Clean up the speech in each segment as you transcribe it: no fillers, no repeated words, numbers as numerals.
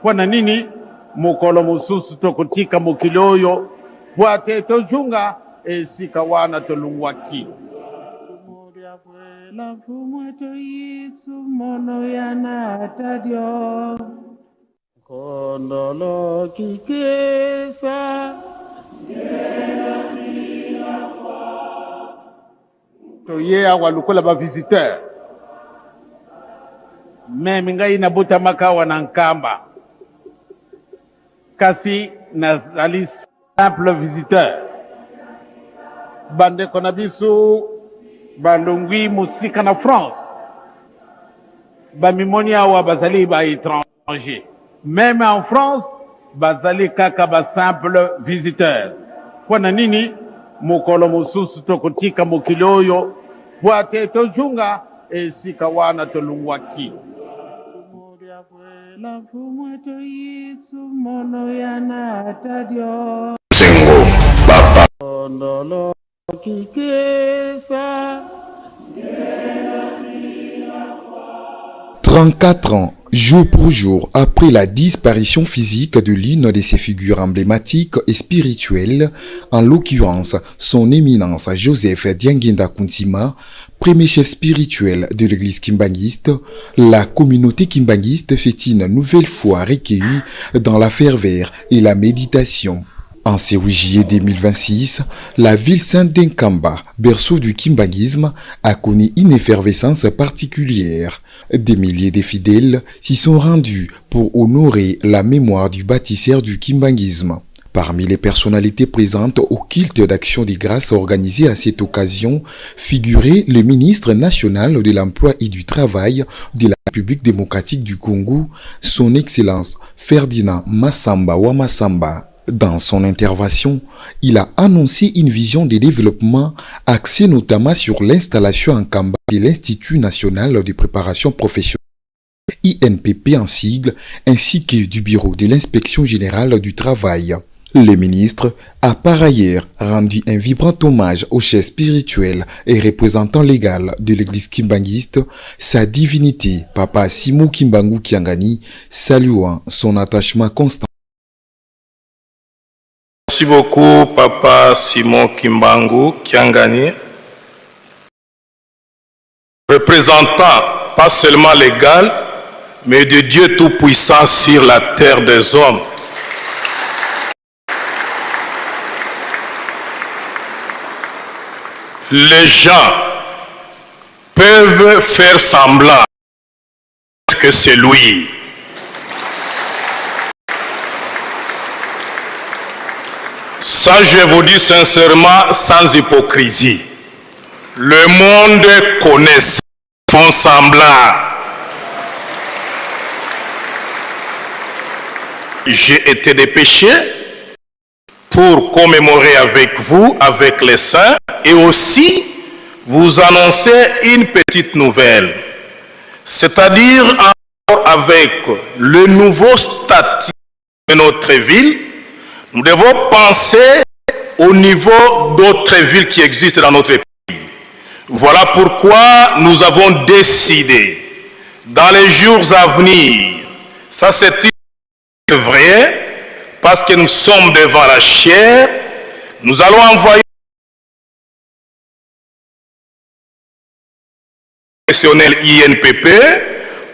Mpo na nini mokolo mosusu tokotika mokili oyo mpo ate tozonga esika wana tolongwaki? Toye awa lokola ba visiteur, meme ngai nabotamaka awa na Nkamba, kasi nazali simple visiteur. Bandeko na biso balongwi mosika na France, bamimoni awa bazali ba étranger. Meme en France bazali kaka ba simple visiteur. Mpo na nini mokolo mosusu tokotika mokili oyo mpo ate tozonga esika wana tolongwaki? Sengo papa. 34 ans, jour pour jour, après la disparition physique de l'une de ses figures emblématiques et spirituelles, en l'occurrence son éminence Joseph Diangienda Kuntima, premier chef spirituel de l'église kimbanguiste, la communauté kimbanguiste s'est une nouvelle fois recueillie dans la ferveur et la méditation. En ce 8 juillet 2026, la ville sainte d'Nkamba, berceau du kimbanguisme, a connu une effervescence particulière. Des milliers de fidèles s'y sont rendus pour honorer la mémoire du bâtisseur du kimbanguisme. Parmi les personnalités présentes au culte d'action des grâces organisé à cette occasion figurait le ministre national de l'Emploi et du Travail de la République démocratique du Congo, son Excellence Ferdinand Massamba Wamasamba. Dans son intervention, il a annoncé une vision de développement axée notamment sur l'installation en Kamba de l'Institut national de préparation professionnelle INPP en sigle, ainsi que du bureau de l'inspection générale du travail. Le ministre a par ailleurs rendu un vibrant hommage au chef spirituel et représentant légal de l'église kimbanguiste, sa divinité Papa Simon Kimbangu Kiangani, saluant son attachement constant. Merci beaucoup, Papa Simon Kimbangu Kiangani, représentant pas seulement légal, mais de Dieu Tout-Puissant sur la terre des hommes. Les gens peuvent faire semblant que c'est lui. Ça, je vous dis sincèrement, sans hypocrisie. Le monde connaît, font semblant. J'ai été dépêché pour commémorer avec vous, avec les saints, et aussi vous annoncer une petite nouvelle. C'est-à-dire avec le nouveau statut de notre ville, nous devons penser au niveau d'autres villes qui existent dans notre pays. Voilà pourquoi nous avons décidé, dans les jours à venir, ça c'est vrai, parce que nous sommes devant la chair, nous allons envoyer INPP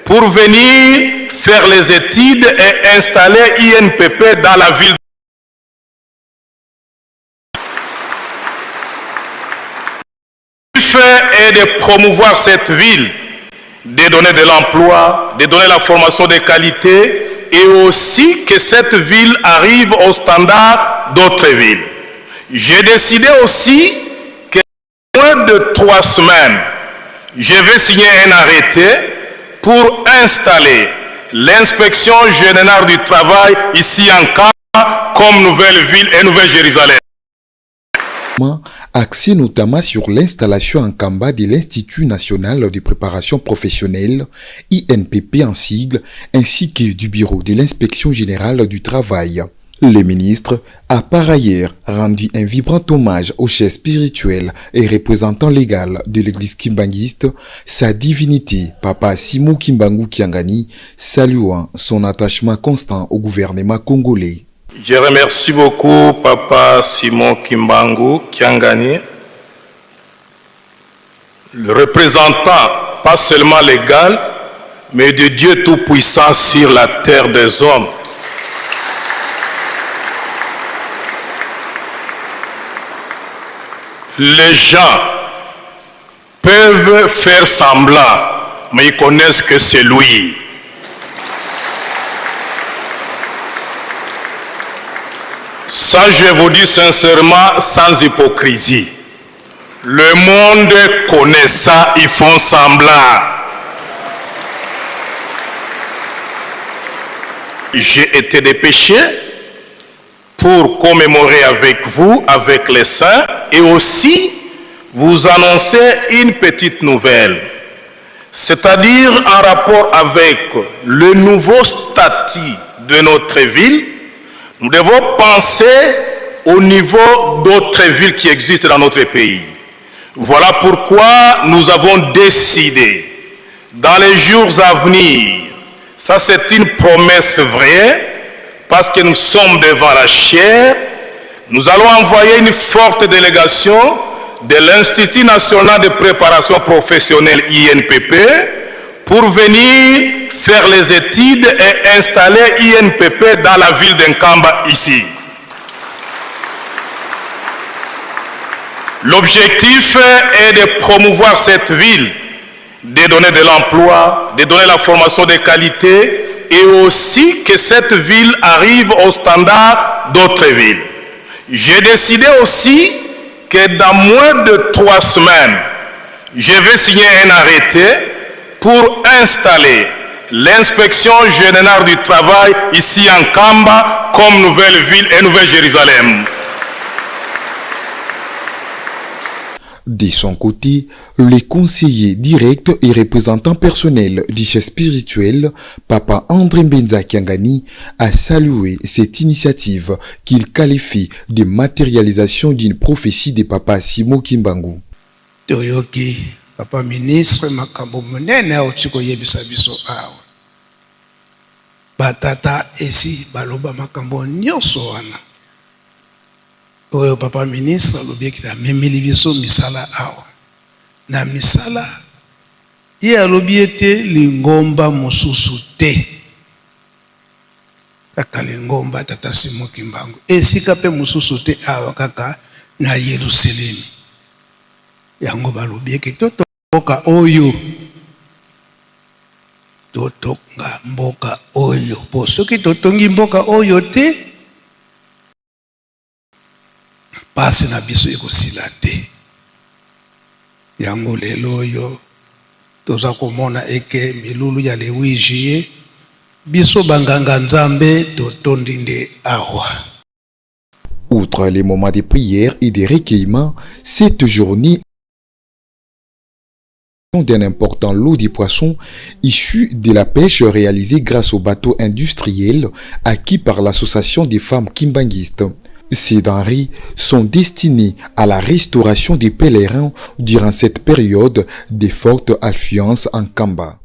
pour venir faire les études et installer INPP dans la ville. Le fait est de promouvoir cette ville, de donner de l'emploi, de donner la formation de qualité et aussi que cette ville arrive au standard d'autres villes. J'ai décidé aussi que moins de 3 semaines, je vais signer un arrêté pour installer l'inspection générale du travail ici en Nkamba comme nouvelle ville et nouvelle Jérusalem. Axé notamment sur l'installation en Nkamba de l'Institut national de préparation professionnelle, INPP en sigle, ainsi que du bureau de l'inspection générale du travail. Le ministre a par ailleurs rendu un vibrant hommage au chef spirituel et représentant légal de l'église kimbanguiste, sa divinité, Papa Simon Kimbangu Kiangani, saluant son attachement constant au gouvernement congolais. Je remercie beaucoup Papa Simon Kimbangu Kiangani, le représentant pas seulement légal, mais de Dieu Tout-Puissant sur la terre des hommes. Les gens peuvent faire semblant, mais ils connaissent que c'est lui. Ça, je vous dis sincèrement, sans hypocrisie. Le monde connaît ça, ils font semblant. J'ai été dépêché pour commémorer avec vous, avec les saints, et aussi vous annoncer une petite nouvelle, c'est-à-dire en rapport avec le nouveau statut de notre ville, nous devons penser au niveau d'autres villes qui existent dans notre pays. Voilà pourquoi nous avons décidé, dans les jours à venir, ça c'est une promesse vraie, parce que nous sommes devant la chaire, nous allons envoyer une forte délégation de l'Institut national de préparation professionnelle INPP pour venir faire les études et installer INPP dans la ville d'Nkamba ici. L'objectif est de promouvoir cette ville, de donner de l'emploi, de donner la formation de qualité et aussi que cette ville arrive au standard d'autres villes. J'ai décidé aussi que dans moins de 3 semaines, je vais signer un arrêté pour installer l'inspection générale du travail ici en Nkamba comme nouvelle ville et nouvelle Jérusalem. De son côté, le conseiller direct et représentant personnel du chef spirituel, Papa André Mbenza Kiangani, a salué cette initiative qu'il qualifie de matérialisation d'une prophétie de Papa Simon Kimbangu. Toyoki, Papa ministre, makambo monene auti koyebisa biso awa. Batata esi baloba makambo nyonso wana. Oyo papa ministre alobi ete amemeli biso misala awa. Na misala, ye alobi ete lingomba mosusu te. Kaka lingomba tata Simon Kimbangu. Esika pe mosusu te awa kaka na Yerusalemi. Yango balobi ete totonga mboka oyo. Totonga mboka oyo. Po soki totongi mboka oyo te, pasi na biso ekosila te. Yango lelo oyo toza komona eke milulu ya le 8 juillet, biso banganga nzambe totondi nde awa. Outre les moments de prière et de recueillement, cette journée d'un important lot de poissons issus de la pêche réalisée grâce au bateau industriel acquis par l'association des femmes kimbanguistes. Ces denrées sont destinées à la restauration des pèlerins durant cette période de forte affluence en Nkamba.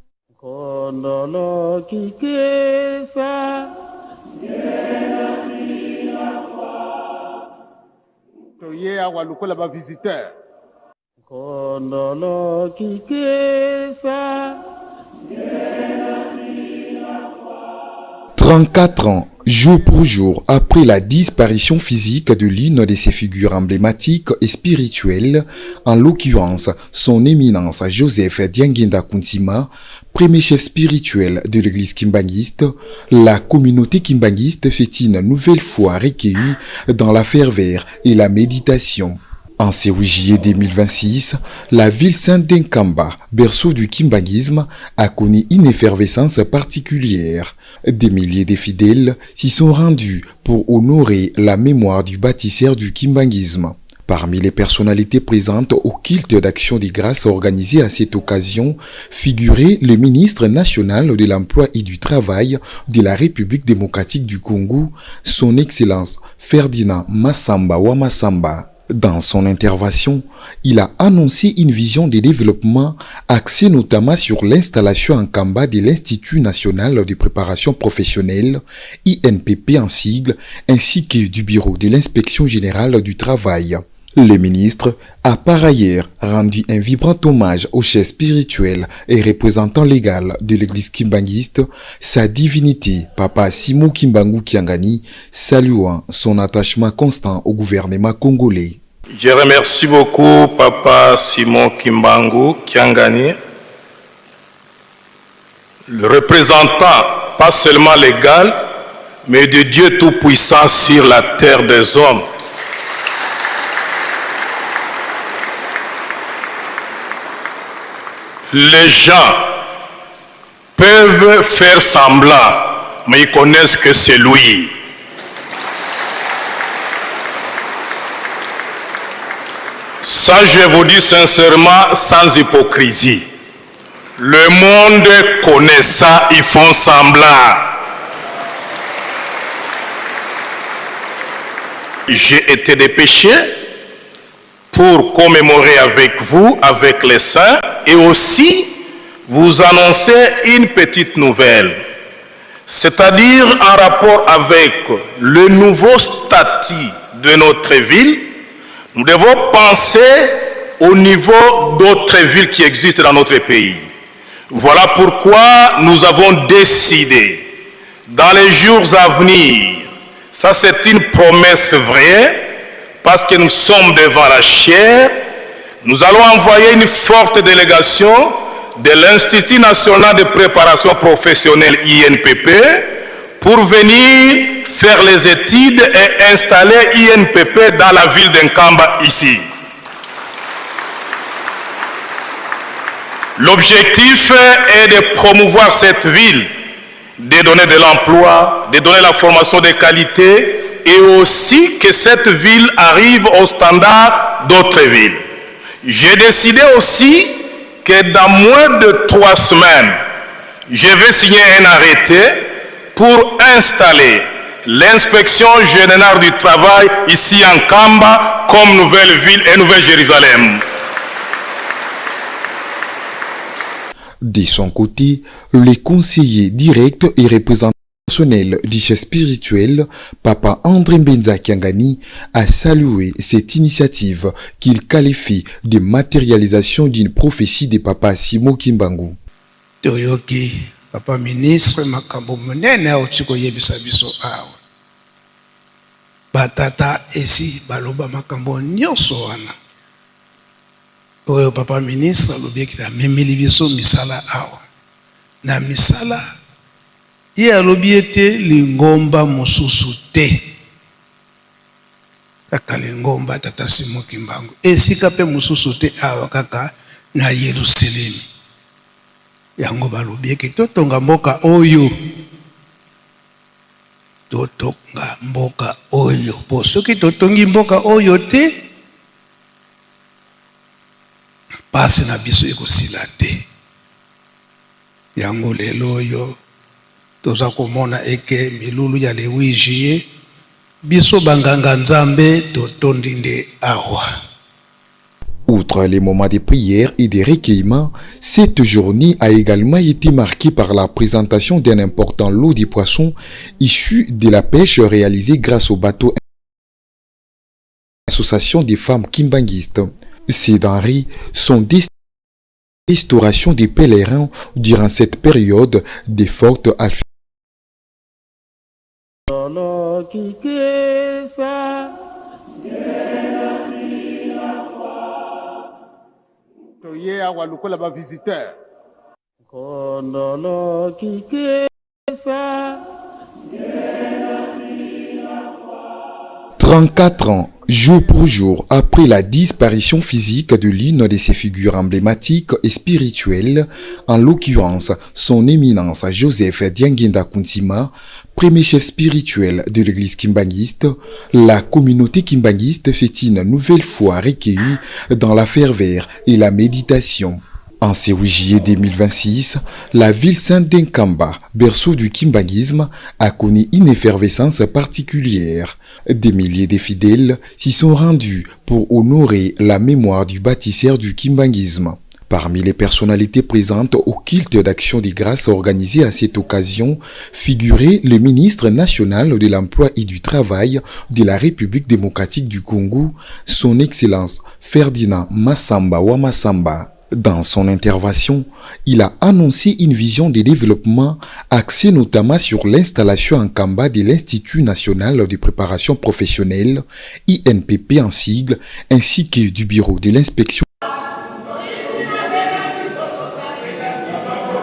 Toye awa lokola ba visiteur. Kondolo kikesa. 34 ans, jour pour jour, après la disparition physique de l'une de ses figures emblématiques et spirituelles, en l'occurrence son éminence Joseph Diangienda Kuntima, premier chef spirituel de l'église kimbanguiste, la communauté kimbanguiste s'est une nouvelle fois recueillie dans la ferveur et la méditation. En ce 8 juillet 2026, la ville sainte d'Nkamba, berceau du kimbanguisme, a connu une effervescence particulière. Des milliers de fidèles s'y sont rendus pour honorer la mémoire du bâtisseur du kimbanguisme. Parmi les personnalités présentes au culte d'action des grâces organisé à cette occasion figurait le ministre national de l'Emploi et du Travail de la République démocratique du Congo, son Excellence Ferdinand Massamba Wamasamba. Dans son intervention, il a annoncé une vision de développement axée notamment sur l'installation en Kamba de l'Institut national de préparation professionnelle, INPP en sigle, ainsi que du Bureau de l'inspection générale du travail. Le ministre a par ailleurs rendu un vibrant hommage au chef spirituel et représentant légal de l'église kimbanguiste, sa divinité, Papa Simon Kimbangu Kiangani, saluant son attachement constant au gouvernement congolais. Je remercie beaucoup Papa Simon Kimbangu Kiangani, le représentant pas seulement légal, mais de Dieu Tout-Puissant sur la terre des hommes. Les gens peuvent faire semblant, mais ils connaissent que c'est lui. Ça, je vous dis sincèrement, sans hypocrisie. Le monde connaît ça, ils font semblant. J'ai été dépêché pour commémorer avec vous, avec les saints, et aussi vous annoncer une petite nouvelle, c'est-à-dire en rapport avec le nouveau statut de notre ville, nous devons penser au niveau d'autres villes qui existent dans notre pays. Voilà pourquoi nous avons décidé, dans les jours à venir, ça c'est une promesse vraie, parce que nous sommes devant la chaire, nous allons envoyer une forte délégation de l'Institut national de préparation professionnelle INPP pour venir faire les études et installer INPP dans la ville d'Nkamba ici. L'objectif est de promouvoir cette ville, de donner de l'emploi, de donner la formation de qualité et aussi que cette ville arrive au standard d'autres villes. J'ai décidé aussi que dans moins de 3 semaines, je vais signer un arrêté pour installer l'inspection générale du travail ici en Nkamba comme nouvelle ville et nouvelle Jérusalem. De son côté, les conseillers directs et représentants personnel du chef spirituel, Papa André Mbenza Kiangani, a salué cette initiative qu'il qualifie de matérialisation d'une prophétie de Papa Simon Kimbangu. Toyoki, Papa ministre, makambo monene auti koyebisa biso awa. Batata esi baloba makambo nyonso wana. Oyo papa ministre alobi eke amemeli biso misala awa. Na misala, ye alobi ete lingomba mosusu te. Kaka lingomba tata Simon Kimbangu. Esika pe mosusu te awa kaka na Yerusalemi. Yango balobi eke totonga mboka oyo. Totonga mboka oyo. Po soki totongi mboka oyo te, pasi na biso ekosila te. Yango lelo oyo toza komona eke milulu ya le 8 juillet, biso banganga Nzambe totondi nde awa. Outre les moments de prière et de recueillement, cette journée a également été marquée par la présentation d'un important lot de poissons issus de la pêche réalisée grâce au bateau Association des femmes kimbanguistes. Ces denrées sont destinées à la restauration des pèlerins durant cette période de fortes alphes. Toye awa lokola ba visiteur. 34 ans. Jour pour jour après la disparition physique de l'une de ses figures emblématiques et spirituelles, en l'occurrence son éminence Joseph Diangienda Kuntima, premier chef spirituel de l'église kimbanguiste, la communauté kimbanguiste s'est une nouvelle fois recueillie dans la ferveur et la méditation. En ce 8 juillet 2026, la ville sainte d'Nkamba, berceau du kimbanguisme, a connu une effervescence particulière. Des milliers de fidèles s'y sont rendus pour honorer la mémoire du bâtisseur du kimbanguisme. Parmi les personnalités présentes au culte d'action des grâces organisé à cette occasion figurait le ministre national de l'Emploi et du Travail de la République démocratique du Congo, son Excellence Ferdinand Massamba Wamasamba. Dans son intervention, il a annoncé une vision de développement axée notamment sur l'installation en Kamba de l'Institut national de préparation professionnelle, INPP en sigle, ainsi que du bureau de l'inspection.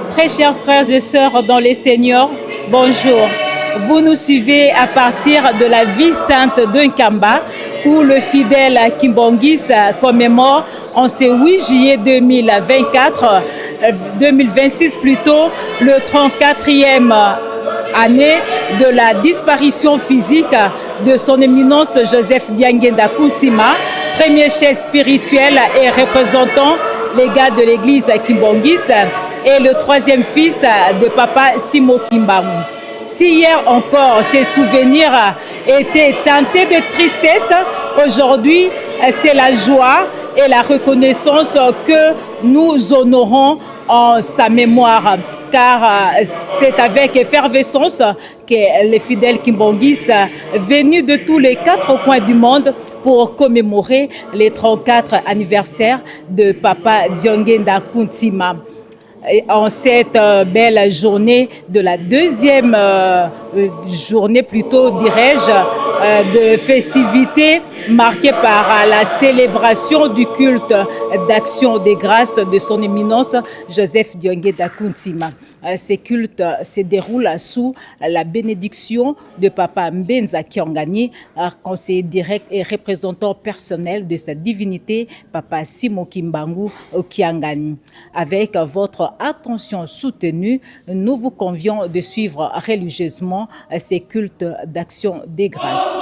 Très chers frères et sœurs dans les Seigneurs, bonjour. Vous nous suivez à partir de la vie sainte de Nkamba, où le fidèle kimbanguiste commémore en ce 8 juillet 2024, 2026 plutôt, le 34e année de la disparition physique de son éminence Joseph Diangienda Kuntima, premier chef spirituel et représentant légal de l'église kimbanguiste et le troisième fils de papa Simo Kimbangu. Si hier encore ces souvenirs étaient teintés de tristesse, aujourd'hui c'est la joie et la reconnaissance que nous honorons en sa mémoire. Car c'est avec effervescence que les fidèles kimbanguistes venus de tous les quatre coins du monde pour commémorer les 34 anniversaires de Papa Diangienda Kuntima. En cette belle journée de la deuxième journée plutôt, dirais-je, de festivités marquée par la célébration du culte d'action des grâces de son éminence Joseph Diangienda Kuntima. Ces cultes se déroulent sous la bénédiction de Papa Mbenza Kiangani, conseiller direct et représentant personnel de sa divinité, Papa Simo Kimbangu Kiangani. Avec votre attention soutenue, nous vous convions de suivre religieusement ces cultes d'action des grâces.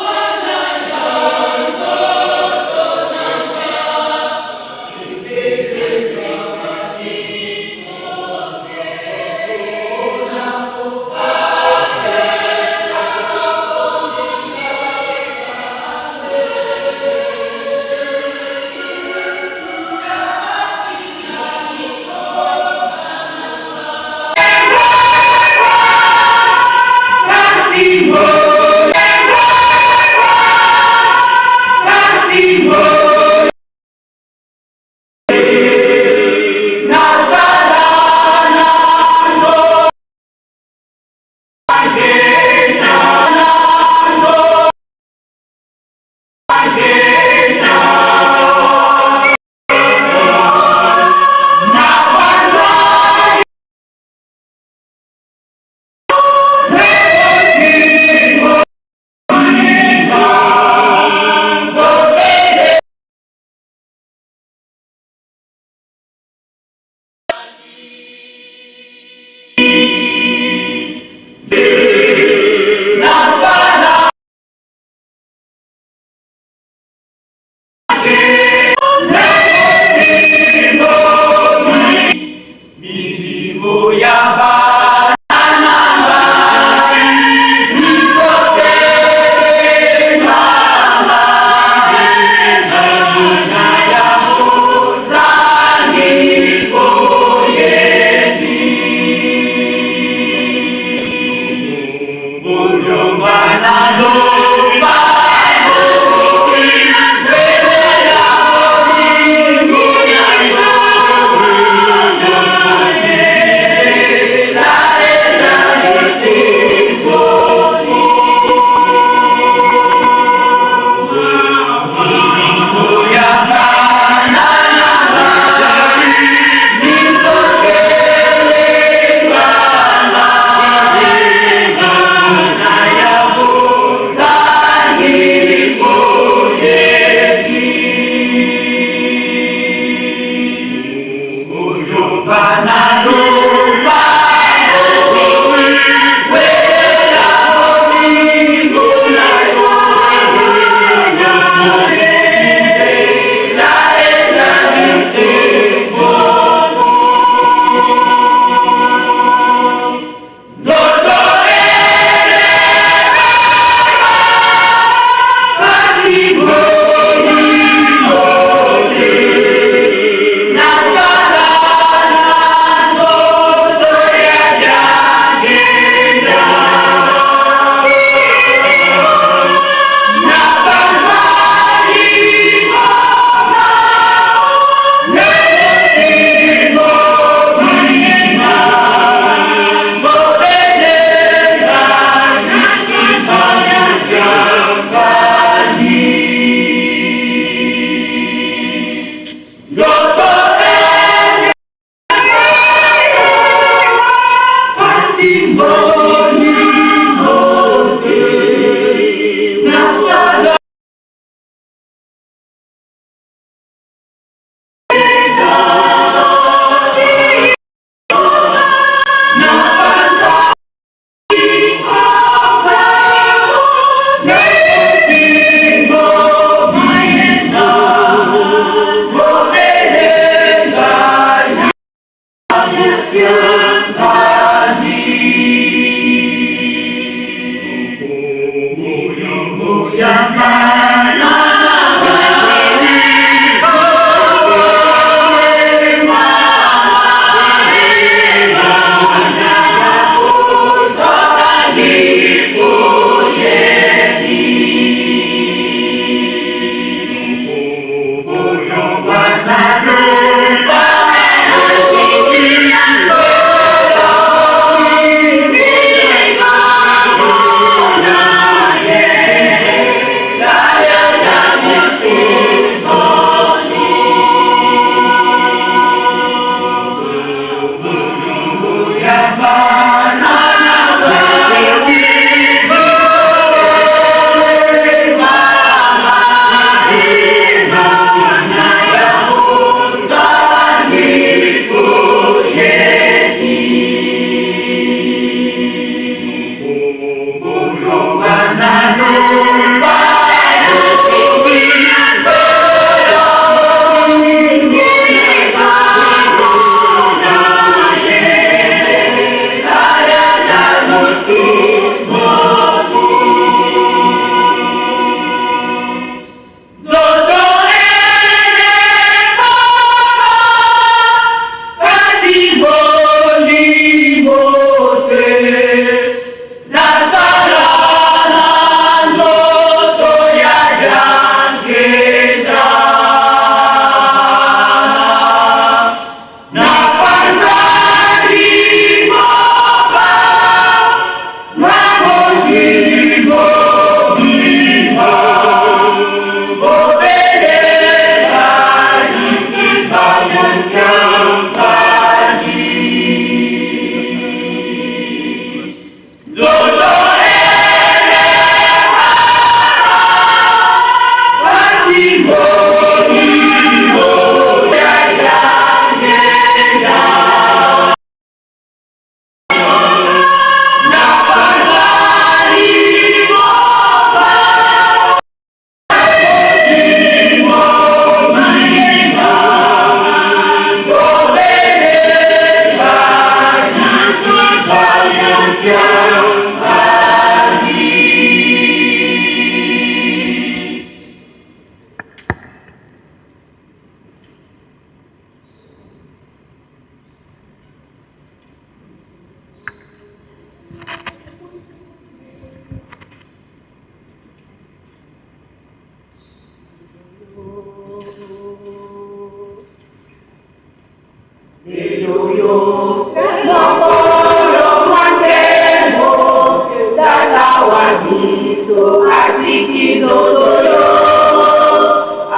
biso atiki nzoto yo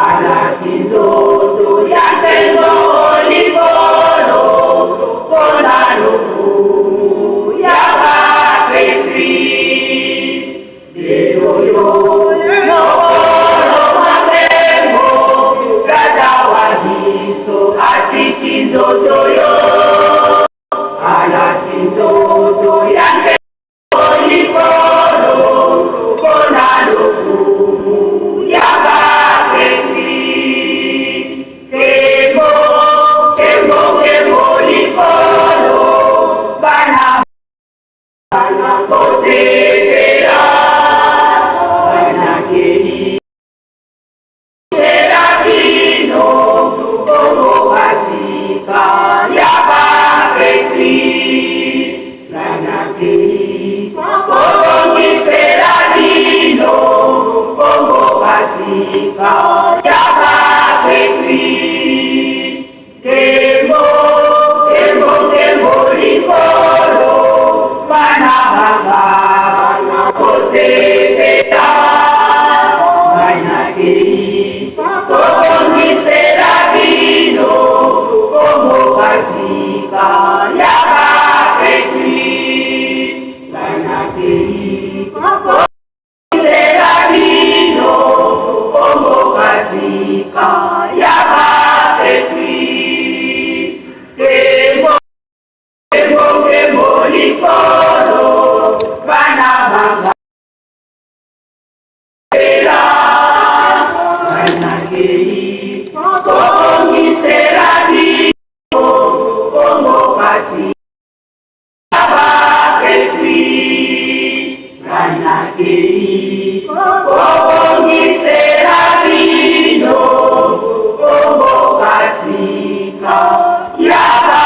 alati nzoto ya nkembo likolo mpona lokumu ya bapetwi lelo yo mokolo mwa nkembo tata wa biso atiki nzoto yo alati nzoto ya nkembo likolo mpona lokumu ya bapetwi nkembo nkembo nkembo likolo bana bana kosepela banakei sela bino kongo basika ya bapetwi banakei kobongisela bino kongo basika ya bapetwi nkembo nkembo nkembo likolo bana baba kosepela banakei kobongisela bino kongo basika ya bapetwi banakei kobongisela bino kongo basika ya bapetwi nkembo nkembo nkembo likolo bana banga ela banakei kobongisela bino kongo basika bapetwi banakei kobongisela bino kongo basika ya ba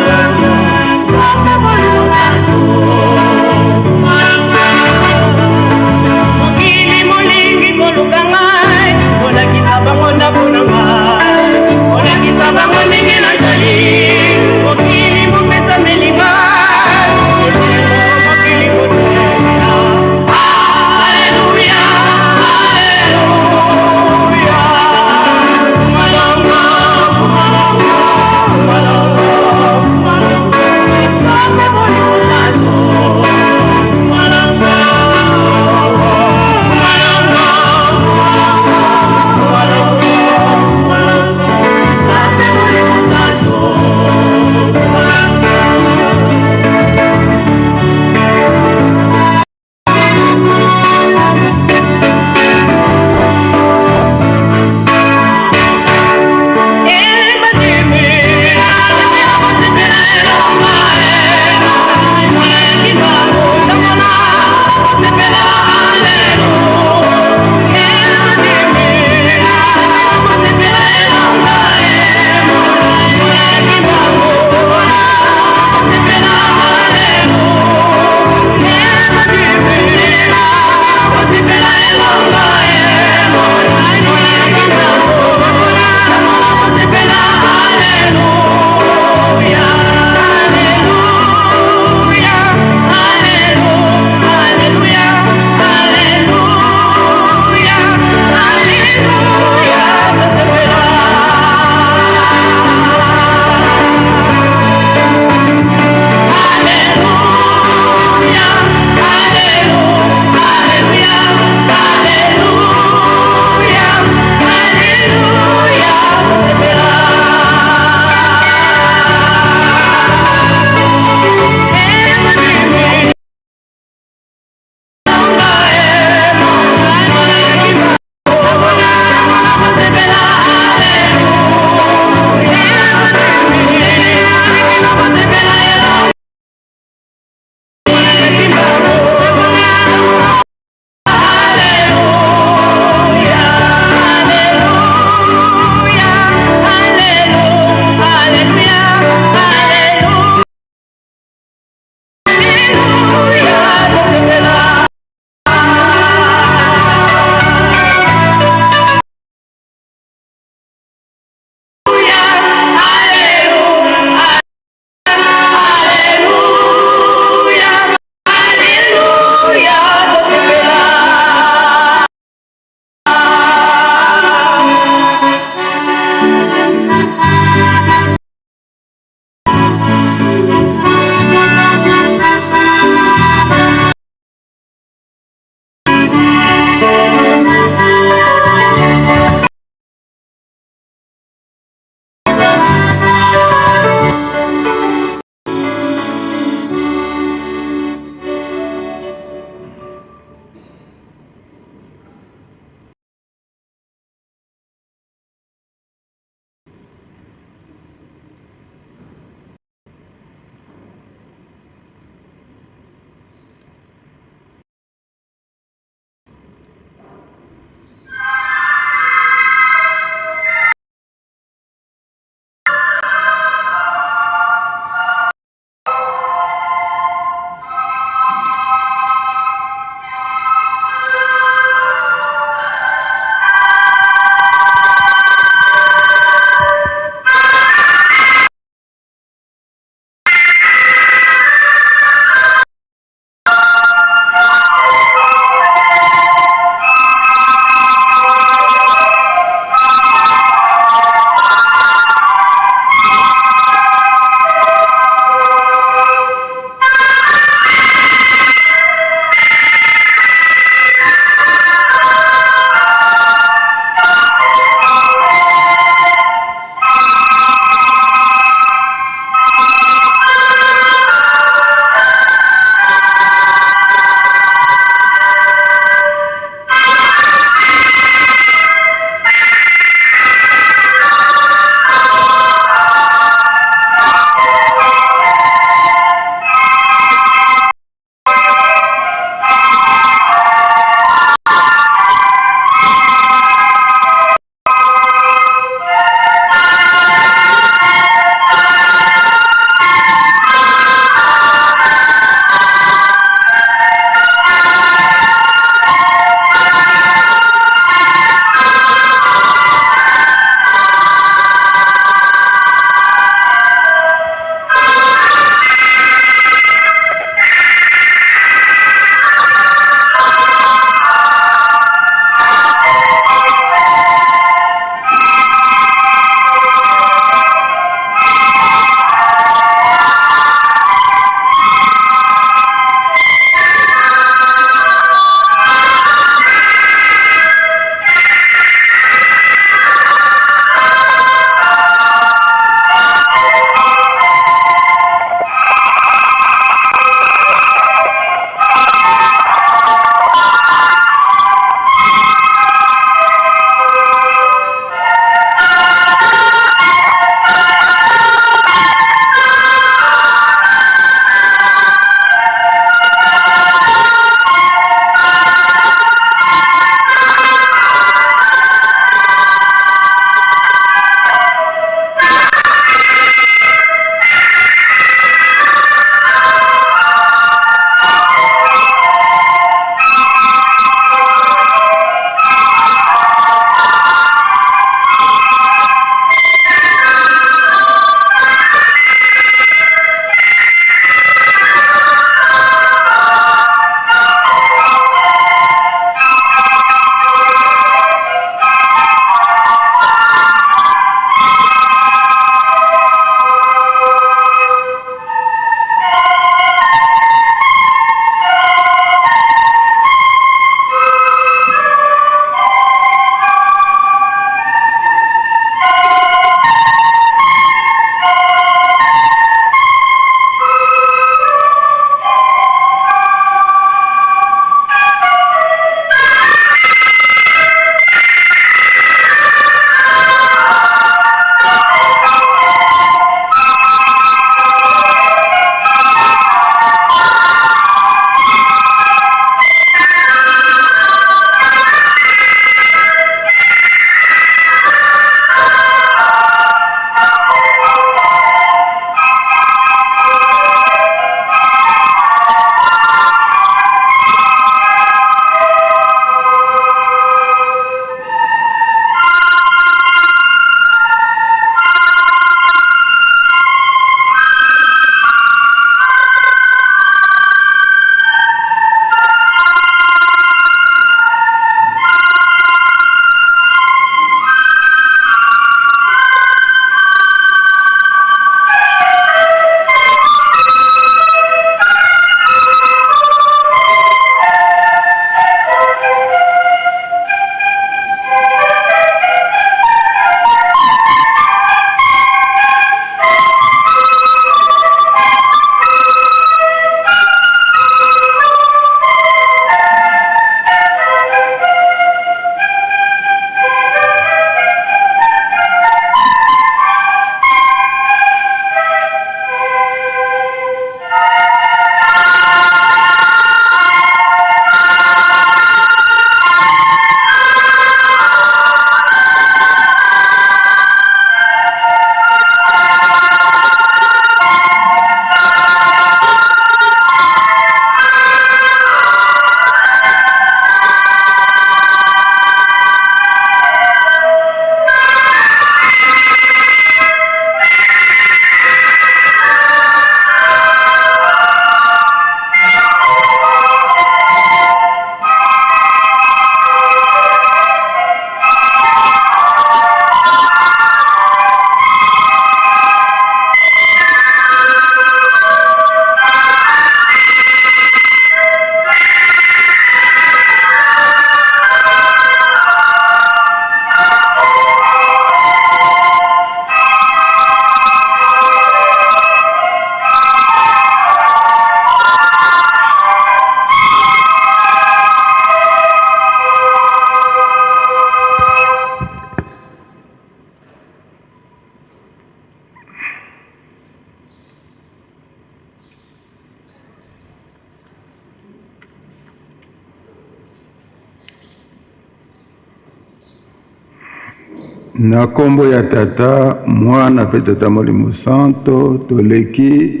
Na kombo ya Tata, Mwana pe Tata Molimo Santo, toleki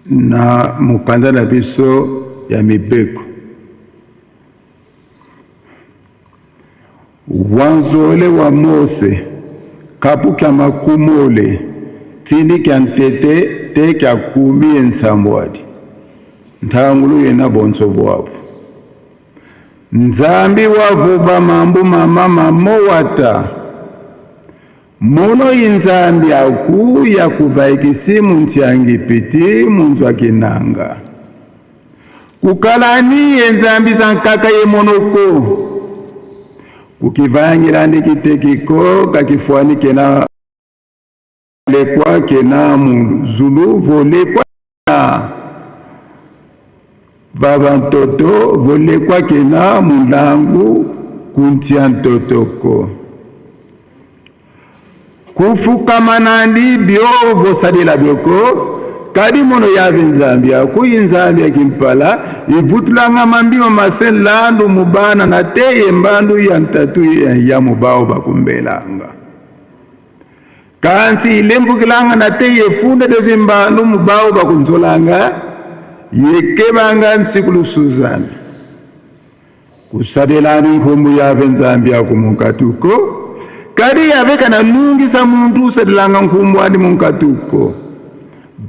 na mokanda na biso ya mibeko. Wanzole wa Mose kapu kya makumole tindi kya ntete te kya kumi ensambwadi ntangulu yena bonso bwabu Nzambi wavuba mambu mama mamowata muno inzambi akuya kuva ikisimu nthyangipiti munzu akinanga kukalani nzambi za nkaka ye monoko kukivangira ndikitekiko kakifwani kena lekwa kena muzulu volekwa baba ntoto volekwa kena mulangu kuntia ntotoko kufukamanandi bio vosadila byoko kadi mono yave nzambi akuyi nzambi akimpala ivutulanga mambima mase landu mubana na teye mbandu ya ntatu ya mubao bakumbelanga kansi ilembukilanga na teye funda dezi mbandu mubao bakunzolanga yekebanga nsikulu suzambi kusadelani nkhumbu yave nzambi akumunkatuko kadi yave kana nungisa muntu usadelanga nkhumbu andi munkatuko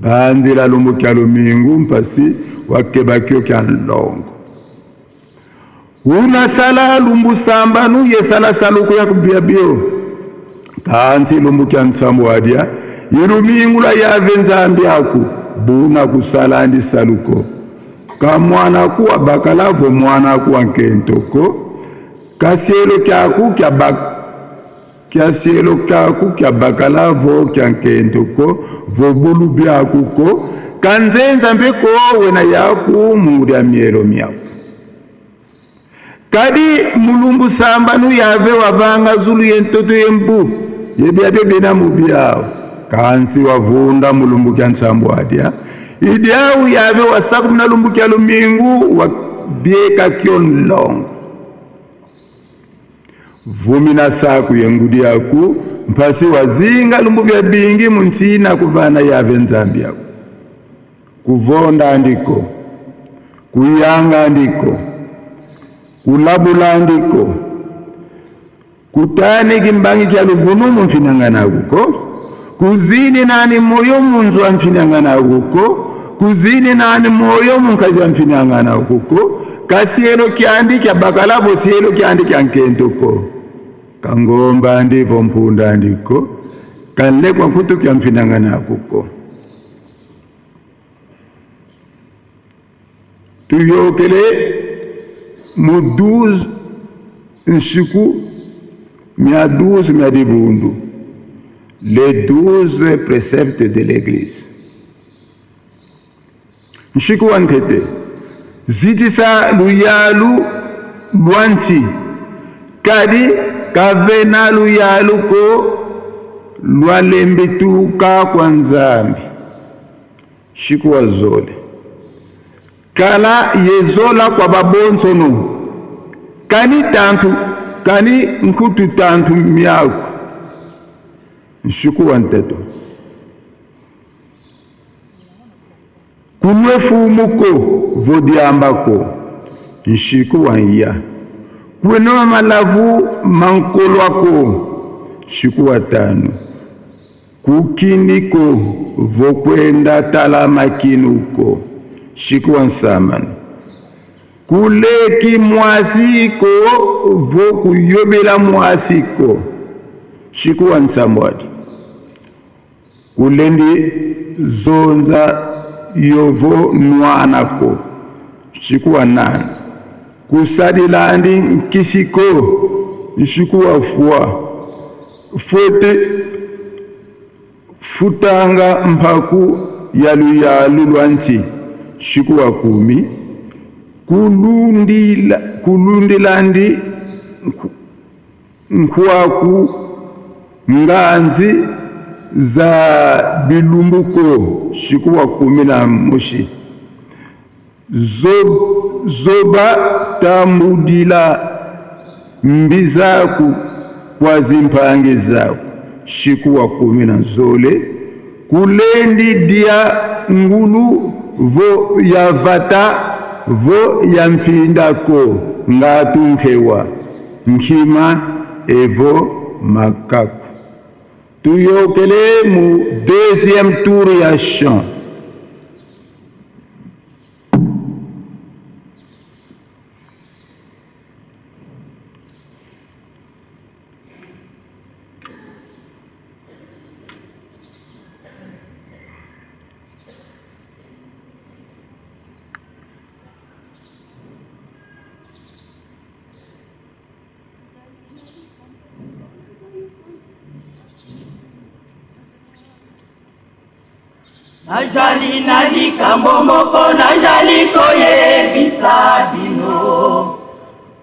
banzila lumbu kya lumingu mpasi wakebakio kya nlongo unasala lumbu samba nuye sala saluku ya kubia bio kansi lumbu kya nsambu adia ilumingula yave nzambi aku buna kusala andi saluko kamwana kuwa bakalavo mwana kuwa nkentoko kasielo kyaku kya bak kyasielo kyaku kya bakalavo kya nkentoko vobulu byakuko kanzenza mbeko wena yaku mulya myelo myaku kadi mulumbu samba nu yave wavanga zulu yentoto yembu yebyabye bina mubyao kansi wavunda mulumbu kya nsambu adya idyau yave wasaku mnalumbu kya lumingu wabyeka kyo nlongo vumi na saku yengudi yaku mpasi wazinga lumbu bya bingi munchina kuvana yave nzambi yaku kuvonda ndiko kuyanga ndiko kulabula ndiko kutani kimbangi kya luvunu mumfinangana kuko kuzini nani moyo munzu amfinangana kuko kuzini nani moyo munkazi amfinangana kuko kasielo kyandi kya bakalabo sielo kyandi kya nkentoko kangomba ndipo mpunda ndiko kanlekwa nkutu kya mfinangana kuko tuyokele mu 12 nsiku mia 12 mia dibundu les 12 préceptes de l'église nsiku wa ntete zitisa luyalu lwansi kadi kavena luyalu ko lwalembituka kwa nzambi siku wa zole kala yezola kwa babonsono kani tantu kani nkutu tantu miaku nsiku wa nteto kunwe fumuko vodiambako nsiku wa iya kwenoma malavu mankolwako siku wa tano kukiniko vokwenda tala makinuko siku wa nsamano kuleki mwasiko vokuyobela mwasiko siku wa nsambwadi kulendi zonza yovo nwanako siku wa nane kusadilandi nkisiko nsiku wa fua fote futanga mpaku ya luyalu lwa nsi siku wa kumi kulundilandi nkwaku nganzi za bilumbuko siku wa kumi na moshi zoba tambudila mbizaku kwa zimpangi zako shiku wa 14 kulendi dia ngulu vo ya vata vo ya mfindako ngatunkewa nkima evo makaku. Tuyokele mu deuxième tour ya chant. Najali na likambo moko, najali koyebisa bino.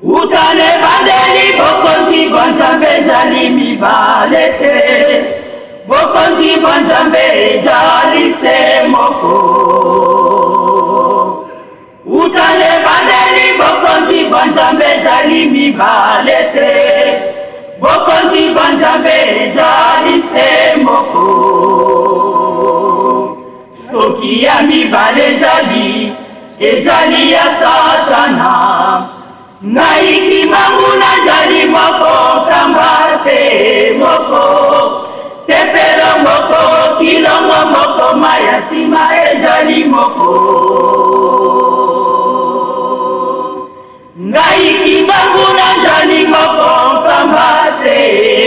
Utane bandeli bokonzi bwa Nzambe ezali mibale te, bokonzi bwa Nzambe ezali se moko. Utane bandeli bokonzi bwa Nzambe ezali mibale te, bokonzi bwa Nzambe ezali se moko. Soki ya mibale ezali, ezali ya Satana. Ngai Kimbangu nazali moko, nkamba se moko, tempelo moko, kilongo moko, mai ya nsima ezali moko. Ngai Kimbangu nazali moko, nkamba se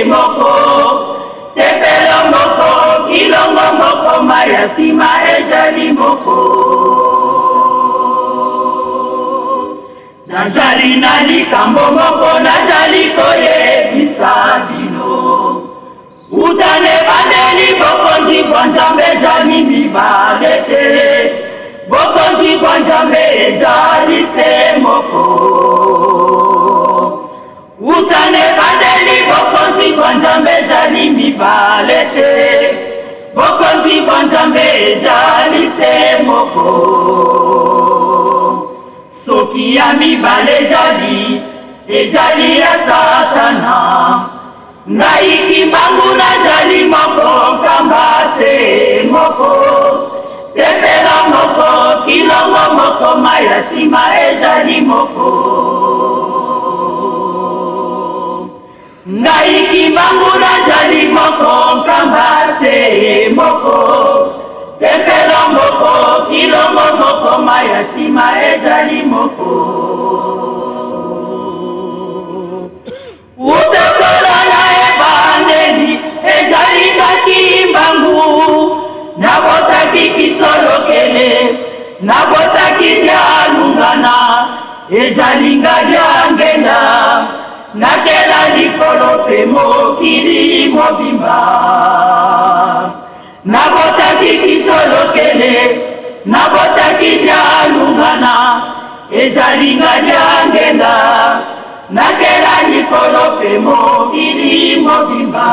moko, tempelo moko, kilongo moko, mai ya nsima ezali moko. Nazali na likambo moko, nazali koyebisa bino. Utane bandeli bokonzi bwa Nzambe ezali mibale te, bokonzi bwa Nzambe ezali se moko. Utane bandeli bokonzi bwa Nzambe ezali mibale te, bokonzi bwa Nzambe ezali se moko. Soki ya mibale ezali, ezali ya Satana. Ngai Kimbangu nazali moko, nkamba se moko, tempelo moko, kilongo moko, mai ya nsima ezali moko. Ngai Kimbangu nazali moko, nkamba se moko, tempelo moko, kilongo moko, mai ya nsima ezali moko. Utokola na ebandeli ezali nga Kimbangu, nabotaki kisolokele, nabotaki dialungana, ezali nga diangenda, nakela likolo pe mokili mobimba. Nabotaki kisolokele, nabotaki dialungana, ezali nga diangenda, nakela likolo pe mokili mobimba.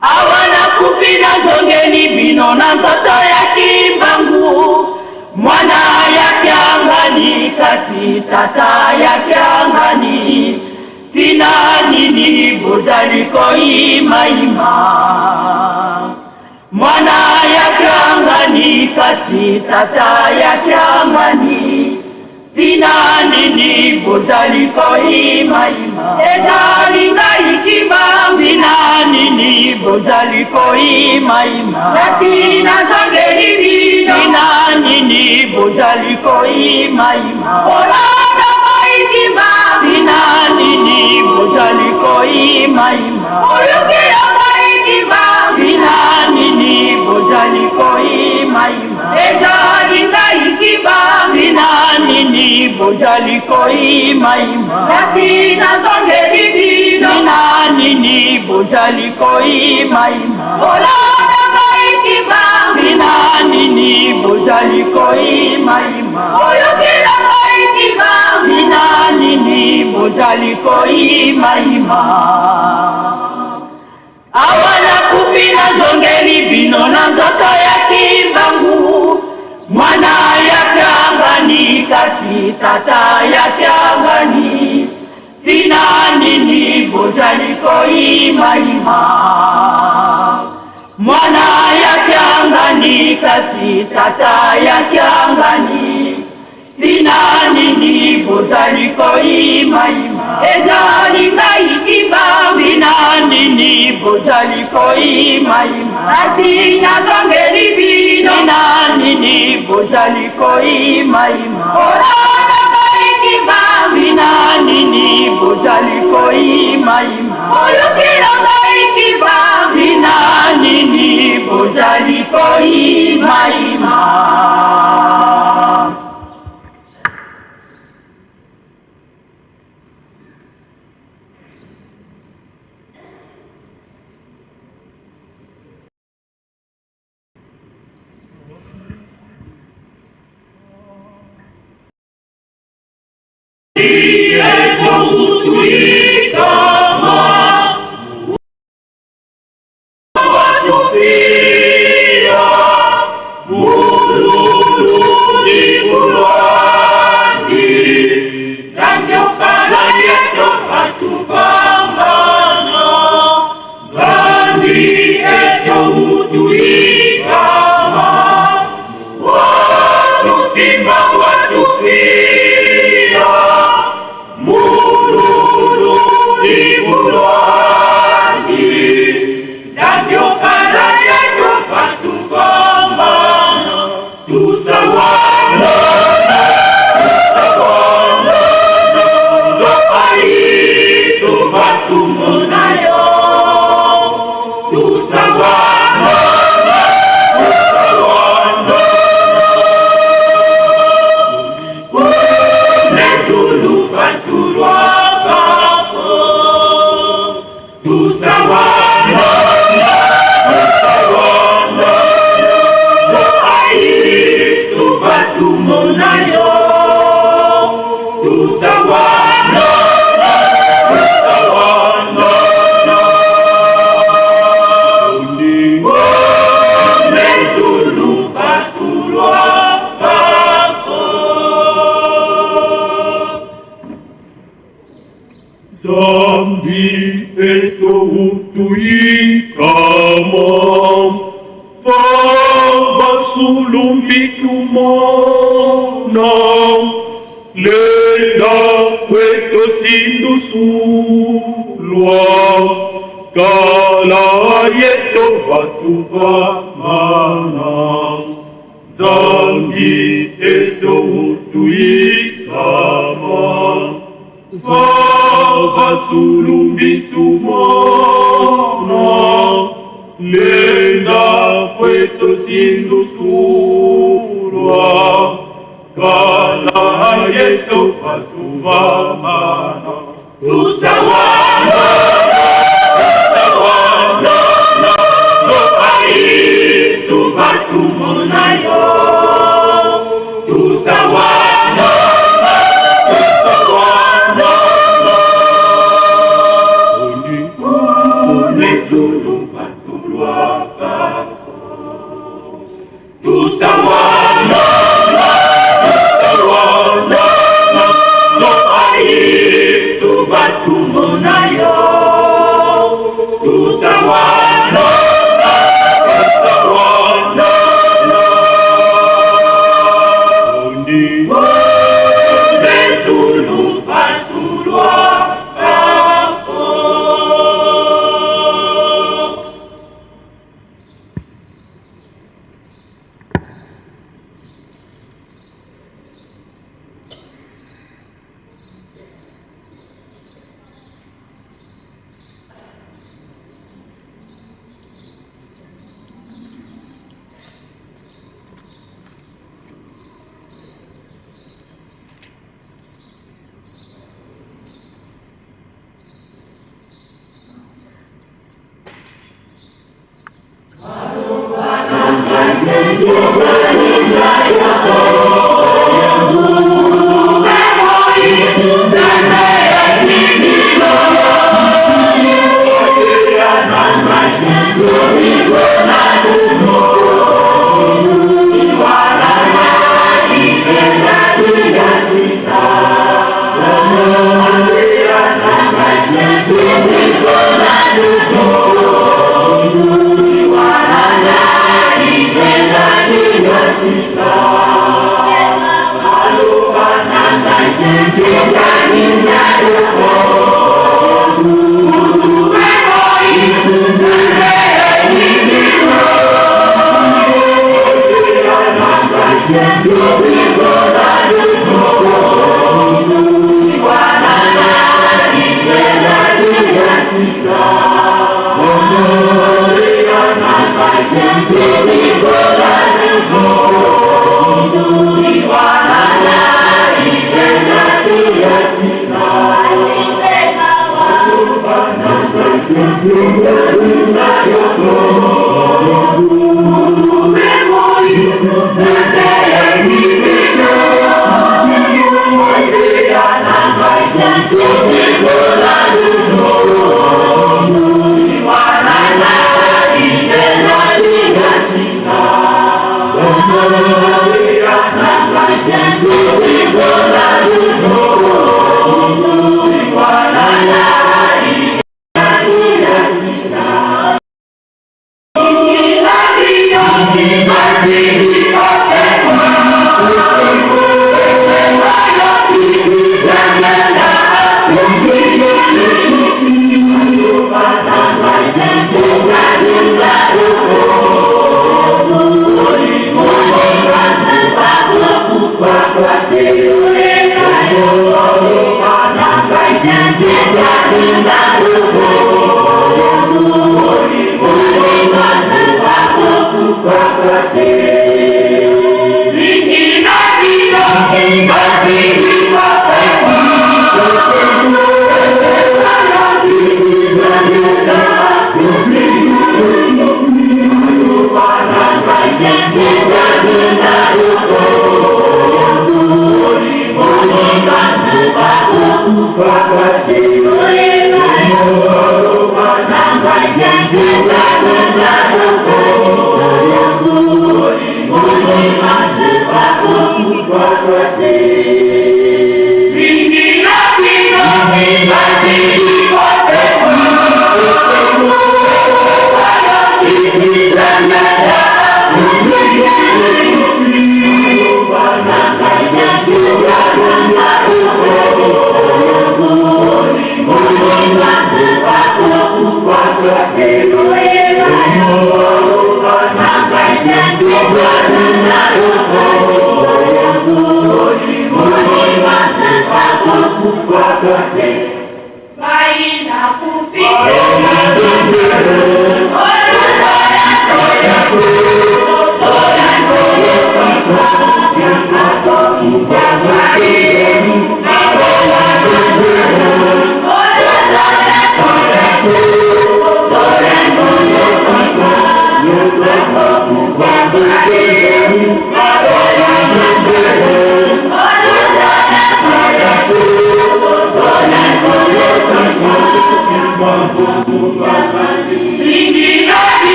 Awa nakufi nazongeli bino na nzoto ya Kimbangu, mwana ya Kiangani kasi tata ya Kiangani, tina nini bozali koyimayima? Mwana ya Kiangani kasi tata ya Kiangani, tina nini bozali koyimayima? Ezali ngai Kimbangu, tina nini bozali koyimayima? Kasi nazongeli bino, tina nini bozali koyimayima? Kolanda ngai Kimbangu, tina nini bozali koyimayima? Oyoki ya ngai Kimbangu, tina nini bozali koyimayima? Ezali ngai Kimbangu, tina nini bozali koyimayima? Kasi nazongeli bino, tina nini bozali koyimayima? Kolanda ngai Kimbangu, tina nini bozali koyimayima? Oyoki ya ngai Kimbangu, tina nini bozali koyimayima? Awa nakufi nazongeli bino na nzoto ya Kimbangu, mwana ya Kiangani kasi tata ya Kiangani, tina nini? bozali koyimayima mwana ya kiangani kasi tata ya kiangani tina nini bozali koyimayima ezali ngai kimbangu tina nini bozali koyimayima kasi nazongeli bino tina nini bozali koyimayima olona ngai kimbangu tina nini bozali koyimayima oyokela ngai kimbangu tina nini bozali koyimayima. Zambi etoutuikama vavasulumbitumona lenda kwetosindusulwa kala yeto vatuvamana Zambi etoutuikama vavasulumbitumona lenda kwetosindusulwa kala yeto vatuvamana Tusawana, tusawana, no vatumona yo. Tusawana, tusawana, Unezulu vatulwaka. Tusawana, tusawana, no vatumona yo. Tusawana, tusawana, Unezulu vatulwaka.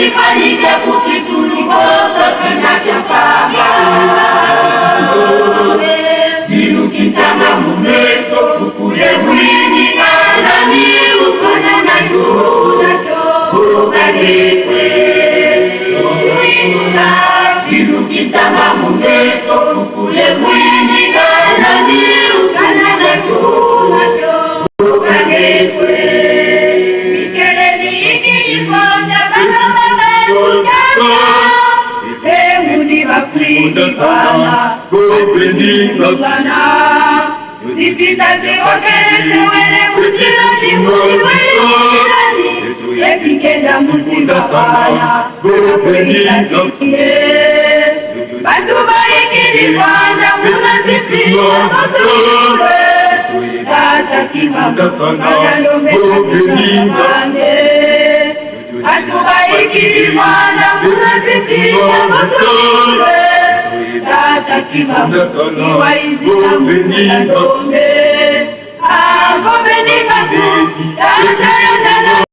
kifanyike kukitulu boso kinakyapamba Dilukitanga mumeso fukuye mwini nani ukana nayo Ukagekwe Dilukitanga mumeso fukuye mwini nani ukana nayo Ukagekwe Bantu bayikili Rwanda munazipita masule Tata kiba Banalombe Bantu bayikili Rwanda munazipita masule Tata kiba Iwaizika munalombe Agobenikaku Tata yandana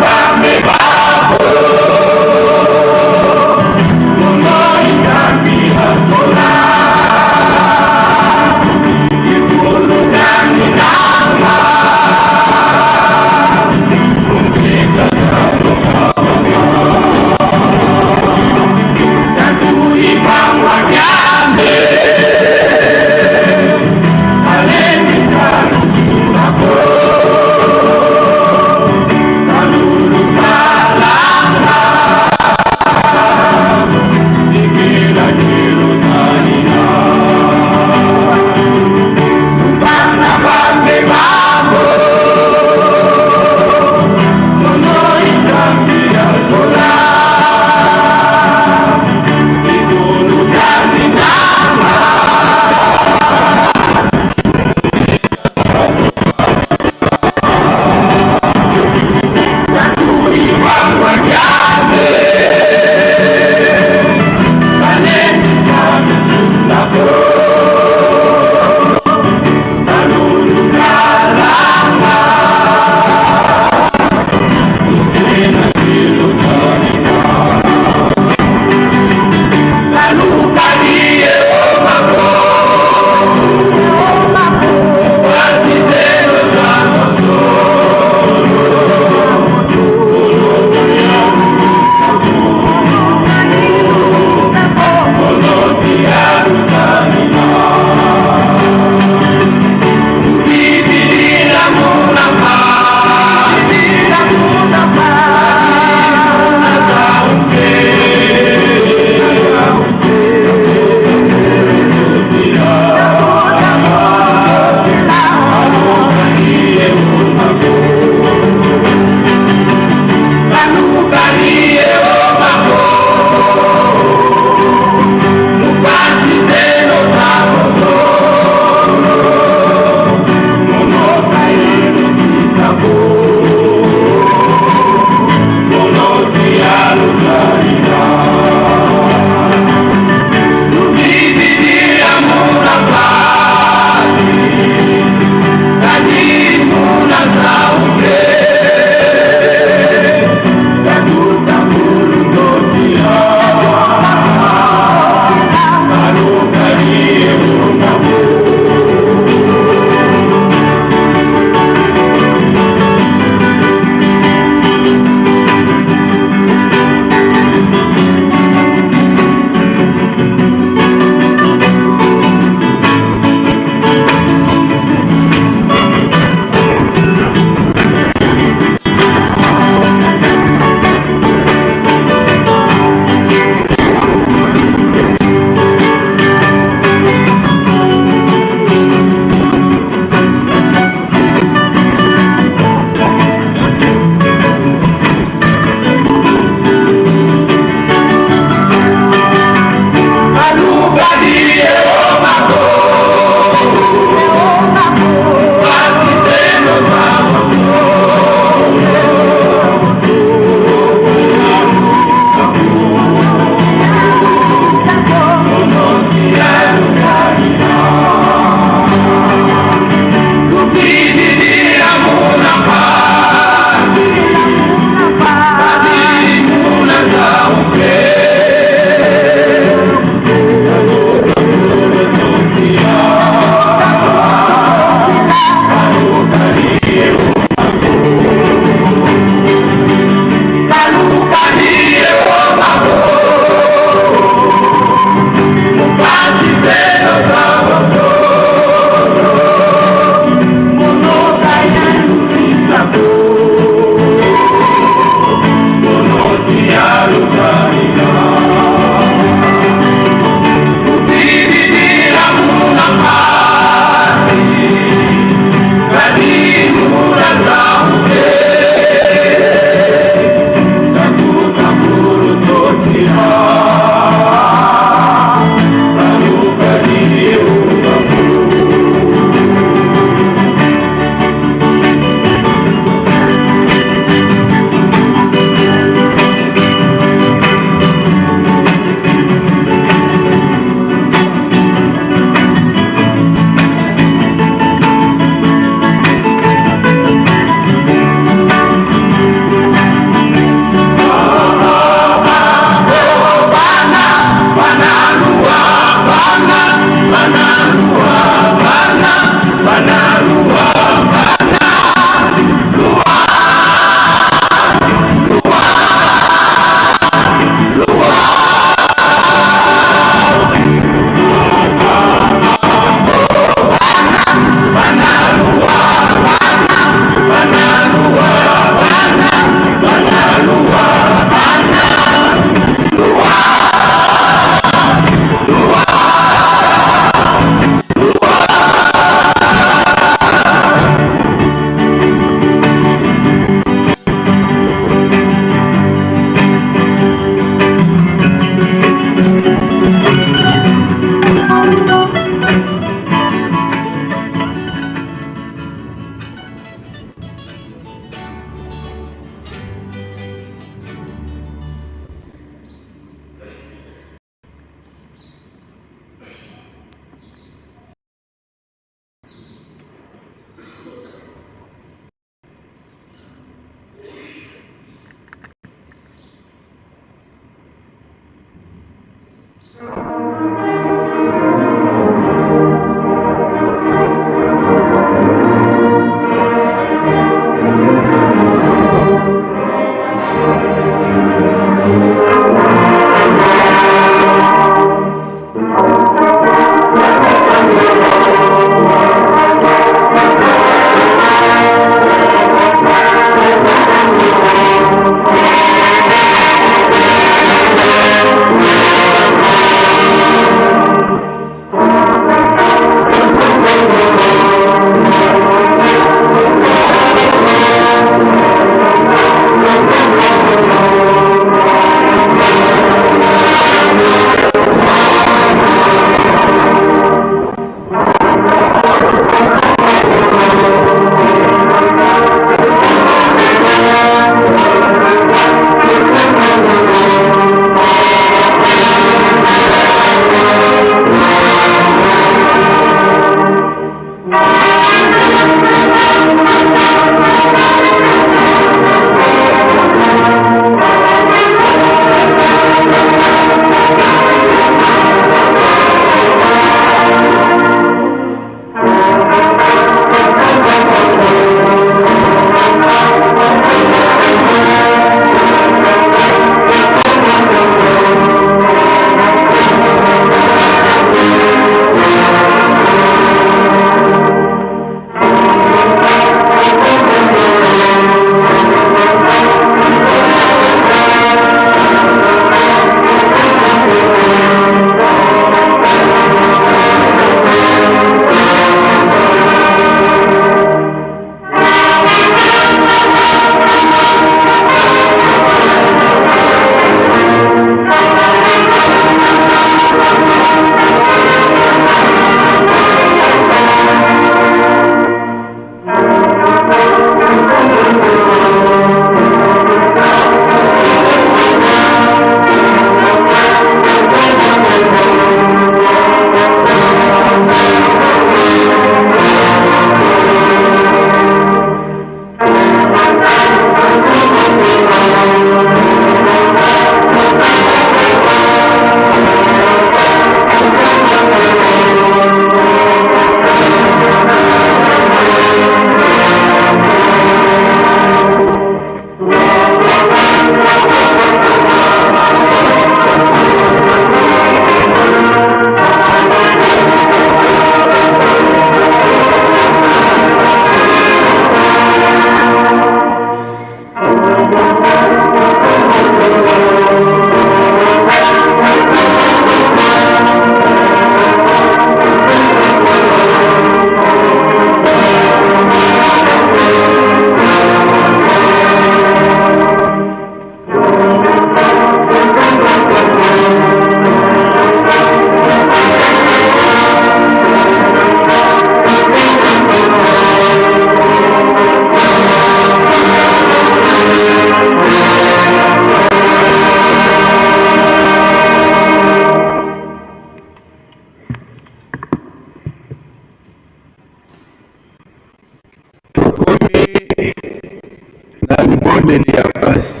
Na libondeli ya pasi.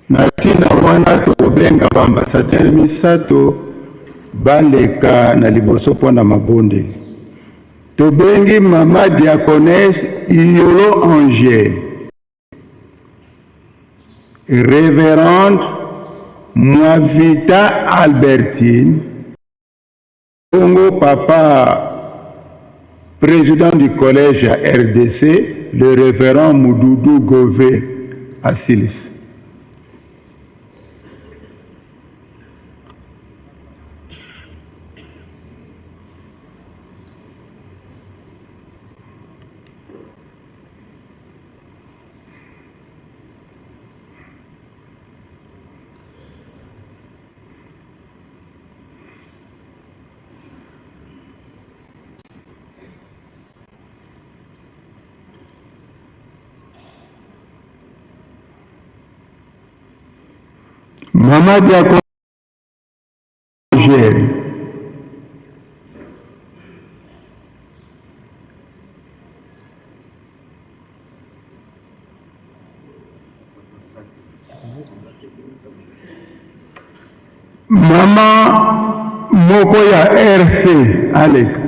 Na ntina wana tokobenga ba ambassadeurs misato baleka na liboso mpo na mabondeli. Tobengi mama diaconesse Iyolo Angèle, Reverende Mwavita Albertine, Bongo papa president du collège ya rdc le reverend Mududu Gove asilisi. Mama Diako Angèle. Mama moko ya RC aleka.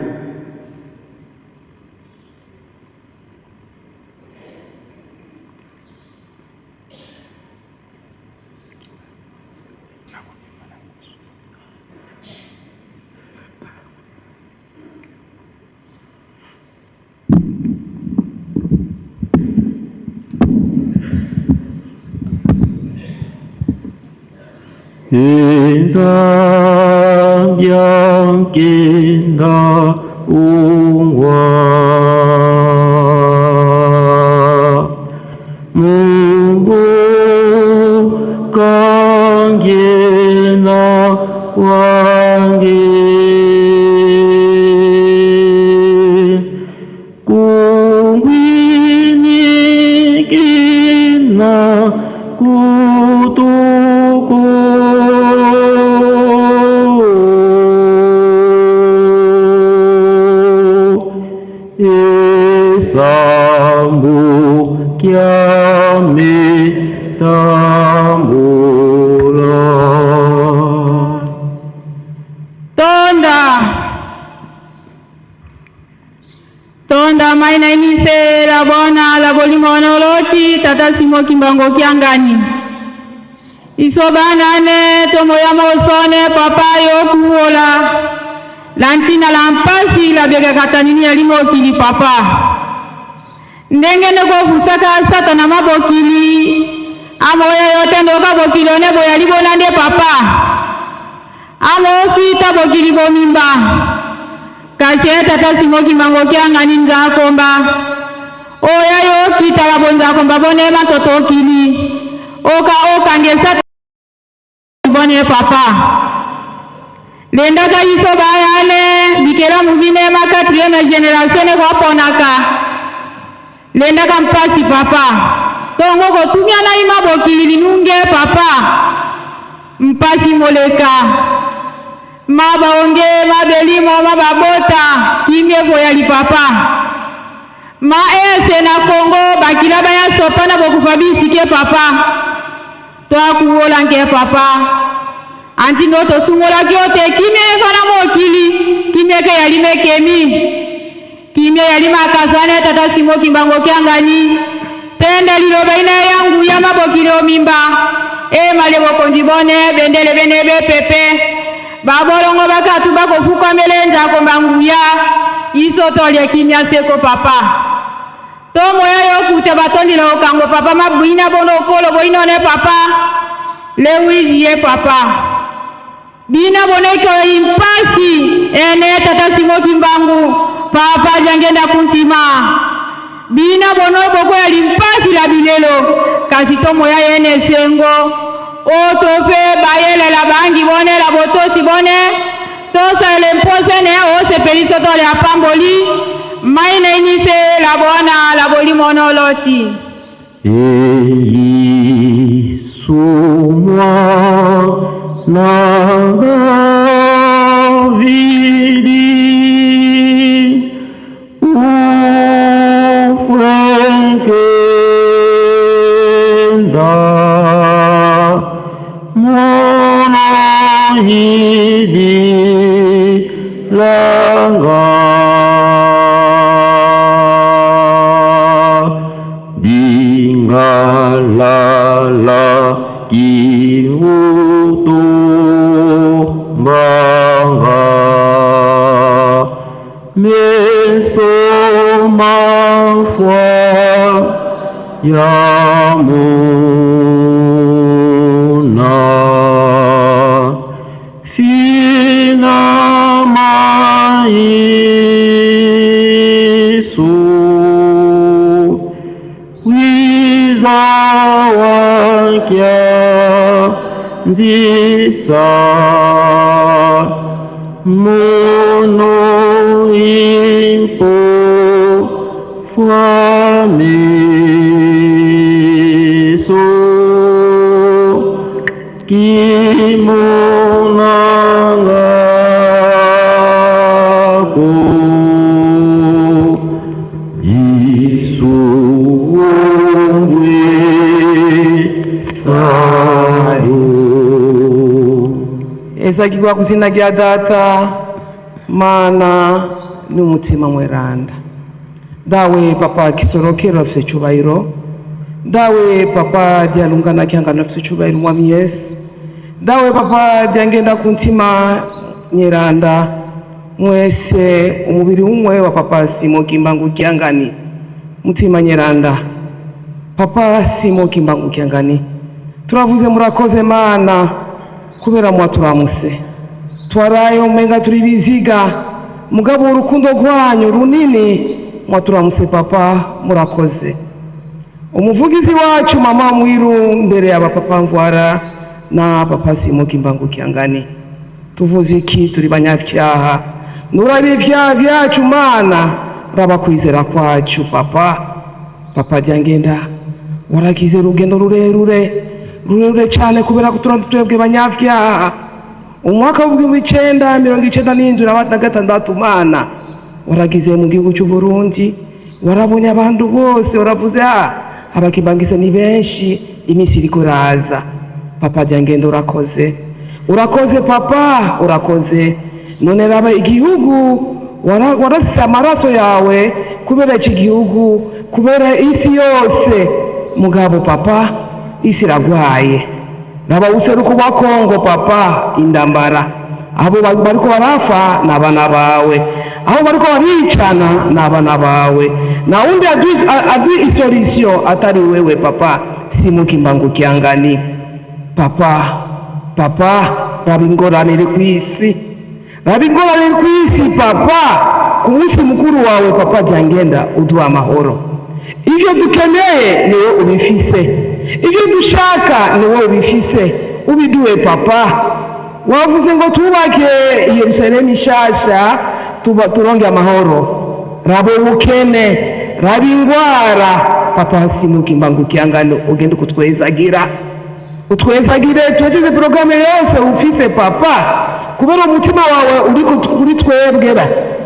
Tonda Tonda maina imise la bona la bolimo nolochi tata simo kimbango kiangani isobanane tomoya mosone papa yo kuola lantina la mpasi la bega katanini ya limokili papa ndenge ndekofusaka satana mabokili amoya yote ndoka bokili one boyali bona nde papa amofita bokili bomimba kasi ye tata simo kimbango kiangani nzakomba oya yokita la bonzakomba bone matoto okili oka okangesa bone papa lendaka iso bayane bikela mubine ma quatrième génération ne koaponaka lendaka mpasi papa tongo kotumia na ima bokili linunge papa mpasi moleka mabaonge mabelimo mababota kimie boyali papa ma ese na Kongo bakila baya sopa na bokufa bisike papa twakuwola nke papa anti ndo tosungolaki ote kimia efana mokili kimia ke yali mekemi kimia yali makasane tata simo kimbango kiangani tenda liloba ina yangu ya mabokili omimba e male bokonzi bone bendele bene bepepe babolongo bakatu bakofukamela nzako mbanguya iso tolie kimia seko papa tomoya yokuta batondila okango papa mabwina bono okolo boinone papa lewiji ye papa bina boneko impasi ene tata simo kimbangu papa jangenda kuntima bina bono boko ya limpasi la bilelo kasi tomoya yene sengo otope bayelela bangi bone la botosi bone tosala mpose ne osepeli so tole apamboli maina inise la bona la bolimono loti Manga Dingalala Kiutu Manga Meso Mafwa Yamuna Fina Maisu Wiza Wakya Nzisa Mono Impo Fwamiso Kimonangako Isuongwe Sayo. Ezagirwa ku zina rya Data, Mana n'Umutima Mweranda. Dawe Papa Kisorokero afise icubahiro, dawe Papa Dialungana Kiangano afise icubahiro, Mwami Yesu, dawe Papa Diangenda ku ntima Nyeranda, mwese umubiri umwe wa Papa Simo Kimbangu Kiangani, Mutima Nyeranda, Papa Simo Kimbangu Kiangani, turavuze murakoze Mana kubera mwaturamuse. Twaraye umenga turi biziga, mugabo urukundo rwanyu runini mwaturamuse. Papa, murakoze. Umuvugizi wacu Mama Mwiru mbere ya Papa Mvwara na Papa Simo Kimbangu Kiangani, tuvuze iki? Turi banyabyaha. Nuraba ivyaha vyacu Mana, raba kwizera kwacu. Papa, Papa Diangenda, waragize urugendo rurerure, rurerure cyane kubera ko twebwe banyabyaha. Umwaka w'1996 Mana, waragize mu gihugu cy'u Burundi, warabonye abantu bose, waravuze: "Ah, abakimbangise ni benshi, iminsi iriko iraza." Papa Diangenda, urakoze, urakoze Papa, urakoze. None raba igihugu, warasize amaraso yawe kubera iki gihugu, kubera isi yose. Mugabo Papa, isi iragwaye. Raba useruko bwa Kongo Papa, indambara, abo bariko barafa ni abana bawe, aho bariko baricana ni abana bawe, na undi adui isolution atari wewe, Papa Simo Kimbangu Kiangani. Papa, Papa, raba ingorane iri ku isi, raba ingorane iri ku isi. Papa, ku munsi mukuru wawe, Papa Diangenda, uduha amahoro. Ivyo dukeneye niwe ubifise, ivyo dushaka niwe ubifise, ubiduhe Papa. Wavuze ngo twubake Yerusalemu ishasha, tuba turonge amahoro. Raba ubukene, raba ingwara. Papa Simo Kimbangu Kiangani, ugende kutwezagira, utwezagire, tuwegeze porogaramu yose ufise Papa, kubera umutima wawe uri kuri twebwe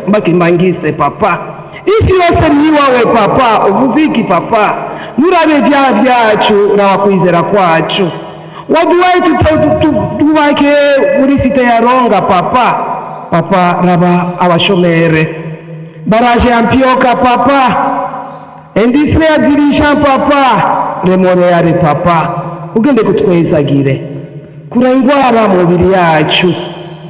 bakimbangiste. Papa, isi yose ni iwawe. Papa, uvuze iki? Papa, nurabe ibyaha byacu, raba kwizera kwacu. Waduhaye twubake muri cité ya Ronga. Papa, Papa, raba abashomere, barrage ya Mpioka Papa, industrie ya dirigeant Papa, remoreare. Papa, ugende kutwezagire, kura ingwara mu mubiri yacu,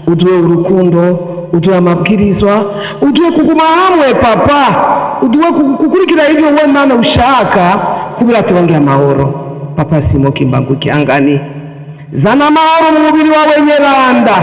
uduhe urukundo, uduhe amabwirizwa, uduhe kuguma hamwe Papa, uduhe kukurikira ivyo we Mana ushaka kubera turonge amahoro. Papa Simo Kimbangu Kiangani, zana amahoro mu mubiri wawe Nyeranda,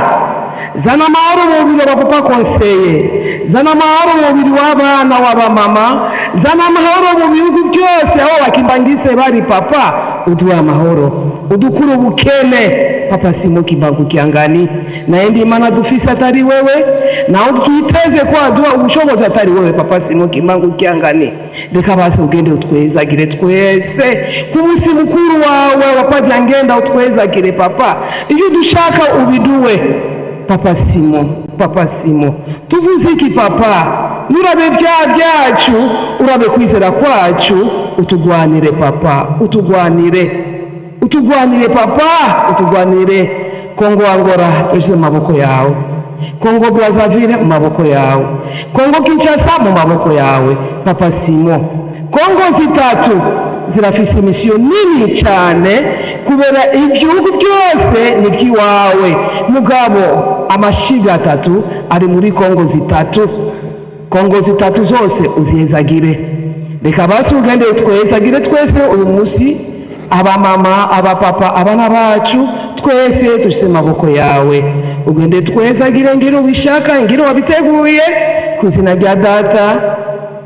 zana amahoro mu mubiri wa papa conseiller, zana amahoro mu mubiri w'abana w'abamama, zana amahoro mu bihugu byose aho bakimbangise bari. Papa, uduhe amahoro, udukure ubukene. Papa Simo Kimbangu Kiangani, naye Imana dufise atari wewe, nawe twiteze ko aduha ubushobozi atari wewe. Papa Simo Kimbangu Kiangani, reka basi ugende utwezagire twese ku munsi mukuru wawe wa Padiangenda, utwezagire Papa, ibyo dushaka ubiduwe. Papa Simo, Papa Simo, tuvuze iki? Papa, nurabe ibyaha byacu, urabe kwizera kwacu, utugwanire Papa, utugwanire, utugwanire Papa, utugwanire. Kongo, Angola, tushyize mu maboko yawe. Kongo Brazzaville mu maboko yawe. Kongo Kinshasa mu maboko yawe Papa Simon. Kongo zitatu zirafise misiyo nini cyane kubera ibihugu byose ni iby'iwawe mugabo amashiga atatu ari muri Kongo zitatu. Kongo zitatu zose uzihezagire. Reka basi ugende twezagire twese uyu munsi, abamama, abapapa, abana bacu twese dushyize amaboko yawe, ugende twezagire ngira ubishaka ngira wabiteguye, ku izina rya data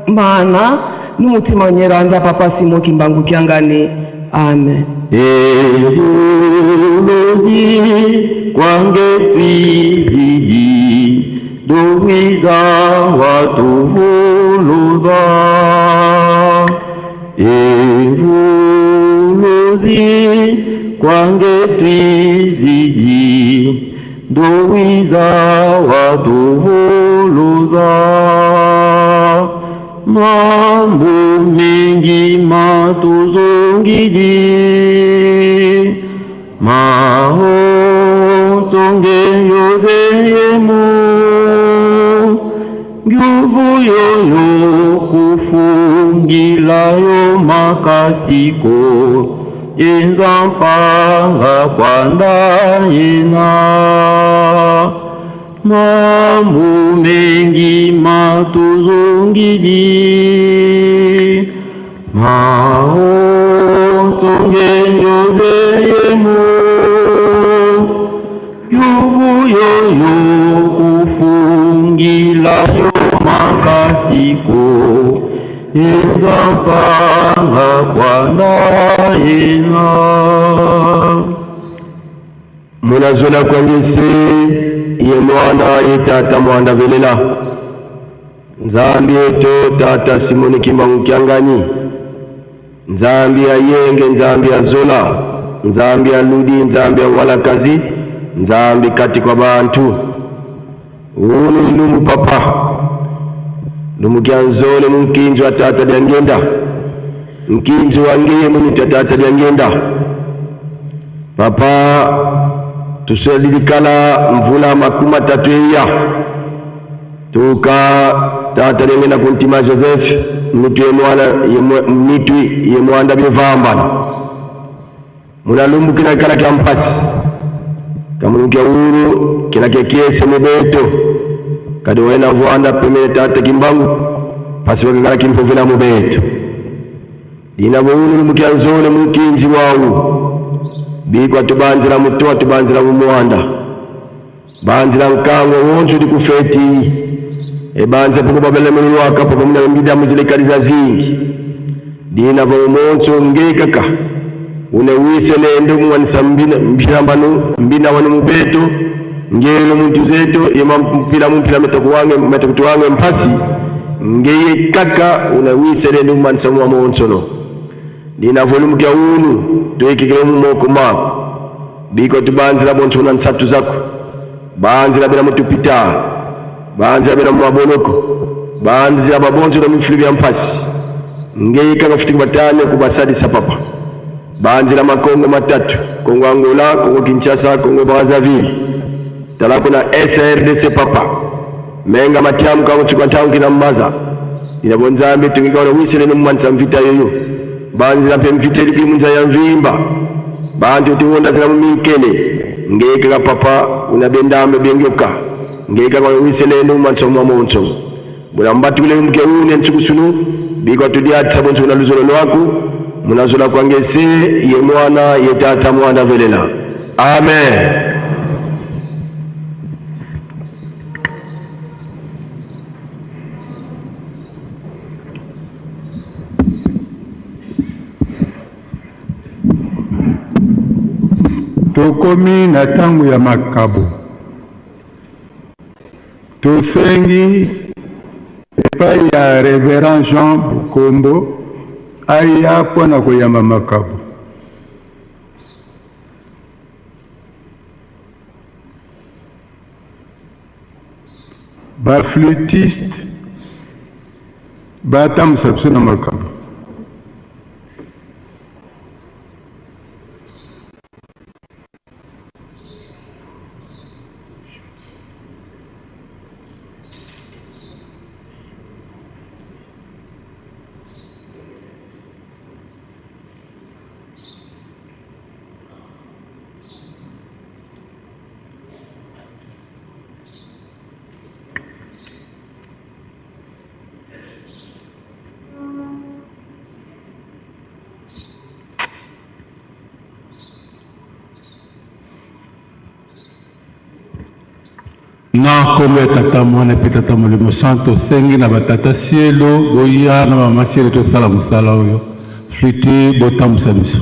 mana n'umutima nyeranda Papa Simon Kimbangu Kiangani, amen. Ebulozi kwange twizidi duwiza watuvuluza. Ebulozi kwange twizidi duwiza watuvuluza. Mambo mengi matuzongidi mahosonge yozeyemo nguvu yoyo kufungilayo makasiko inzampanga kwandayina. Mambo mengi matuzongidi mahosonge yozeyemo nguvu yoyo kufungilayo makasiko inzampanga kwandayina. Munazola kwangese ye mwana ye tata mwanda velela Nzambi eto tata Simoni Kimbangu Kiangani, Nzambi ya yenge, Nzambi ya zola, Nzambi ya ludi, Nzambi ya walakazi, Nzambi kati kwa bantu. Unu lumbu papa lumbu kya nzole munkinzi wa tata lyangenda, nkinzi wangeye munitu ya tata lyangenda. Papa tuselilikala mvula 30 iya tuka tata lyangenda kuntima Joseph mitu ye mwana ye mitu ye mwanda byevambana munalumbukira kala kya mpasi kamulukia uru kila kya kiese mubeto kadi wena vwanda pemene tata Kimbangu pasi wakakala kimpovela mubeto dina boulu lumbukia nzole mukinzi wawu bikwa tubanzira mutoa tubanzira mumuwanda banzira nkango wonso dikufeti ebanze poko babele mulwaka poko muna mbida muzilekaliza zingi dina vo monso ngekaka une wise lendo muwanisa mbina mbina mbanu mbina wanu mubeto ngelo muntu zeto yema mpila mpila metakuwange metakutuwange mpasi ngeye kaka une wise lendo muwanisa mwa monsono dina volumu kya unu tuikikile mumoko mako biko tubanzira bonso na nsatu zako banzira bena mutupita banzira bena mumabonoko banzira babonso na mifulu bya mpasi ngeye kaka futi batane kubasadisa papa banzira makongo matatu Kongo Angola, Kongo Kinshasa, Kongo Brazzaville talako na SRDC papa menga matiamu kango chikwantangu kina mmaza ina bonzambe tungika na wisele no mwansa mvita yoyo banzira pe mvita ili kumunza ya mvimba bantu tiwonda zira muminkene ngeka papa unabendambe bengoka ngeka kwa wisele no mwansa mwa monso mulambati ule mke une nchukusunu biko tudiatsa bonso na luzolo lwako munazola kwangese ye mwana ye tata mwana velela amen. Tokomi na tangu ya makabo tosengi epai ya Reverend Jean Bukombo aya mpona koyamba makabo. Ba flûtiste batambusa biso na makabo. Na nkombo ya Tata, Mwana mpe Tata Molimo Santo, tosengi na batata sielo boya na mama sielo tosala mosala oyo. Flûte botambusa biso.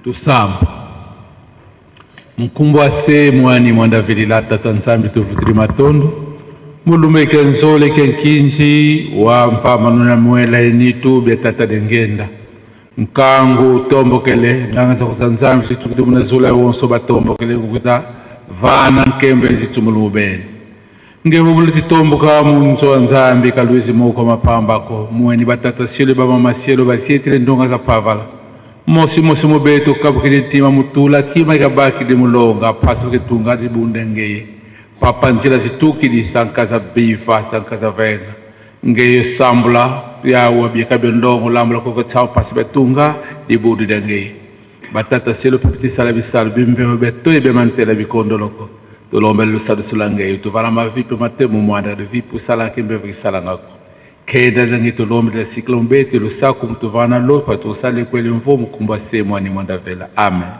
Tusamba. Mukumbu ase mwani mwandavilila tata Nzambi tuvutili matondo mulume ke nzole ke nkinzi wa mpama nuna mwela enitu bya tata dengenda nkangu tombokele ndangaza kuza Nzambi zitukudi muna zula wonso batombokele kukuta vana nkembe zitumulu mubele ngevu titomboka munzo wa Nzambi kalwizi moko mapambako mweni batata sielo bamama sielo basietile ndonga za pavala mosi mosi mubeto kabukile ntima mutula kima ikabaki di mulonga pasi kutunga di bundengeye papa nzila zitukili sankaza bifa sankaza venga ngeye sambula yawa biekabe ndongo lambula koko tsao pasi betunga di budu dengeye batata sielo pipitisala bisalo bimbeho betoye bemantela bikondoloko tulombele lusadu sulangeyo tuvala mavipi matemu mwanda de vipi usala kimbe visalangako kenda zangi tulombele sikla mbeti lusaku mtuvana lopa tusale kweli mvumu kumba semwa ni mwanda vela. Amen.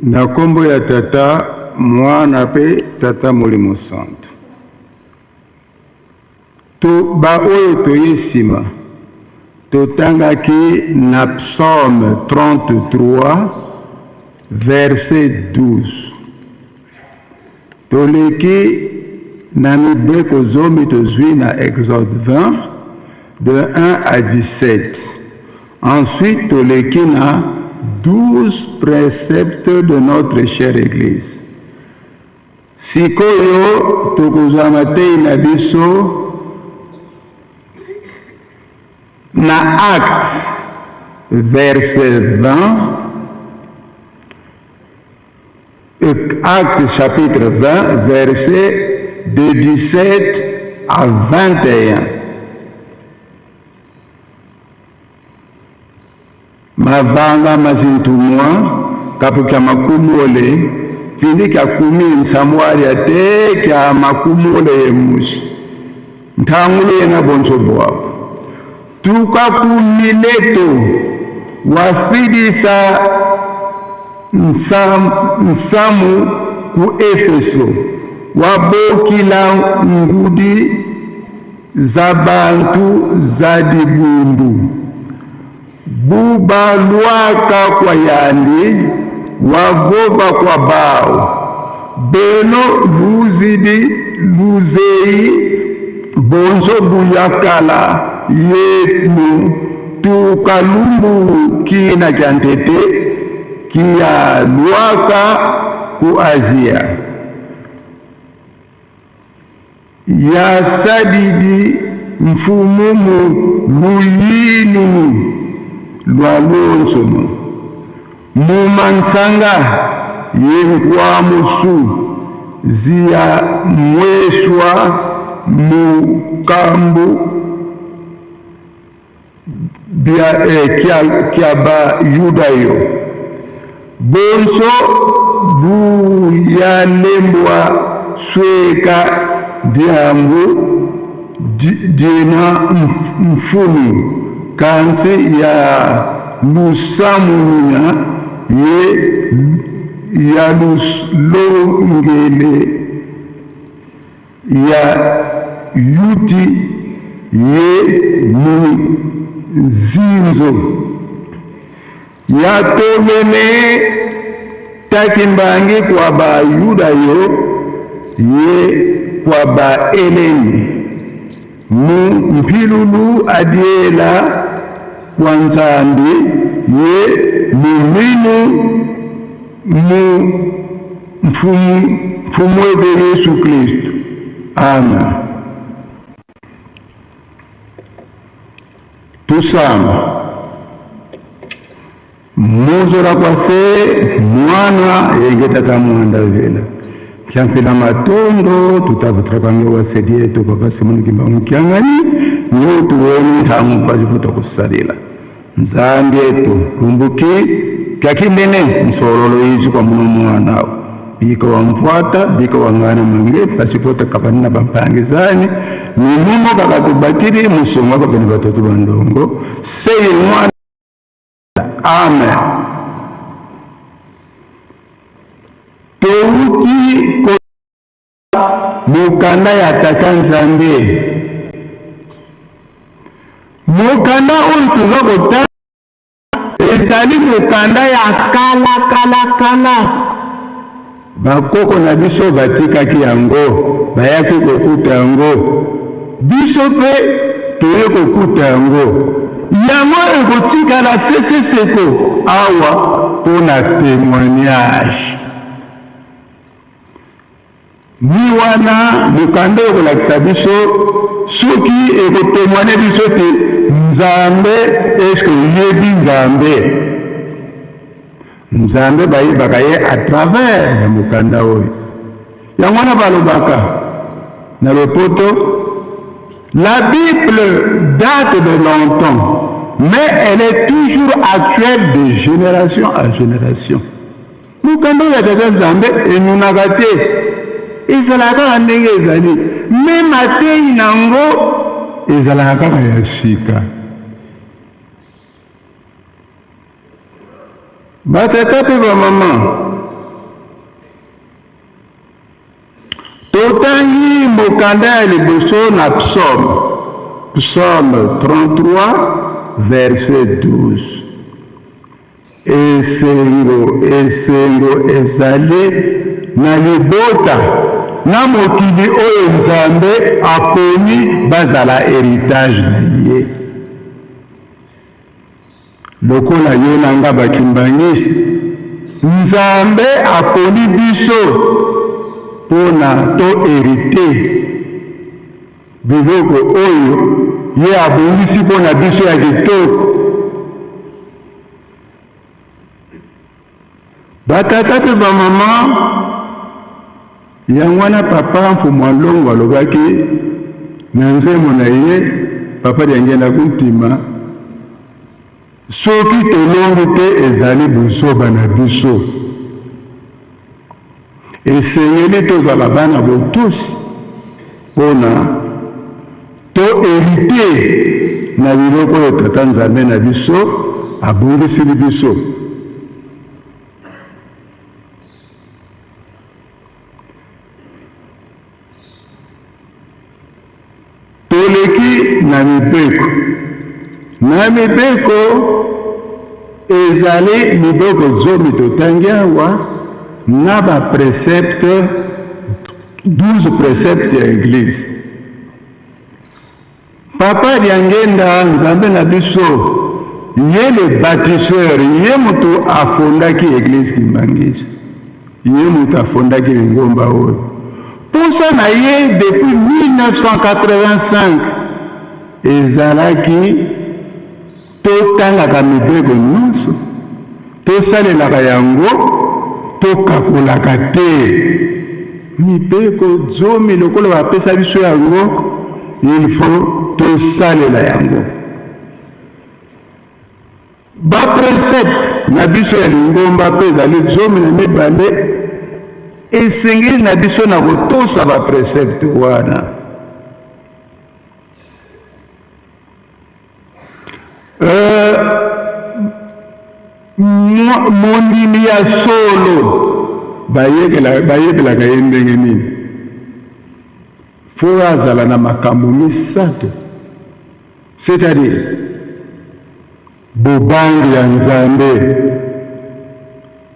Na kombo ya Tata, Mwana pe Tata Molimo Santu. To ba oyo toye sima, totangaki na Psaume 33 verset 12. Toleki na mibeko zomi tozwi na Exode 20 de 1 à 17. Ensuite toleki na 12 preceptes de notre chère Eglise. Sikoyo tokozwa mateyi na biso na Actes verset 20. Actes chapitre 20 verset de 17 à 21. Mavanga mazintumwa kapu kya makumole tindi kya kumi nsamwaria te kya makumole yemusi ntangulu yena bonso bwapo tukakumileto wafidisa nsamu ku Efeso wabokila ngudi za bantu za dibundu bubalwaka kwa yandi wagova kwa bao beno luzidi luzeyi bonso buyakala yenu tukalumbu kina kya ntete kia lwaka ku Azia ya sadidi mfumu mu luyinunu lwa lonsono mumansanga yenkwamusu ziya mweswa mukambu bia kya ba yudayo bonso buyalembwa sweka diangu dina mfumu kansi ya lusamunya ye ya luslongele ya yuti ye muzinzo ya tomene takimbangi kwa bayudayo ye kwa baeleni mu mpilulu adiela kwa Nzambi ye muminu mu mfumu webe Yesu Kristo. Amen. Tusamba muzora kwa se mwana yenge tata mwanda vela kyampila matondo tutavutra kwange wasedie to papa Simoni Kimbangu Kiangani nyo tuweni tamu pajiputa kusalila Nzambi etu kumbuki kyakimene nsololo izi kwa muno mwanao bika wamfuata bika wangana mange pasipota kapanina bampangizani ni mumo kakatubakiri musongo kwa bene batoto bandongo seye mwana. Amen. Touti ko mokanda ya tata Nzambe, mokanda oyo toza kotanga ezali mokanda ya kala kala kala. Bakoko na biso batikaki yango, bayaki kokuta yango, biso mpe toye kokuta yango. Yango ekotikala seseseko awa mpona témoignage. Ni wana mokanda ekolakisa biso soki ekotémoigne biso te Nzambe, eske oyebi Nzambe? Nzambe bayebaka ye à travers ya mokanda oyo. Yango wana balobaka na lopoto, la Bible date de longtemps, mais elle est toujours actuelle de génération à génération. Mokanda oyo ya tata Nzambe enunaka te, ezalaka kaka ndenge ezali, me mateyi nango ezalaka kaka ya sika. Batata mpe bamama, Totangi mokanda ya liboso na Psaume, Psaume 33 verset 12. Esengo, esengo ezali na libota na mokili oyo Nzambe aponi bazala heritage na ye. Lokola yo na nga ba kimbanguiste, Nzambe aponi biso pona to heriter biloko oyo ye abongisi pona biso ya kitoko. Ba tata pe ba mama, yango wana papa Mfumu a Longo alobaki na nzembo na ye Papa Diangienda Kuntima, soki tolongi te ezali buzoba na biso. Esengeli tozala bana botosi pona to heriter na biloko oyo Tata Nzambe na biso abongiseli biso. Toleki na mibeko. Na mibeko ezali mibeko zomi totangi awa na ba precepte 12 precepte ya eglise. Papa Diangenda Nzambe na biso ye le batisseur ye mutu afondaki eglise kimbanguiste ye mutu afondaki lingomba oyo posa na ye depuis 1985 ezalaki totangaka mibeko nyonso tosalelaka yango tokakolaka te mibeko zomi lokola bapesa biso yango il faut tosalela yango baprecepte na biso ya lingomba mpe ezali 12 esengeli na biso na kotosa baprecepte wana Euh, mondimi ya solo bayebelaka ye ndenge nini? Fo azala na makambo misato, c'est-à-dire bobangi ya Nzambe,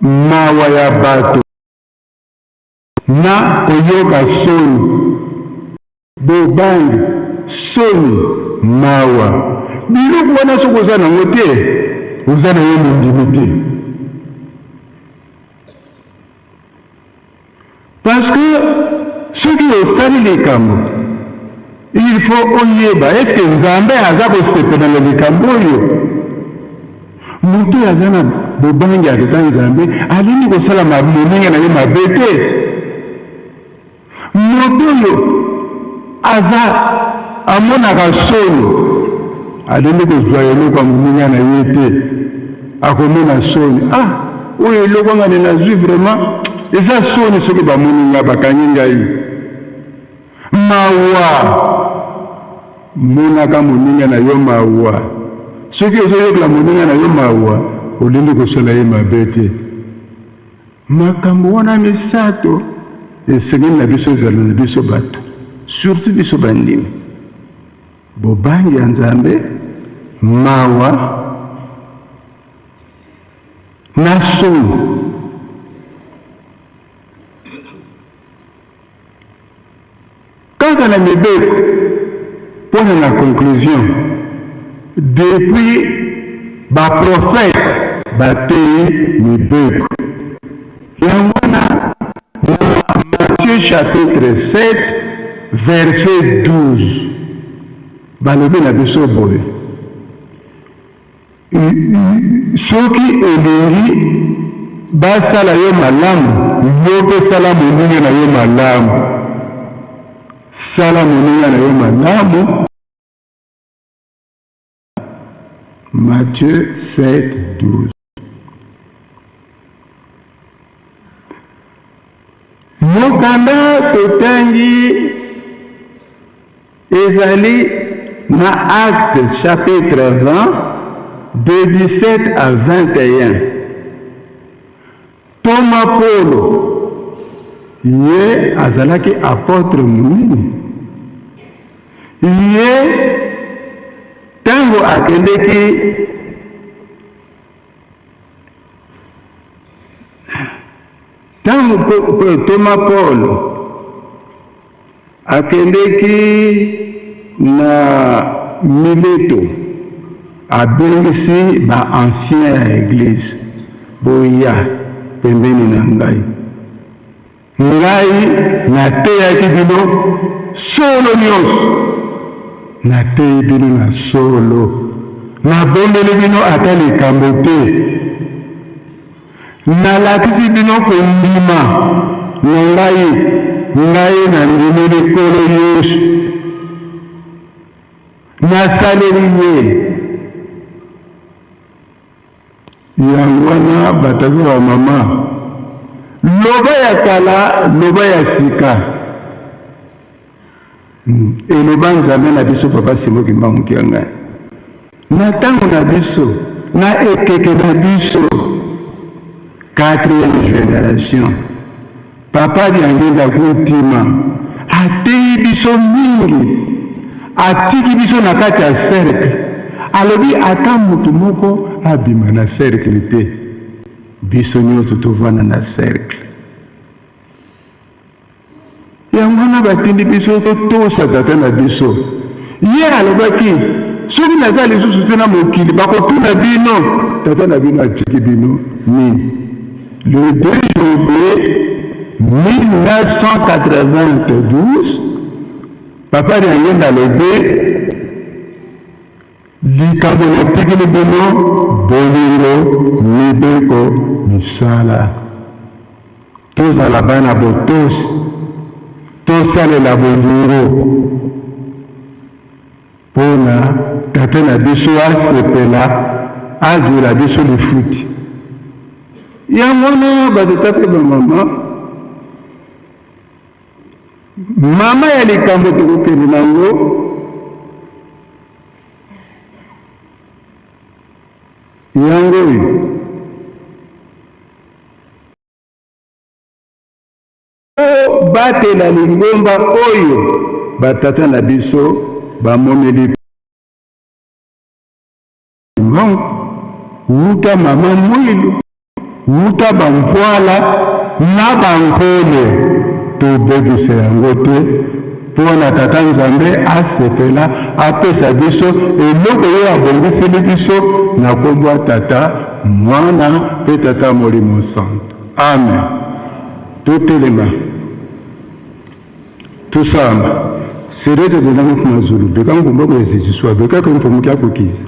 mawa ya bato na koyoka soni. Bobangi, soni, mawa, biloko wana soki oza nango te, oza na yo mondimi te. Parce que soki osali likambo, il faut oyeba est-ce que Nzambe aza kosepela na likambo oyo? Moto oyo aza na bobangi ya Tata Nzambe alingi kosala moninga na ye mabe te. Moto oyo aza amonaka soni alingi kozwa eloko ya moninga na ye te, akomona soni. Ah, oyo eloko ngani nazwi vraiment eza soni, soki bamoni ngai bakangi ngai. Mawa, monaka moninga na yo mawa. Soki ozoyokela moninga na yo mawa, olingi kosala ye mabe te. Makambo wana misato esengeli na biso ezala na biso bato, surtout biso bandimi: bobangi ya Nzambe, mawa na soni. Kaka na mibeko pona na conclusion depuis ba prophètes bateyi mibeko yango wana na Matthieu chapitre 7 verset 12 balobi na biso boye Soki olingi basala yo malamu, yo mpe sala moninga na yo malamu. Sala moninga na yo malamu. Matthieu 7, 12. Mokanda totangi ezali na Actes chapitre 20 de 17 à 21. Ntoma Polo. Ye azalaki apotre monene. Ye ntango akendeki ntango ntoma Paul akendeki na Mileto, abengisi ba anciens ya eglise, boya pembeni na ngai. Ngai nateyaki bino solo nyonso, nateyi bino na solo, nabombeli bino ata likambo te. Nalakisi bino kondima na ngai, ngai nandimeli Nkolo Yesu, nasaleli ye. Yango wana batata ba mama, loba ya kala, loba ya sika. Eloba Nzambe na biso Papa Simon Kimbangu Kiangani. Na tango na biso, na ekeke na biso, quatrième generation, Papa Diangienda Kuntima ateyi biso mingi, atiki biso na kati ya cercle, alobi ata mutu moko abima na cercle te, biso nionso tovanda na cercle. Yango wana batindi biso totosa tata na biso. Ye alobaki, soki naza lisusu te na mokili, bakotuna bino, tata na bino atiki bino nini? Le 2 janvier 1992, Papa Diangienda alobi, Likambo natikeli bino, bolingo, mibeko, misala. Tozala bana botosi, tosalela bolingo mpo na Tata na biso asepela, azwela biso lifuti. Yango wana batata mpe bamama, mama ya likambo tokokende na yango yango oyo. Tobatela lingomba oyo batata na biso bamoneli Kimbangu wuta mama Mwilu, wuta ba Mvuala na ba Nkole. Tobebisa yango te mpo na Tata Nzambe asepela apesa biso eloko ye abongiseli biso na kombo ya Tata, Mwana mpe Tata Molimo Santu. Amen. Totelema. Tusamba. Serete bonanga kumazulu beka nkumba kuyaziziswa beka kemfomu kyakukiza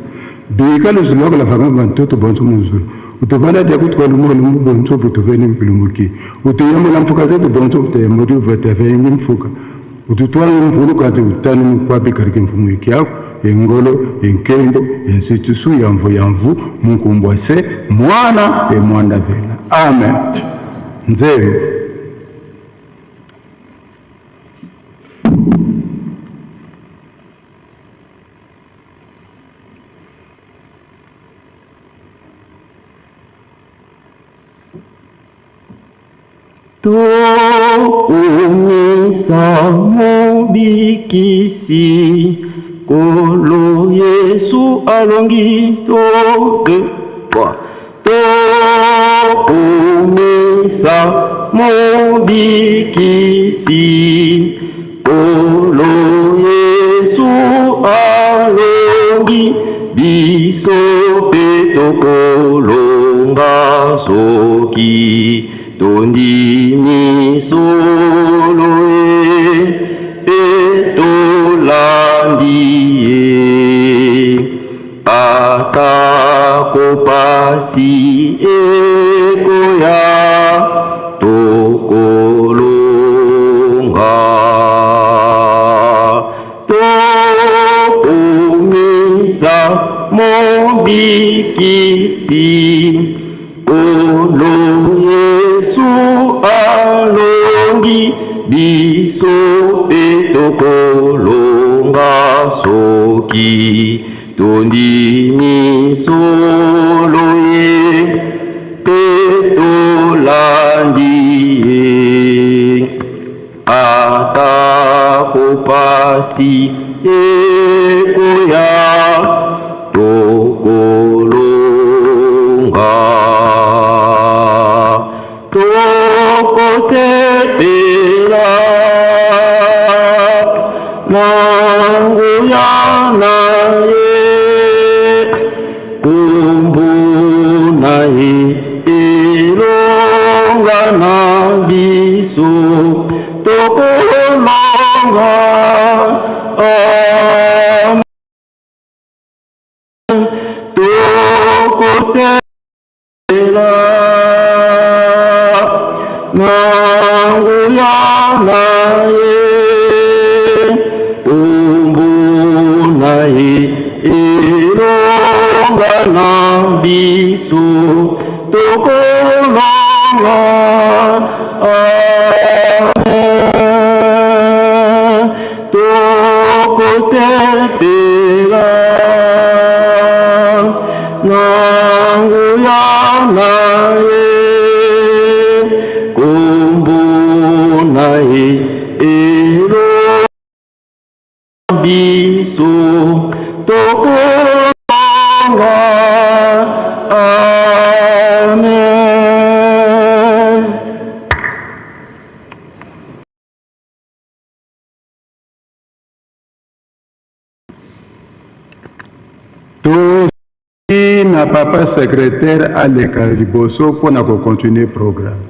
beka luzulu lwako lavanga bantoto bonso muzulu utuvanda dia kutwa lumo lumu bonso butuveni bilumuki utuyamula mfuka zetu bonso butayamuri uvatavenge mfuka ututwala mvulu kati utani mukwabi karike mfumu ikyako engolo enkembo ensitusu yamvu yamvu munkumbwa se mwana e mwanda vela. Amen. Nzero. Tokumisa Mobikisi, Nkolo Yesu alongi to deux trois. Tokumisa Mobikisi, Nkolo Yesu alongi, biso pe tokolonga soki tondimi solo ye pe tolandi ye. Atako pasi ekoya, tokolonga. Tokumisa Mobikisi, Nkolo Yesu alongi, biso pe tokolonga soki tondimi solo ye pe tolandi ye. Atako pasi ekoya, tokolonga. Tokosepela na nguya na ye, kombo na ye elonga na biso, tokolonga. Amen. Tokosepela na nguya na ye, kombo na ye elonga na biso, tokolonga. Amen. Tokosepela na nguya na ye, kombo na ye elonga biso, tokolonga. Amen. Tosi na papa secrétaire aleka liboso mpona kocontinue programme.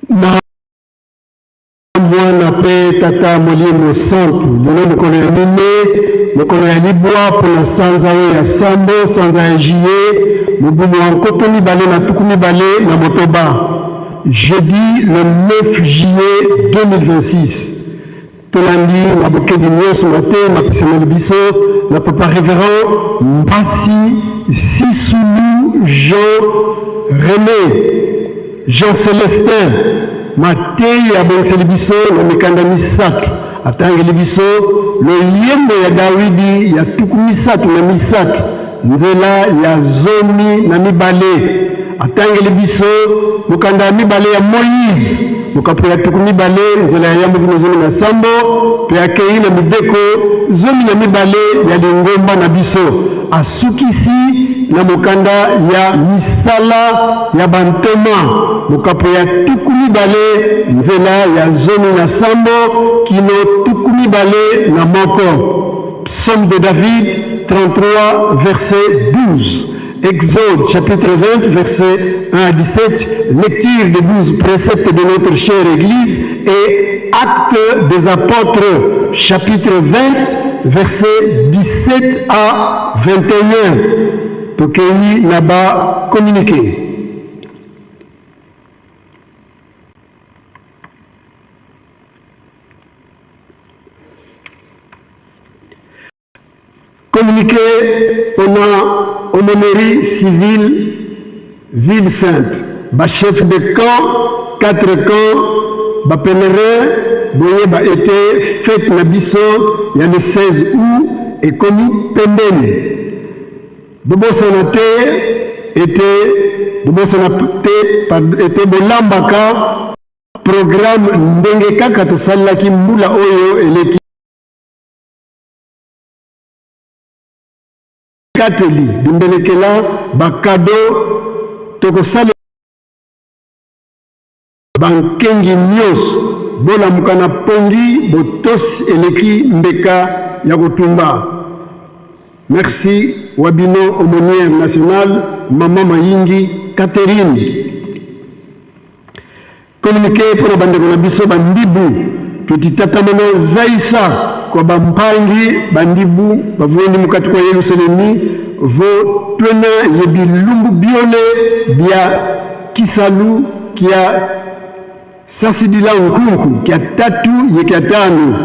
Na Mwana mpe Tata Molimo Santu. Lelo mokolo ya mine, mokolo ya libwa mpo na sanza oyo ya sambo, sanza ya juillet, mobu mwa 2026, jeudi le 9 juillet 2026. Tolandi na bokebi nyonso mateya mapesameli biso na Papa Reverend Mpasi Sisulu Jean Rene Jean Celestin. Mateya abongiseli biso na mikanda misato. Atangeli biso loyembo ya Dawidi ya 33 nzela ya 12. Atangeli biso mokanda ya mibale ya Moïse mokapo ya 20 nzela ya yambo kino 17, mpe akei na mibeko 12 ya lingomba na biso. Asukisi na mokanda ya misala ya bantoma mokapo ya 20 nzela ya 17 kino 21. Psaume de David 33 verset 12. Exode chapitre 20 verset 1 à 17, lecture des 12 préceptes de notre chère Église et Actes des Apôtres chapitre 20 verset 17 à 21. Tokei là-bas communiqué. Communiqué pona aumônerie civile ville sainte, ba chefs de camp, 4 camps, ba pèlerins boyeba ete fete na biso ya le 16 août ekomi pembeni. Bobosana te ete bobosana te ete bolambaka programme ndenge kaka tosalelaki mbula oyo eleki. Bikateli, bimbelekela, ba cadeaux tokosalela ba nkengi nionso. Bolamuka na pongi, botosi eleki mbeka ya kotumba. Merci wa bino aumonière nationale maman Mayingi Catherine. Communiqué mpo na bandeko na biso ba ndibu totitatamana zaisa kwa ba mpangi ba ndibu bavuendi mukati kwa Yelusalemi vo twena ye bilumbu biole bia kisalu kia sasidila nkunku kia tatu ye kia tano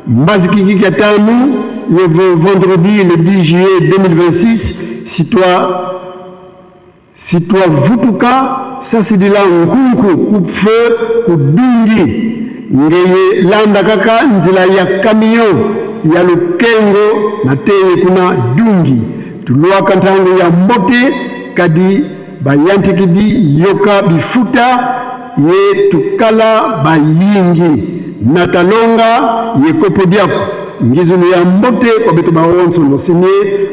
mbazikiki kia tano ye vo vendredi le 10 juillet 2026 sitwa Sitwavutuka sasidila nkunku kupfe kudungi ngeye landa kaka nzela ya camion ya lukengo na teye kuna dungi tuluaka ntango ya mbote kadi bayantikidi yoka bifuta ye tukala bayingi na talonga ye kopo diaku ngizulu ya mbote kwa beto baonso nosinye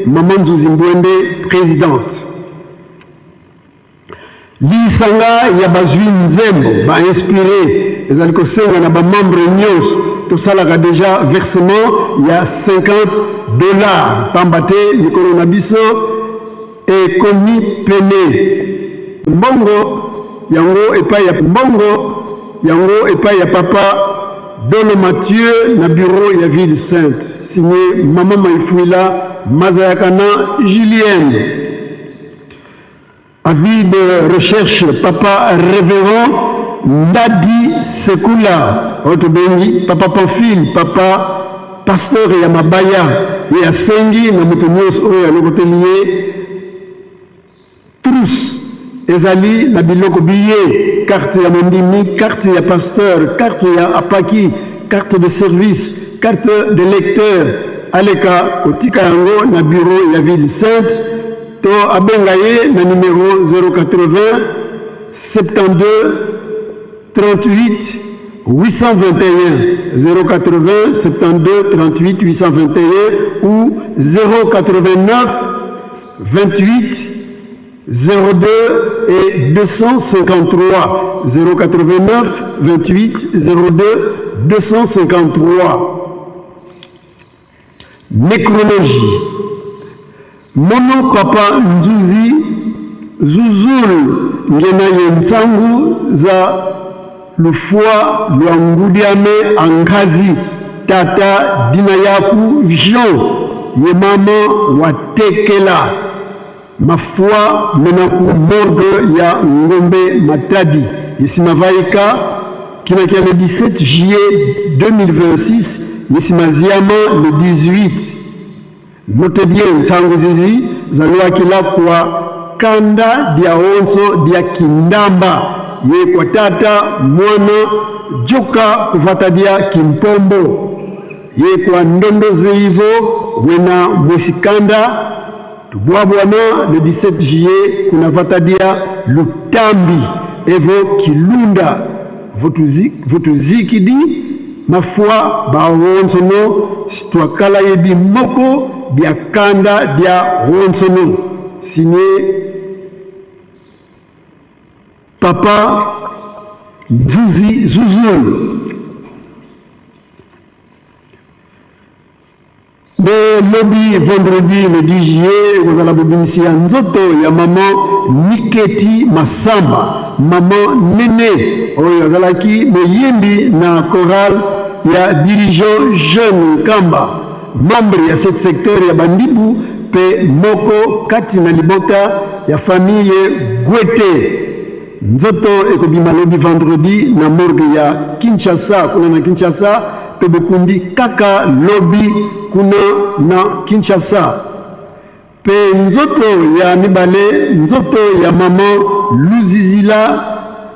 mama Nzuzi Mbwembe presidente. Lisanga ya bazwi nzembo ba inspire ezali kosenga na ba membres nionso tosalaka dejà versement ya 50 dollars pamba te mikolo na biso ekomi pene. Mbongo yango epai ya mbongo yango epai ya papa Dolo Mathieu na bureau ya ville sainte. Signé Maman Maifuila Mazayakana Julienne. Avis de recherche papa Reverend Ndadi Sekula oyo tobengi papa Pamphile, papa pasteur ya mabaya, ye asengi na moto nyonso oyo alokoteli ye trousse ezali na biloko biye, carte ya mondimi, carte ya pasteur, carte ya apaki, carte de service, carte de lecteur, aleka kotika yango na bureau ya ville sainte to abenga ye na numero 080 72 38 821, 080 72 38 821 ou 089 28 02 et 253, 089 28 02 253. Nécrologie. Mono papa Nzuzi Zuzul ngena ye nsangu za lufua lwa ngudiame angazi tata dina yaku Jean ye mama watekela mafua menaku morgue ya Ngombe Matadi isimavaika. Kinakia le 17 juillet 2026 nisimaziama le 18. Note bien nsango zizi zaluakila kwa kanda dia onso dia kindamba ye kwa tata mwana joka kuvata dia kimpombo ye kwa ndondo zeivo wena mwesikanda tubwabwana le 17 juillet kuna vatadia lutambi evo kilunda votuzikidi mafua bawonsono sitwakala yebi moko bia kanda dia wonsono signé papa Nzuzi Zuzulu. Nde lobi vendredi le 10 juillet ekozala bobimisi ya nzoto ya maman Niketi Masamba, maman Nene oyo azalaki moyembi na chorale ya dirigeant jeune Nkamba, membre ya cet secteur ya Bandibu pe moko kati na libota ya famille Gwete. Nzoto ekobima lobi vendredi na morgue ya Kinshasa kuna na Kinshasa pe bokundi kaka lobi kuna na Kinshasa. Pe nzoto ya mibale nzoto ya maman Luzizila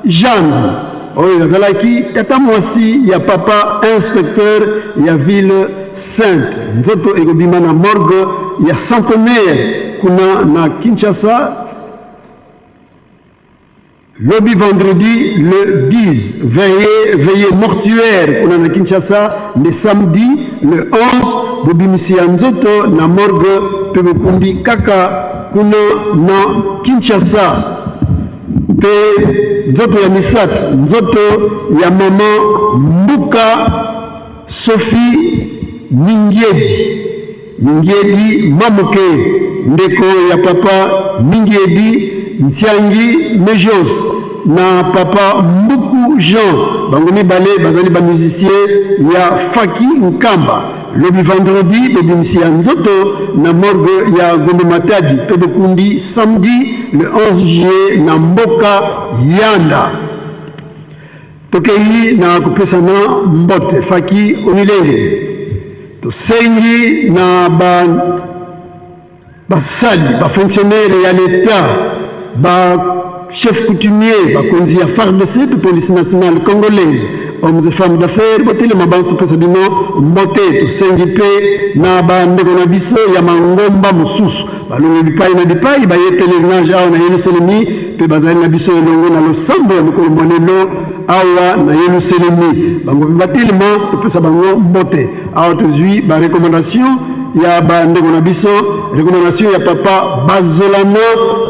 Jeanne oyo azalaki tata mwasi ya papa inspecteur ya ville sainte. Nzoto ekobima na morgue ya Centenaire kuna na Kinshasa. Lobi vendredi le 10, veillée, veillée mortuaire kuna na Kinshasa, le samedi le 11, bobimisi ya nzoto na morgue pe bokundi kaka kuna na Kinshasa. Pe nzoto ya misato, nzoto ya mama Mbuka Sophie Mingiedi, Mingiedi Mamuke, ndeko ya papa Mingiedi Ntiangi Mejos na papa Mbuku Jean, bango mibale bazali ba musiciens ya Faki Nkamba. Lobi vendredi bobimisi ya nzoto na morgue ya Gombe Matadi pe bokundi samedi le 11 juillet na mboka Yanda. Tokei na kopesana mbote faki omilenge. Tosengi na ba basali ba fonctionnaire ya l'Etat, ba chef coutumier, bakonzi ya FARDC pe police nationale congolaise, hommes et femmes d'affaires, botelema banso topesa bino mbote. Tosengi pe na bandeko na biso ya mangomba mosusu balongwe bipai na bipai baye pèlerinage awa na Yelusalemi mpe bazali na biso elongo na losambo ya mokolo mwa lelo awa na Yelusalemi. Bango mpe batelema, topesa bango mbote. Awa tozwi ba recommandation ya bandeko na biso, recommandation ya papa Bazolana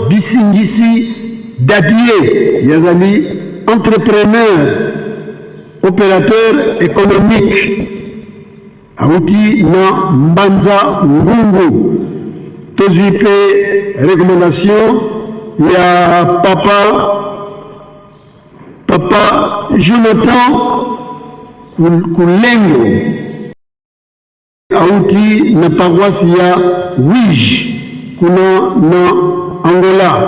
Bisingisi Dadie, yazali entrepreneur opérateur économique Awuti na Mbanza Ngungu. Tozwi mpe recommandation ya papa papa Jonathan Kulengo awuti na paroisse ya Wige kuna na Angola.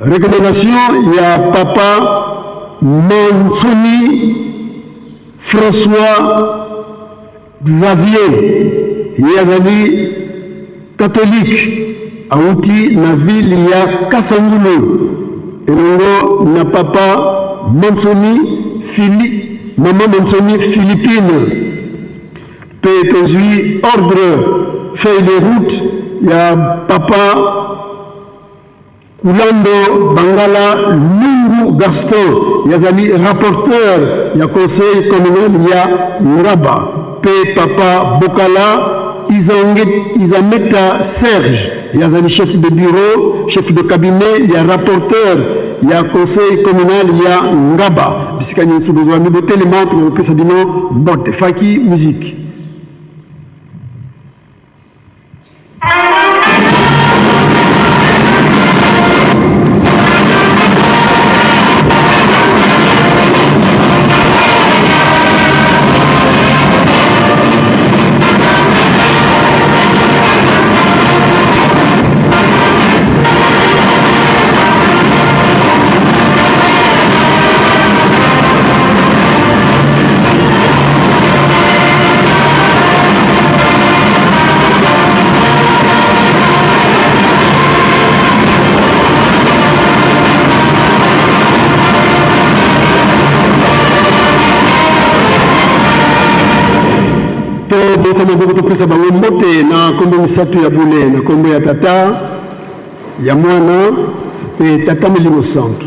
Recommandation ya papa Mansoni François Xavier, ye azali catholique, awuti na ville ya Kasangulu elongo na papa Mansoni Fili, mama Mansoni Philippine. Pe tozwi ordre feuille de route ya papa Kulando Bangala Lungu Gaston yazali rapporteur ya conseil communal ya Ngaba pe papa Bokala Izameta Serge yazali chef de bureau chef de cabinet ya rapporteur ya conseil communal ya Ngaba. Bisika nyonso bozwami botelema tokopesa bino mbote. Faki musique. Tobongisa maboko topesa bango mbote na nkombo misato ya bule, na nkombo ya Tata, ya Mwana mpe Tata Molimo Santu.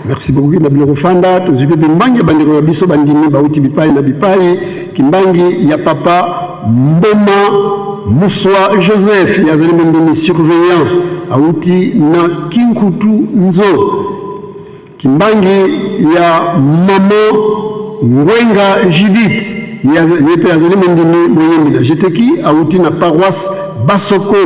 Merci beaucoup na bino kofanda. Tozwi mpe bimbangi ya bandeko na biso bandimi bauti bipai na bipai, kimbangi ya papa Mboma Muswa Joseph, ye azali mondimi surveillant auti na Kinkutu Nzo. Kimbangi ya maman Ngwenga Judith, ye mpe azali mondimi moyembi na Jeteki, awuti na paroisse Basoko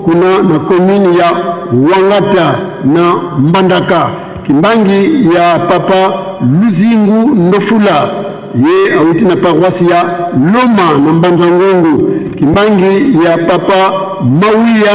kuna na commune ya Wangata na Mbandaka. Kimbangi ya papa Luzingu Ndofula, ye awuti na paroisse ya Loma na Mbanza Ngungu. Kimbangi ya papa Mawiya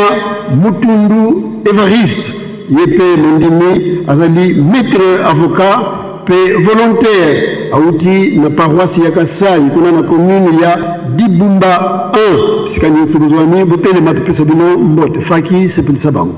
Mutundu Evariste, Ye mpe mondimi azali maitre avocat mpe volontaire, awuti na paroisse ya Kasai kuna na commune ya Dibumba 1. Bisika nyonso bozwami, botelema topesa bino mbote. Faki sepelisa bango.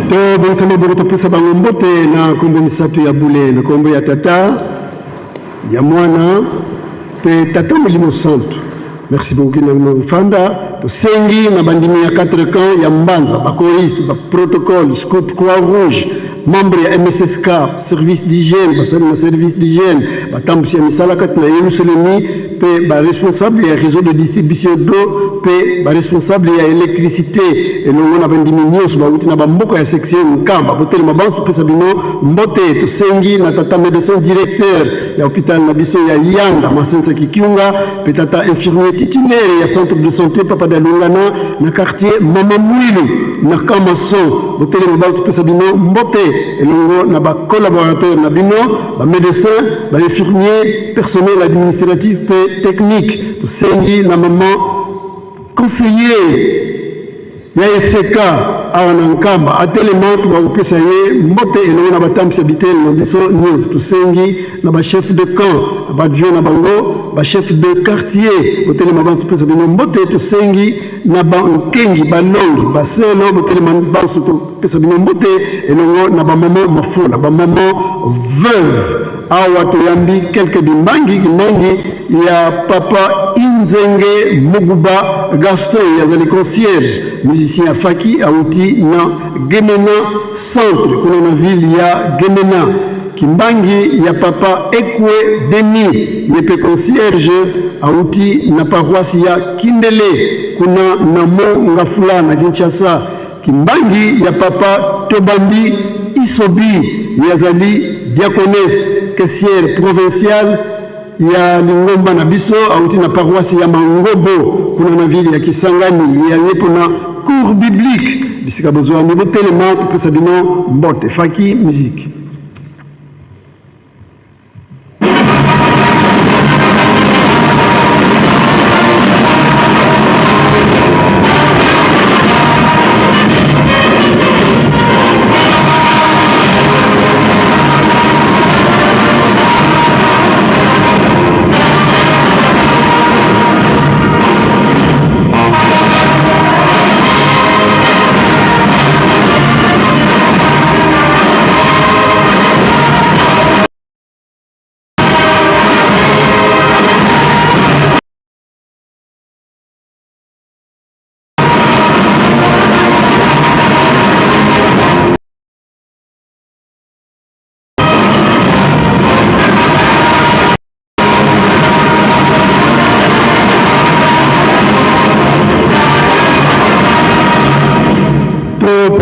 Tobongisa maboko topesa bango mbote na nkombo misato ya bule, na nkombo ya Tata, ya Mwana mpe Tata Molimo Santu. Merci beaucoup na mofanda. Tosengi na bandimi ya 4 camps ya Mbanza, bakoriste, baprotocole, scout, croix rouge, membre ya MSSK, service d'hygiène, basali na service d'hygiène, batambusi ya misala kati na Yelusalemi mpe baresponsable ya réseau de distribution d'eau mpe baresponsable ya électricité elongo na bandimi nyonso bauti na bamboka ya section Nkamba, botelema banso topesa bino mbote. Tosengi na tata médecin directeur ya hôpital na biso ya Yanda Masensa Kikiunga mpe tata infirmier titulaire ya centre de santé Papa Dalungana na quartier Mama Mwilu na Kamaso, botelema banso topesa bino mbote elongo na ba collaborateur na bino, ba médecin, ba infirmier, personnel administratif mpe technique. Tosengi na mama conseiller ya eseka awa na Nkamba atelema, tobakopesa ye mbote elongo na batambwisi ya biteyelo na biso nyonso. Tosengi na bachef de camp, na baadjoint na bango, bachef de quartier, botelema banso topesa bino mbote. Tosengi na bankengi, balongi, baselo, botelema banso topesa bino mbote elongo na bamama mafola, bamama veuve. Awa toyambi quelques bimbangi, kimbangi ya papa Inzenge Muguba Gaston, azali concierge musicien ya Faki, awuti na Gemena centre kuna na ville ya Gemena. Kimbangi ya papa Ekwe Deni, ye mpe concierge, awuti na paroisse ya Kindele kuna na Mont Ngafula na Kinshasa. Kimbangi ya papa Tobambi Isobi, ye azali diaconesse caissière provinciale ya lingomba na biso, awuti na paroisse ya Mangobo kuna na ville ya Kisangani. Ye aye mpona cours biblique. Bisika bozwami, botelema topesa bino mbote. Faki musique.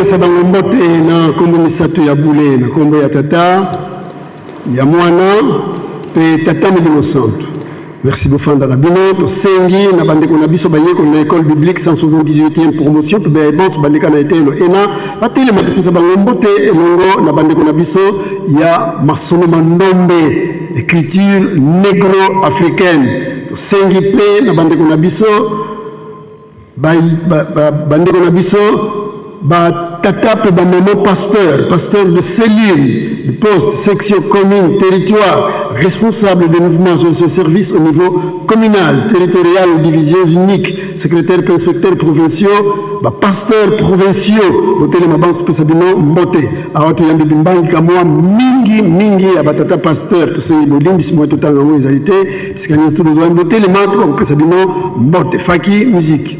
Topesa bango mbote na nkombo misato ya bule, na nkombo ya Tata, ya Mwana mpe Tata Molimo Santu. Merci bofanda na bino. Tosengi na bandeko na biso bayekoli na Ecole Biblique 178e promotion mpe baye bonso baleka na eteyelo ena batelema, topesa bango mbote elongo na bandeko na biso ya masolo mandombe écriture négro-africaine. Tosengi mpe na bandeko na biso bandeko na biso batata mpe bamama pasteur, pasteur de cellule, de poste, section, commune, territoire, responsable de mouvement social service au niveau communal, territorial, division unique, secrétaire, inspecteur provinciaux, bapasteur provinciaux, botelema banso, topesa bino mbote. Awa toyambi bimbangi kamwa mingi mingi ya batata pasteur. Tosengi bolimbisi, mwa totanga yango ezali te. Bisika nyonso bozwami, botelema, tokakopesa bino mbote. Faki musique.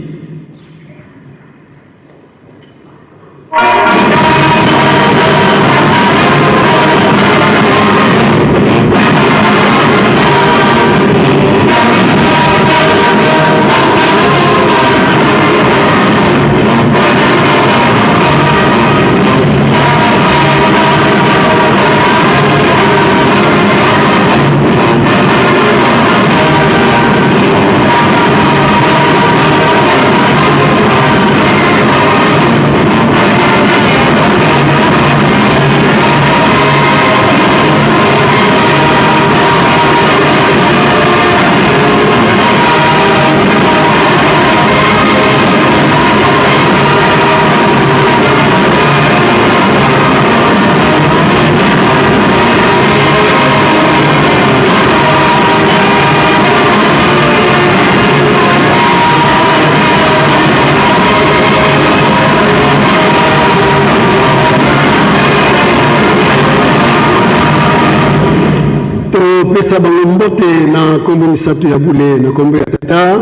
Topesa bango mbote na nkombo misato ya bule, na nkombo ya Tata,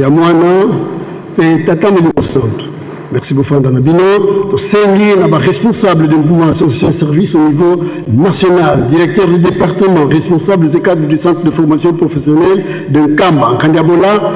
ya Mwana mpe Tata Molimo Santu. Merci bofanda na bino. Tosengi na baresponsable de mouvement association service au niveau national, directeur du département, responsable des cadres du centre de formation professionnelle de Nkamba Nkandiabola,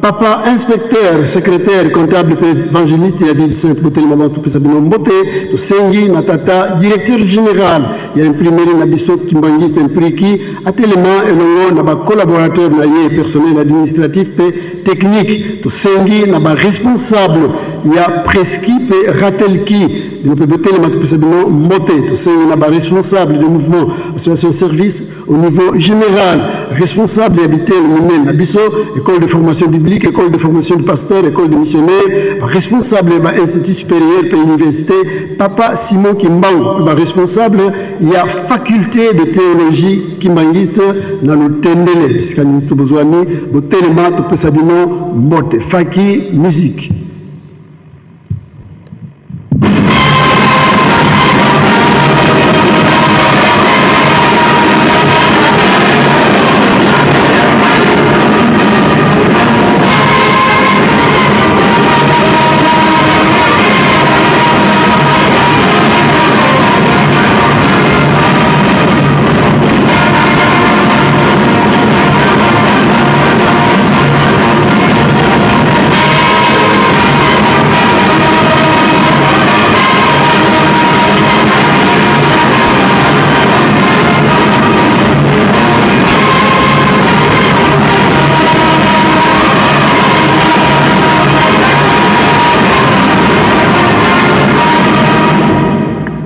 papa inspecteur, secrétaire, comptable mpe évangéliste ya ville sainte, botelema banso, topesa bino mbote. Tosengi na tata directeur général ya imprimerie na biso Kimbangiste Mpriki atelema elongo na bacollaborateur na ye, personnel administratif mpe technique. Tosengi na baresponsable ya Preski mpe Ratelki, bino mpe botelema, topesa bino mbote. Tosengi na baresponsable de mouvement association service au niveau général, responsable ya bitelo minene na biso, école de formation biblique, école de formation de pasteur, école de missionnaire, responsable ya bainstitut supérieur mpe université Papa Simon Kimbangu, baresponsable ya faculté de théologie kimbangiste na Lutendele, bisika nyonso bozwami, botelema, topesa bino mbote. Faki musique.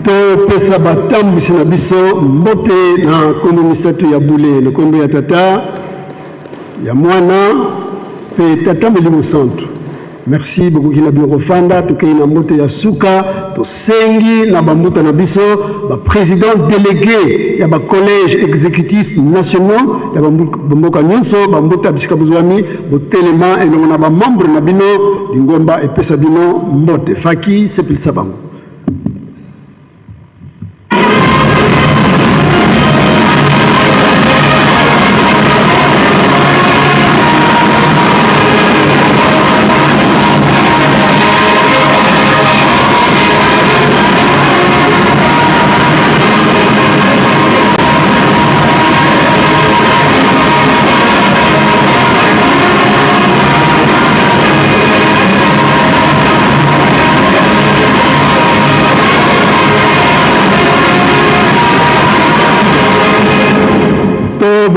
Topesa batambwisi na biso mbote na nkombo misato ya bule, na nkombo ya Tata, ya Mwana mpe Tata Molimo Santu. Merci, bokoki na bino kofanda. Tokei na mbote ya suka. Tosengi na bambuta na biso baprésident délégué ya bacollège exécutif nationaux ya bamboka nyonso, bambuta bisika bozwami, botelema elongo na bamembre na bino. Lingomba epesa bino mbote. Faki sepelisa bango.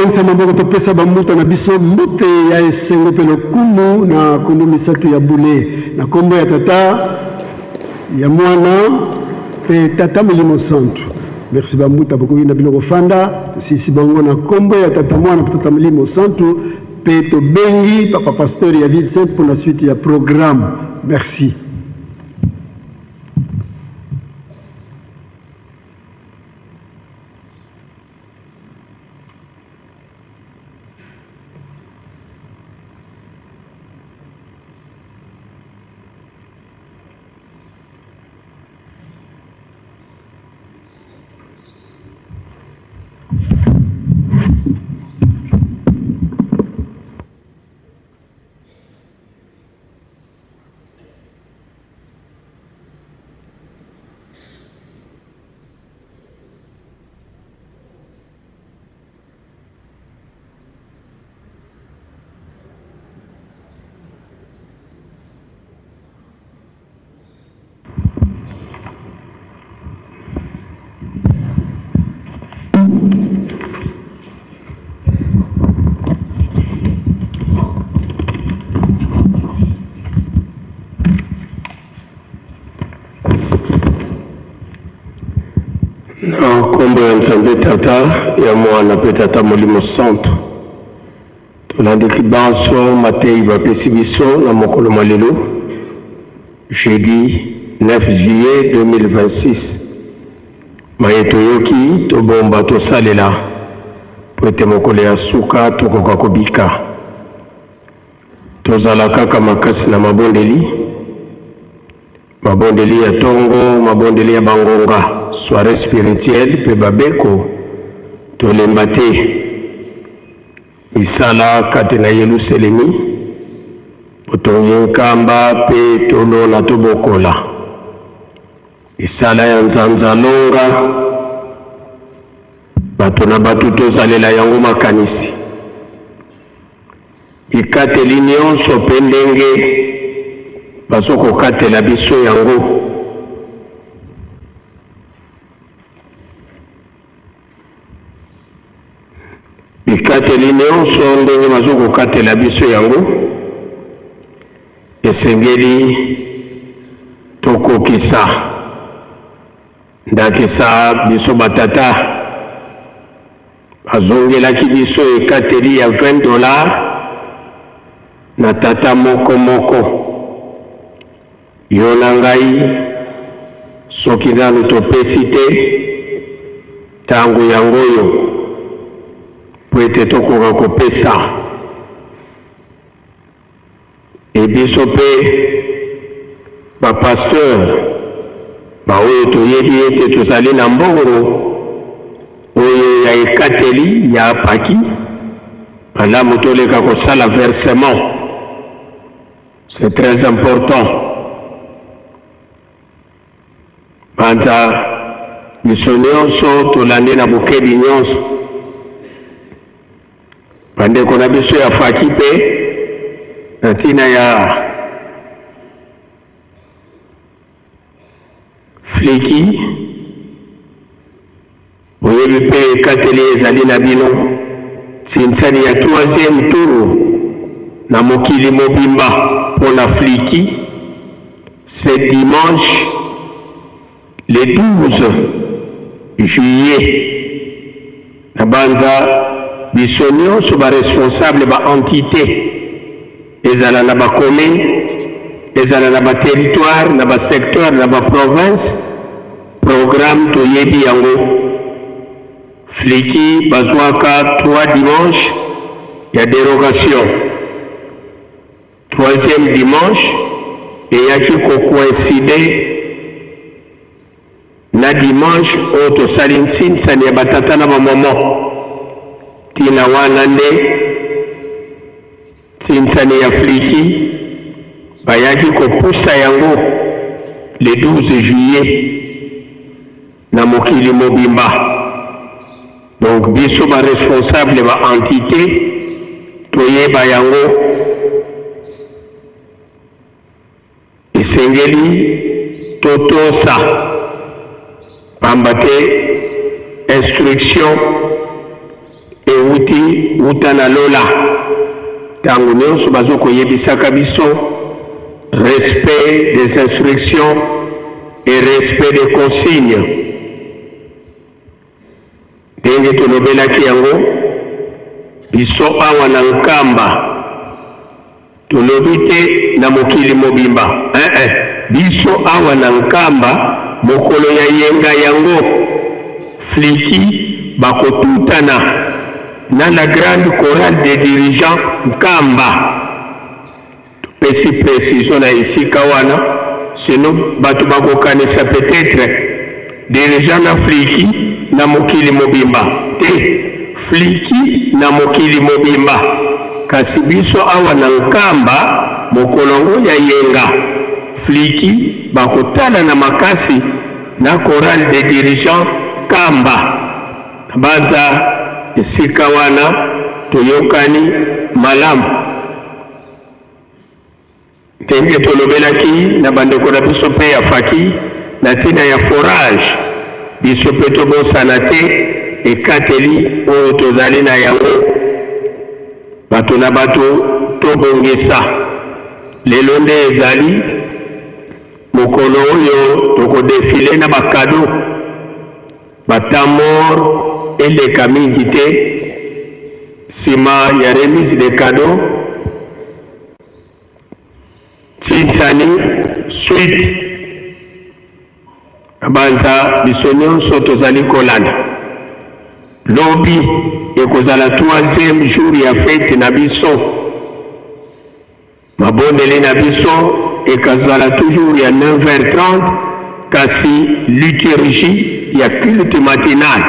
Tobengisa maboko topesa bambuta na biso mbote ya esengo mpe lokumu na kombo misato ya bule, na kombo ya Tata, ya Mwana mpe Tata Molimo Santu. Merci bambuta, bokoki na bino kofanda. Tosilisi bango na kombo ya Tata, Mwana mpe Tata Molimo Santu mpe tobengi Papa Pasteur ya Ville Sainte mpo na suite ya programme. Merci. Na nkombo ya Nzambe Tata, ya Mwana mpe Tata Molimo Santu, tolandiki banso mateyi bapesi biso na mokolo mwa lelo jeudi 9 juillet 2026. Maye toyoki tobomba tosalela mpo ete mokolo ya suka tokoka kobika. Tozala kaka makasi na mabondeli, mabondeli ya tongo, mabondeli ya bangonga, soiree spirituelle mpe babeko, tolemba te. Misala kati na Yeluselemi, botongi nkamba mpe tolona tobokola. Misala ya nzanza longa, bato na bato tozalela yango makanisi. Bikateli nyonso mpe ndenge bazokokatela biso yango. Bikateli nyonso ndenge bazokokatela biso yango esengeli tokokisa. Ndakisa biso batata bazongelaki biso ekateli ya 20 dollars na tata moko moko. Yo na ngai soki nanu topesi te, tango yango oyo mpo ete tokoka kopesa. E biso mpe ba pasteur baoyo toyebi ete tozali na mbongo oyo ya ekateli ya apaki, malamu toleka kosala versement, c'est très important. Banza biso nyonso tolandi na bokebi nyonso bandeko na biso ya faki mpe na ntina ya fliki boyebi mpe ekateli ezali na bino nsinsani ya troisième tour na mokili mobimba mpo na fliki c'est dimanche le 12 juillet. Na banza biso nyonso ba responsable ba entité ezala na ba commune, ezala na ba territoire, na ba secteur, na ba province, programme toyebi yango. Fliki bazwaka 3 dimanche ya derogation. Troisième dimanche eyaki ko coïncider na dimanche oyo tosali nsinsani ya batata na bamama. Ntina wana nde nsinsani ya Fliki bayaki kopusa yango le 12 juillet na mokili mobimba. Donc biso ba responsable ba entité toyeba yango, esengeli totosa, pamba te instruction Ewuti wuta na lola. Tango nionso bazo koyebisaka biso respect des instructions et respect des consignes. Ndenge tolobelaki yango, biso awa na Nkamba tolobi te na mokili mobimba, eh-eh, biso awa na Nkamba mokolo ya yenga yango Fliki bakotutana na la grande chorale des dirigeants Nkamba. Topesi precision na esika wana sinon bato bakokanisa peut-etre dirigeant na Fliki na mokili mobimba. Te, Fliki na mokili mobimba kasi biso awa na Nkamba mokolo yango ya yenga Fliki bakotalana makasi na chorale des dirigeants Nkamba. Nabanza esika wana toyokani malamu. Ndenge tolobelaki na bandeko na biso mpe ya faki na ntina ya forage, biso mpe tobosana te ekateli oyo tozali na yango. Bato na bato tobongisa. Lelo nde ezali mokolo oyo toko defiler na ba cadeaux. Ba temps mort eleka mingi te sima ya remise de cadeaux. Tsinsani suite Nabanza biso nionso tozali kolanda. Lobi ekozala troisième jour ya fete na biso. Mabondeli na biso ekazala toujours ya 9h30 kasi liturgie ya culte matinal.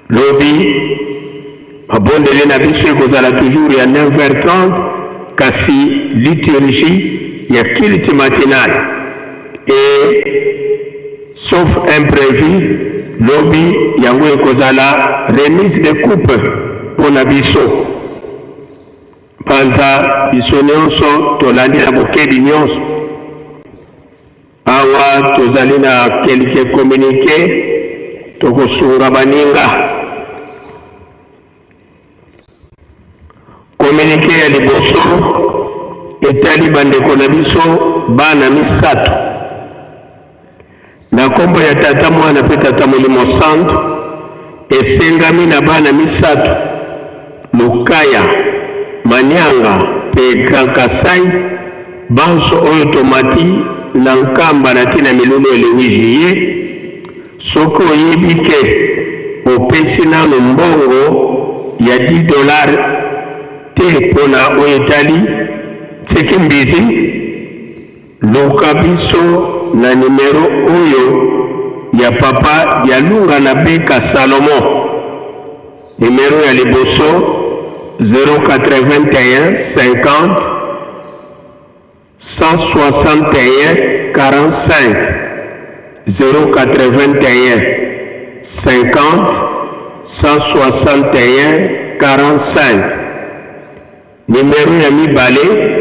Lobi mabondeli na biso ekozala toujours ya 9h30 kasi liturgie ya culte matinal et sauf imprévu lobi yango ekozala remise de coupe mpo na biso. Mpanza biso nionso tolandi na bokebi nionso. Awa tozali na quelques communiques, tokosunga baninga. Communique ya liboso etali bandeko na biso bana misatu. Na nkombo ya Tata, Mwana mpe Tata Molimo Santu, esengami na bana misatu, Lukaya, Manianga mpe Grand Kasai, banso oyo tomati na Nkamba na ntina milulu ya le 8 juillet, soki oyebi ke opesi nanu mbongo ya 10 dollars te mpo na oyo etali Tseke Mbizi, Luka biso na numero oyo ya papa Dialunga na Beka Salomon. Numero ya liboso 081 50 161 45 081 50 161 45. Numero ya mibale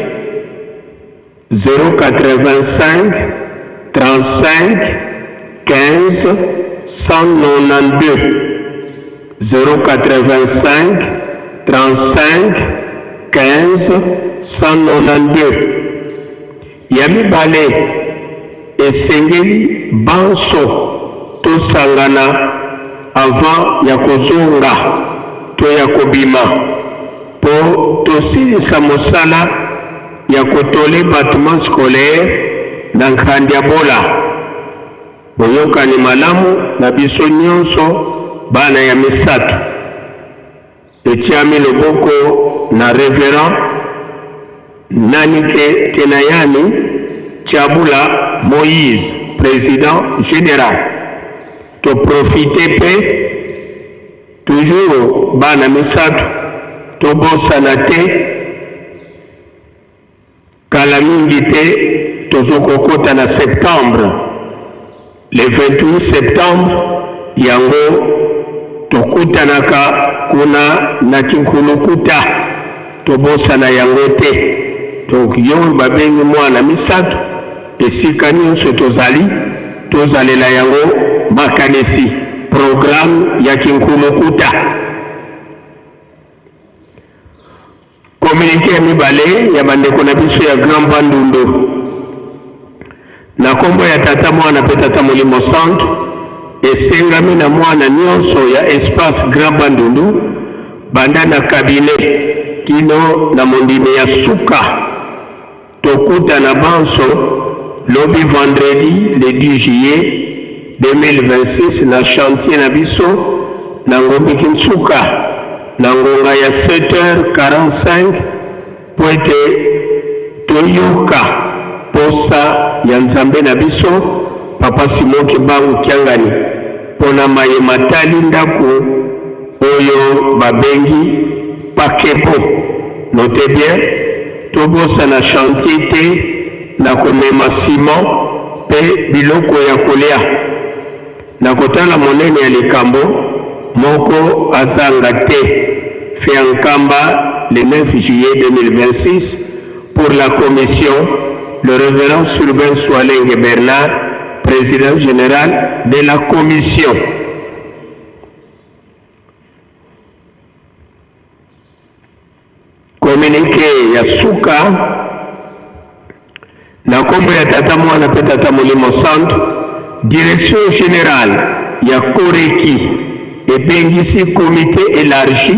085 35 15 192 085 35 15 192. Ya mibale, esengeli banso tosangana avant ya kozonga to ya kobima po tosilisa mosala ya kotole batiment scolaire na Nkhandiabola. Boyokani malamu na biso nionso bana ya misatu. Etiami loboko na Reverend Nanike Kenayani Tshiabula Moïse, President general. To profiter pe toujours bana misatu tobosana te Kala mingi te tozo kokota na septembre, le 28 septembre yango tokutanaka kuna na Kinkulukuta, tobosana yango te. Donc yo oyo babengi mwana misatu, esika nionso tozali tozalela yango makanisi, programme ya Kinkulukuta. Communiqué ya mibale ya bandeko na biso ya Grand Bandundu na kombo ya Tata, Mwana mpe Tata Molimo Santu, esengami na mwana nionso ya espace Grand Bandundu banda na cabinet kino na mondimi ya suka Tokutana banso lobi vendredi le 10 juillet 2026 na chantier na biso na Ngombe Kinsuka na ngonga ya 7h45 mpo ete toyoka posa ya Nzambe na biso Papa Simon Kimbangu Kiangani mpo na maye matali ndako oyo babengi Pakebo. Notez bien, tobosana chantier te na komema ciment mpe biloko ya kolia. Na kotala monene ya likambo, moko azanga te. Fait à Nkamba le 9 juillet 2026 pour la commission, le révérend Surbain Swalenge Bernard, président général de la commission. Communiqué ya suka na kombo ya Tata Mwana mpe Tata Molimo Santu, Direction generale ya Koreki ebengisi comite elargi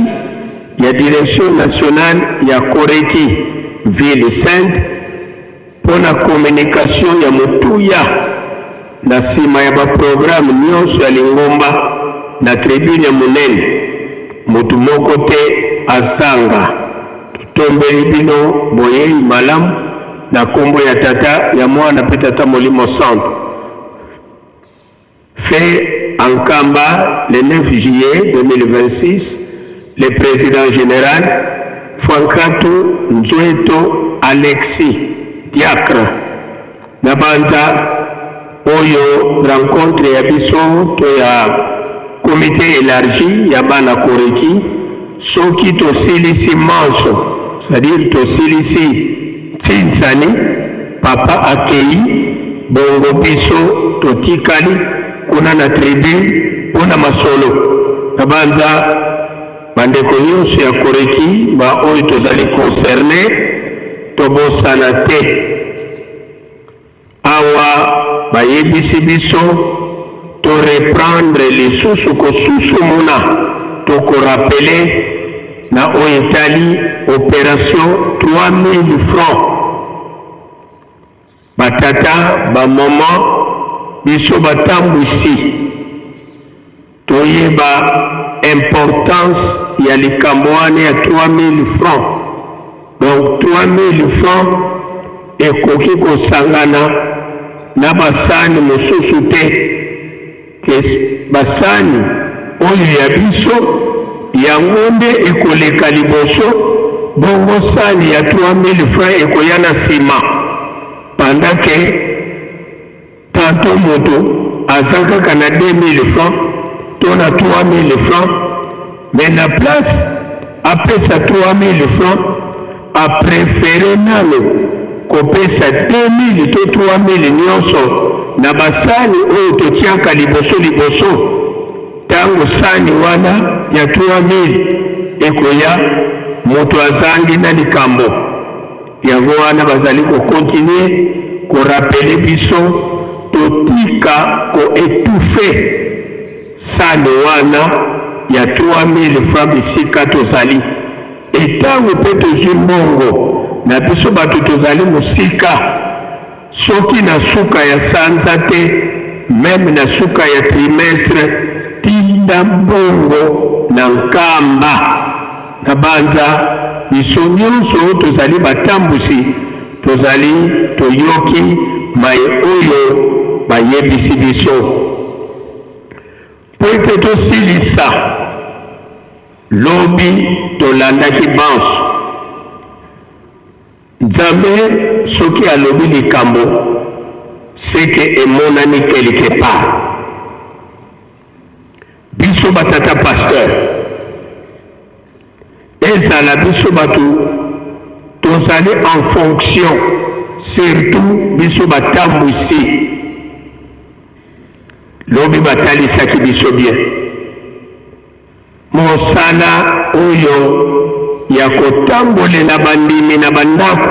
ya Direction nationale ya Koreki ville sainte mpo na communication ya motuya na nsima ya ba programmes nionso ya lingomba na tribune ya monene. Moto moko te azanga. Totombeli bino boyei malamu na kombo ya Tata, ya Mwana mpe Tata Molimo Santu. Fait à Nkamba le 9 juillet 2026, le president general Fwankatu Nzueto Alexis, diacre na banza oyo rencontre ya biso to ya comite elargi ya bana Koreki soki tosilisi manso, c'est-à-dire tosilisi Tsinsani, papa akeyi, bongo biso totikali kuna na tribune mpo na masolo. Nabanza bandeko nyonso ya Koreki ba oyo tozali concernes tobosana te. Awa bayebisi biso to reprendre lisusu kosusumuna to ko rappeler na oyo etali operation 3000 francs. Ba tata, ba maman, biso batambwisi toyeba importance ya likambo wana ya 3000 francs. Donc 3000 francs ekoki kosangana na basani mosusu te ke basani oyo ya biso yango nde ekoleka liboso, bongo sani ya 3000 francs ekoya na nsima pendant que Tantot moto aza kaka na 2000 francs to na 3000 francs mais na place apesa 3000 francs a prefere nano kopesa 2000 to 3000 nionso na basani oyo totiaka liboso liboso tango sani wana ya 3000 ekoya moto azangi na likambo. Yango wana bazali ko continuer ko rappeler biso totika ko etouffer sani wana ya 3000 francs bisika tozali. Et tango pe tozwi mbongo na biso bato tozali mosika, soki na suka ya sanza te, meme na suka ya trimestre, tinda mbongo na Nkamba. Nabanza biso nyonso oyo tozali batambwisi tozali toyoki maye oyo bayebisi biso mpo ete tosilisa. Lobi tolandaki banso. Nzambe soki alobi likambo seke emonani quelque part. Biso ba tata pasteur ezala biso batu tozali en fonction surtout biso batambwisi lobi batalisaki biso bien mosala oyo. ya kotambolela bandimi na bandako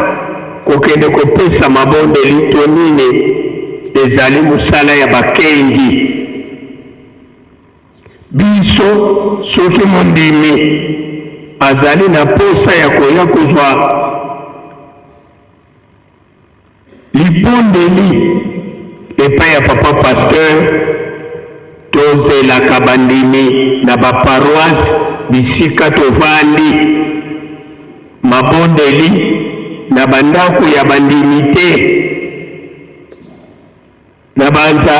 kokende kopesa mabondeli to nini ezali mosala ya bakengi. Biso soki mondimi azali na posa ya koya kozwa Libondeli epai ya papa pasteur, tozelaka bandimi na ba paroisse bisika tovandi, mabondeli na ba ndako ya bandimi te. Nabanza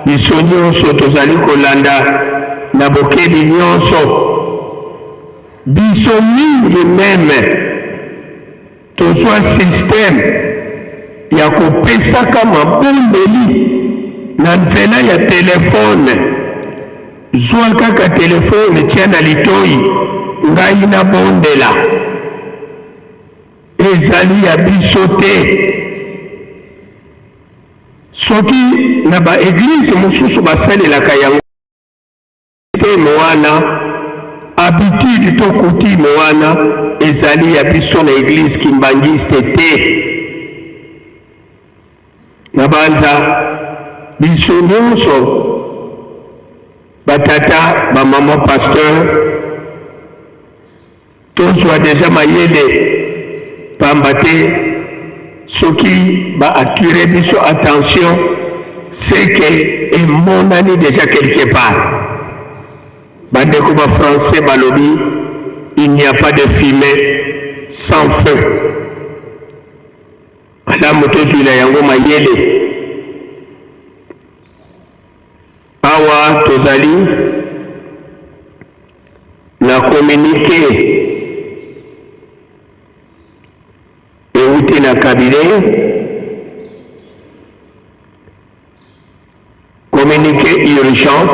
biso nyonso tozali kolanda na bokebi nyonso, biso mingi meme Tozwa système ya kopesaka mabondeli na nzela ya telefone. Zwa kaka telefone, tia na litoyi, ngai nabondela. Ezali ya biso te. Soki na ba eglise mosusu basalelaka yango. Système wana, habitude to coutume wana ezali ya biso na eglise kimbanguiste te. Nabanza biso nyonso ba tata, ba mama pasteur Tozwa dejà mayele pamba te soki ba attirer biso attention c'est que emonani dejà quelque part. Ba ndeko ba français balobi il n'y a pas de fumee sans feu. Malamu tozwila yango mayele. Awa tozali na communique euti na cabinet, communique urgent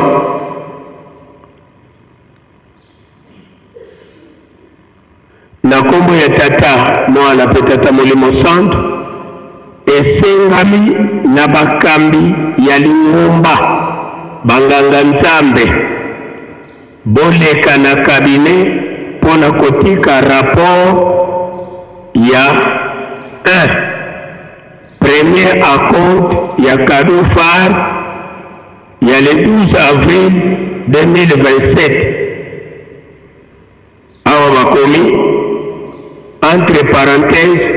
na nkombo ya Tata, Mwana mpe Tata Molimo Santu, esengami na bakambi ya lingomba, banganga-nzambe, boleka na cabinet mpo na kotika rapport ya 1 premier acompte ya cadeau phare ya le 12 avril 2027. Awa bakomi entre parenthèses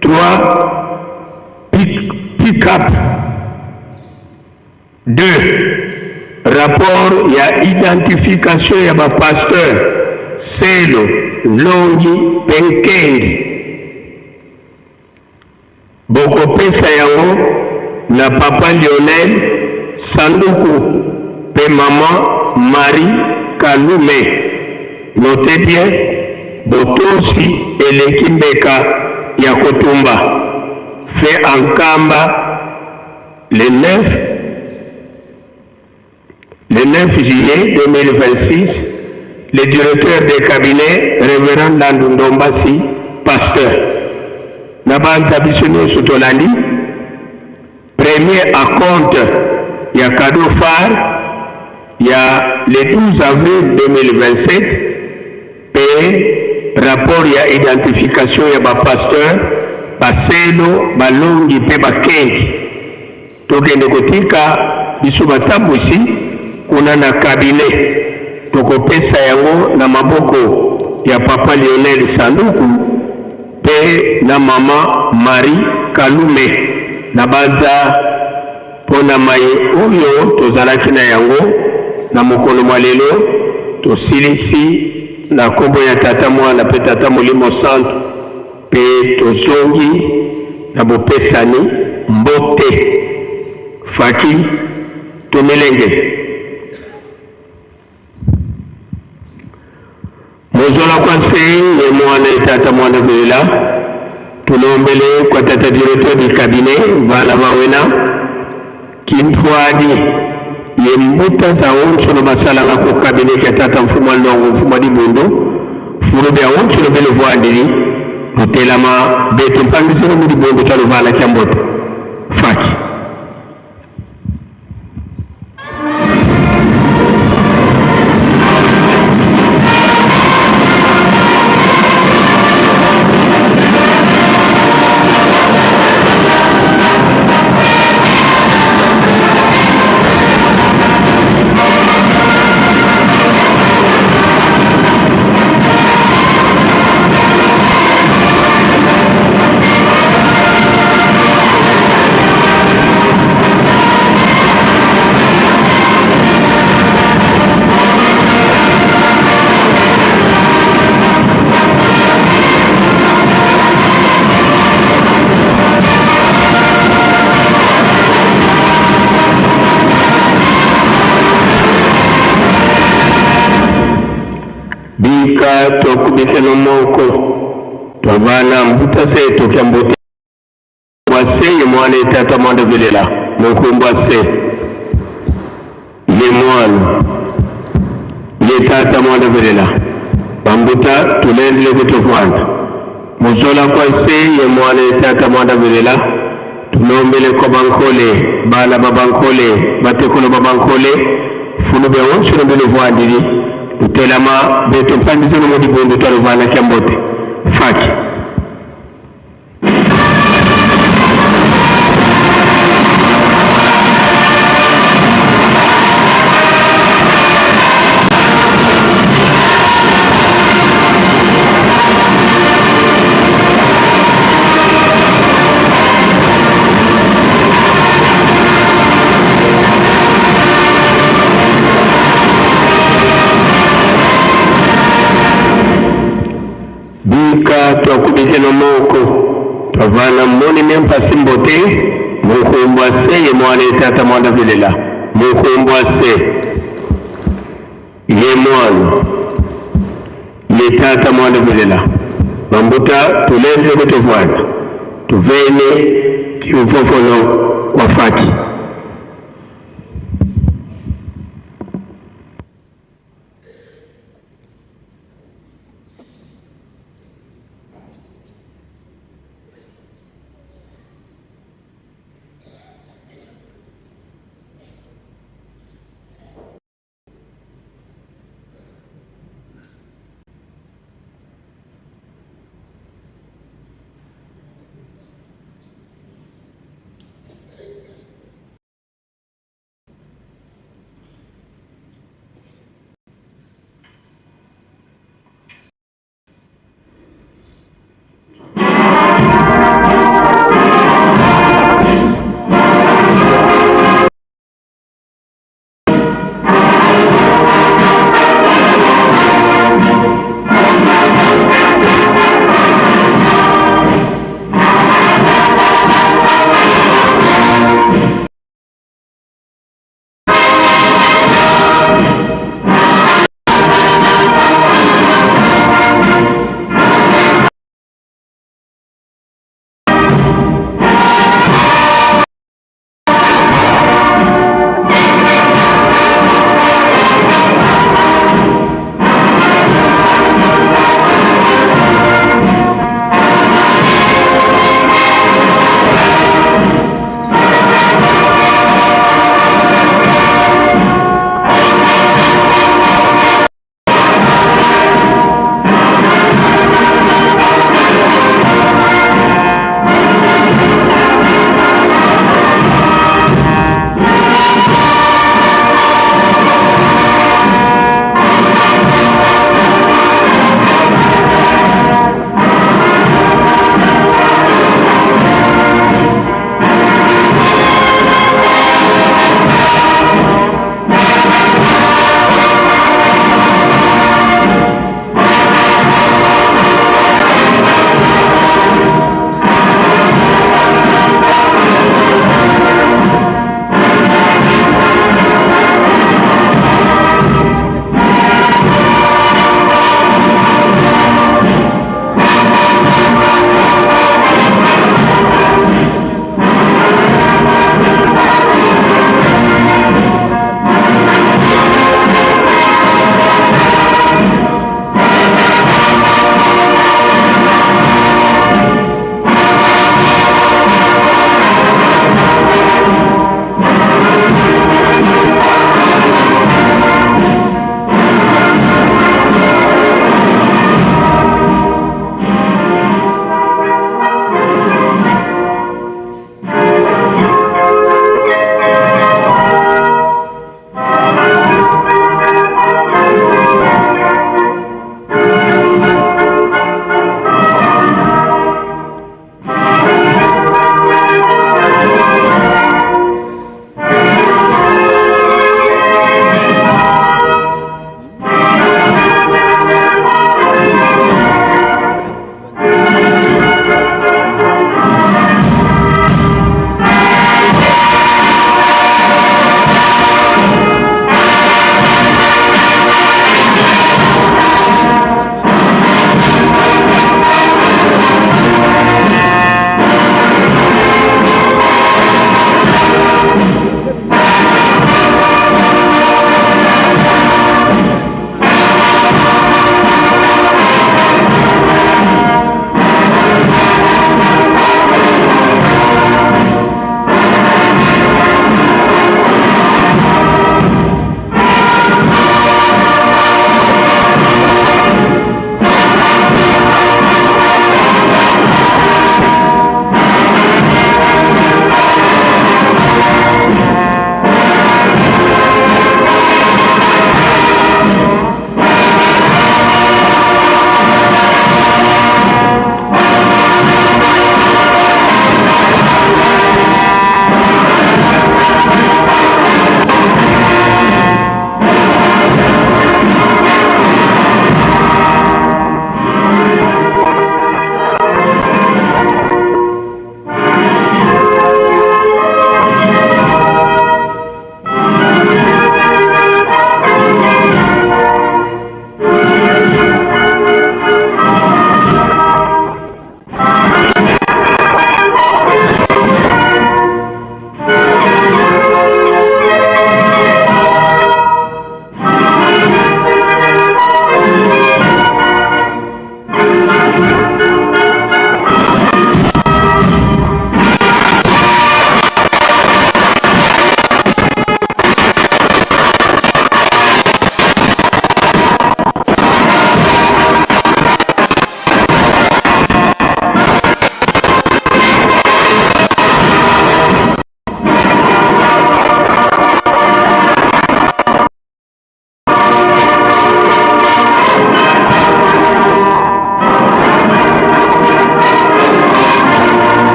3 pick, pick up 2 rapport ya identification ya ba pasteur Selo, Longi mpe Nkengi. Bokopesa yango na papa Lionel Sanduku pe maman Marie Kalume. Notez bien, botosi eleki mbeka ya kotumba. Fait à Nkamba le 9 Le 9 juillet 2026, le directeur de cabinet Reverend Landu Ndombasi, pasteur. Na banza biso nyonso tolandi premier acompte ya cadeau phare ya le 12 avril 2027 pe rapport ya identification ya ba pasteur baselo balongi pe bakengi. Tokende kotika biso batambwisi kuna na cabinet, tokopesa yango na maboko ya papa Lionel Sanduku pe na mama Marie Kalume. Nabanza mpo na maye oyo tozalaki na yango na mokolo mwa lelo, tosilisi na kombo ya Tata, Mwana pe Tata Molimo Santu. Mpe tozongi na bopesani mbote. Faki tomilengele. Mozola kwa nse ye mwana etata mwana velela tulombele kwa tata directeur du cabinet vala bawena kintwadi ye mbuta za onso no basalaka ku cabinet kia tata mfumu wa ndongo mfumu wa dibundu fulu bia onso no bele vuandili lutelama betu mpangiselo mu dibundu kia luvala kia mbote faki. Bika twakubikeno moko twavana mbuta se tokya mbote bwa se ye mwana etata mwanda velela munkumbwa se ye mwana ye tata mwanda velela bambuta tulendele kutofwana muzola kwa se ye mwana etata mwanda velela tulombele kwa bankole bana ba bankole batekolo ba bankole fulu bya wonso no biluvwandili lutelama beto mpandizeno mu dibundu twaluvana kya mbote faki. Bika twakubikeno moko twavana moni ne mpasi mbote munkumbwa se ye mwana etata mwanda velela munkumbwa se ye mwana ye tata mwanda velela bambuta tulendele kutuvwana tuvene kiufofono kwa faki.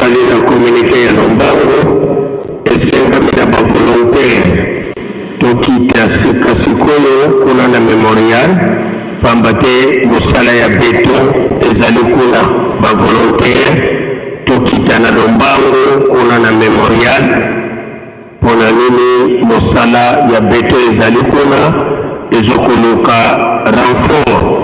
Tozali na communique ya lombango esengami na ba volontaires tokita sika sikoyo kuna na memorial pamba te mosala ya beton ezali kuna. Ba volontaires tokita na lombango kuna na memorial pona nini mosala ya beton ezali kuna ezokoluka renfort.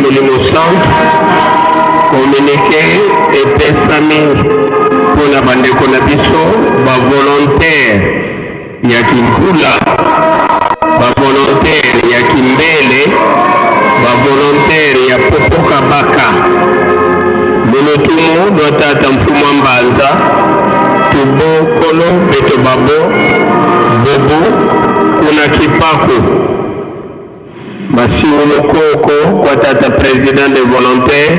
Molimo Santu, communiqué epesami mpo na bandeko na biso ba volontaire ya Kinkula, ba volontaire ya Kimbele, ba volontaire ya Popokabaka. Mulutumu lwa tata mfumu wa mbanza tubokolo beto babo bobu kuna kipaku Masimu Mukoko kwa tata president des volontaires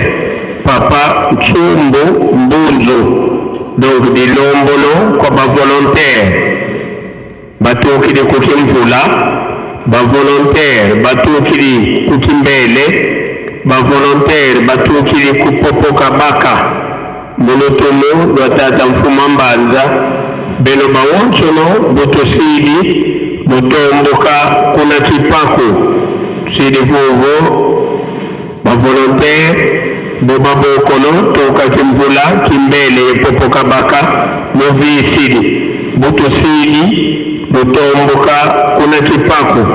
papa Ntsumbu Mbunzu donc dilombolo kwa ba volontaires batukili ku Kimvula ba volontaires batukili ku Kimbele ba volontaires batukili ku Popokabaka Mulutumu lwa tata mfuma mbanza beno bawonsono butusidi butomboka kuna kipaku tusidi vuvu ba volontaire boba bokono toka kimvula kimbele yepopoka baka muvisidi butusidi butomboka kuna kipaku.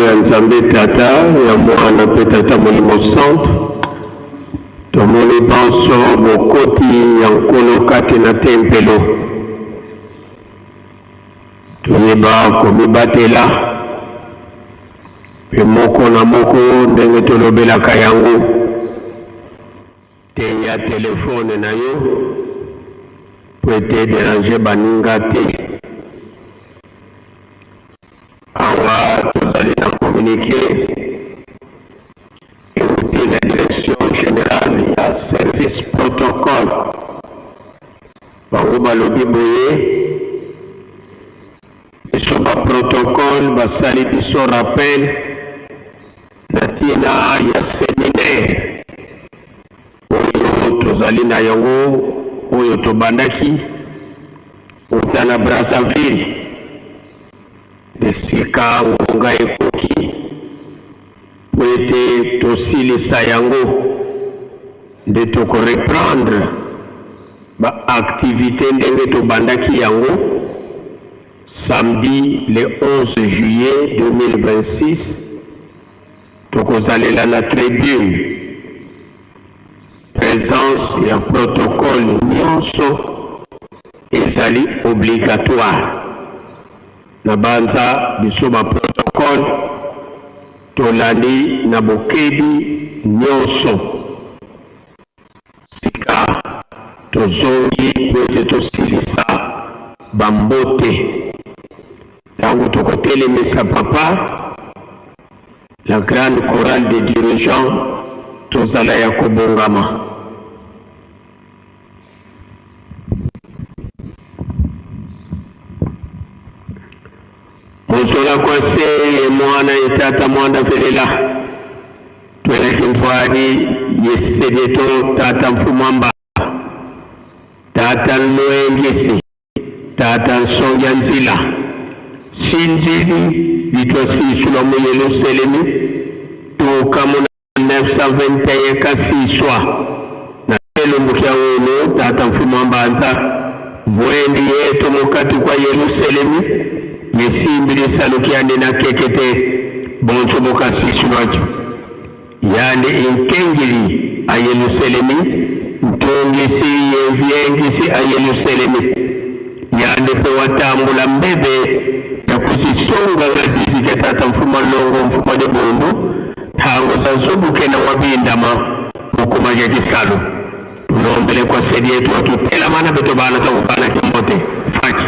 ya Nzambe Tata, ya Mwana mpe Tata Molimo Santu, tomoni banso bokoti ya Nkolo kati na tempelo. Toyeba komibatela mpe moko na moko ndenge tolobelaka yango. Teya telefone na yo mpo ete ederanger baninga te. Awa tozali na communique euti na direction generale ya service protocole. Bango balobi boye, biso ba protocole basali biso rappel na ntina ya seminaire oyo tozali na yango oyo tobandaki uta na Brazzaville esika ngonga ekoki mpo ete tosilisa yango nde tokoreprendre ba activite ndenge tobandaki yango Samedi le 11 juillet 2026, tokozalela na tribune presence ya protocole nionso ezali obligatoire. Na banza biso ba protocole tolandi na bokebi nionso. Sika tozongi mpo ete tosilisa ba mbote. Tango tokotelemisa Papa, la grande chorale des dirigeants, tozala ya kobongama. Mosola kwa se ye mwana ye tata mwanda felela twelaki ntwadi ye sedeto tata mfumamba tata nlwengisi tata nsongia nzila sinzili litwa sisulwa mu Yelusalemi tuka mu 921 kasiswa na elumbu kya unu tata mfumu wa mbanza vwendi yetu mukati kwa Yelusalemi yesimbi lisalu kyandi na kekete bonso bukasisulwakyo yandi inkengili a Yelusalemi ntungisi yemvyengisi a Yelusalemi yandi pe watambula mbebe ya kusisonga ngasisi kya tata mfumu longo mfumu de bundu Ntango za zubuke na wabindama mukumanya kisalu tulombele kwa sedi yetu watutelamana beto bana takukana kimbote faki.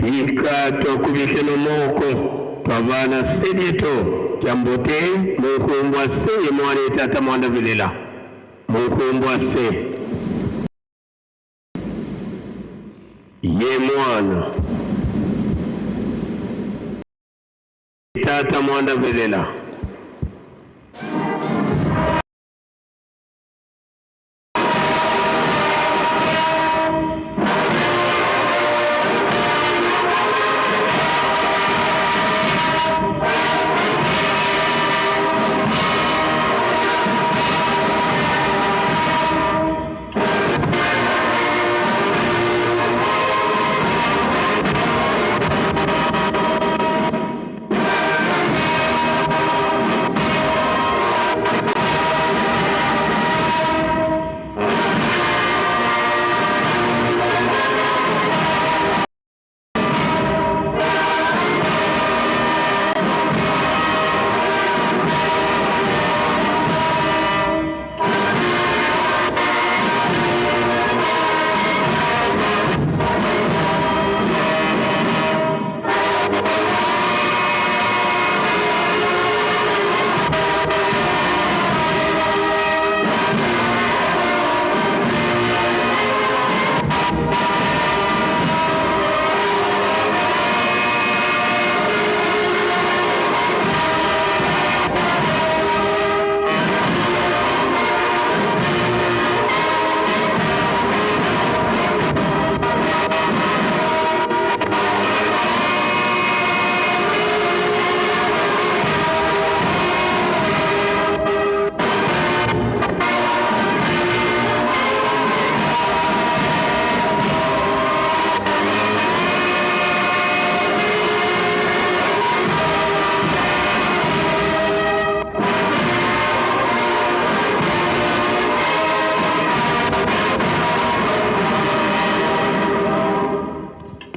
Ika tokubikeno moko twavana sedieto kyambote munkumbwa se ye mwana tata mwanda vilela munkumbwa se ye mwana tata mwanda velela.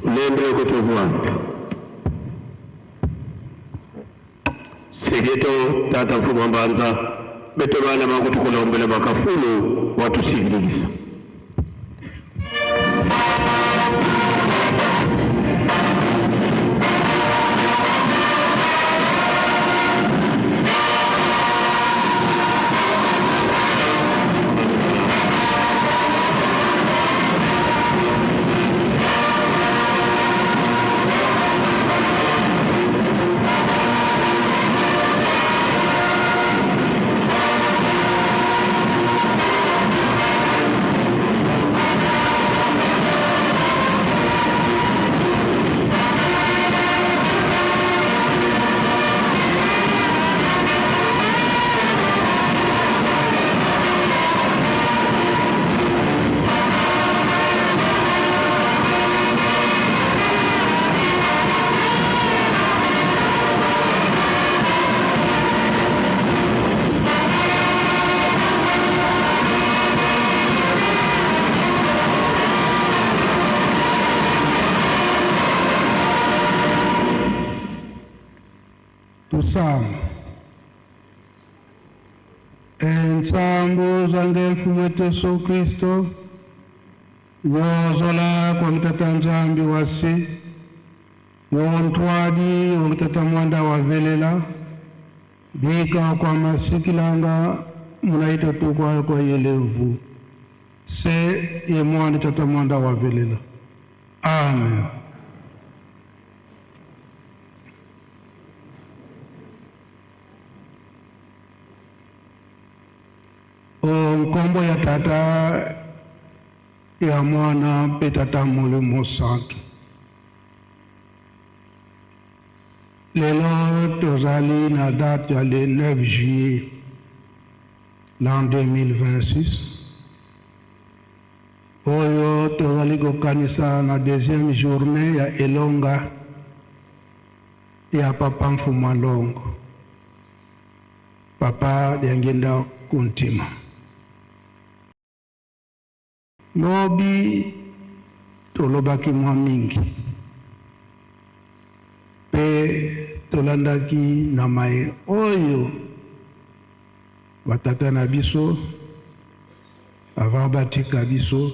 Tulembele kutuvuanda Segeto tata mfumu mbanza beto bana bakutukulombela bakafulu watusikilisa. Tusamba. Ensambo zange mfumu wetu Yesu Kristo yozola kwa mtata Nzambi wasi yontwadi wa mtata mwanda wa velela bika kwa masikilanga munaita tukwa kwa yelevu se ye mwanda tata mwanda wa velela. Amen. Nkombo ya Tata ya Mwana mpe Tata Molimo Santu. Lelo tozali na date ya le 9 juillet l'an 2026 oyo tozali kokanisa na deuxième journée ya elonga ya Papa Mfuma Longo, Papa Diangienda Kuntima. Lobi tolobaki mwa mingi mpe tolandaki na maye oyo batata na biso avant batika biso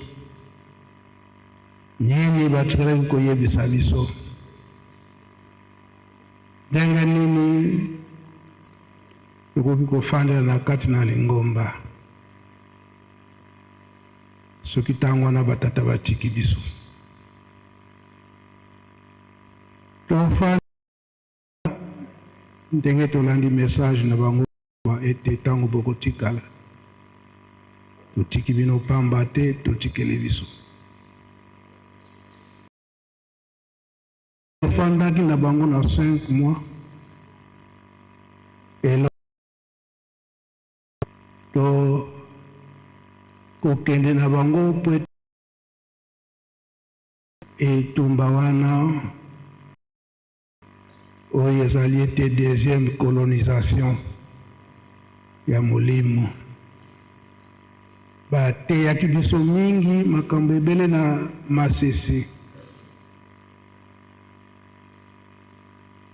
nini batikalaki koyebisa biso, ndenge nini tokoki kofandela na kati na lingomba soki ntango wana batata batiki biso. Tofanda ndenge tolandi message na bango ete ntango bokotikala totiki bino pamba te, totikeli biso. Tofandaki na bango na 5 mois elo to kokende na bango po etumba wana oyo ezali ete deuxième colonisation ya molimo. Bateyaki biso mingi makambo ebele na masese.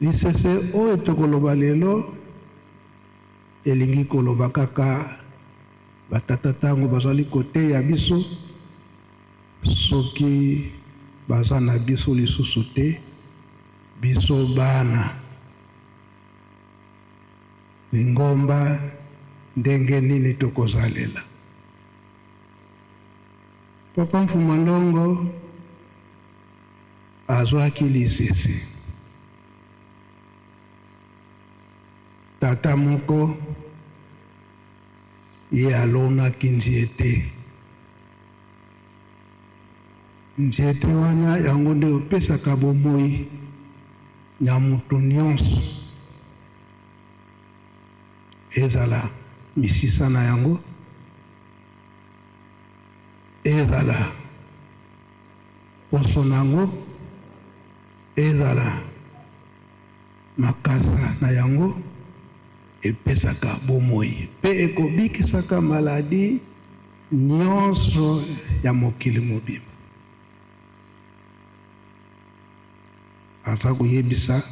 Lisese oyo tokoloba lelo elingi koloba kaka batata ntango bazali koteya biso, soki baza na biso lisusu te, biso bana lingomba ndenge nini tokozalela. Papa Mfuma Longo azwaki lisese. Tata moko ye alonaki nzete. Nzete wana yango nde opesaka bomoi na moto nyonso, ezala misisa na yango, ezala poso na yango, ezala makasa na yango, epesaka bomoi mpe ekobikisaka maladi nyonso ya mokili mobimba. Aza koyebisa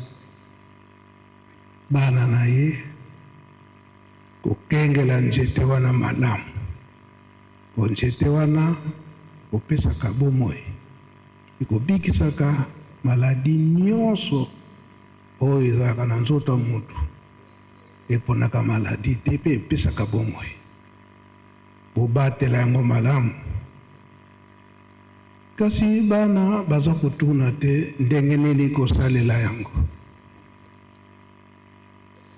bana na ye kokengela nzete wana malamu, po nzete wana kopesaka bomoi, ekobikisaka maladi nyonso oyo ezalaka na nzoto ya motu, eponaka maladi te mpe epesaka bomoi. Bobatela yango malamu. Kasi bana baza kotuna te ndenge nini kosalela yango.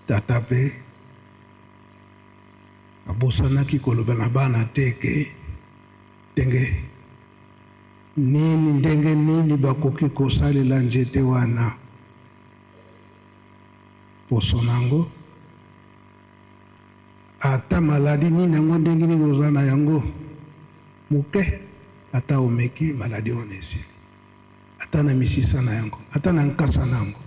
Tata mpe abosanaki koloba na bana te ke ndenge nini ndenge nini bakoki kosalela nzete wana, poso na yango, ata maladi nini yango ndenge nini oza na yango moke, ata omeki maladi wana esili, ata na misisa na yango, ata na nkasa na yango.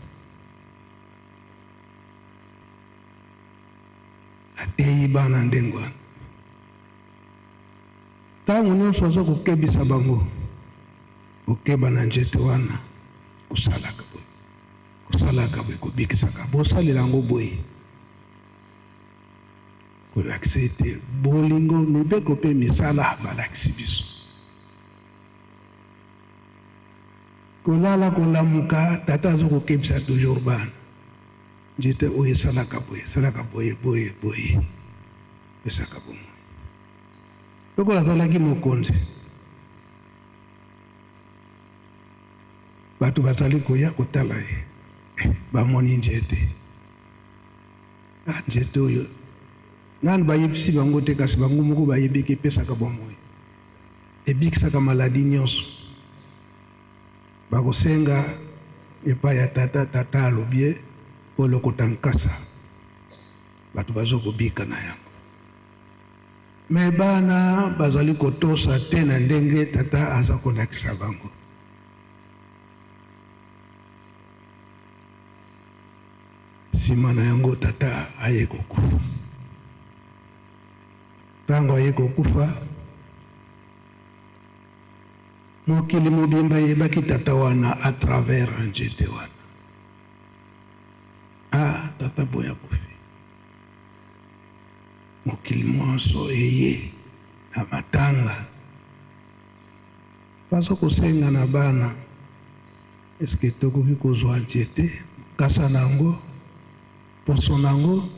Ateyi bana ndenge wana. Ntango nyonso aza kokebisa bango, kokeba na nzete wana, kosalaka boye, Kosalaka boye kobikisaka, bosalela yango boye, kolakisa ete bolingo, mibeko mpe misala balakisi biso. Kolala kolamuka, tata aza kokebisa toujours bana, nzete oyo esalaka boye, esalaka boye, boye boye, epesaka bomoi. Lokola azalaki mokonzi, bato bazali koya kotala ye, bamoni nzete. Ah, nzete oyo nanu bayebisi bango te, kasi bango moko bayebi ke epesaka bomoi, ebikisaka maladi nyonso. Bakosenga epai ya tata, tata alobi ye bolokota nkasa, bato bazo kobika na yango. Me bana bazali kotosa te na ndenge tata aza kolakisa bango. Nsima na yango tata aye kokufa. Ntango aye kokufa, mokili mobimba eyebaki tata wana à travers nzete wana. Ah, tata boye akufi. Mokili mwanso eye na matanga, baza kosenga na bana, eske tokoki kozwa nzete, nkasa na yango, poso na yango?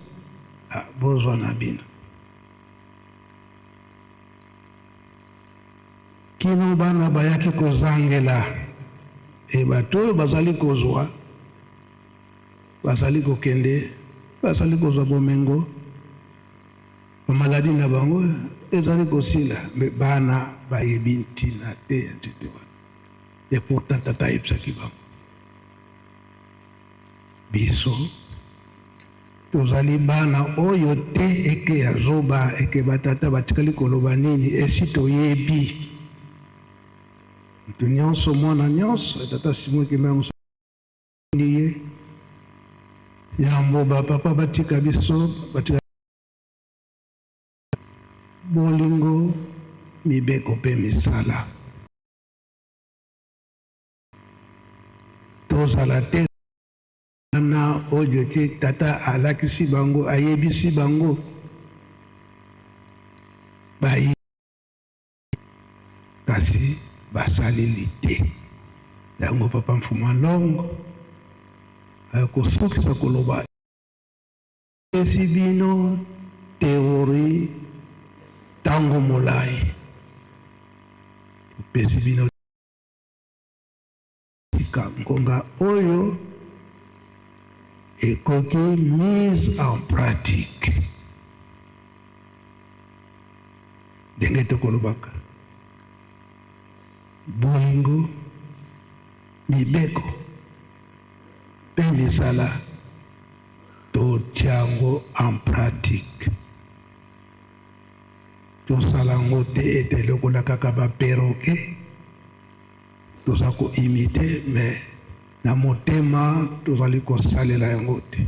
Ah, bozwa na bino. Kino bana bayaki kozangela, e bato oyo bazali kozwa, bazali kokende, bazali kozwa bomengo, bamaladi na bango ezali kosila, me bana bayebi ntina te ya nzete wana. Et pourtant tata ayebisaki bango, biso tozali bana oyo te eke ya zoba, eke batata batikali koloba nini, esi toyebi. Moto nyonso, mwana nyonso, tata Simon Kimbangu ye yambo bapapa batika biso, batika bolingo, mibeko mpe misala. Tozala te wana oyo ke tata alakisi bango, ayebisi bango, bayi kasi basaleli te. Yango papa Mfuma Longo akosukisa koloba, epesi bino théorie tango molai, epesi bino sika ngonga oyo ekoki mise en pratique. Ndenge tokolobaka bolingo, mibeko mpe misala, totia yango en pratique. Tosala yango te ete lokola kaka ba perroquet toza ko imiter, mais na motema tozali kosalela yango te.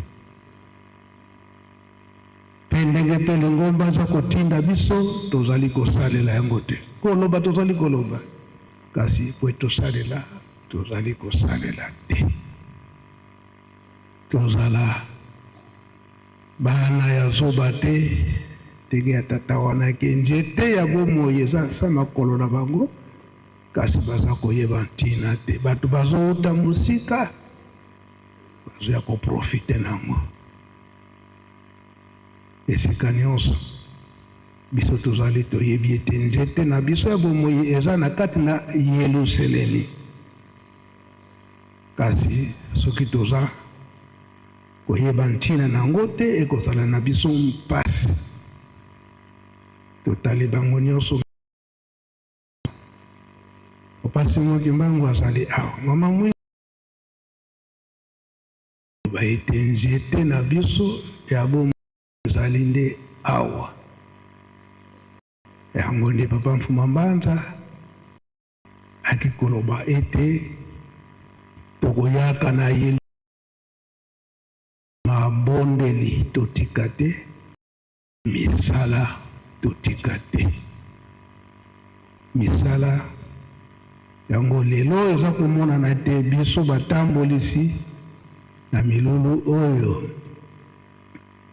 Mpe ndenge mpe lingomba aza kotinda biso, tozali kosalela yango te. Koloba tozali koloba, kasi po tosalela tozali kosalela te. Tozala bana ya zoba te, ndenge ya tata wana ke nzete ya bomoi eza sa makolo na bango, kasi baza koyeba ntina te. Bato bazouta mosika bazoya koprofite nango. Esika nyonso biso tozali, toyebi ete nzete na biso ya bomoi eza na kati na Yelusalemi. Kasi soki toza koyeba ntina na yango te, ekozala na biso mpasi. Totali bango nyonso. Papa Simon Kimbangu azali awa, mama Mwinda ete nzete na biso ya bomoi ezali nde awa. Yango nde papa Mfuma Mbanza aki koloba ete tokoyaka na ye mabondeli totika te, misala totika te. Misala yango lelo eza komonana te, biso batambolisi Na milulu oyo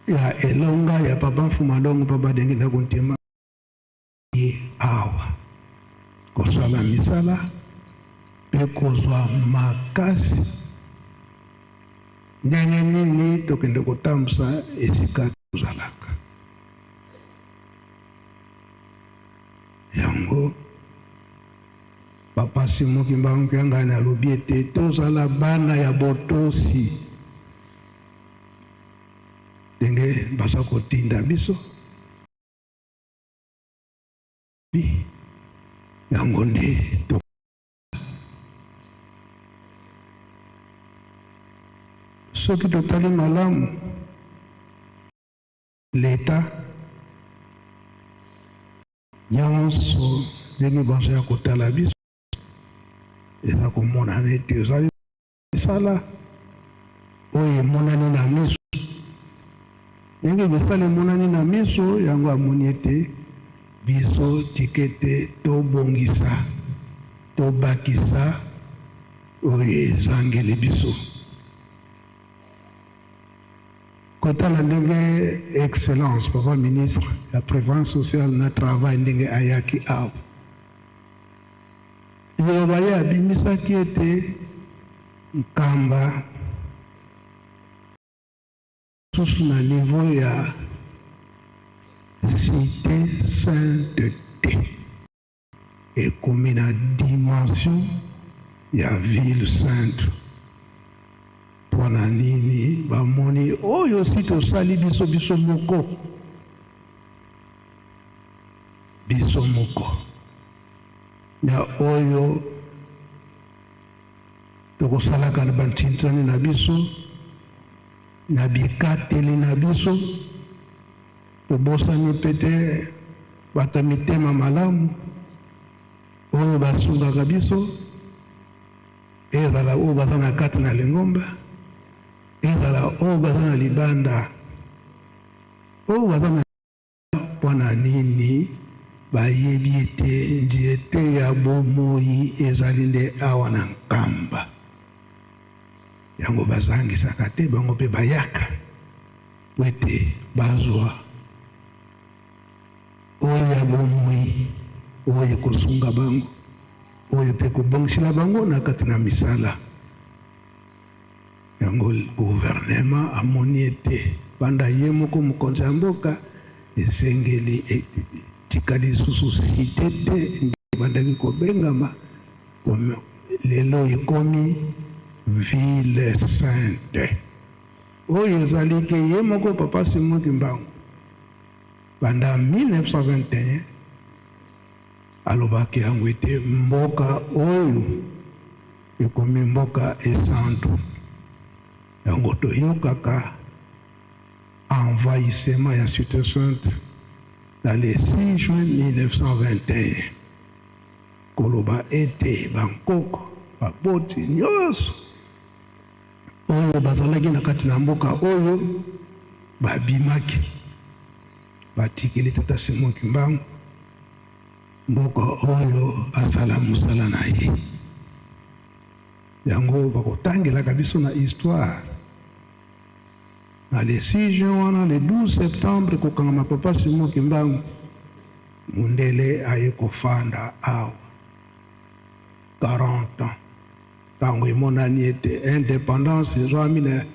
ya elonga ya Papa Mfuma Longo Papa Diangienda Kuntima ye awa kosala misala mpe kozwa makasi ndenge nini tokende kotambusa esika tozalaka. Yango Papa Simon Kimbangu Kiangani alobi ete tozala bana ya botosi ndenge baza kotinda biso. Yango nde to soki totali malamu leta nyonso ndenge bazoya kotala biso eza komonana ete ezali misala oyo emonani na miso. Ndenge misala emonani na miso, yango amoni ete biso tika ete tobongisa, tobakisa oyo ezangeli biso. Kotala ndenge Excellence Papa Ministre ya Prévoyance sociale na Travail ndenge ayaki awa, liloba ye abimisaki ete Nkamba susu na niveau ya Cite Sainte te, ekomi na dimension ya ville sainte. Mpo na nini bamoni oyo si tosali biso biso moko biso moko na oyo tokosalaka na bantinzani na biso na bikateli na biso, tobosani mpe te bato ya mitema malamu oyo basungaka biso, ezala oyo baza na kati na lingomba, ezala oyo baza na libanda, oyo baza na Mpo na nini bayebi ete nzete ya bomoi ezali nde awa na Nkamba? Yango bazangisaka te, bango mpe bayaka mpo ete bazwa oyo ya bomoi, oyo ekosunga bango, oyo mpe ekobongisela bango na kati na misala. Yango gouvernement amoni ete banda ye moko mokonzi ya mboka esengeli etika lisusu cite te nde ebandaki kobengama lelo ekomi ville sainte oyo ezali ke ye moko Papa Simon Kimbangu banda 1921 alobaki yango ete mboka oyo Ekomi mboka esantu. Yango toyokaka envahissement ya Cite Sainte na le 6 juin 1921, koloba ete bankoko, baboti nyonso oyo bazalaki na kati na mboka oyo babimaki, batikeli Tata Simon Kimbangu Mboka oyo asala mosala na ye. Yango bakotangelaka biso na histoire. Na le 6 juin wana, le 12 septembre kokangama Papa Simon Kimbangu, mundele aye kofanda awa 40 ans. Tango emonani ete independance ezwami na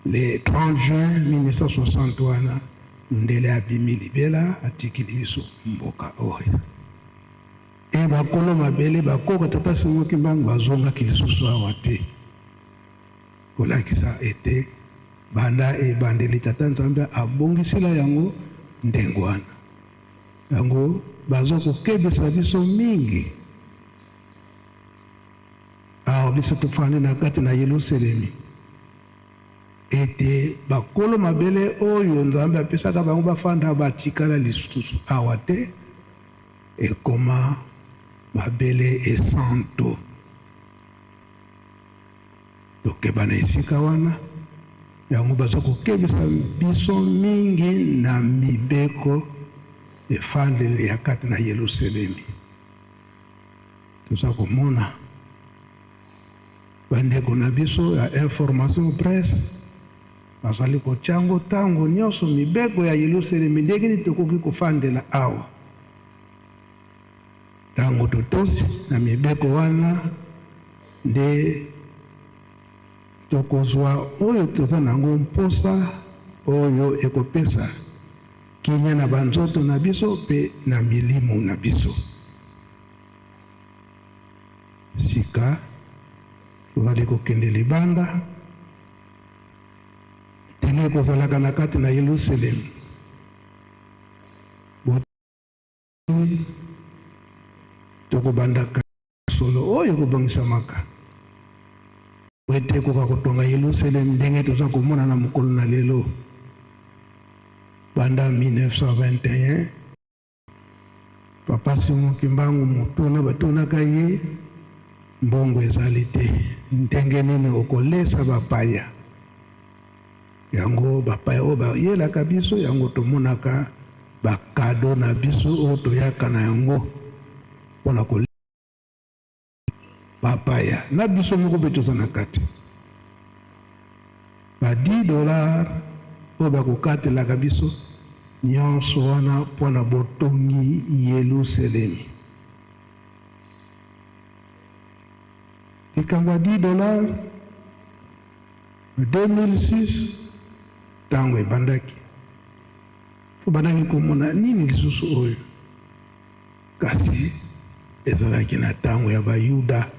le 30 juin 1960 wana, mundele abimi libela atikili biso mboka oyo. E bakolo mabele bakoko Tata Simon Kimbangu bazongaki lisusu awa te, kolakisa ete banda ebandeli Tata Nzambe abongisila yango ndenge wana. Yango baza kokebisa biso mingi. Awa biso tofandi na kati na Yelusalemi, ete bakolo mabele oyo Nzambe apesaka bango bafanda batikala lisusu awa te, ekoma mabele esantu. Tokeba na esika wana. Yango baza kokebisa biso mingi na mibeko efandeli ya kati na Yelusalemi. Toza komona Bandeko na biso ya information presse bazali kotya yango ntango nyonso mibeko ya Yelusalemi, ndenge nini tokoki kofandela awa. Ntango totosi na mibeko wana nde tokozwa oyo toza na yango mposa, oyo ekopesa kimia na banzoto na biso mpe na milimo na biso. Sika tozali kokende libanda, ndenge ekozalaka na kati na Yelusalemi. Botali, tokobandaka solo oyo ekobongisamaka po ete ekoka kotonga Yelusalemi ndenge toza komona na mokolo na lelo. Banda 1921, Papa Simon Kimbangu motuna batunaka ye, mbongo ezali te, ndenge nini okolesa bapaya? Yango bapaya oyo bayelaka biso, yango tomonaka ba cadeau na biso oyo toyaka na yango mpona ko bapaya na biso moko mpe toza na kati ba 10 dollars oyo bakokatelaka biso nyonso wana mpo na botongi Yelusalemi. Likambo ya 10 dollars 2006 ntango ebandaki, tobandaki komona nini lisusu oyo Kasi ezalaki na ntango ya Bayuda,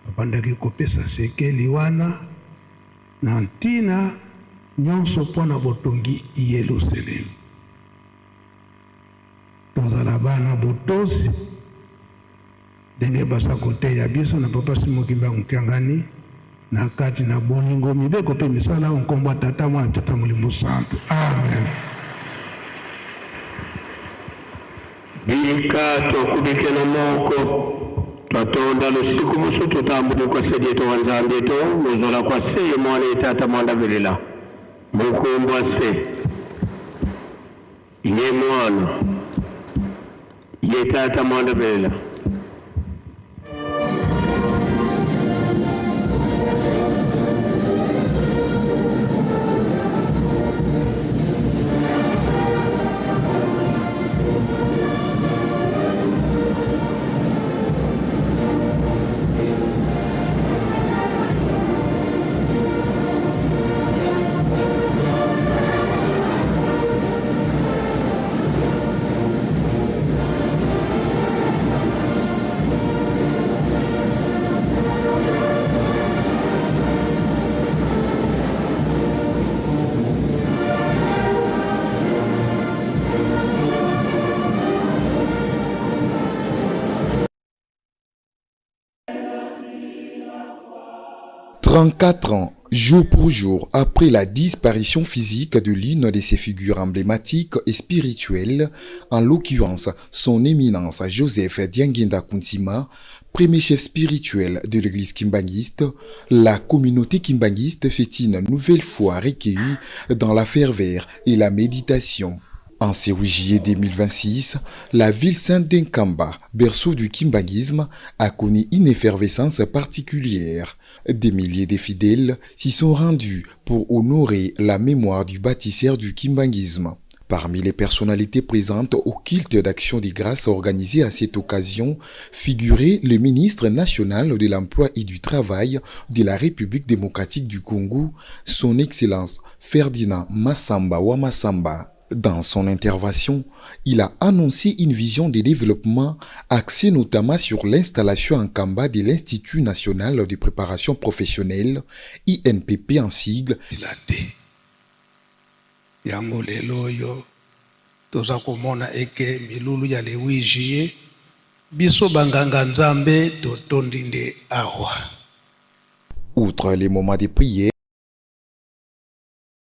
babandaki kopesa sekeli wana na ntina nyonso mpo na botongi Yelusalemi. Tozala bana botosi ndenge baza koteya biso na Papa Simon Kimbangu Kiangani na kati na bolingo, mibeko mpe misala, o nkombo ya Tata, Mwana, Tata Molimo Santu. Amen. Bika twakubikela moko twatonda lusiku musu tutambuli kwa se dietu wa Nzambi etu muzola kwa se ye mwana ye tata mwanda velela mukumbwa se ye mwana ye tata mwanda velela. 34 ans, jour pour jour, après la disparition physique de l'une de ses figures emblématiques et spirituelles, en l'occurrence son éminence Joseph Diangienda Kuntima, premier chef spirituel de l'église kimbanguiste, la communauté kimbanguiste s'est une nouvelle fois recueillie dans la ferveur et la méditation. En ce 8 juillet 2026, la ville sainte d'Nkamba, berceau du kimbanguisme, a connu une effervescence particulière. Des milliers de fidèles s'y sont rendus pour honorer la mémoire du bâtisseur du kimbanguisme. Parmi les personnalités présentes au culte d'action des grâces organisé à cette occasion figurait le ministre national de l'Emploi et du Travail de la République démocratique du Congo, son Excellence Ferdinand Massamba Wamasamba. Dans son intervention, il a annoncé une vision de développement axée notamment sur l'installation en Kamba de l'Institut national de préparation professionnelle, INPP en sigle. Yango lelo oyo toza komona eke milulu ya le 8 juillet biso ba nganga nzambe totondi nde awa. Outre les moments de prière,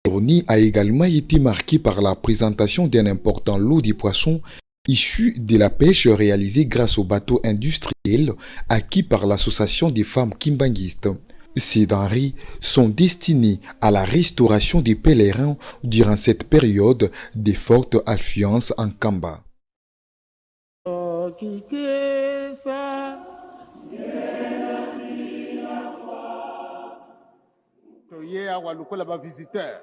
journée a également été marquée par la présentation d'un important lot de poissons issus de la pêche réalisée grâce au bateau industriel acquis par l'association des femmes kimbanguistes. Ces denrées sont destinées à la restauration des pèlerins durant cette période de forte affluence en Kamba. Toye awa lokola ba visiteurs.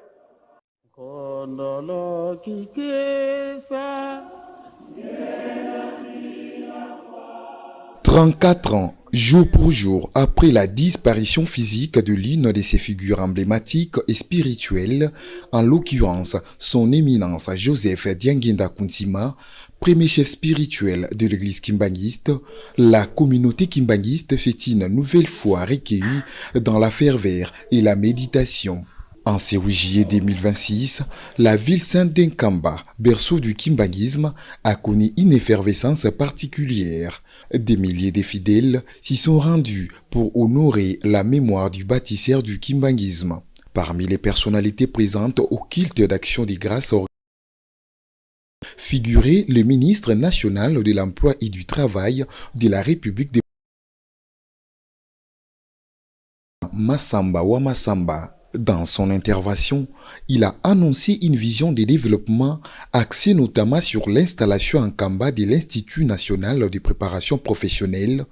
34 ans, jour pour jour, après la disparition physique de l'une de ses figures emblématiques et spirituelles, en l'occurrence son éminence Joseph Diangienda Kuntima, premier chef spirituel de l'église kimbanguiste, la communauté kimbanguiste s'est une nouvelle fois recueillie dans la ferveur et la méditation. En ce 8 juillet 2026, la ville sainte d'Nkamba, berceau du kimbanguisme, a connu une effervescence particulière. Des milliers de fidèles s'y sont rendus pour honorer la mémoire du bâtisseur du kimbanguisme. Parmi les personnalités présentes au culte d'action des grâces figurait le ministre national de l'Emploi et du Travail de la République de Massamba wa Massamba. Dans son intervention, il a annoncé une vision de développement axée notamment sur l'installation en Nkamba de l'Institut national de préparation professionnelle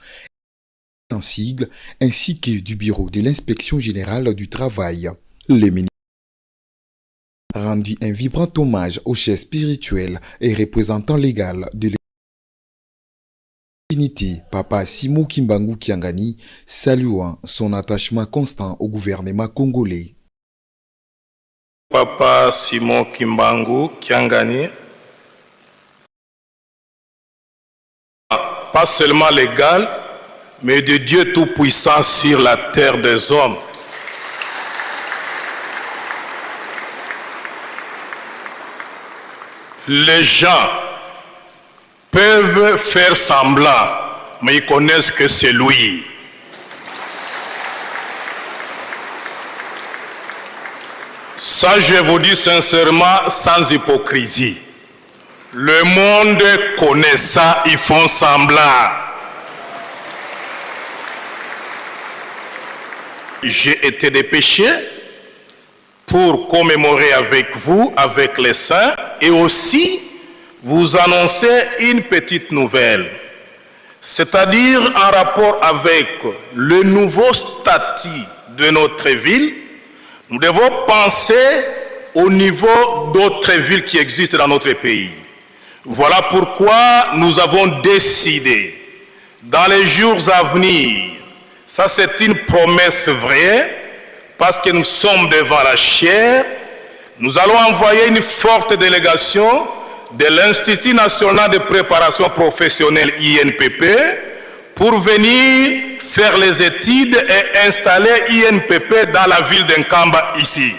en sigle, ainsi que du bureau de l'inspection générale du travail. Le ministre a rendu un vibrant hommage au chef spirituel et représentant légal de l'unité, Papa Simon Kimbangu Kiangani, saluant son attachement constant au gouvernement congolais. Papa Simon Kimbangu Kiangani, pas seulement légal, mais de Dieu Tout-Puissant sur la terre des hommes. Les gens peuvent faire semblant, mais ils connaissent que c'est lui. Ça, je vous dis sincèrement, sans hypocrisie. Le monde connaît ça, ils font semblant. J'ai été dépêché pour commémorer avec vous, avec les saints, et aussi vous annoncer une petite nouvelle. C'est-à-dire en rapport avec le nouveau statut de notre ville, nous devons penser au niveau d'autres villes qui existent dans notre pays. Voilà pourquoi nous avons décidé, dans les jours à venir, ça c'est une promesse vraie, parce que nous sommes devant la chaire, nous allons envoyer une forte délégation de l'Institut national de préparation professionnelle INPP pour venir faire les études et installer INPP dans la ville d'Nkamba ici.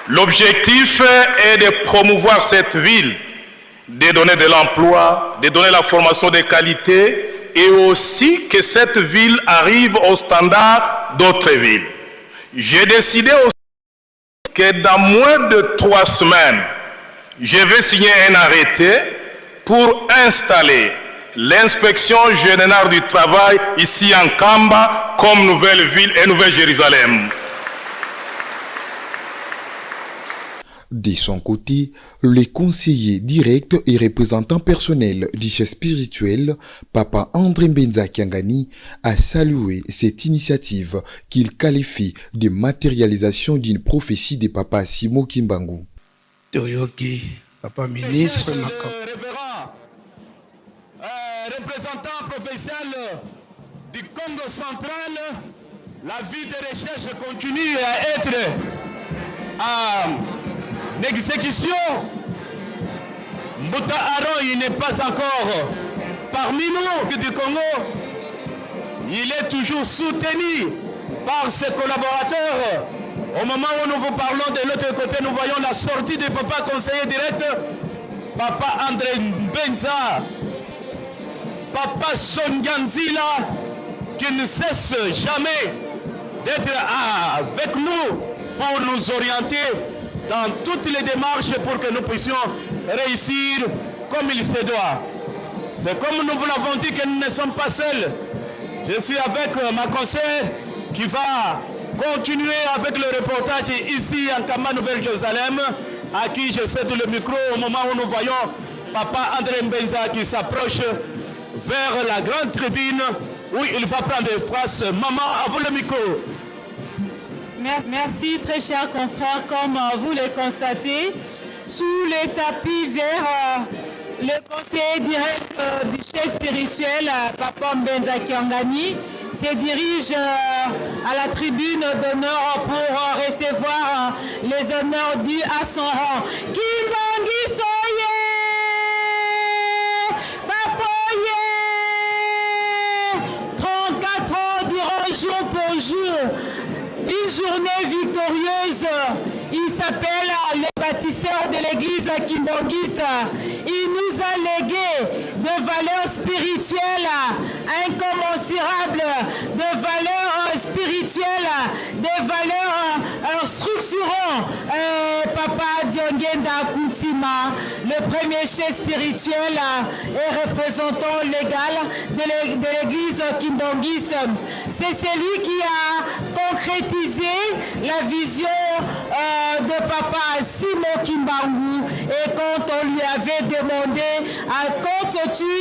L'objectif est de promouvoir cette ville, de donner de l'emploi, de donner la formation de qualité et aussi que cette ville arrive au standard d'autres villes. J'ai décidé aussi que dans moins de 3 semaines, je vais signer un arrêté pour installer l'inspection générale du travail ici en Nkamba comme nouvelle ville et nouvelle Jérusalem. De son côté, le conseiller direct et représentant personnel du chef spirituel, Papa André Mbenza Kiangani, a salué cette initiative qu'il qualifie de matérialisation d'une prophétie de Papa Simon Kimbangu. Toyoki, Papa ministre, Makam. Révérend, représentant provincial du Congo central, la vie de recherche continue à être en exécution. Mbuta Aaron, il n'est pas encore parmi nous du Congo. Il est toujours soutenu par ses collaborateurs. Au moment où nous vous parlons de l'autre côté, nous voyons la sortie de papa conseiller direct, papa André Mbenza, papa Songanzila, qui ne cesse jamais d'être avec nous pour nous orienter dans toutes les démarches pour que nous puissions réussir comme il se doit. C'est comme nous vous l'avons dit que nous ne sommes pas seuls. Je suis avec ma conseillère qui va continuer avec le reportage ici en Nkamba Nouvelle-Jérusalem, à qui je cède le micro au moment où nous voyons papa André Mbenza qui s'approche vers la grande tribune où il va prendre place. Maman, à vous le micro. Merci, très chers confrères. Comme vous le constatez, sous le tapis vert, le conseiller direct du chef spirituel, Papa Mbenza Kiangani, se dirige à la tribune d'honneur pour recevoir les honneurs dus à son rang. Kimbangi Soye Papoye 34 ans durant jour pour jour, une journée victorieuse. Il s'appelle le bâtisseur de l'église Kimbanguiste. Il nous a légué de valeurs spirituelles incommensurables, de valeurs spirituelles, de valeurs structurantes. Papa Diangienda Kuntima, le premier chef spirituel et représentant légal de l'église Kimbanguiste. C'est celui qui a concrétisé la vision de Papa Simon Kimbangu. Et quand on lui avait demandé à comptes-tu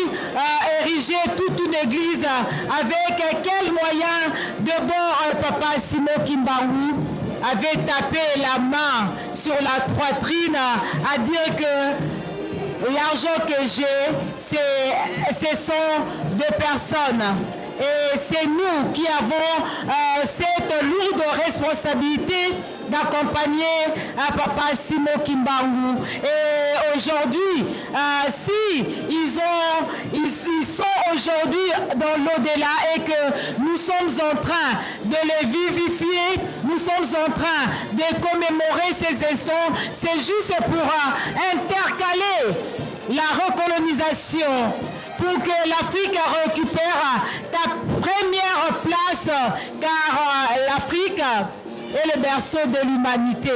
ériger toute une église, avec quel moyen de bord, Papa Simon Kimbangu avait tapé la main sur la poitrine à dire que l'argent que j'ai, ce sont des personnes. Et c'est nous qui avons cette lourde responsabilité d'accompagner Papa Simon Kimbangu. Et aujourd'hui, si ils sont aujourd'hui dans l'au-delà et que nous sommes en train de les vivifier, nous sommes en train de commémorer ces instants, c'est juste pour intercaler la recolonisation, pour que l'Afrique récupère ta première place, car l'Afrique est le berceau de l'humanité.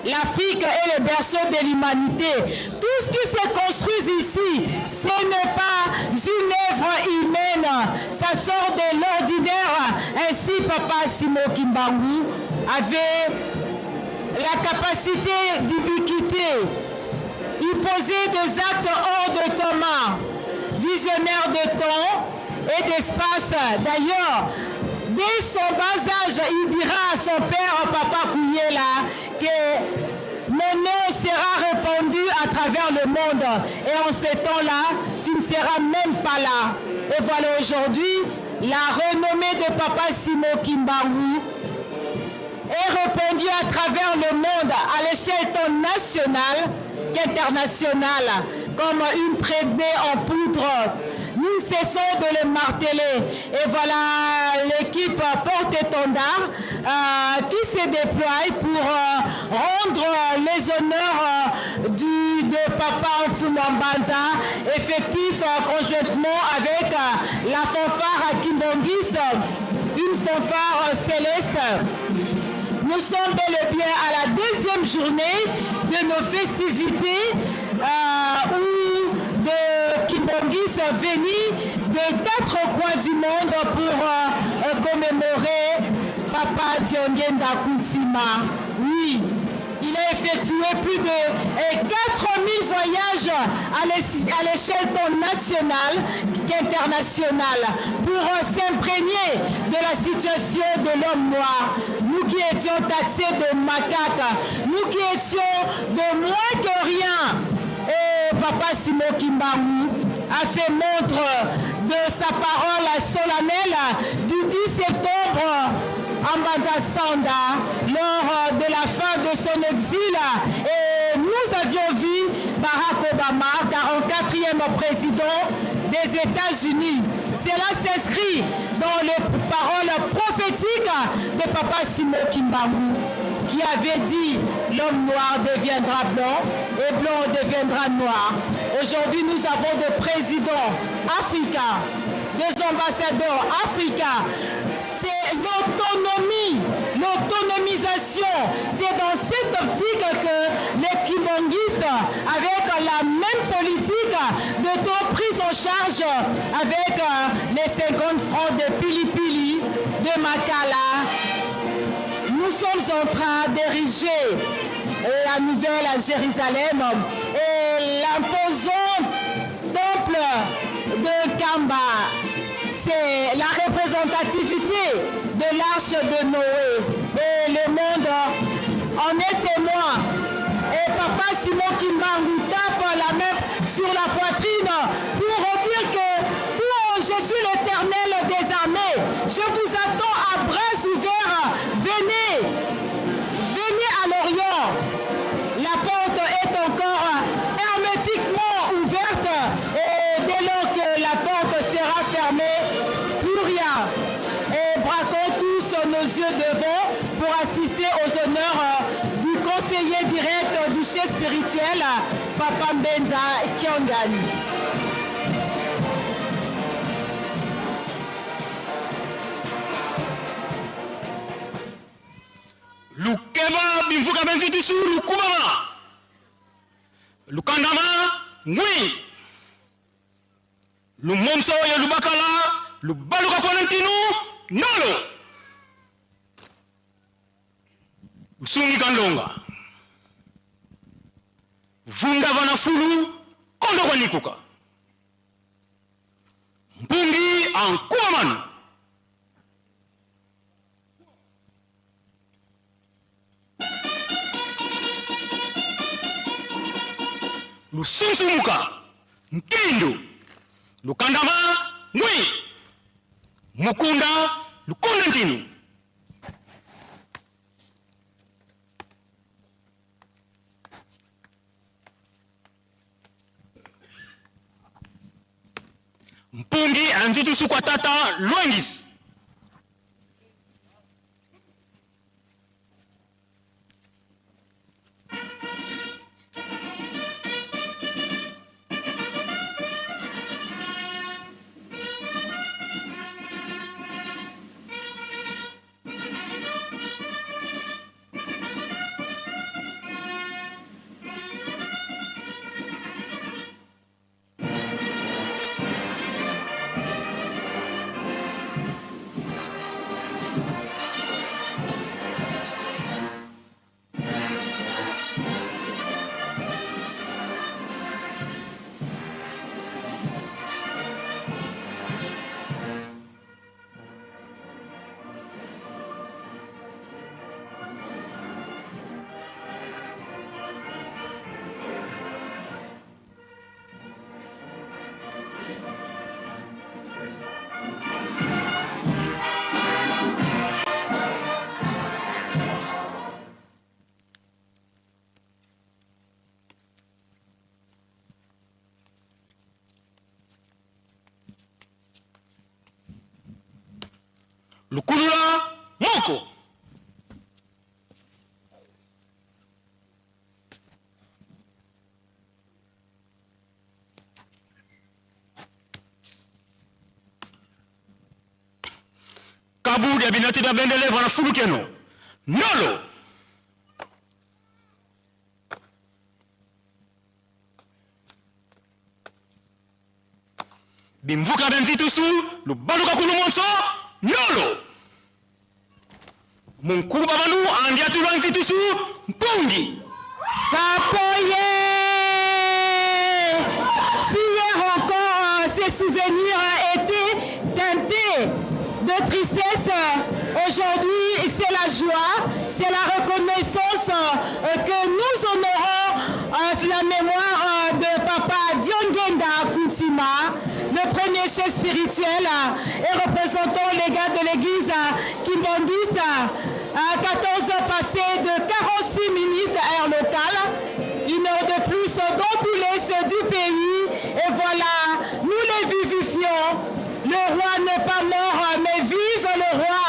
L'Afrique est le berceau de l'humanité. Tout ce qui se construit ici, ce n'est pas une œuvre humaine. Ça sort de l'ordinaire. Ainsi, Papa Simon Kimbangu avait la capacité d'ubiquité. Il posait des actes hors de commun, visionnaire de temps et d'espace. D'ailleurs, dès son bas âge, il dira à son père, Papa Kouyela, que mon nom sera répandu à travers le monde. Et en ce temps-là, tu ne seras même pas là. Et voilà aujourd'hui, la renommée de Papa Simon Kimbangu est répandue à travers le monde, à l'échelle tant nationale qu'internationale, comme une traînée en poudre. Nous ne cessons de le marteler. Et voilà l'équipe porte-étendard qui se déploie pour rendre les honneurs de Papa Mfumuambanza, effectif conjointement avec la fanfare Kimbanguiste, une fanfare céleste. Nous sommes bel et bien à la deuxième journée de nos festivités où de Kimbanguiste venus de quatre coins du monde pour commémorer Papa Diangienda Kuntima. Oui, il a effectué plus de 4000 voyages à l'échelle tant nationale qu'internationale pour s'imprégner de la situation de l'homme noir. Nous qui étions taxés de macaques, nous qui étions de moins que rien. Et Papa Simon Kimbangu a fait montre de sa parole solennelle du 10 septembre en Mbanza Sanda, lors de la fin de son exil. Et nous avions vu Barack Obama, 44e président des États-Unis. Cela s'inscrit dans les paroles prophétiques de Papa Simon Kimbangu, qui avait dit: l'homme noir deviendra blanc et blanc deviendra noir. Aujourd'hui, nous avons des présidents africains, des ambassadeurs africains. C'est l'autonomie, l'autonomisation. C'est dans cette optique que les Kimbanguistes, avec la même politique de taux prise en charge avec les 50 francs de Pili-Pili, de Makala, nous sommes en train d'ériger la nouvelle Jérusalem et l'imposant temple de Kamba. C'est la représentativité de l'arche de Noé. Et le monde en est témoin. Et papa Simon Kimbangu tape la main sur la poitrine pour dire que tout, je suis l'éternel des armées. Je vous attends à bras ouverts. Venez, venez à l'Orient. La porte est encore hermétiquement ouverte et dès lors que la porte sera fermée, plus rien. Et braquons tous nos yeux devant pour assister aux honneurs du conseiller direct du chef spirituel, Papa Mbenza Kiangani. Lukeba bimvuka bemvitisu lukubama lukandama ngwi lumonso ya lubakala lubaluka kwana ntinu nolo lusungi kandonga vunda vana fulu kondo kwanikuka mpungi ankuwa Lusunsumuka nkindu lukandama ngwi mukunda lukunda ntinu. Mpungi anjutusu kwa tata Lwengis. Lukulula moko. Kabudi abinati da bendele vana fulukeno. Nolo. Bimvuka benzitusu lubaluka kulumonso nolo. Munkulu babanu andiatulwa nzitusu mpungi. Papoye! Si hier encore ces souvenirs étaient teintés de tristesse, aujourd'hui c'est la joie, c'est la reconnaissance que nous honorons la mémoire de Papa Diangienda Kuntima, le premier chef spirituel et représentant légal de l'église Kimbanguiste, à 14 heures passées de 46 minutes heure locale, une heure de plus dans tous les l'est du pays. Et voilà, nous les vivifions. Le roi n'est pas mort, mais vive le roi.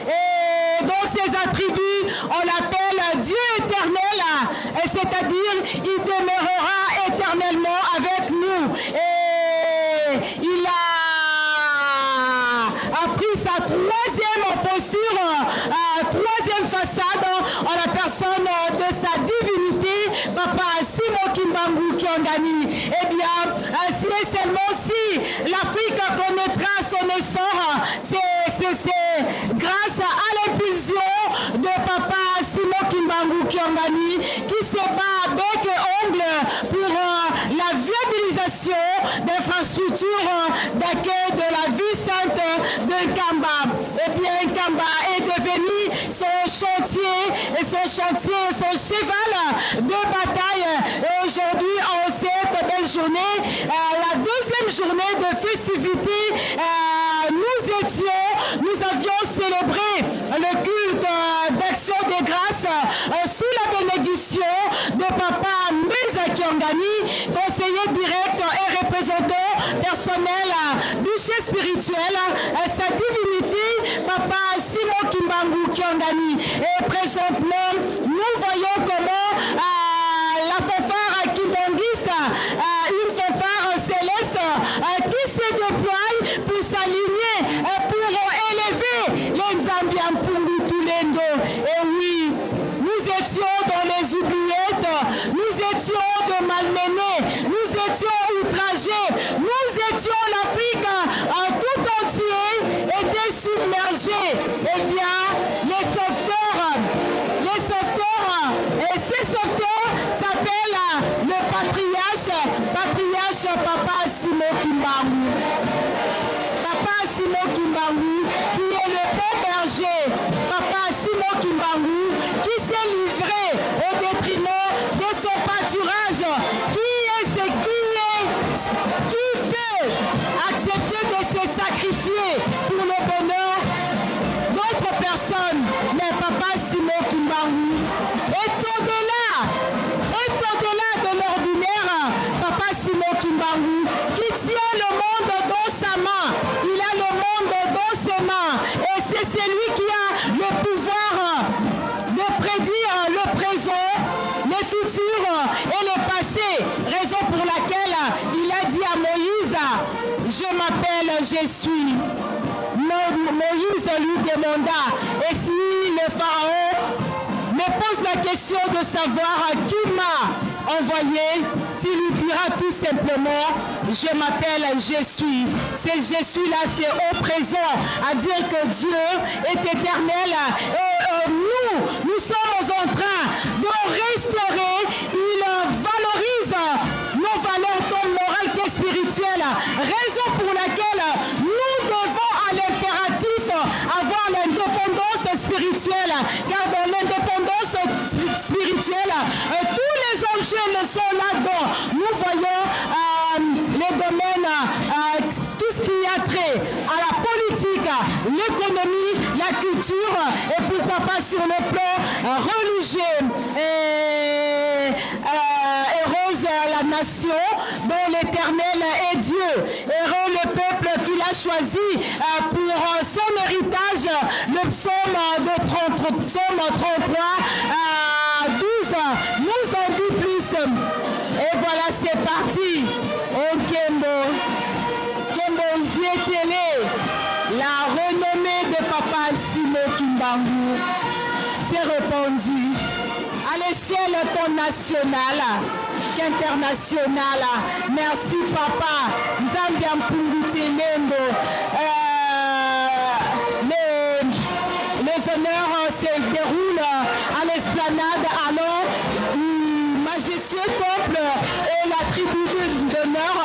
Et dans ses attributs, on l'appelle Dieu éternel, et c'est-à-dire il demeurera éternellement avec nous. Et il a pris sa troisième posture, troisième façade en la personne de sa divinité, Papa Simon Kimbangu Kiangani. Eh bien, si et seulement si l'Afrique connaîtra son essor, c'est grâce à l'impulsion de Papa Simon Kimbangu Kiangani qui se bat bec et ongle pour la viabilisation d'infrastructures d'accueil de la vie sainte de Nkamba. Et bien Nkamba est devenu son chantier et son chantier, son cheval de bataille. Et aujourd'hui, en cette belle journée, la deuxième journée de festivité, nous étions, nous avions célébré le culte d'action des grâces sous la bénédiction de papa Mbenza Kiangani, conseiller direct et représentant personnel du chef spirituel, sa divinité, papa Simon Kimbangu Kiangani. Et présentement, nous voyons comment la fanfare kimbanguiste, une fanfare céleste qui se déploie pour s'aligner, pour élever les Nzambi Mpungu Tulendo. Et oui, nous étions dans les oubliettes, nous étions de malmenés, nous étions outragés, nous étions l'Afrique en tout entier était submergée. Eh bien, les sauveteurs, les sauveteurs, et ces sauveteurs s'appellent le patriarche, patriarche Papa Simon Kimbangu. Papa Simon Kimbangu, qui est le bon berger, Papa Simon Kimbangu, qui s'est livré au détriment de son pâturage, qui est ce qui est, qui peut accepter de se sacrifier pour le bonheur d'autres personnes. Mais Papa Simon Kimbangu est au-delà, est au-delà de l'ordinaire. Papa Simon Kimbangu qui tient le monde dans sa main. Il a le monde dans ses mains. Et c'est celui qui a le pouvoir de prédire le présent, le futur et le passé. Raison pour laquelle il a dit à Moïse, je m'appelle, je suis. Moïse lui demanda, et si le Pharaon me pose la question de savoir qui m'a envoyé, tu lui diras tout simplement, je m'appelle, je suis. C'est je suis là, c'est au présent, à dire que Dieu est éternel. Et nous, nous sommes en train de restaurer, il valorise nos valeurs tant morales que spirituelles. Raison pour laquelle nous devons à l'impératif avoir l'indépendance spirituelle. Car dans l'indépendance spirituelle, tous les enjeux sont là-dedans. Nous voyons les domaines, tout ce qui a trait à la politique, l'économie, la culture et pourquoi pas sur le plan religieux. Et heureuse la nation dont l'Éternel est Dieu. Heureux le peuple qu'il a choisi pour son héritage. Le psaume de psaume 33 à 12 nous en dit plus. Et voilà, c'est parti. Oh Kembo, Kembo Nzietele, la renommée de Papa Simon Kimbangu s'est répandue à l'échelle tant nationale qu'internationale. Merci Papa Nzambi Mpungu Tulendo. Les honneurs se déroulent à l'esplanade alors du majestueux temple et la tribune d'honneur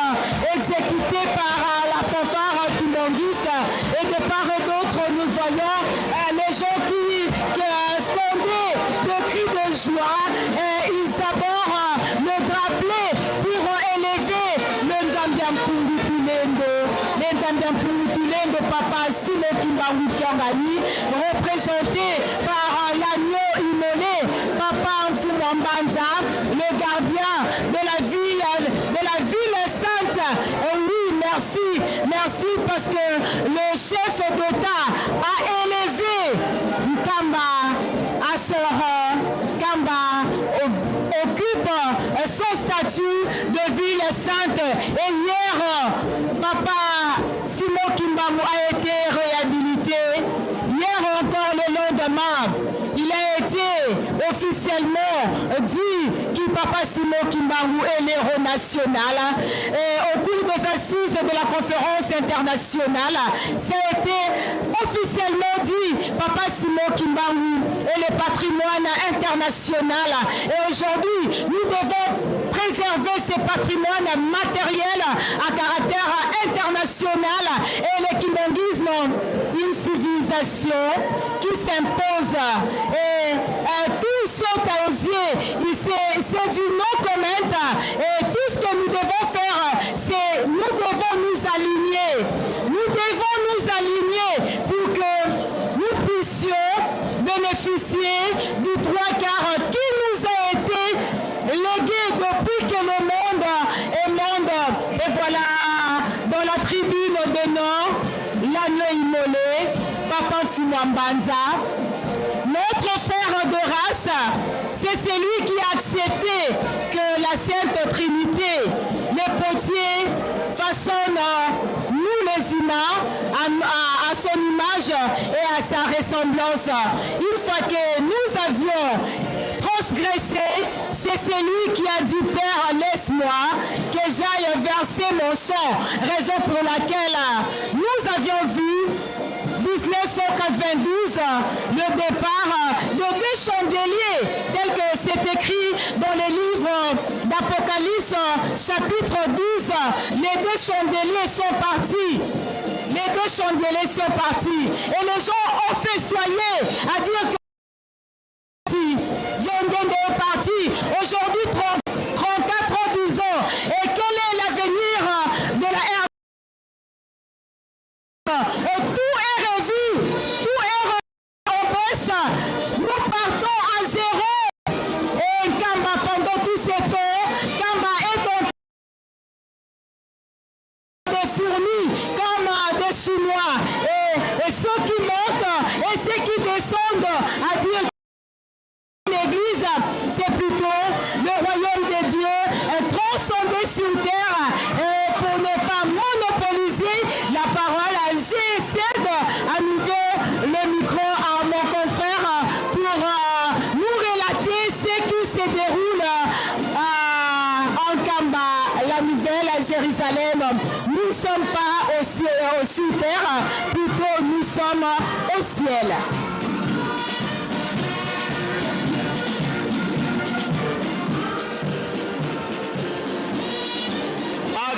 exécutée par la fanfare kimbanguiste. Et de part et d'autre, nous voyons les gens qui scandaient de cris de joie. Et ils abordent le drapeau pour élever le Nzambi Mpungu Tulendo. Le Nzambi Mpungu Tulendo, Papa Simon Kimbangu Kiangani, représenté par l'agneau immolé, Papa Mfumu Mbanza, le gardien de la ville, de la ville sainte. Et oui, merci, merci parce que le chef d'État a élevé Nkamba à son rang. Nkamba occupe son statut de ville sainte. Et hier, Papa Simon Kimbangu a été réhabilité. Hier encore, le lendemain, il a été officiellement dit que Papa Simon Kimbangu est l'héros national. Et au cours des assises de la conférence internationale, ça a été officiellement dit, Papa Simon Kimbangu est le patrimoine international. Et aujourd'hui, nous devons préserver ses patrimoines matériels à caractère international et le kimbanguisme, une civilisation qui s'impose et euh, tout saute aux yeux. C'est du no-comment et tout ce que nous devons faire, c'est nous devons nous aligner. Nous devons nous aligner pour que nous puissions bénéficier du trois quarts qui nous a été légué depuis que le monde est monde. Et voilà, dans la tribune d'honneur, l'agneau immolé, Papa Mbanza, notre frère de race, c'est celui qui a accepté que la Sainte Trinité, les potiers, façonne nous les humains à, son image et à sa ressemblance. Une fois que nous avions transgressé, c'est celui qui a dit Père, laisse-moi que j'aille verser mon sang. Raison pour laquelle nous avions vu 1992, le départ de deux chandeliers, tel que c'est écrit dans les livres d'Apocalypse, chapitre 12. Les deux chandeliers sont partis. Les deux chandeliers sont partis. Et les gens ont fait soyer à dire que Diengende est parti. Aujourd'hui, 34 ans, 10 ans. Et quel est l'avenir de la RDC Et tout est revu. Tout est revu en baisse. Nous partons à zéro. Et Nkamba, pendant tout ce temps, Nkamba est en des fourmis comme des Chinois. Et, et ceux qui montent et ceux qui descendent à dire L'église, c'est plutôt le royaume de Dieu transcendé sur terre et pour ne pas monopoliser la parole, j'essaie à nouveau le micro à mon confrère pour euh, nous relater ce qui se déroule euh, en Kamba, la nouvelle Jérusalem. Nous ne sommes pas au, ciel, au sur terre, plutôt nous sommes au ciel.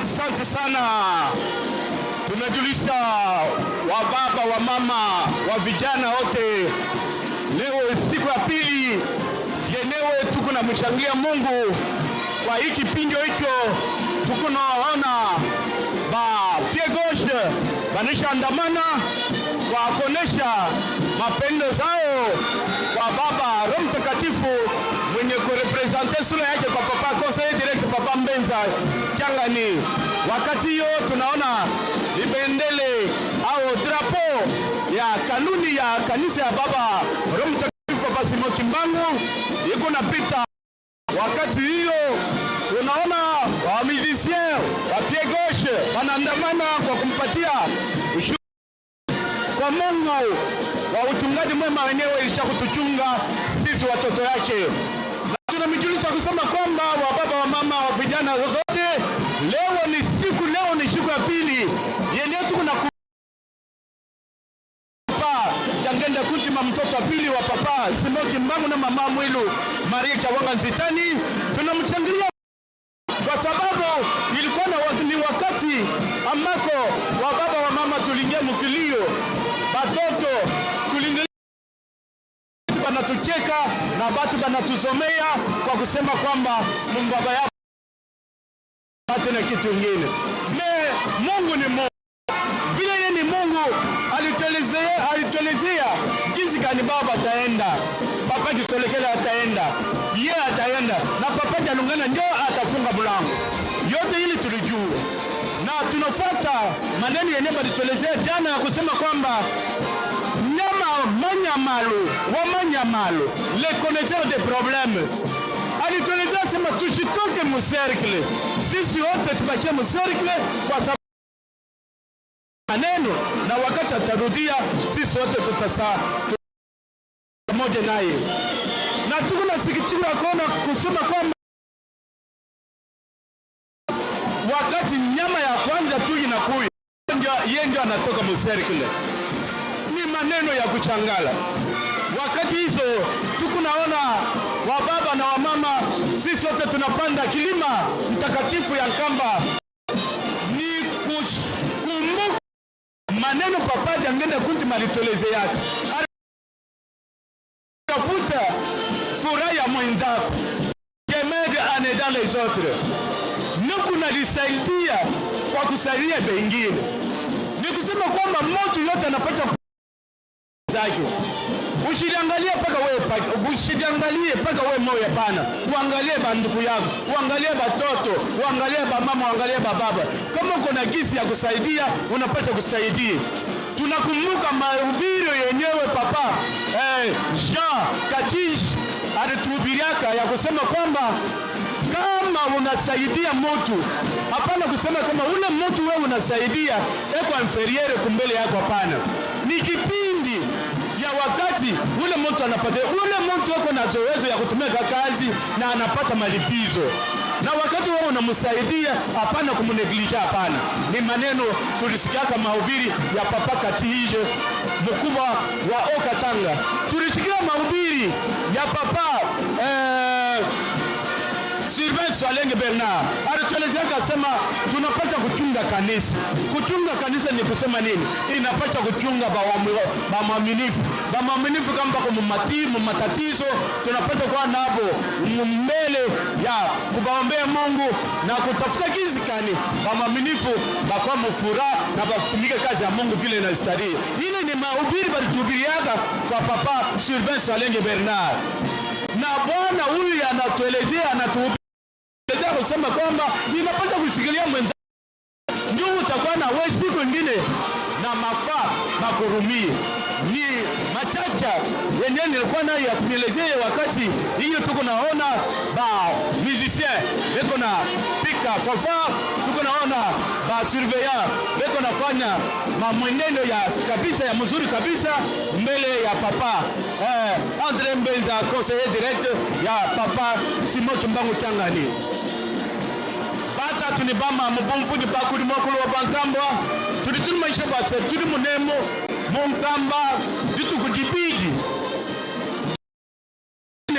Asante sana. Tunajulisha wa baba wa mama wa vijana wote, leo siku ya pili yenyewe tuko na mchangia Mungu kwa hii kipindi hicho, tuko naona ba pied gauche banisha andamana kwa kuonesha mapendo zao kwa Baba Roho Mtakatifu mwenye kureprésenter sura yake kwa papa conseiller direct Papa Mbenza Changani. Wakati hiyo tunaona ibendele au drapeau ya kanuni ya kanisa ya Baba Roho Mtakatifu Papa Simon Kimbangu iko napita. Wakati hiyo unaona wa musicien wa pied gauche wanaandamana kwa kumpatia kwa Mungu wa uchungaji mwema wenyewe ilisha kutuchunga sisi watoto yake, na tunamjulisha kusema kwamba wa baba wa mama wa vijana zote, leo ni siku leo ni siku ya pili yenye tuko na papa Jangenda Kutima, mtoto wa pili wa papa Simon Kimbangu na mama Mwilu Maria Chawanga Nzitani, tunamchangilia kwa sababu ilikuwa na ni wakati ambako wa baba wa mama tuliingia mukilio, batoto tuliingia banatucheka na batu banatuzomea kwa kusema kwamba Mungu baba yao tena kitu ingine. Mais Mungu ni Mungu, vile yeye ni Mungu alituelezea, alituelezea jinsi gani baba ataenda, papa Kisolekele ataenda, yeye ataenda na papa Jalungana ndio atafunga mlango. Yote ili tulijua na tunafuata maneno yenyewe balituelezea jana ya kusema kwamba nyama manyamalu wa manyamalu les connaisseurs des problèmes alituelezea sema tusitoke mu cercle, sisi wote tubakie mu cercle kwa sababu maneno na wakati atarudia, sisi wote tutasa pamoja naye, na tuko na sikitiko ya kuona kusema kwamba wakati nyama ya kwanza tu inakuya, yeye ndio anatoka mu cercle. Ni maneno ya kuchangala. Wakati hizo tukunaona wababa na wamama, Sisi wote tunapanda kilima mtakatifu ya Nkamba ni kukumbuka maneno Papa Diangienda Kuntima alituelezeaka, tafuta furaha ya mwenzako, je m'aide en aidant les autres, nuku nalisaidia kwa kusaidia bengine. Ni kusema kwamba mtu yote anapata zake. Ushiangalie paka wewe paka, ushiangalie paka wewe moyo, hapana. Uangalie banduku yako, uangalie batoto, uangalie bamama, uangalie bababa. Kama uko na gisi ya kusaidia, unapata kusaidia. Tunakumbuka mahubiri yenyewe Papa Jean Katish alituhubiriaka ya kusema kwamba kama unasaidia mtu, hapana kusema kama ule mtu wewe unasaidia eko inferieur kumbele yako, hapana. Ni kipindi ya wakati ule mtu anapata, ule mtu eko na zoezo ya kutumika kazi na anapata malipizo, na wakati wewe unamsaidia, hapana kumneglige, hapana. Ni maneno tulisikiaka mahubiri ya Papa Katije mkubwa wa Okatanga, tulisikia mahubiri ya Papa Sylvain Swalenge Bernard alituelezea akasema, tunapata kuchunga kanisa. Kuchunga kanisa ni kusema nini? Inapata kuchunga bamwaminifu, bamwaminifu kama bako mumatatizo, tunapata kuwa nabo mbele ya kubaombea Mungu na kutafuta kizikani bamwaminifu bakwa mufuraha na batumike kazi ya Mungu vile inastahili. Ile ni mahubiri balituhubiriaka kwa Papa Sylvain Swalenge Bernard, na Bwana huyu anatuelezea, anatuhubiria kusema kwamba ninapata kushikilia mwenza ndio utakuwa na wewe siku nyingine na mafaa makurumie. Ni machacha yenyewe nilikuwa nayo ya kunielezea wakati hiyo. Tuko naona ba musicien beko na pika fanfare, tuko naona ba surveillant beko nafanya mamwenendo ya kabisa ya mzuri kabisa mbele ya Papa André Mbenza, conseiller direct ya Papa Simon Kimbangu Kiangani. Bata tuni bama mubumfuji bakuli mwakulu wa bankambwa tuli tuli maisha batse tuli munemo munkamba dituku dibidi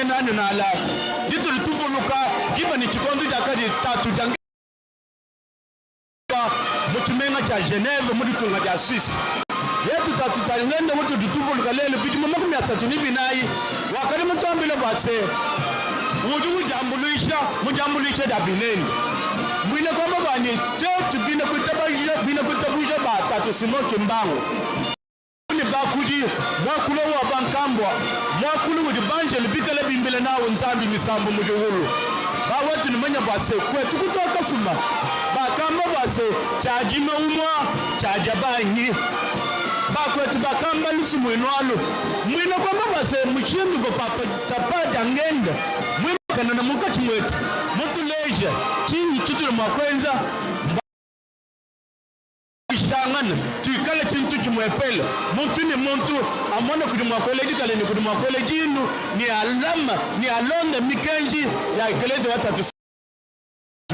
nani nala dituli tuvuluka giba ni chikondo jakadi tatu janga muchimenga cha Geneve muditunga ja Suisse yetu tatu tangende mutu tutuvuluka lelo bidimu 34 wakati mutambile batse udi mujambuluisha mujambuluisha da binene mwine kwamba bani tetu bine kutabajia bine kutabujia ba tatu Simon Kimbangu ni bakudi mwakulu wa bankambwa mwakulu udi banjeli bikale bimbile nawo nzambi misambo mujuhulu bawetu ni manya bwase kwetu kutoka fuma bakamba bwase chajima umwa chajabanyi bakwetu bakamba lusu mwinwalu mwino kwamba bwase mushindu vo papa tapa jangenda mwino kana na mukati mwetu mutuleja chinyi chitule mwakwenza shangana tuikale chintu chimwepele muntu ni muntu amona kudi mwakwele dikale ni kudi mwakwele jinu ni alama ni alonda mikenji ya ekelezi watatu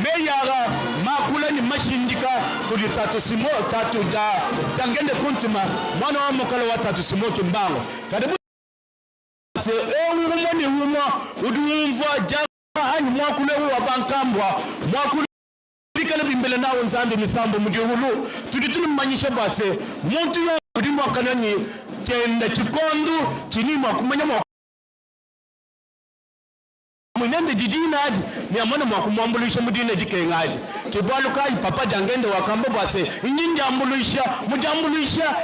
meyara makula ni mashindika kudi tatu simo tatu da tangende kuntima mwana wa mukalo watatu simo Kimbangu karibu se owu ni wumo udumva ja anyi mwakule wa bankambwa mwakule bikale bimbele nawo nzambi misambo mujuhulu tudi tunimanyisha base muntu yo udi mwakana ni chenda chikondu chini mwakumanya mwa mwinende didina adi ni amana mwakumwambulisha mudina dikenga adi kibwalu kai papa jangende wakamba base injinja ambulisha mujambulisha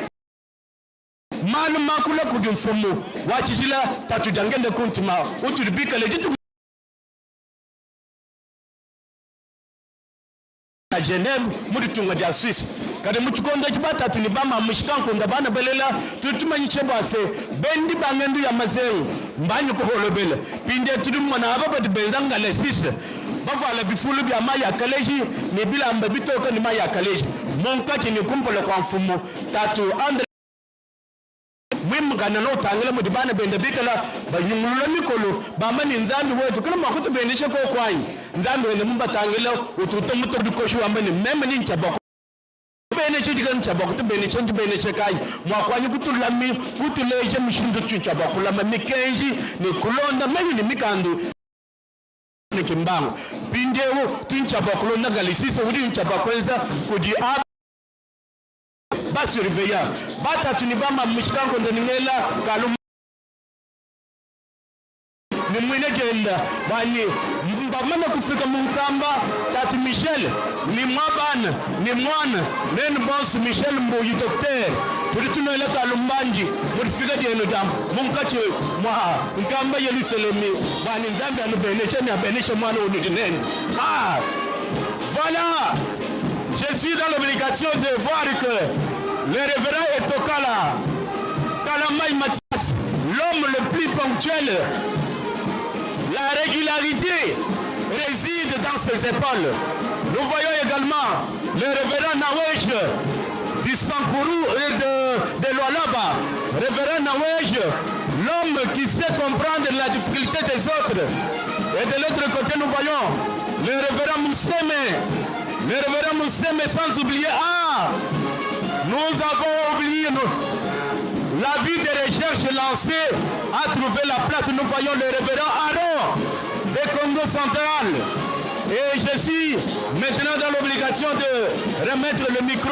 malu makula kudi mfumu wachijila tatu jangende kuntima utulibikale ditu na Geneve muditunga dia Suisse kadi muchikondo chibatatu ni bama mushikankonda bana belela tutumanyishe bwase bendi bangendu ya mazengu mbanyu kuholobela pinde tudi mona aba badi benza ngale Suisse bavala bifulu bya mayi ya kaleji ni bilamba bitoka ni mayi ya kaleji munkati ni kumpala kwa mfumu tatu Andre mwimugana no tangila mudi bana benda bikala banyungulula mikolo bamani nzambi wetu kila makutu bendishe ko kwanyi nzambi wende mumbatangila ututa muto dikoshi wambani meme ni nchaba bene chidika nchaba kutu bene chenji bene chekai mwakwanyi kutulami kutuleje mishindu chinchaba kulama mikenji ni kulonda menyu ni mikandu Kimbangu. Mpindieu tudi ne tshia bua kulonda ngalisise udi ne tshia bua kuenza kudi aba ba surveillant batatu ne bamamu mushikankonde ne ngela kalu ne muine dienda banyi mbamane kufika mu Nkamba tatu Michel ne muabana ne muana nenu bonso Michel Mbuyi docteur tudi tunuela kalumbandi mu difika dienu dia munkatshi mua Nkamba Yelusalemi bua ne Nzambi anubeneshe ne abeneshe muana unudi nende. Ah, voilà, je suis dans l'obligation de voir que le révérend Etokala Kalambayi Mathias, l'homme le plus ponctuel, la régularité réside dans ses épaules. Nous voyons également le révérend Nawej du Sankourou et de Lualaba. Révérend Nawej, l'homme qui sait comprendre la difficulté des autres. Et de l'autre côté, nous voyons le révérend Mousseme. Le révérend Mousseme, sans oublier, ah, nous avons oublié, nous, la vie de recherche lancée a trouvé la place. Nous voyons le révérend Aaron de Congo central. Et je suis maintenant dans l'obligation de remettre le micro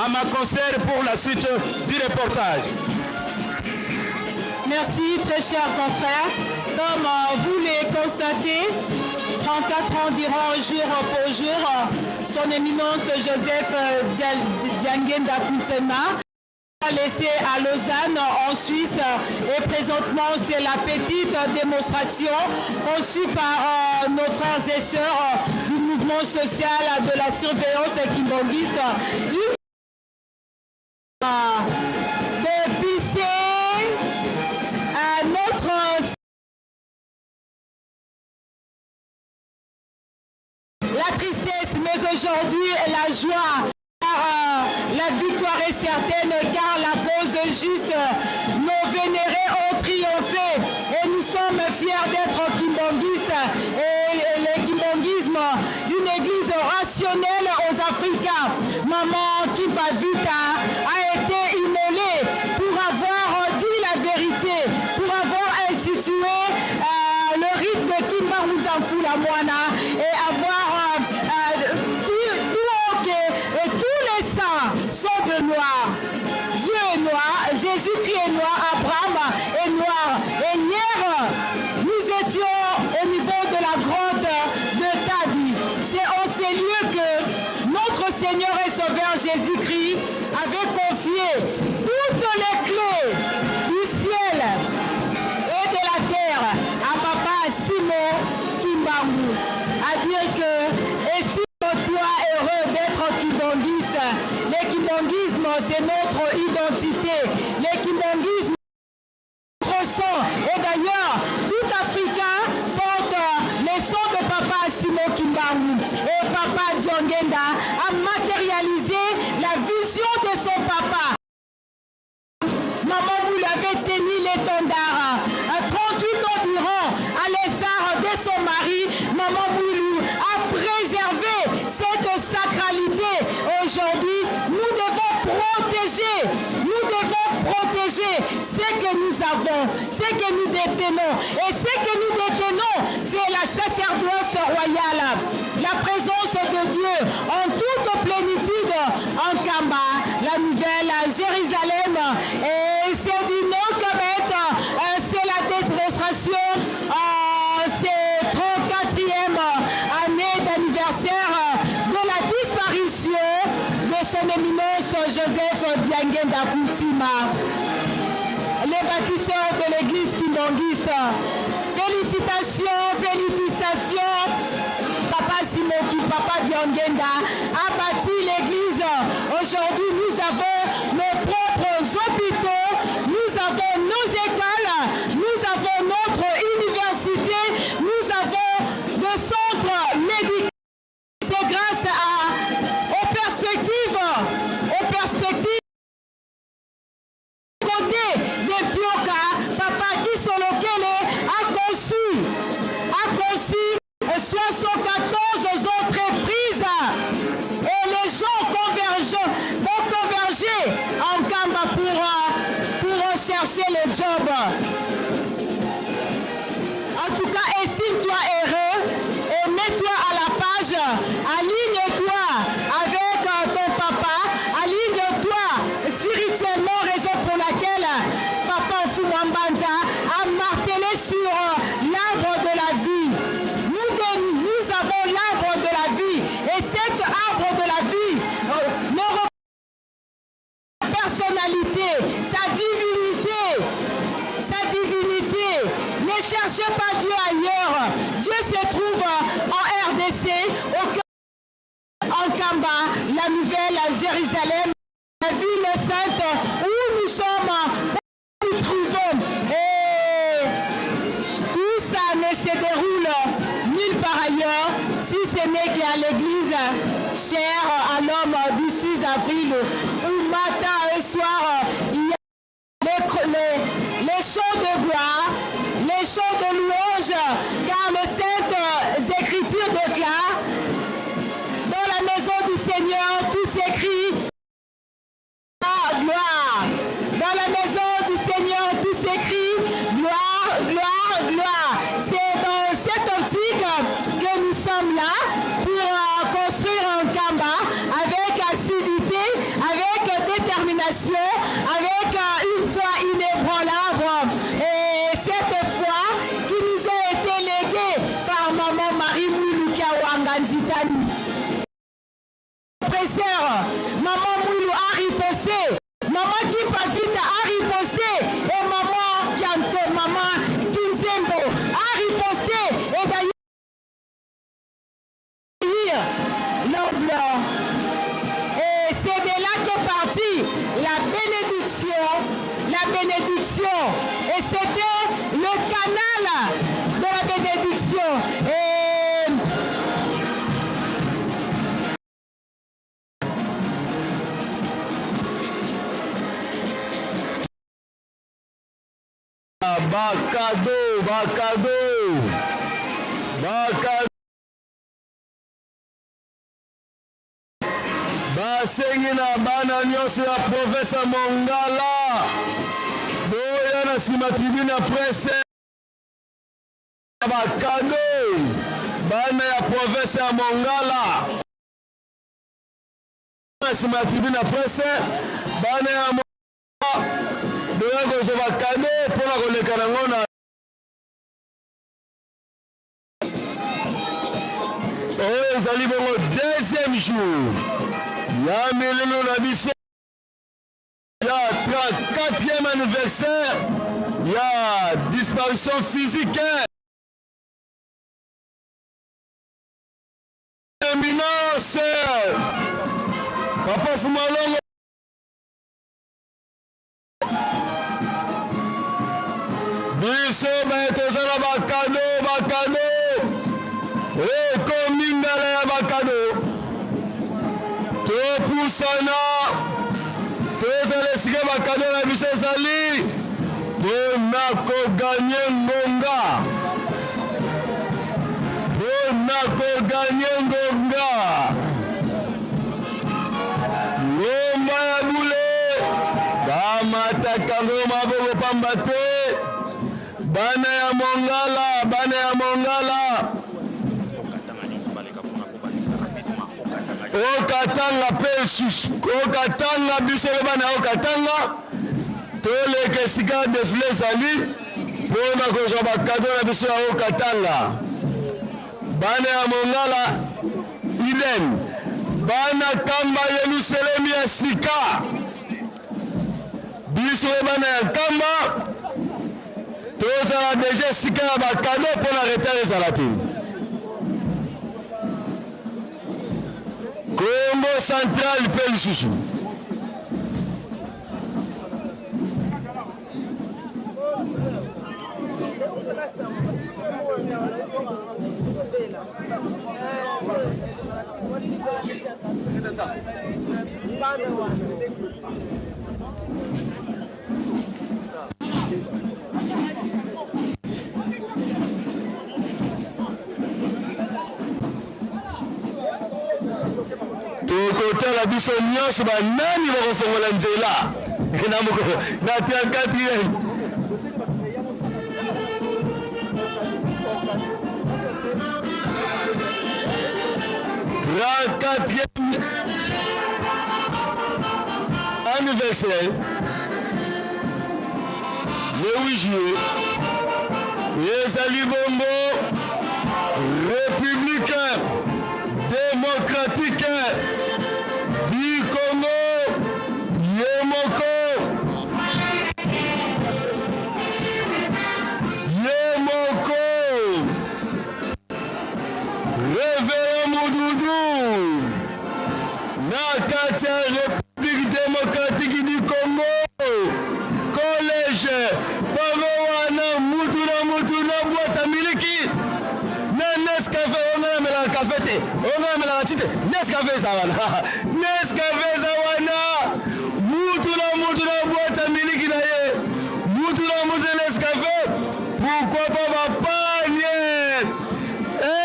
à ma consoeur pour la suite du reportage. Merci, très chers confrères. Comme vous le constatez, 34 ans durant jour pour jour, son éminence Joseph Diangienda Kuntima a laissé à Lausanne en Suisse et présentement c'est la petite démonstration conçue par nos frères et sœurs du mouvement social de la surveillance kimbanguiste. De pisser à notre la tristesse, mais aujourd'hui la joie, car la victoire est certaine, car la cause juste, nos vénérés ont triomphé et nous sommes fiers d'être kimbanguistes et le kimbanguisme, une église rationnelle aux Africains. Maman Kimpa Vita a été immolée pour avoir dit la vérité, pour avoir institué le rite de Kimbangu Nzamfula Mwana et avoir dit tout ok et tous les saints sont de noir. Dieu est noir, Jésus-Christ est noir, Abraham est noir. Et hier, nous étions au niveau de la grotte de Tadi. C'est en ces lieux que notre Seigneur et Sauveur Jésus-Christ avait confié toutes les clés du ciel et de la terre à Papa Simon Kimbangu. À dire que, estime-toi heureux d'être kimbanguiste. Le kimbanguisme, c'est notre identité. Le kimbanguisme, notre sang. Et d'ailleurs, tout Africain porte le sang de Papa Simon Kimbangu. Et Papa Diangienda a matérialisé la vision de son papa. Maman, vous l'avez tenu l'étendard. 38 ans durant, à l'instar de son mari, Maman Boulou a préservé cette sacralité. Aujourd'hui, nous devons protéger, nous devons protéger ce que nous avons, ce que nous détenons. Et ce que nous détenons, c'est la sacerdoce royale, la présence de Dieu en toute plénitude en Kamba, la nouvelle Jérusalem. Et c'est du non-commettre, c'est la démonstration en ces 34e année d'anniversaire de la disparition de son éminence Joseph Diangienda Kuntima, les bâtisseurs de l'église kimbanguiste. Félicitations, félicitations. Papa Simoki, Papa Diangienda a bâti l'église. Aujourd'hui, nous avons nos propres hôpitaux, nous avons nos écoles, nous avons notre université, nous avons des centres médicaux. C'est grâce à, aux perspectives, aux perspectives côté des Pioka, Papa Kisolokele a conçu 74 entreprises et les gens vont converger en Kamba pour chercher le job. En tout cas, estime-toi heureux. réalité, sa divinité, sa divinité. Ne cherchez pas Dieu ailleurs. Dieu se trouve en RDC, au cœur en Kamba, la nouvelle Jérusalem, la ville sainte où nous sommes, où nous trouvons. Et tout ça ne se déroule nulle part ailleurs, si ce n'est qu'à l'église chère à l'homme du 6 avril, où matin et soir, il y a les, les, chants de gloire, les chants de louange, car les Saintes Écritures déclarent, dans la maison du Seigneur, tout s'écrit gloire. Dans la maison du Seigneur, tout s'écrit gloire, gloire, gloire. C'est dans cette optique que nous sommes là pour euh, construire un Kamba avec assiduité, avec détermination, avec euh, une foi inébranlable. Et cette foi qui nous a été léguée par maman Marie Moulouka Wanganzitani. Presseur, maman Moulou a riposté, maman Kipavita a riposté, et maman Kianto, maman Kinzembo a riposté. Et d'ailleurs, l'homme blanc. Et c'est de là qu'est partie la bénédiction, la bénédiction. Et c'était le canal de la bénédiction. Et Bakado, bakado, bakado. Basengi na bana nyonso ya province ya Mongala boya na nsima tribune ya presse bakado bana ya province ya Mongala na nsima ya tribune ya presse bana ya Mongala boya kozwa bakado mpo na koleka nango na oyo ezali bongo deuxième jour ya milulu na biso ya 34e anniversaire ya disparition physique eminence papa fumalongo biso baye toza na bakado bakado ekomi ngala ya bakado topusana tozala esika bakado na biso ezali mpo na koganye ngonga mpo na koganye ngonga Ngomba ya bule bamataka ngo maboko pamba te. Bana ya Mongala, bana ya Mongala. Okatanga mpe lisusu Okatanga, biso mpe bana ya Okatanga toleka esika defile ezali mpo na kozwa bakado na biso ya Okatanga. Bana ya Mongala Eden, bana Kamba Yelusalemi ya sika, biso mpe bana ya Nkamba tozala deja esika ya bakado mpo na retard ezala te. Kongo Central mpe lisusu Tokotala biso nyonso banani bakofongola nzela na mokolo na 34e anniversaire le 8 juillet ezali bongo république démocratique du Congo ye moko. eza wana. Nescafe eza wana. Mutu na mutu na boîte ya miliki na ye. Mutu na mutu na Nescafe. Pourquoi pas ba panye?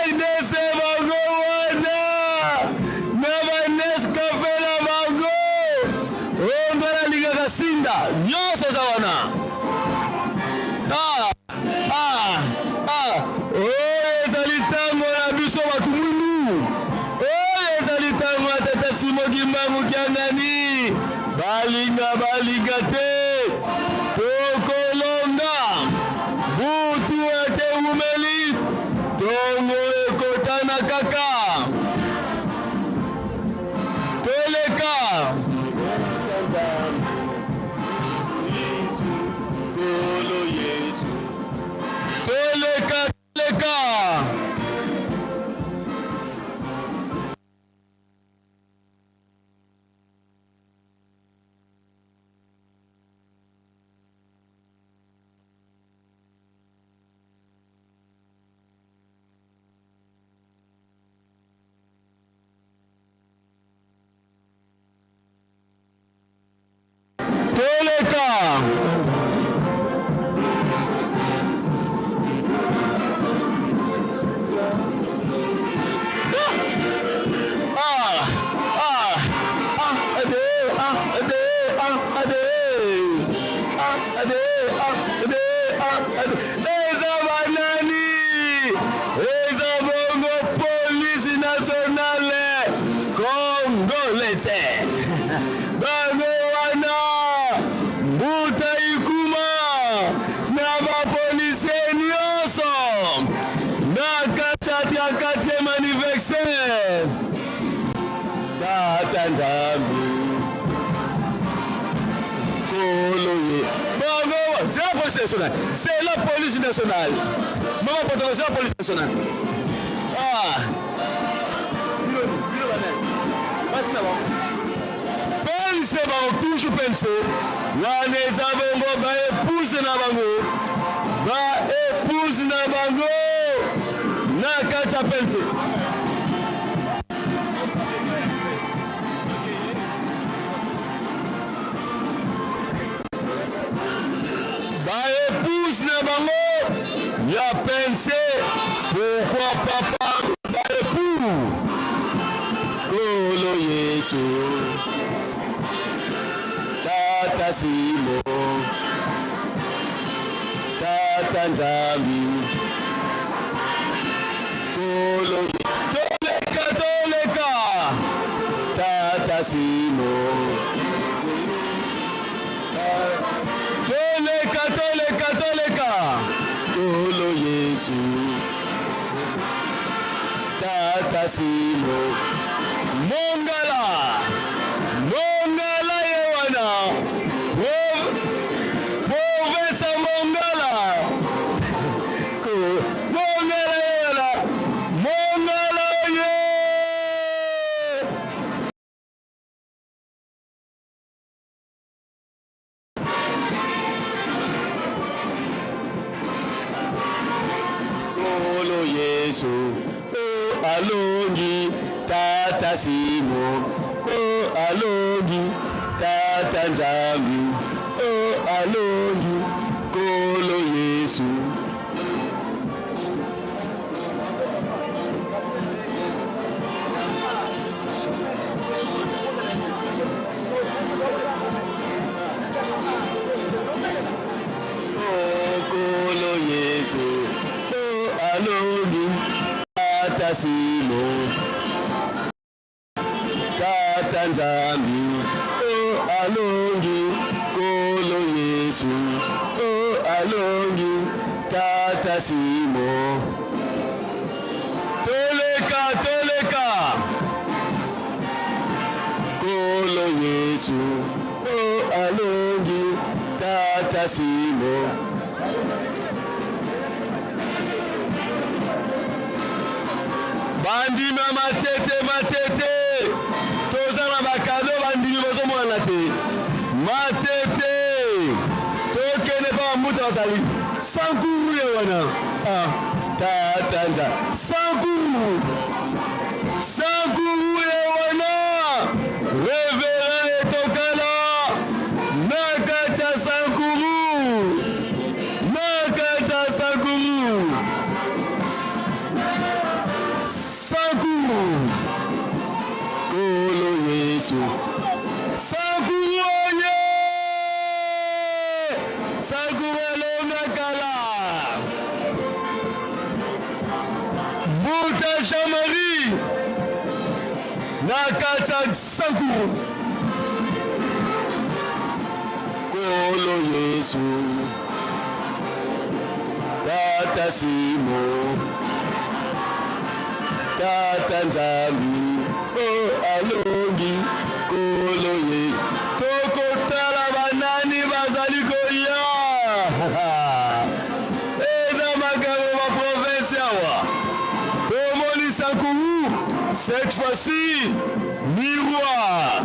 RDC bango wana na ba Nescafe na bango. Oyo nga nalingaka sinda nyonso eza wana. Ah, ah, ah. Oyo ezali ntango na biso bato mwindu. Oyo ezali ntango ya tata Simo Kimbangu Kiangani. Balinga balinga te, tokolonga. Butu ete ewumeli, tongo ekotana kaka. Toleka. Toleka, toleka. Toleka. Ah, ah, ah, de, ah, de, ah, de, ah, de, ah, de, ah, de. Eza banani? Eza bongo police nationale congolaise. Bango wana Mbuta Ikuma na bapolisie nyonso na kati ya 4e anniversaire. Tata Nzambe Nkolo ye bango, c'est la police nationale, c'est la police nationale. Mama Potolo, c'est la police nationale. Ah. Bino bino banani? Basi na bango. Pense bango toujours pense. Wana eza bongo ba épouse na bango. Ba épouse na bango. Na kati ya pense. Ba épouse na bango ya pense pourquoi papa ba époux Kolo Yesu Tata Simo Tata Nzambi Kolo Toleka toleka Tata Simo Toleka toleka toleka Kolo Yesu Tata Simo Mongala Mongala ye wana Province ya Mongala Mongala ye wana Mongala ye Nkolo Yesu o alongi tata Simo o alongi tata Nzambi o alongi Nkolo Yesu. Nkolo Yesu o alongi tata Simo tata Nzambi o alongi Nkolo Yesu o alongi tata Simo toleka toleka Nkolo Yesu o alongi tata Simo. Bandima matete matete toza na bakado bandimi bazomonana te matete tokende pa bambuta bazali sankuru ye wana ah, tata nza sankuru sankuru ye wana. Reverend Etokala na kati ya Sankuru, na kati ya Sankuru, Sankuru, Kolo Yesu, Sankuru oye, Sankuru alonga kala, Mbuta Jean-Marie na kati ya Sankuru, Kolo Yesu, Tata Simo, Tata Nzambi, o alongi Kolo ye, tokotala banani bazali koya. Eza makambo ba province awa. Tomoni Sankuru, cette fois-ci miroir,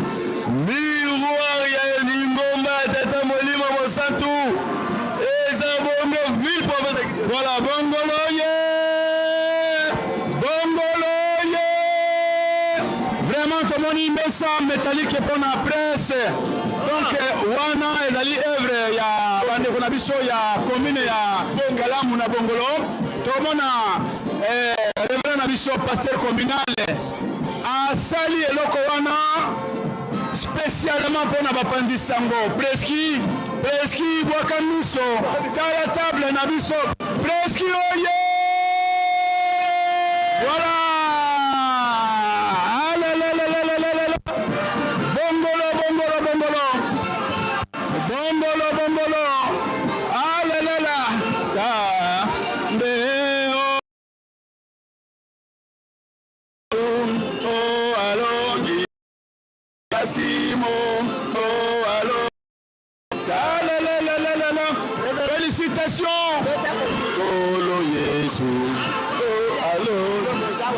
miroir ya lingomba ya Tata Molimo Mosantu eza bongo ville province. Voilà, bongolo ye, bongolo ye. Vraiment tomoni mesa métallique mpona presse. Donc wana ezali œuvre ya bandeko na biso ya commune ya Kalamu na Bongolo. Tomona révérend na biso pasteur communal asali eloko wana spécialement mpona bapanzi sango. Preski, preski, bwaka miso, tala table na biso, preski oye. Voilà. Alalalalala. Bongolo, bongolo, bongolo, bongolo, bongolo. Alalala. Ta nde o alongi Simo o alo. Alalalalala. Félicitations. Kolo Yesu o alo.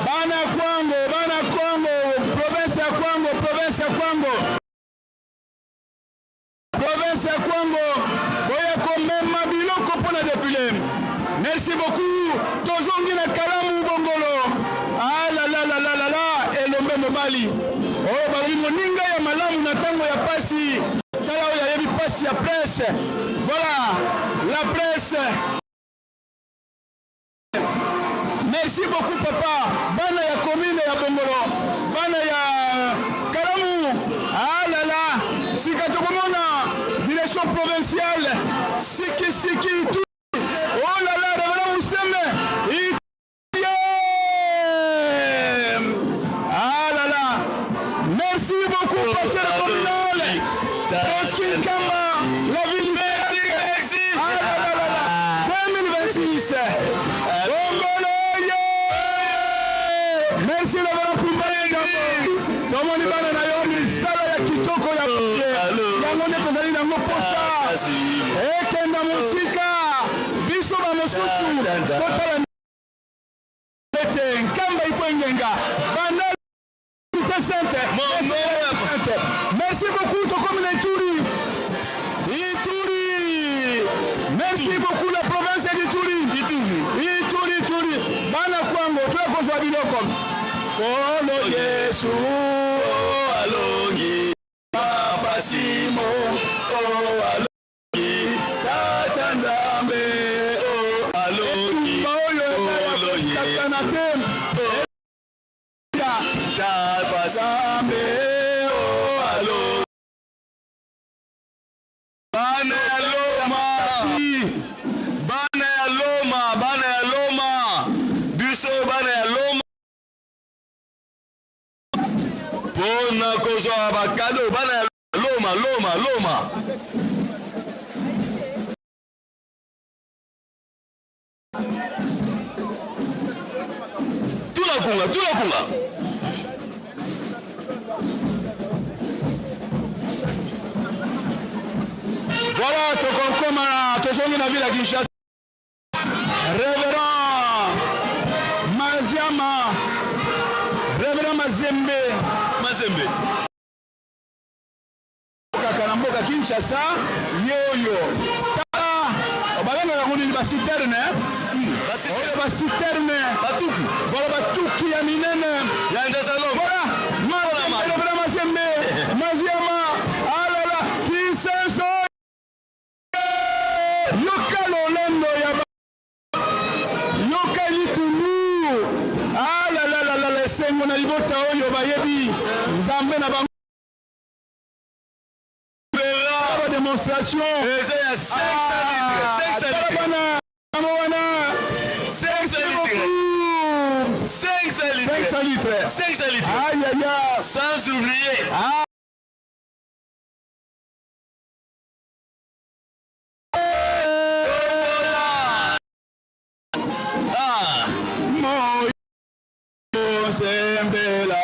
Bana Kwango, bana Kwango, province ya Kwango, province ya Kwango, province ya Kwango, boya komema biloko mpona défilé. Merci beaucoup. Tozongi na Kalamu Bongolo. Ah la la la la la la, elombe mobali oyo balobi moninga ya malamu na ntango ya pasi. Tala oyo ayebi pasi ya presse. Voilà la presse. Merci beaucoup papa. Bana ya commune ya Bongolo, bana ya Kalamu. Ah là là, sika tokomona direction provinciale siki siki tout. Oh là là, révérend Mousseme. Ah là là. Merci beaucoup pasteur communal. Presqu'île Kamba, la ville. Merci, merci. Ah là là là là. 2026. Bongolo ye. Merci révérend Pumba. Tomoni bana na yo misala ya kitoko ya yango nde tozali nango posa ekenda mosika. Biso bamosusu totala ete Nkamba ifo engenga banda cité sainte. Merci beaucoup. Tokomi na Ituri. Ituri, merci beaucoup, la province d'Ituri. Ituri, Ituri, Ituri. Bana Kwango, toya kozwa biloko. Kolo Yesu alongi Papa Simo o alongi Tata Nzambe o alongi oyo Kolo satana Yesu te. Tata Nzambe o alongi. Bana ya Loma, bana ya Loma, bana ya Loma, biso bana ya Loma mpona kozwa bacadeaux. Bana ya Loma, Loma, Loma. Tuna kunga, tuna kunga. Voilà, tokokoma, tozongi na ville ya Kinshasa. Révérend Maziama, révérend Mazembe. Mazembe. Kaka na mboka Kinshasa ye oyo, tala babengaka yango nini? Baciterne oyo, baciterne. Batuki. Voilà, batuki ya minene. Ya Nzazalongo. Voilà, révérend Mazembe. Esengo na libota oyo bayebi Nzambe na bango. Ba demonstration eza ya 500 litres, 500 tala litres. bana yango wana 500 litres. 500 litres. 500 litres. 500 litres. Aïe, aïe, aïe. Sans oublier. Ah. Ah. Moyo sembela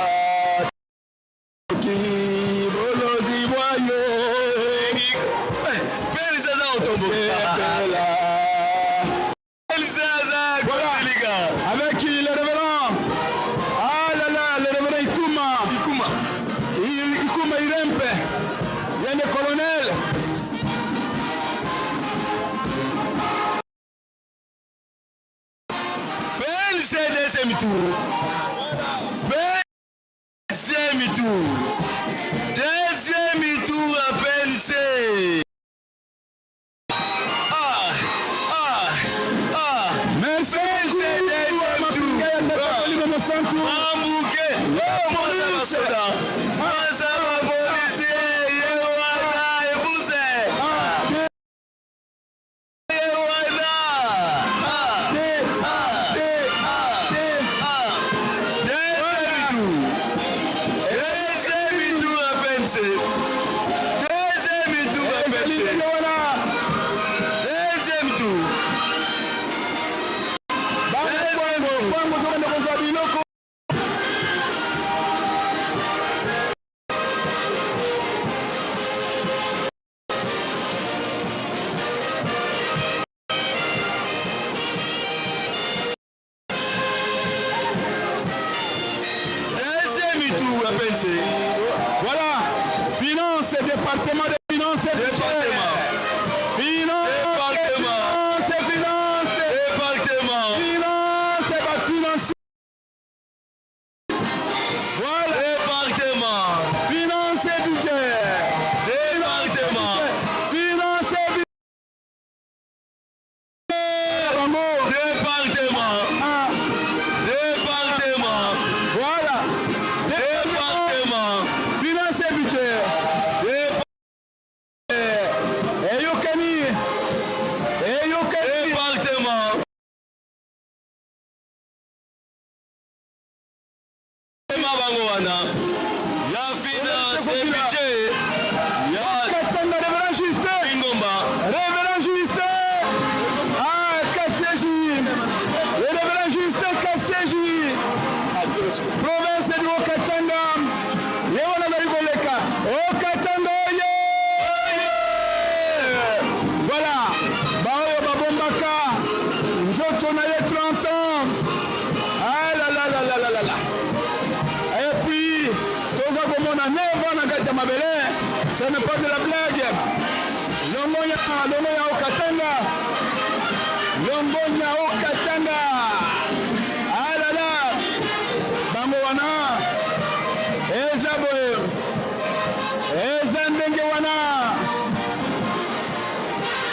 bolozi bwa yo. Pelisa aza kotomboka. Pelisa aza kotelika. Avec le révérend. Ah là là, le révérend Ikuma. Ikuma. Ikuma Irempe. Yende colonel. PLC deuxième tour. Deuxième tour. Deuxième tour à PLC. Ah, ah, ah. Merci PLC deuxième tour. Mambuke. Mwanza basoda. Mwanza bapolisi. Ye wana ebuse. Ye wana. Ah, ah, ah, ah. Deuxième tour. Deuxième tour à PNC. Deuxième tour à PNC. Deuxième tour. Deuxième tour. Deuxième tour à PNC. Voilà. Finance, département de finance. Département. Finance. Département. Finance, finance. Département. Finance, ba finance. Voilà. Département. Finance et budget. Département. Finance et budget. Département. Département. Voilà. Département. Finance et budget. Eyokani. Eyokani. Département. Bango wana ya finance et budget ya Katanga, révérend Justin. Ingomba. Révérend Justin. Ah, Kasseji. Le révérend Justin Kasseji. Province du Haut-Katanga. Ye wana azali koleka. Haut-Katanga oye! Voilà. Baoyo babombaka nzoto na ye 30 ans. Ah là là là là là là là. Et puis, toza komona neva na kati ya mabele. Ce n'est pas de la blague. Longonya, longonya Haut-Katanga. Longonya Haut-Katanga. Ah là là. Bango wana. Eza boye. Eza ndenge wana.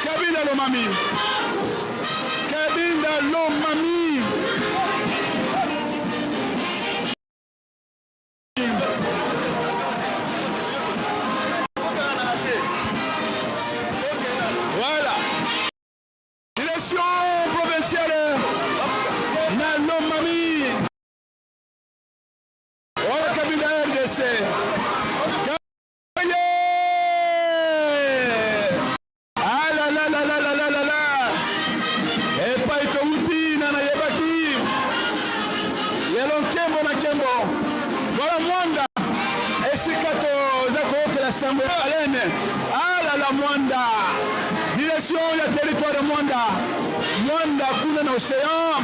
Kabinda Lomami. Kabinda Lomami. Voilà. Direction provinciale na Lomami. Voilà Kabinda RDC. Kaye! Ah là là là là là là là là. Epai touti na nayebaki. Lelo nkembo na nkembo. Voilà Mwanda. Esika toza koyokela sango ya Alene. Ah là là Mwanda. Direction ya territoire de Mwanda. Mwanda kuna na océan.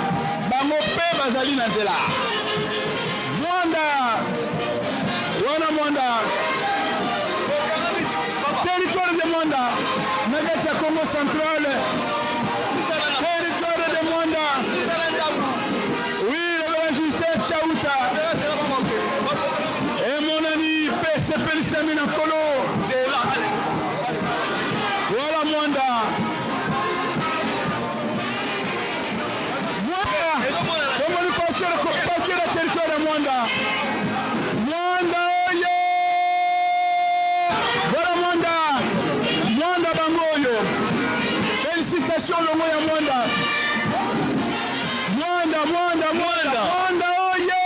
Bango mpe bazali na nzela. Mwanda. Wana Mwanda. Territoire de Mwanda. Na kati ya Congo central. Territoire de Mwanda. Oui, le Justin Chauta. Emonani mpe esepelisami na nkolo. Voilà Mwanda. Mwanda. Tomoni pasteur, pasteur ya territoire ya Mwanda. Masolongo ya Mwanda. Mwanda, Mwanda, Mwanda. Mwanda oye!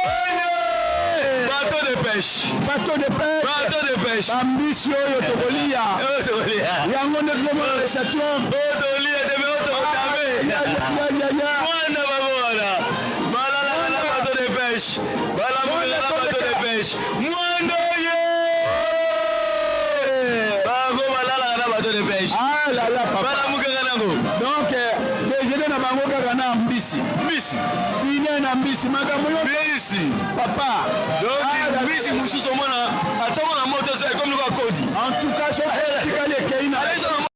Bateau de pêche. Bateau de pêche. Bateau de pêche. Bambisi oyo tokolia. Oyo tokolia. Yango nde tozomona le chation. Oyo tokolia te mais oyo tokotame. Mwanda bango wana. Balalaka na bateau de pêche. Balamukaka na bateau de pêche. Mwanda oye! Bango balalaka na bateau de pêche. Ah là là papa. Balamukaka nango. Donc déjeuner na bango kaka na mbisi. Mbisi. Dîner na mbisi makambo yo. Mbisi. Papa. Donc mbisi mosusu omona atiango na moto so ekomi lokola kodi. En tout cas soki etikali ekei na. Donc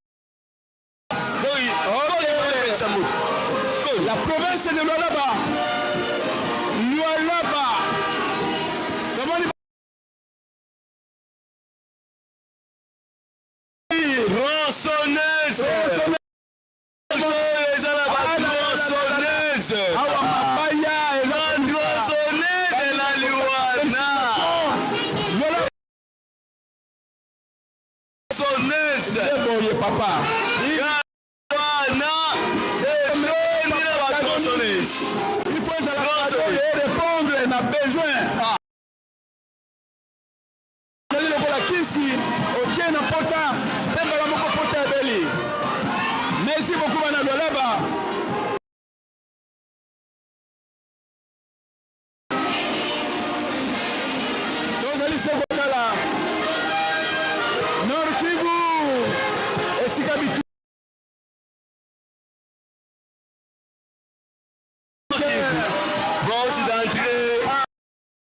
kodi epelisa moto. La province de Lualaba. Lualaba. Tomoni Tronçonneuse. Eza na ba tronçonneuse. Awa mabaya eza tronçonneuse na liwana. Tronçonneuse. Boye papa. Wana etondi na ba tronçonneuse. Il faut ezala répondre na besoin. Ezali lokola kisi otie na pota mpe mbala moko pota ebeli. Merci beaucoup bana Lualaba. Tozali se kotala Nord Kivu esika bitu Porte d'entrée,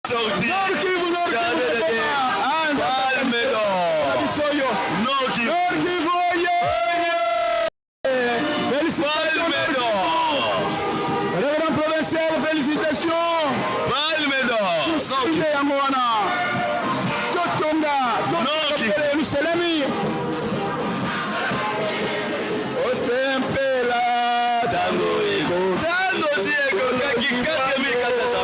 sortie. Nord Kivu, Nord Kivu, Palme d'or. Bisoyo. Nord Kivu. Nord Kivu, oye! Félicitations. Palme d'or. Révérend provincial, félicitations. Palme d'or. Susunde yango wana. Totonga, totonga Yerusalemi. Osempela tango eko. Tango ti ekokaki 4400.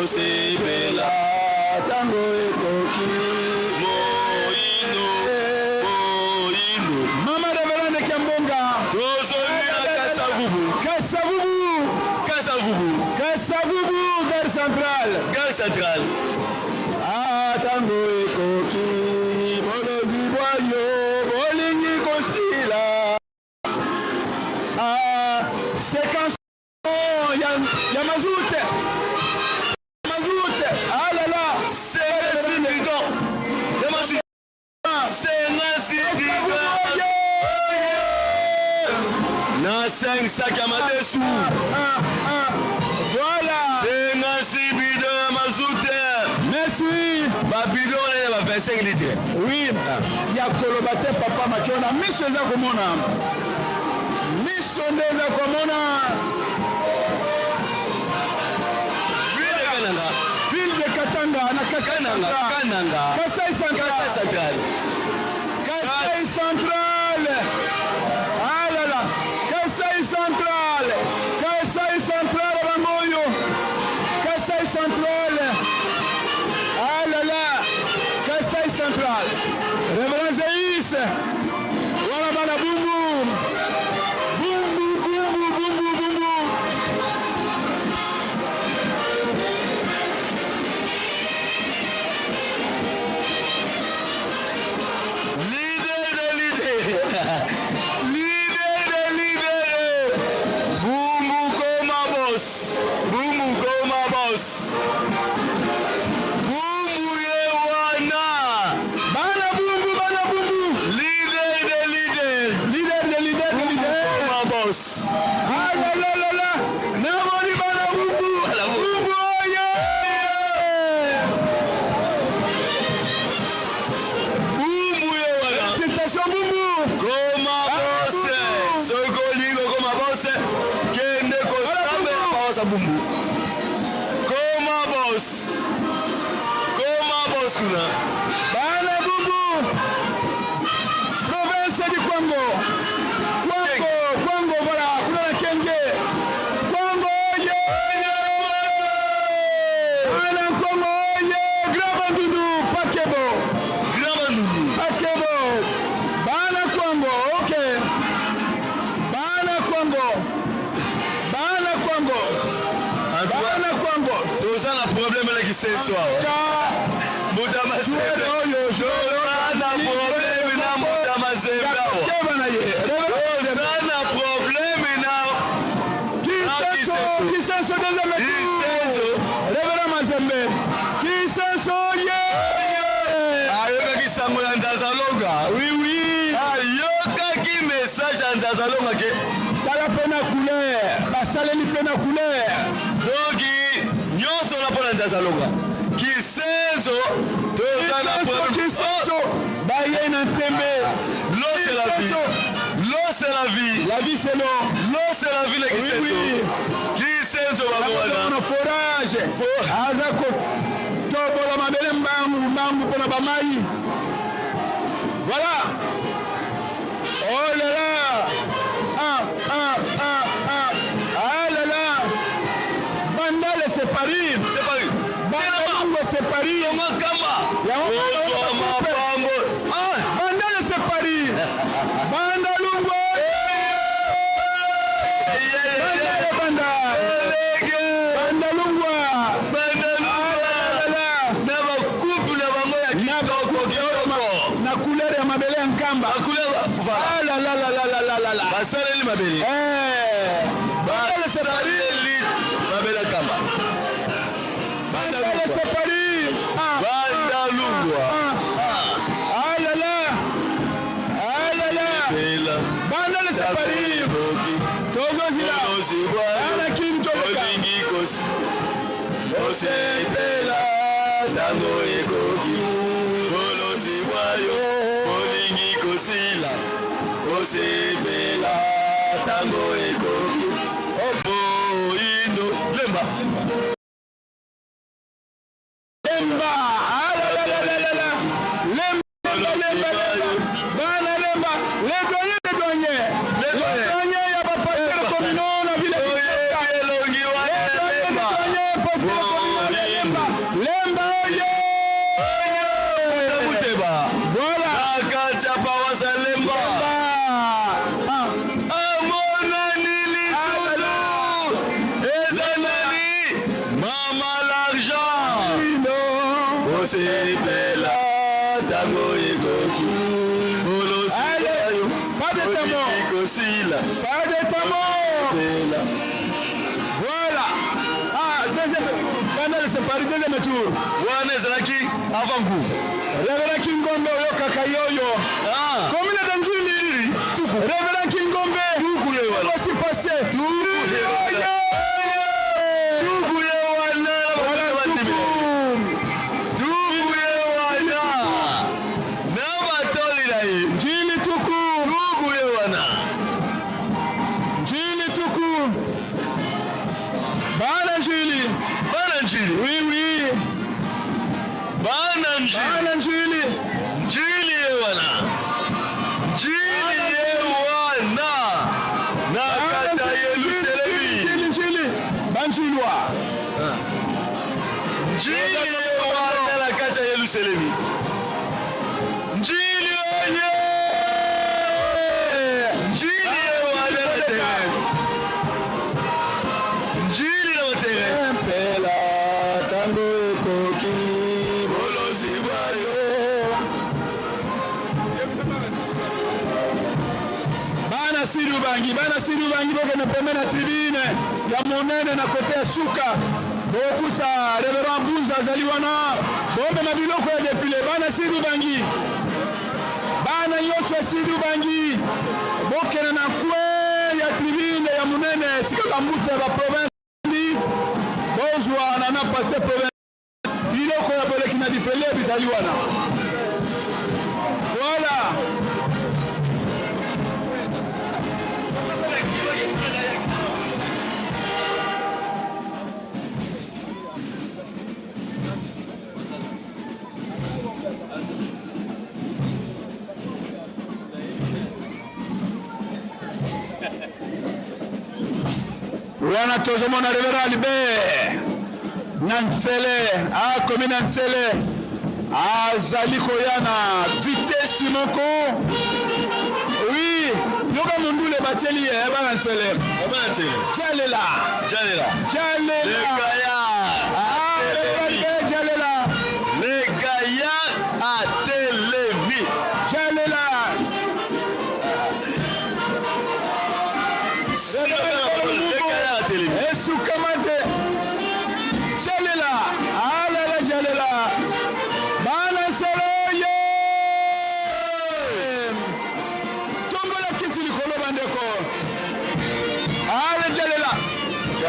Osepela tango ekoki. Moino, moino. Mama Reverende Kiambonga. Tozongi na Kasavubu. Kasavubu. Kasavubu. Kasavubu, gare centrale. Gare centrale. Ah, tango ekoki. Bolozi bwayo bolingi kosila. Ah, séquence ya, ya mazout. Mazout. Ah là là. 56 bidons. Ya mazout. 56 bidons. Na 5 sacs ya madesu. Ah, ah, voilà. 56 bidons ya mazout. Merci. Ba bidon wana ya ba 25 litres. Oui, ya koloba te papa Makiona, miso eza komona. Miso nde eza komona. Ville de Kananga. Ville de Katanga na Kasai Kananga, Central. Kananga. Kasai Central. Kasai Central. Kasai Central. Ah là là. Kasai Central. Kasai Central bangoyo. Kasai Central. Ah là là. Kasai Central. Révérend Zeus. Wana bana Bumbu. Bumbu, Bumbu, Bumbu, Bumbu. Leader de leader. Leader de leader. Bumbu koma boss. Bumbu koma boss. Bumbu ye wana. Bana Bumbu, bana Bumbu. Leader de leader. Leader de leader de Bumbu leader. koma boss. Ah là là là là. Namoni bana Bumbu. Bumbu oye. Bumbu ye wana. Félicitations Bumbu. Koma boss. Soki olingi kokoma boss, kende kosambela paroisse ya Bumbu. Koma boss. Koma boss kuna. Bana Bumbu. Province du Congo. Kwango, Kwango voilà, kuna na Kenge. Kwango oye. Bana Kwango oye. Grand Bandundu, Pakebo. Grand Bandundu. Pakebo. Bana Kwango, OK. Toza na problème na kisenso awa. Mbuta Mazembe. Toza na problème na Mbuta Mazembe awa. Toza na problème na Kisenso, Kisenso deuxième tour. Kisenso. Révérend Mazembe. Kisenso ye. Ayokaki sango ya Nzazalonga. Oui oui. Ayokaki message ya Nzazalonga ke tala mpe na couleur basaleli mpe na couleur. Donc nyonso na mpo na Nzazalonga. Kisenso toza na problème. Kisenso baye na ntembe. L'eau c'est la vie. L'eau c'est la vie. La vie c'est l'eau. L'eau c'est la vie le Kisenso. Oui, oui. Kisenso bango na forage. Aza kotobola mabele mbangu mbangu mpona bamai. Voilà. Oh là là. Ah, ah, ah, ah. Ah là là. Bandale c'est Paris. C'est Paris. Bandalungu c'est Paris. Kamba. Ozwa mapango. Ah, Bandale c'est Paris. Bandalungu. Bandale banda. Bandalungwa. Bandalungwa. Na ba coupe na bango ya kitoko kitoko. Na couleur ya mabele ya Nkamba. Na couleur voilà. Ah la la la la la la la. Basaleli mabele. Eh. Basaleli mabele ya Nkamba. Bandale c'est Paris. Bandalungwa. Ah là là. Ah là là. Bandale c'est Paris. Tozozila. Ana kim toleka. Olingi kosi. Osepela ntango ekoki. Bolozi bwa yo olingi kosila. Osepela ntango ekoki. Oboyindo lemba. Lemba. Ah là là là là là. Lemba lemba lemba. Bana lemba. Les doyens les doyens. Les doyens ya ba pasteurs communaux na ville ya Kinshasa. Elongi Les doyens les doyens pasteurs communaux ya Lemba. Lemba oye. Muteba. Voilà. Nakati ya paroisse ya Lemba. Amonani lisusu. Eza nani? Mama l'argent. Osepela ntango ekoki. Bolosi Allez, pas de tambour. kosila. Pas de tambour. Voilà. Ah, deuxième. Bandal c'est Paris, deuxième tour. Wana ezalaki avant goût. Révérend Kingombe oyokaka yoyo. Ah. Commune de Njili. Révérend Kingombe. Tuku ye wana. Aussi passé. Tuku ye wana. Tuku ye wana. Tuku ye wana. Na batoli na ye. Njili tuku. Tuku ye wana. Njili tuku. Bana Njili. Bana Njili. Oui oui. Bana Njili. Bana Njili. Njili ye wana. Njili ye wana. Na kati ya Yelusalemi. Njili Njili. Banjilwa. Njili ye wana na kati ya Yelusalemi. Njili oye. Njili ye wana na terrain. Njili na terrain. Mpela tango ekoki. Bolozi bwa yo. Bana Sud Ubangi, bana Sud Ubangi bokende pembe na tribune ya monene na kote ya suka bokuta Révérend Bunza azali wana bomema biloko ya défilé. Bana Sud Ubangi, bana nyonso ya Sud Ubangi bokende na coin ya tribune ya monene esika bambuta ya baprovince bozwa na na pasteur province biloko ya boleki na défilé bizali wana. Voilà. Wana tozomona Révérend Albert na nzele akomi na nzele azali koya na vitesse moko. Oui, yoka mondule batieli ye bana nzele. Bana nzele. Jalela. Jalela. Jalela. Lekaya. Ah.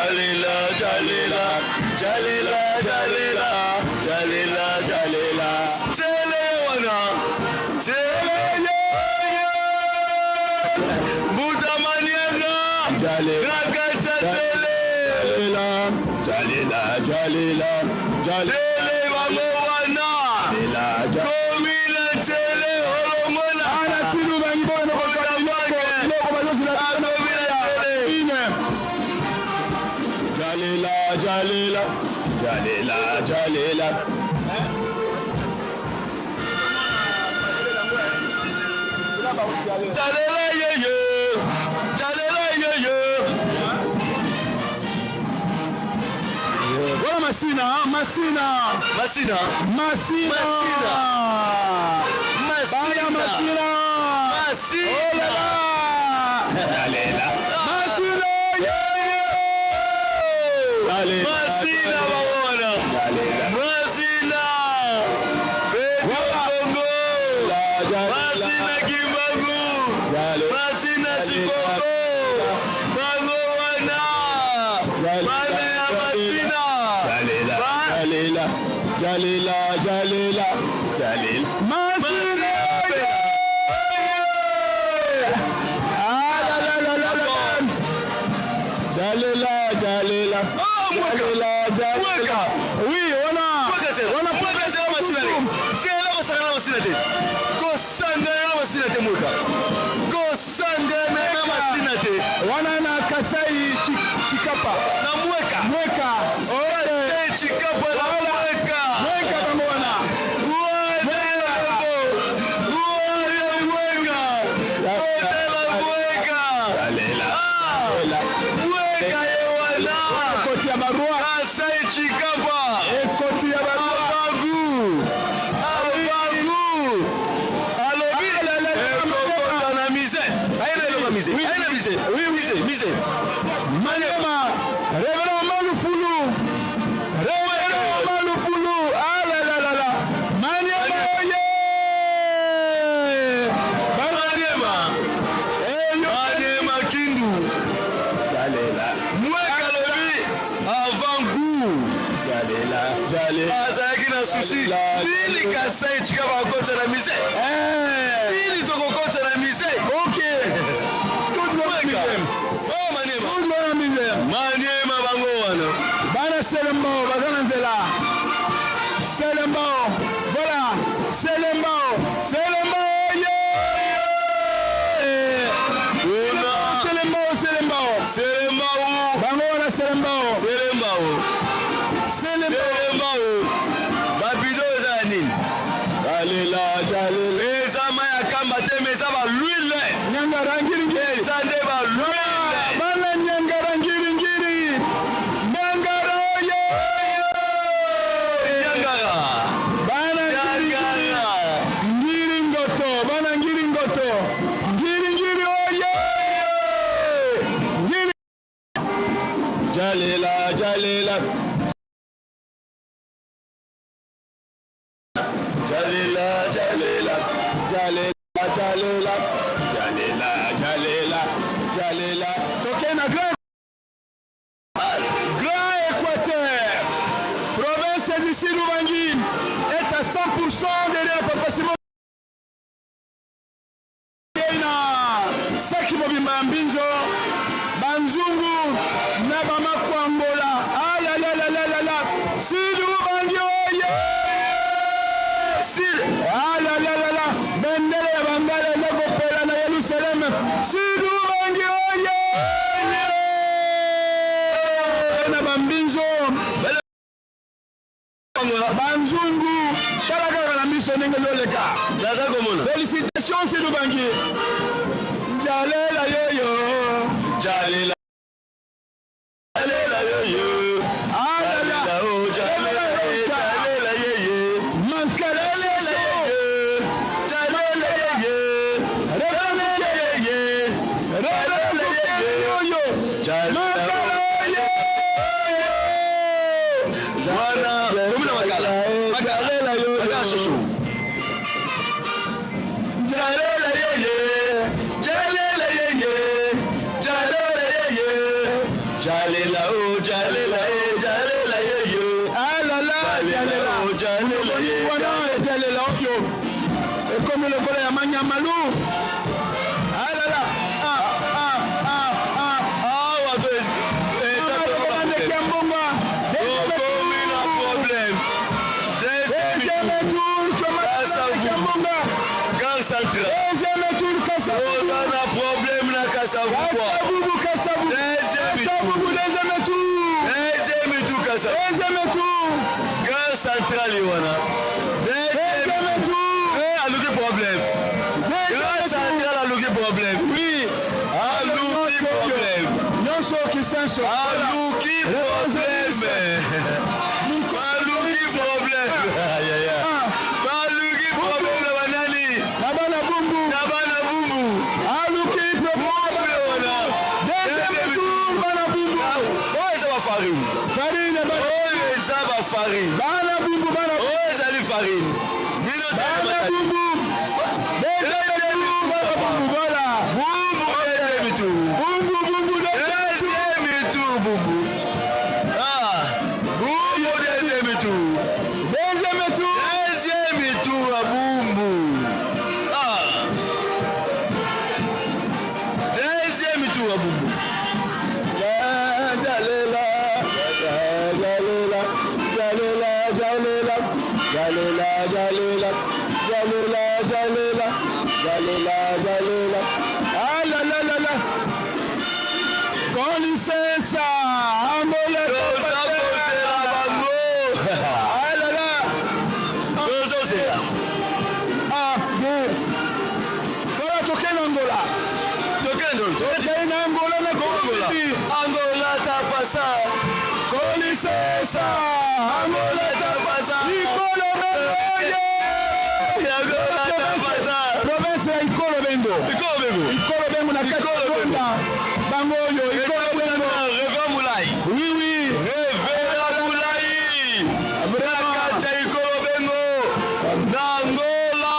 Jalela, jalela, jalela, jalela, jalela, jalela. Tele wana. Tele Mbuta Manianga. Rakata tele. Jalela, jalela, jalela, jalela. Tele bango wana. Komina tele olongola. Ana silu bangi bona Mbuta biloko bazozela Komina tele. Jalela, jalela, jalela, jalela. Jalela yeye. Jalela yeye. Voilà Masina, hein, Masina. Masina. Masina. Masina. Masina. Bana Masina. Masina. Oh là là. Jalela. Masina. Jalela. Masina bango wana. Masina. Petro Congo. Masina Kimbangu. Masina Sikoko. Bango wana. Bana ya Masina. Jalela, jalela, jalela, jalela, jalela. Masina. Ah là là là là là. Jalela, jalela. Oh, Mweka. Jalela, jalela. Mweka. Oui, wana. Mweka zela. Wana Mweka zela Masina te. Zela kosangana na Masina te. Kosangana na Masina te Mweka. Kosangana na Masina te. Wana na Kasai Chikapa. Na Mweka. Mweka. Kasai Chikapa na Mweka. Mweka bango wana. Ekoti ya barua. Kasai Chikapa. Ekoti ya barua. Abagu. Abagu. Alobi. Ekokota na mise. Aye na eloko mise. Aye na mise. Mise, mise. Maniema. Révérend Malufulu. Révérend Malufulu. Ah là là là là. Maniema oye. Maniema. Maniema Kindu. Mweka alobi avant goût. Jalela, jalela. Azalaki na susi nini Kasai Chikapa akota na mise. Nini tokokota na mise. Ok. Mweka. Oh Maniema. Maniema bango wana. Bana Selembao baza na nzela. Selembao. Voilà. Selembao. Selembao ye. Kuna. Selembao, Selembao. Selembao. Bango wana Selembao. Selembao. Selembao. Selembao. Babido eza ya nini? Jalela, jalela. Eza mai ya kamba te mais eza ba l'huile. Nyangara ngiringiri. Eza nde ba l'huile. Bana nyangara ngiringiri. Nyangara ye. Nyangara. Bana ngiringiri. Ngiringoto. Bana ngiringoto. Ngiringiri oye. Ngiri. Jalela, jalela. Jalela, jalela, jalela, jalela, jalela, jalela, jalela. Toke na Grand Grand Équateur. Province du Sud-Ubangi est à 100% derrière Papa Simon. Na saki mobimba ya mbinzo banzungu na bamakwambola alalalalala Sud-Ubangi oye alalalala bendele ya bangala eza kopela na Yerusaleme Sud-Ubangi oye na bambinzo banzungu tala kaka na miso ndenge ezoleka. Naza komona. Félicitation Sud-Ubangi. Jalela yoyo. Jalela. Jalela yoyo. Alala. Jalela oh jalela jalela yeye. Mankala. Jalela yeye. Jalela yeye. Jalela yeye. Jalela yeye. Yoyo. Jalela. Mankala oye. Wana komina makala. Makala makala shosho. Jalela yeye. Jalela yeye. Jalela yeye. Central. Deuxième tour Kasavubu. Oza na problème na Kasavubu. Kasavubu Kasavubu. Deuxième Kasavubu deuxième tour. Deuxième tour Kasavubu. Deuxième tour. Grand Central wana. Deuxième tour. Eh aluki problème. Grand Central aluki problème. Oui. Aluki problème. Nyonso kisenso. Aluki problème. Baluki problème. Aïe aïe aïe. Baluki problème na banani. Na bana bumbu. Na bana bumbu. Aluki problème. Wana. Deuxième tour bana bumbu. Oyo eza ba farine. Farine bana. Oyo eza ba farine. Bana bumbu bana. Oyo ezali farine. Bino Bana bumbu. Deuxième tour bana bumbu voilà. Bumbu deuxième tour. Bumbu bumbu deuxième tour bumbu. Ah. Bumbu deuxième tour. Deuxième tour. Deuxième tour à Bumbu. Ah. Deuxième tour à Bumbu. Jalela, jalela, jalela, jalela, jalela, jalela, jalela, jalela, jalela, jalela. Ah la la la la. Con licença, Angola. Toza kozela bango. Ah la la. Tozozela. Ah, bon. Voilà, tokende Angola. Tokende. Tokende na Angola na Angola. Angola tapasa. Com licença, Angola tapasa. Ikolo Bendo. Angola tapasa. Province ya Ikolo Bendo. Ikolo Bengo. Ikolo Bengo na kati ya Ikolo Bengo. Rwanda. Bango oyo Ikolo Bengo. Révérend Moulay. Oui oui. Révérend Moulay. Na kati ya Ikolo Bengo. Na Angola.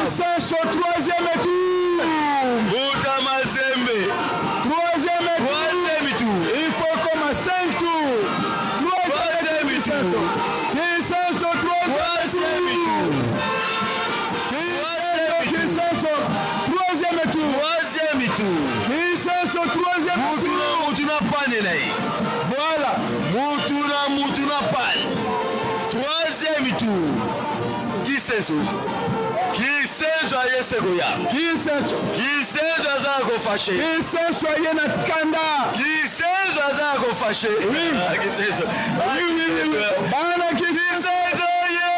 C'est au troisième tour. Buta Mazembe. Troisième tour. Troisième tour. Il faut comme à 5 tours. Troisième tour. Kisenso troisième Troisième tour. tour. Kisenso troisième tour. Troisième tour. Kisenso troisième Mutu tour. na mutu na pane na ye. Voilà. Mutu na mutu na pane. Troisième tour. Kisenso. Kisenso aye se koya. Kisenso. Kisenso aza kofâcher. Kisenso aye na kanda. Kisenso aza kofâcher. Oui. Kisenso. Oui, oui, oui, oui. Bana Kisenso. Kisenso ye.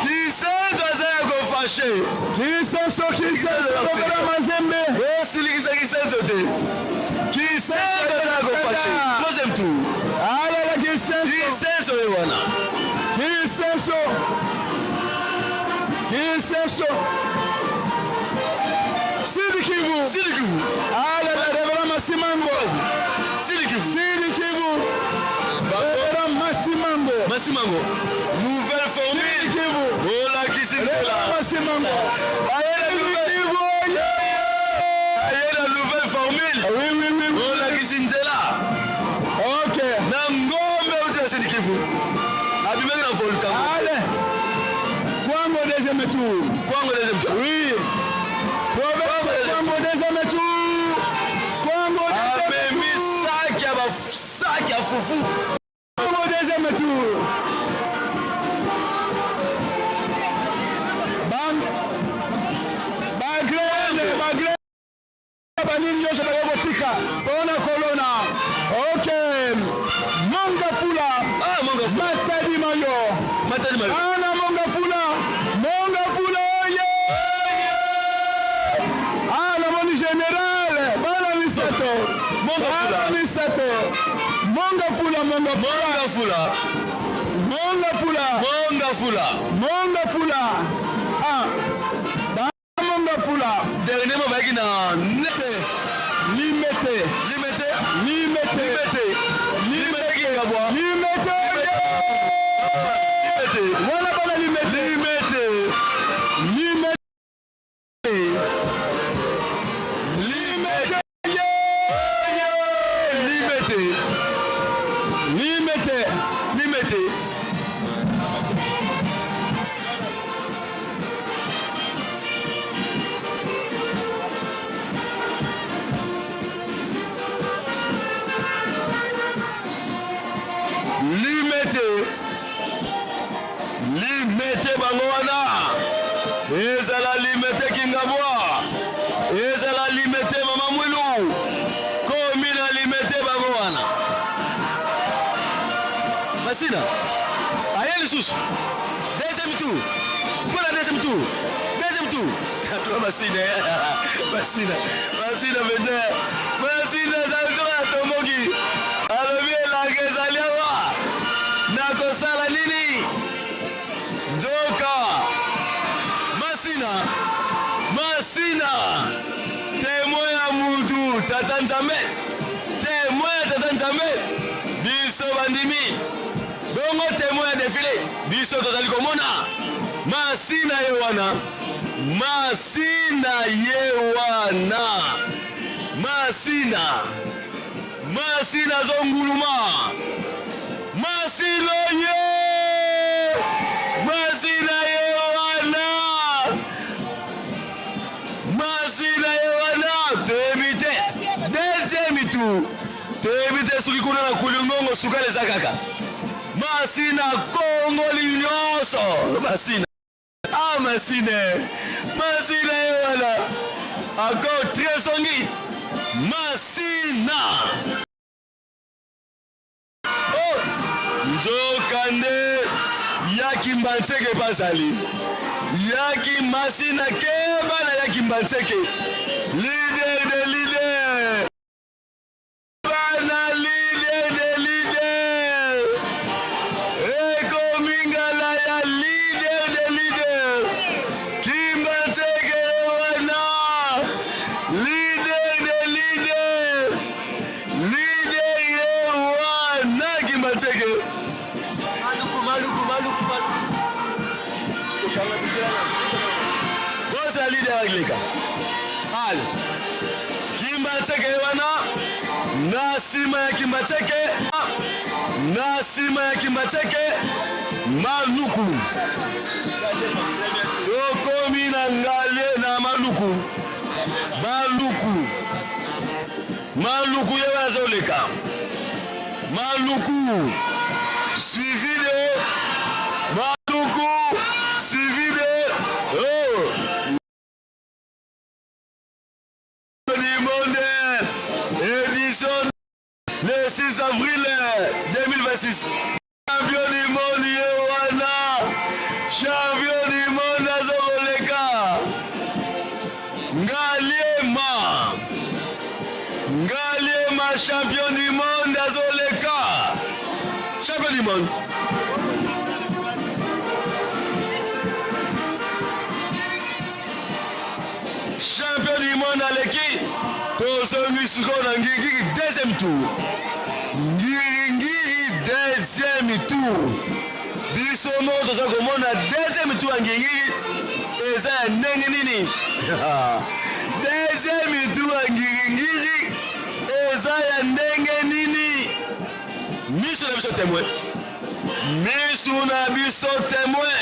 Kisenso aza kofâcher. Kisenso Kisenso Kobela Mazembe. Osilikisa Kisenso te. Kisenso aza kofâcher. Troisième tour. Alala Kisenso. Kisenso ye wana. Kisenso. Kisenso. Sud Kivu. Sud Kivu. Alala Révérend Masimango. Sud Kivu. Sud Kivu. Révérend Masimango. Masimango. Nouvelle formule. Sud Kivu. Olakisi nzela. Révérend Masimango. Aye la nouvelle. Kivu. Aye la nouvelle formule. Oui, oui, oui. oui. Olakisi nzela. Ok. Na ngombe uti na Sud Kivu. Abimaki na volcan. Allez. Kwango deuxième tour. Kwango deuxième tour. Oui. Province Kwango deuxième tour. Kwango deuxième Amemi tour. sac ya ba sac ya fufu. Kwango deuxième tour. Bang. Bagraine, bagraine. Banini nyonso bakoki kotika mpona kolona. Ok. Mongafula. Ah, Mongafula. Matadi Mayo. Matadi Mayo. Ana Mongafula. Mongafula oye. Ah, namoni général. Bana misato. Mongafula. Bana misato. Mongafula, Mongafula. Mongafula. Mongafula. Mongafula. Mongafula. Ah. Ba Mongafula. Dernièrement bayaki na nete. Limete. Limete. Limete. Limete. Limete Kingabwa. Limete. Limete. Wana bana Limete. Limete. Limete. Limete. Limete. Limete. Limete. Limete. Limete bango wana. Ezala Limete Kingabwa, ezala Limete Mama Mwilu, komi na Limete bango wana. Masina aye lisusu deuxième tour, mpo na deuxième tour, deuxième tour toi Masina, Masina, Masina mpenza, Masina ezali toka ya tomboki, alobi elanga ezali awa, nakosala nini? Nzoka Masina Masina temoin ya mutu tata Nzambe temoin ya tata Nzambe biso bandimi bongo temoin ya defile biso tozali komona Masina ye wana Masina ye wana Masina Masina azonguluma Masina ye Masina ye wana Masina ye wana toyebi te deuxième tour toyebi te soki kuna na kulingongo sukali eza kaka Masina kongoli nyonso Masina Ah Masina Masina ye wana encore très songi Masina oh nzokande ya Kimbanseke bazali ya Kimasina keba na ya Kimbanseke leader de leader Bana leader de leader ekomi ngala ya leader de leader Kimbanseke wana leader de leader leader ye wana Kimbanseke Maluku, maluku, maluku, maluku. Bosa leader akleka ale Kimbanseke wana na nsima ya Kimbanseke na nsima ya Kimbanseke Maluku tokomi na ngalie na Maluku Maluku Maluku ye wana azoleka Maluku suivi de Maluku suivi de oh. Du monde édition le 6 avril 2026 champion du monde ye wana champion du monde azokoleka Ngaliema Ngaliema champion du monde azoleka champion du monde Champion du monde aleki tozongi sikoyo na ngirigiri deuxième tour ngirigiri deuxième tour biso moko toza komona deuxième tour ya ngirigiri eza ya ndenge nini deuxième tour ya ngirigiri eza ya ndenge nini miso na biso témoin misu na biso témoin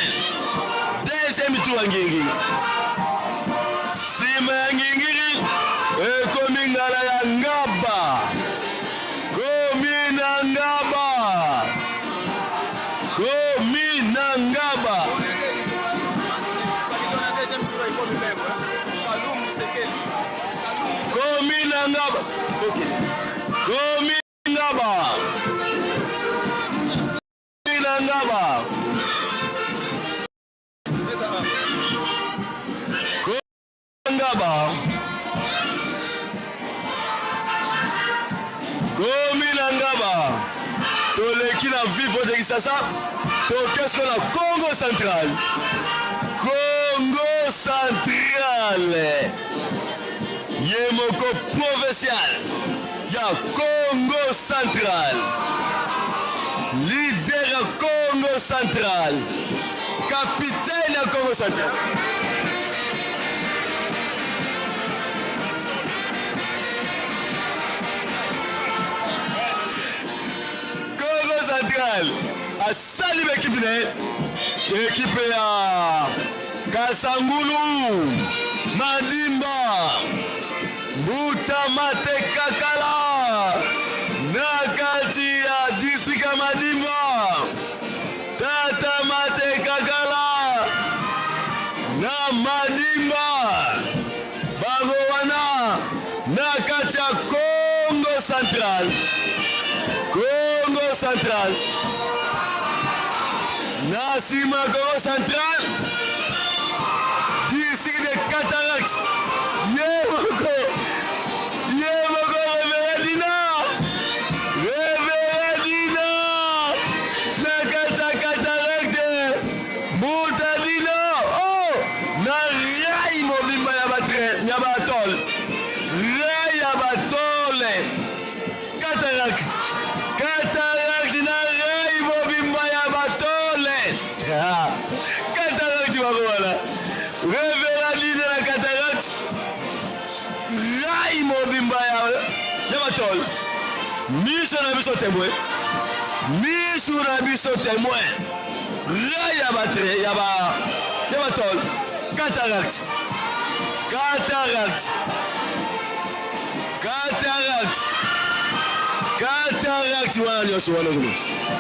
deuxième tour ya ngirigiri nsima ya ngirigiri ekomi ngala ya ngaba komi na ngaba komi na ngaba komi na ngaba komi Ngaba. Na ngaba. Ngaba. Komi na ngaba. Toleki na ville de Kinshasa. Tokesiko na Congo Central. Congo Central. Ye moko provincial. ya Congo Central, leader ya Congo Central, capitaine ya Congo Central. Congo Central asali ba ekipe na ye, ekipe ya Kasangulu, Madimba Mbuta Mate Kakala na kati ya district ya Madimba. Tata Mate Kakala na Na kati ya Congo Central, Congo Central, na nsima Congo Central, district de Cataracte, ye moko, ye moko Reverend Dina, Reverend Dina, na kati ya Cataracte, Mbuta Dina, oh, na rai mobimba ya batre, ya batole, rai ya batole, Cataracte, Cataracte na rai mobimba ya batole, Cataracte bango wana, Reverend Dina na Cataracte, rai mobimba ya ya batole, miso na biso témoin, miso na biso témoin. Rai ya ba ya ba ya ba tol cataracte cataracte cataracte cataracte wana nyonso wana ozomona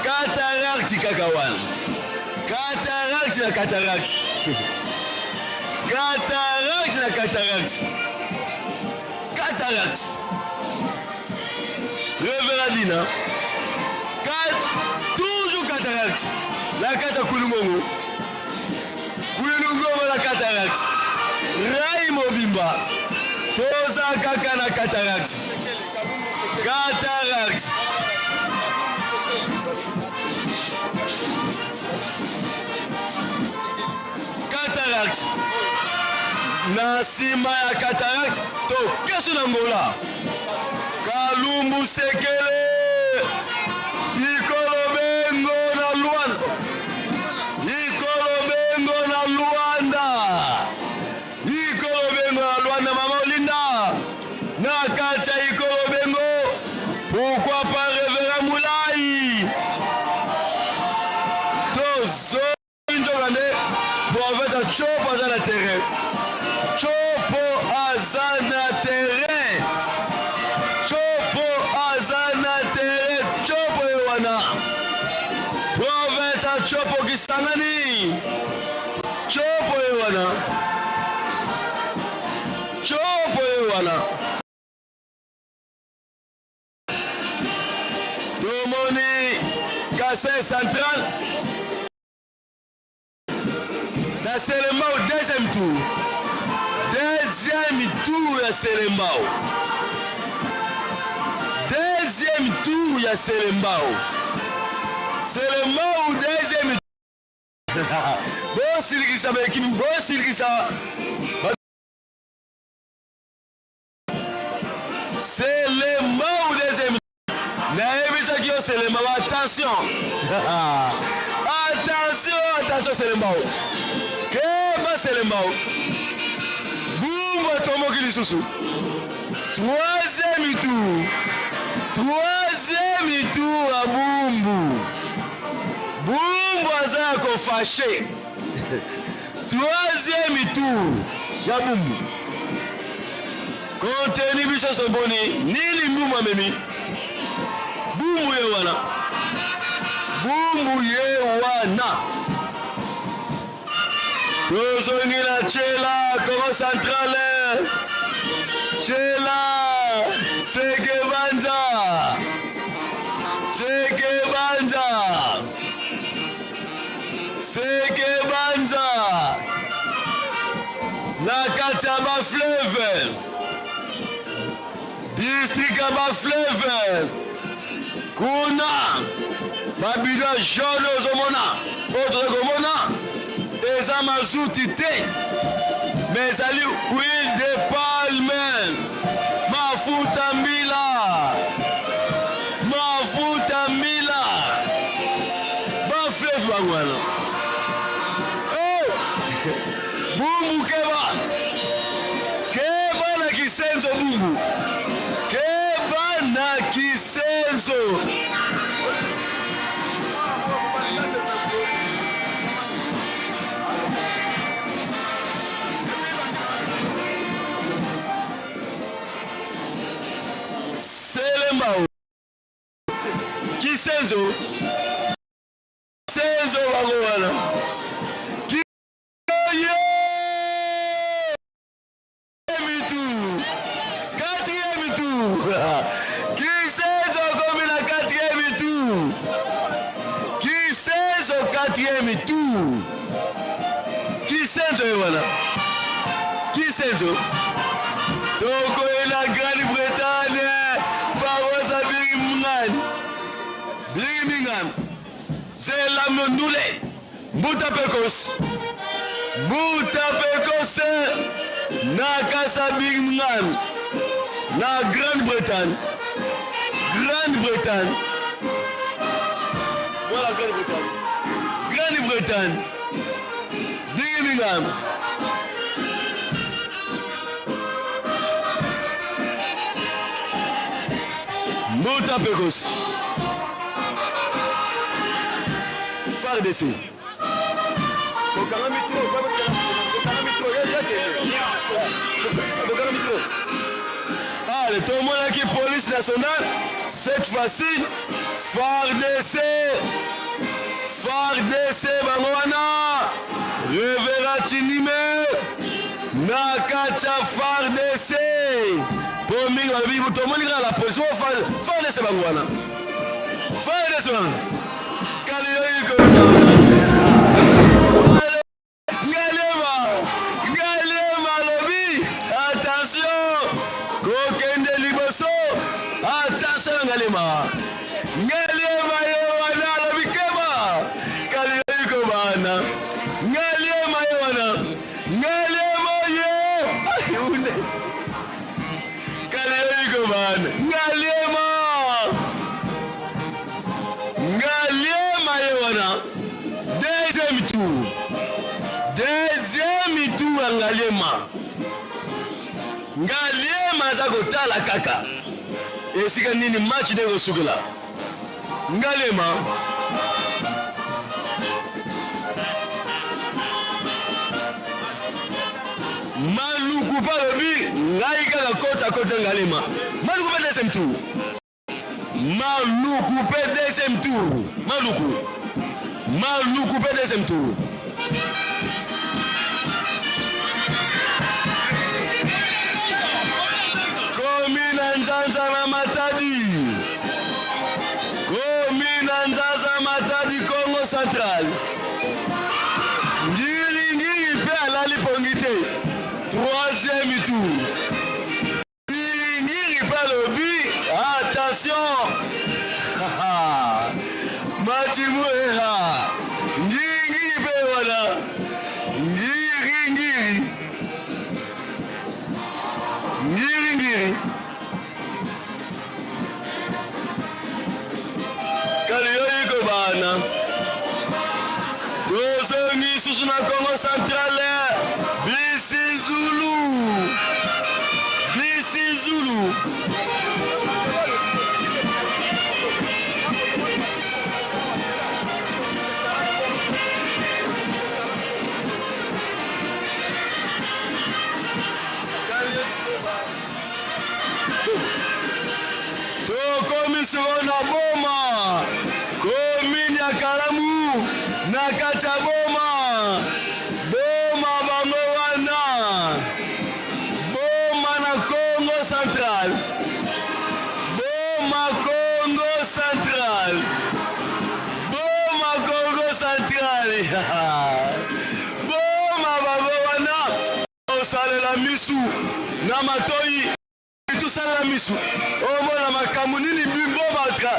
cataracte kaka wana cataracte na cataracte cataracte na cataracte cataracte Reverend Dina toujours cataracte na kati ya kulungongo kulungongo na cataracte rai mobimba toza kaka na cataracte cataracte cataracte na nsima ya cataracte tokesu na ngola Kalumbu Sekele Ikolo Bengo na Luanda Ikolo Bengo na Luanda Ikolo Bengo na Luanda Mama Olinda na kati ya Ikolo Bengo pourquoi pas Reverend Moulay tozo Nzoka nde prophète ya Tshopo aza na terrain. Tshopo aza na terrain. Tshopo aza na terrain. Tshopo ye wana. Province ya Tshopo Kisangani. Tshopo ye wana. Tshopo ye wana. Tomoni Kasai Central na Selembao deuxième tour, deuxième tour ya Selembao, deuxième tour ya Selembao, Selembao deuxième. Bosilikisa ba ekipe, bosilikisa Selembao deuxième. Nayebisaki yo Selembao, attention. Attention, attention Selembao. Keba Selembao. Bumbu atomboki lisusu. Troisième tour. Troisième tour à Bumbu. Bumbu aza ya kofashe. Troisième tour ya Bumbu. Contenu biso soboni nini mbumbu amemi bumbu ye wana bumbu ye wana tozongi na chela Congo central chela sekebanza sekebanza Sekebanza na kati ya ba fleuve district ya ba fleuve kuna babido ya jaune ozomona oyo toza komona eza mazuti te me ezali huile de palme mafuta mbila mafuta mbila ba fleuve bango wana eh! Bumbu keba keba na kisenzo bumbu keba na kisenzo Selembao Kisenzo Senzo bango wana Kiyo mitu quatrième. Kisenso ye wana. Kisenso. Tokoyela Grande-Bretagne. Paroisse ya Birmingham. Birmingham. Zela Mondule. Mbuta Pekos. Mbuta Pekos. Na kasa Birmingham. Na Grande-Bretagne. Grande-Bretagne. Voilà Grande-Bretagne. Grande-Bretagne. Birmingham. Mbuta Pekos. FARDC. Bokanga mitro, bokanga mitro, ya kende. Bokanga mitro. Allez, tomonaki police nationale, cette fois-ci, FARDC. FARDC bango wana Reverend Chinime na kati ya FARDC mpo mingi balobi tomoni kaka la police oyo FARDC bango wana FARDC wana kaliyoyiko Ngalema Ngalema alobi attention kokende liboso attention na Ngalema Ngaliema ye wana alobi keba kaliyoyi kobana Ngaliema ye wana Ngaliema ye ayunde kaliyoyi kobana Ngaliema Ngaliema ye wana deuxième tour deuxième tour ya Ngaliema Ngaliema aza kotala kaka esika nini match nde ezosukela. Ngaliema Maluku mpe alobi ngai kaka kota kota Ngaliema. Maluku mpe deuxième tour. Maluku mpe deuxième tour. Maluku. Maluku mpe deuxième tour. Komi na Nzanza na Matadi. Komi na Nzanza Matadi Congo Central. Ngiri ngiri mpe alali pongi te. Troisième tour. Ngiri mpe alobi attention. Machimueha. Ngiri ngiri mpe wana. Ngiri ngiri. Ngiri ngiri. Kaliyoyi kobana. Tozongi susu na Congo Central. Bisi Zulu. Bisi Zulu. Tokomi sikoyo na Boma, komini ya Kalamu na kati ya Boma. Boma bango wana, Boma na Congo Central, Boma Congo Central, Boma Congo Central, Boma bango wana. Osalela misu na matoyi tosalela misu omona makambo nini bimbo batra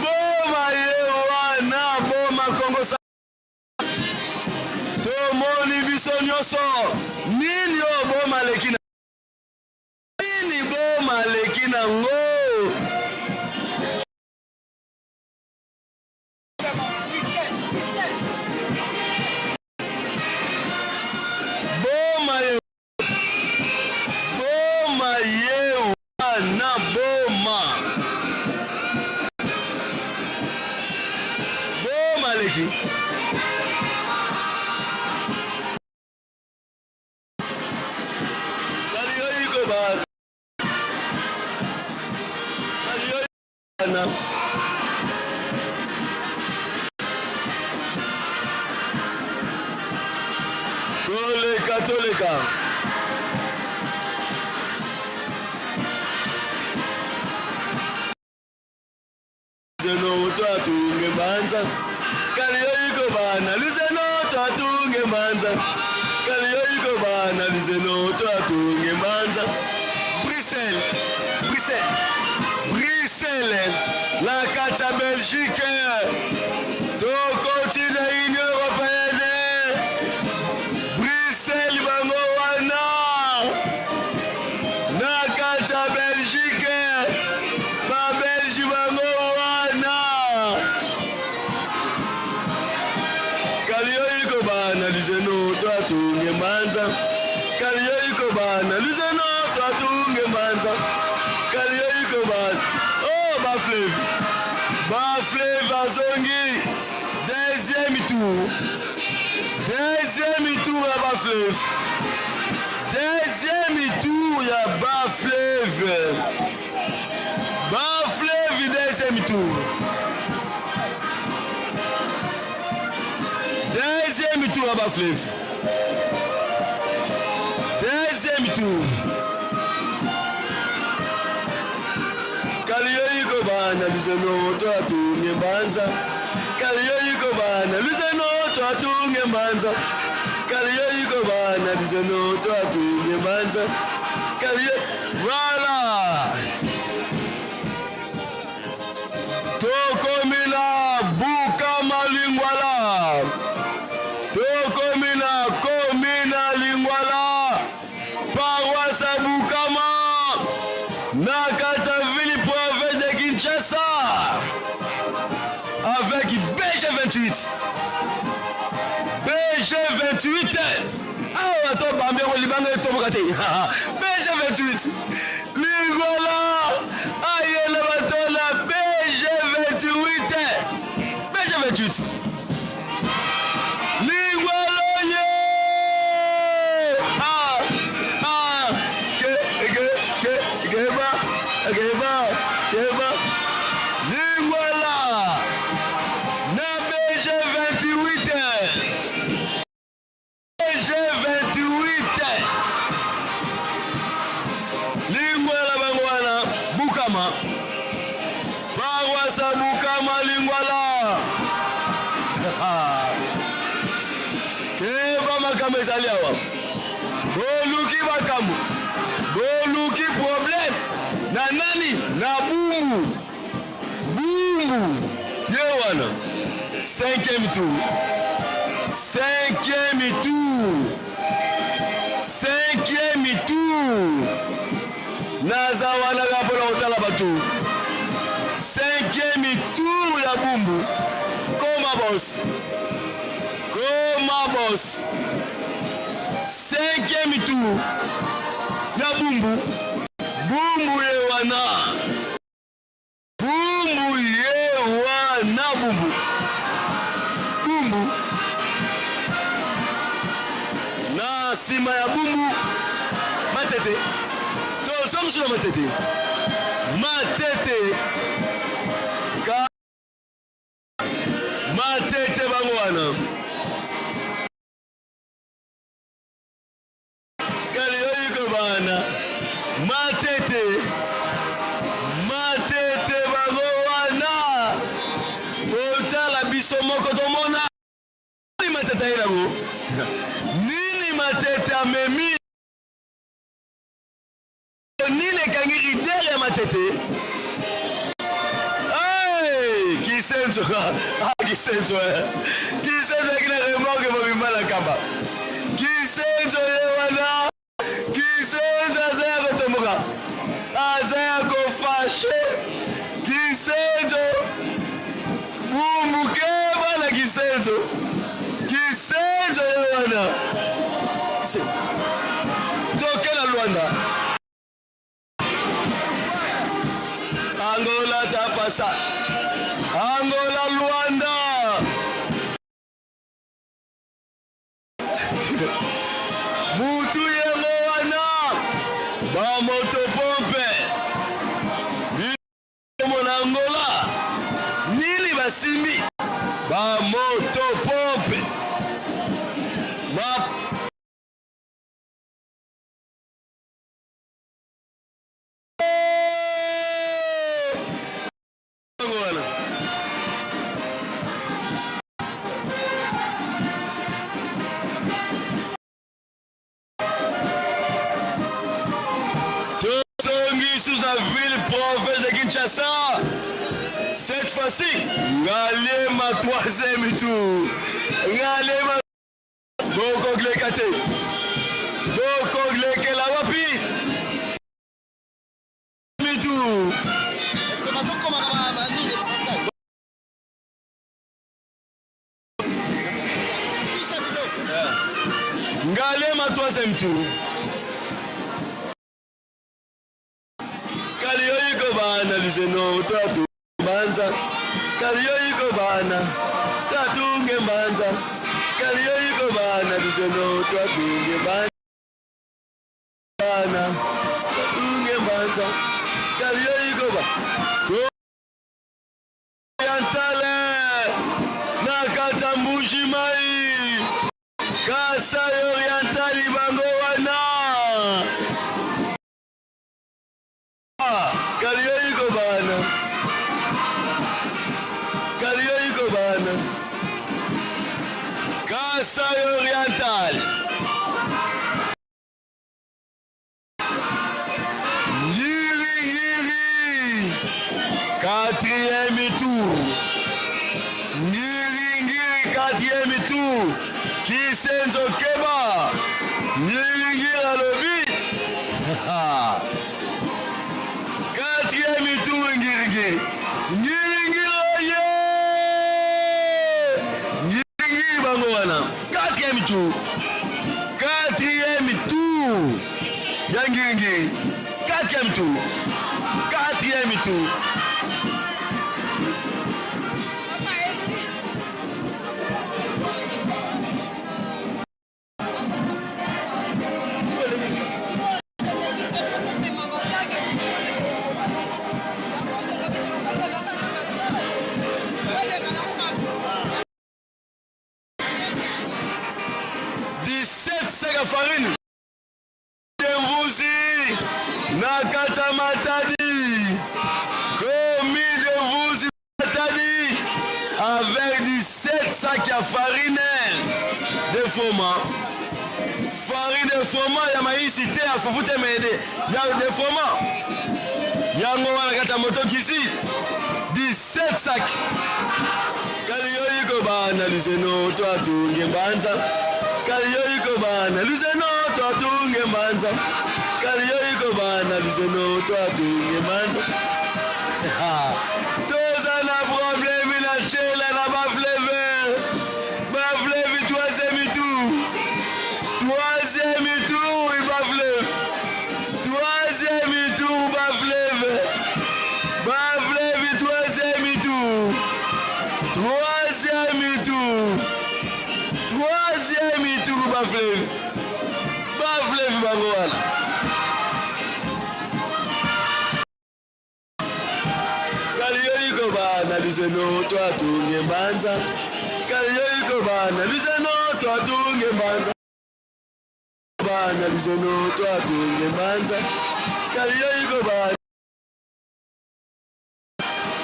boma ye wana boma kongo tomoni biso nyonso nini oyo boma leki na nini boma leki nango. Boma ye boma ye wana boma boma leki Toleka toleka. Zeno moto atunge banza kaliyo iko. bana luzeno twatunge mbanza kaliyoyiko bana luzeno twatunge mbanza Bruxelles Bruxelles Bruxelles na kati ya Belgique tokoti na Union européenne Bruxelles bango wana na kati ya Belgique babelge bango wana kaliyoyiko bana luzeno twatunge mbanza kaliyoyiko bana luzeno twatunge mbanza kaliyoyiko bana oh bafleve bafleve azongi deuxième tour deuxième tour ya bafleve deuxième tour ya bafleve bafleve deuxième tour deuxième tour ya bafleve deuxième tour kaliyoyiko bana luzeno twatunge mbanza kaliyoyiko bana luzeno twatunge mbanza kaliyoyiko bana luzeno twatunge mbanza kaliyo voilà tokomi na bukama lingwala tokomi na komi na lingwala paroisse ya bukama na kati ya ville province de kinshasa avec bg28 bg28 awa tobambi yango libanga etoboka te bg28 lingwala ayela batola bg28 bg28 lingwala ye ah, ah, ke, ke, ke, keba keba keba lingwala na bg28 G28 lingwala bango wana bukama paroisse bukama lingwala keba makambo ezali awa boluki makambo boluki problème na nani na bumbu bumbu ye wana cinquième tour cinquième tour cinquième tour naza wana kaka mpona kotala bato cinquième tour ya bumbu koma bos koma bos cinquième tour ya bumbu bumbu ye wana Bumbu ye wana bumbu. Bumbu. Na nsima ya bumbu matete. Tozongi na matete. Matete. Ka matete bango wana. Kaliyoyiko bana matete matete bango wana kotala biso moko tomona nini matete aye nango nini matete amemi nini ekangi ridere ya matete hey, kisenzo ah, kisenzo eh. kisenzo ayaki na remorke mobimba na kamba kisenzo ye wana kisenzo aza ya kotomboka aza ya kofashe kisenzo bumbuke bana kisenzo kisenzo ye wana toke na lwanda Angola tapasa Angola Luanda mutu yango wana bamotopompe na Angola nini basimbi bamotopompe ba Province de Kinshasa. Cette fois-ci, Ngaliema troisième tour. Ngaliema bokogleka te. Bokoglekela wapi? Tour. Ngalema troisième tour. Kaliyoyiko bana luzeno twatu mbanza. Kaliyoyiko bana tatunge mbanza. Kaliyoyiko bana luzeno twatunge mbanza. Bana tatunge mbanza. Kaliyoyiko ba. Orientale na kata Mbuji Mayi Kasai Oriental bango wana Kaliyoyi kobana Kaliyoyi kobana Kasai Oriental Ngiri ngiri quatrième tour ngiri ngiri quatrième tour kisenzo keba ngiri ngiri alobi quatrième tour ngiri ngiri ngiri ngiri oye ngiri ngiri bango wana quatrième tour Quatrième tour ya ngiringiri. Quatrième tour. Quatrième tour. 17 sac ya farine de mvuzi na kati ya Matadi komi de mvuzi Matadi avec 17 sac ya farine de foma farine de foma ya maisi te ya fufu te mede ya de foma yango wana kati ya moto kisi 17 sac kaliyoyiko bana luzeno twatunge mbanza kaliyoyiko bana luzeno twatunge mbanza kaliyoyiko bana luzeno twatunge mbanza toza na probleme na cela na bafleve bafleve troisième tour troisième tour bafleve Troisième tour Bafleve. Bafleve troisième tour. Troisième tour. Troisième tour Bafleve. Bafleve bango wana. Kaliyoyiko bana luzeno twatunge mbanza. Kaliyoyiko bana luzeno twatunge mbanza. Bana luzeno twatunge mbanza kaliyoyiko bana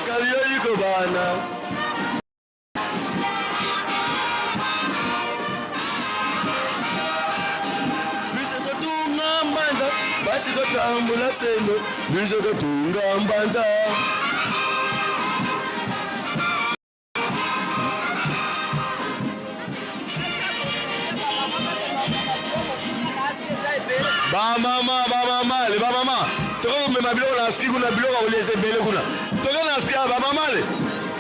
kaliyoyiko bana biso totunga mbanza basi totambula sendo biso totunga mbanza bamama bamama le bamama tokomema biloko na afriki kuna biloko ya koliesa ebele kuna toke na afrika bamama le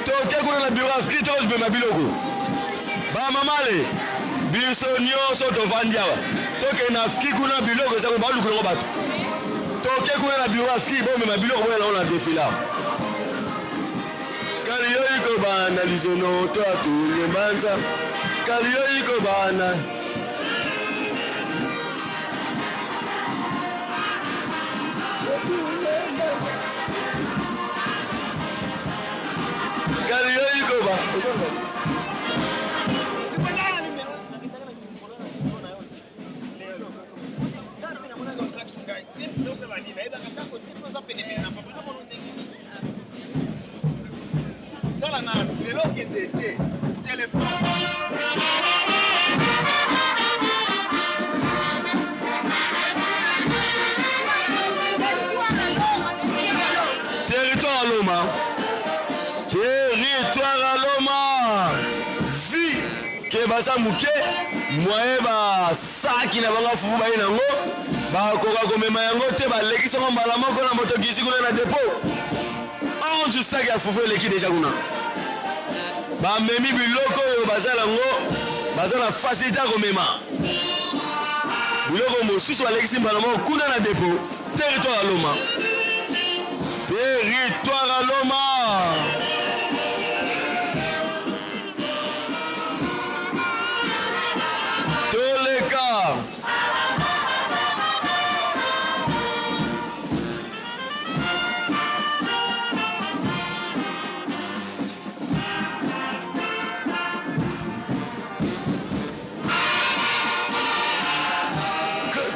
toke kuna na biro afriki tokomema biloko bamama le biso nyonso tovandi awa tokende na afriki kuna biloko eza baluku yango bato toke kuna na biro afriki bomema biloko boya nango na defila Kaliyoyi kobana lizono to atunge mbanza Kaliyoyi kobana Kaliyoyi koba Sala nanu lelo okende te telefone. baza moke moye basaki na bango fufu baye nango bakoka komema yango te balekisi yango mbala moko na motokisi kuna na depo 11 saki ya fufu eleki deja kuna bamemi biloko oyo baza nango baza na facilité ya komema biloko mosusu balekisi mbala moko kuna na depo territoire ya loma territoire ya loma toleka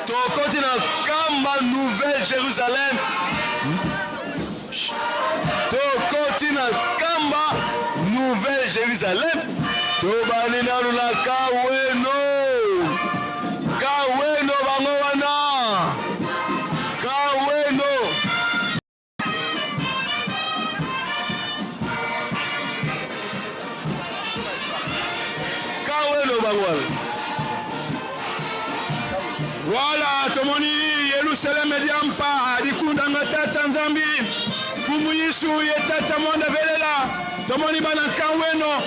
tokoti na kamba nouvelle jérusalem tokoti na kamba nouvelle jérusalem tobandi nanu na kaweno kaweno bango wana kaweno kaweno bango wana Voilà, tomoni Yerusaleme diampa dikundanga tata Nzambi fumu Yesu ye tata mwanda velela tomoni bana kaweno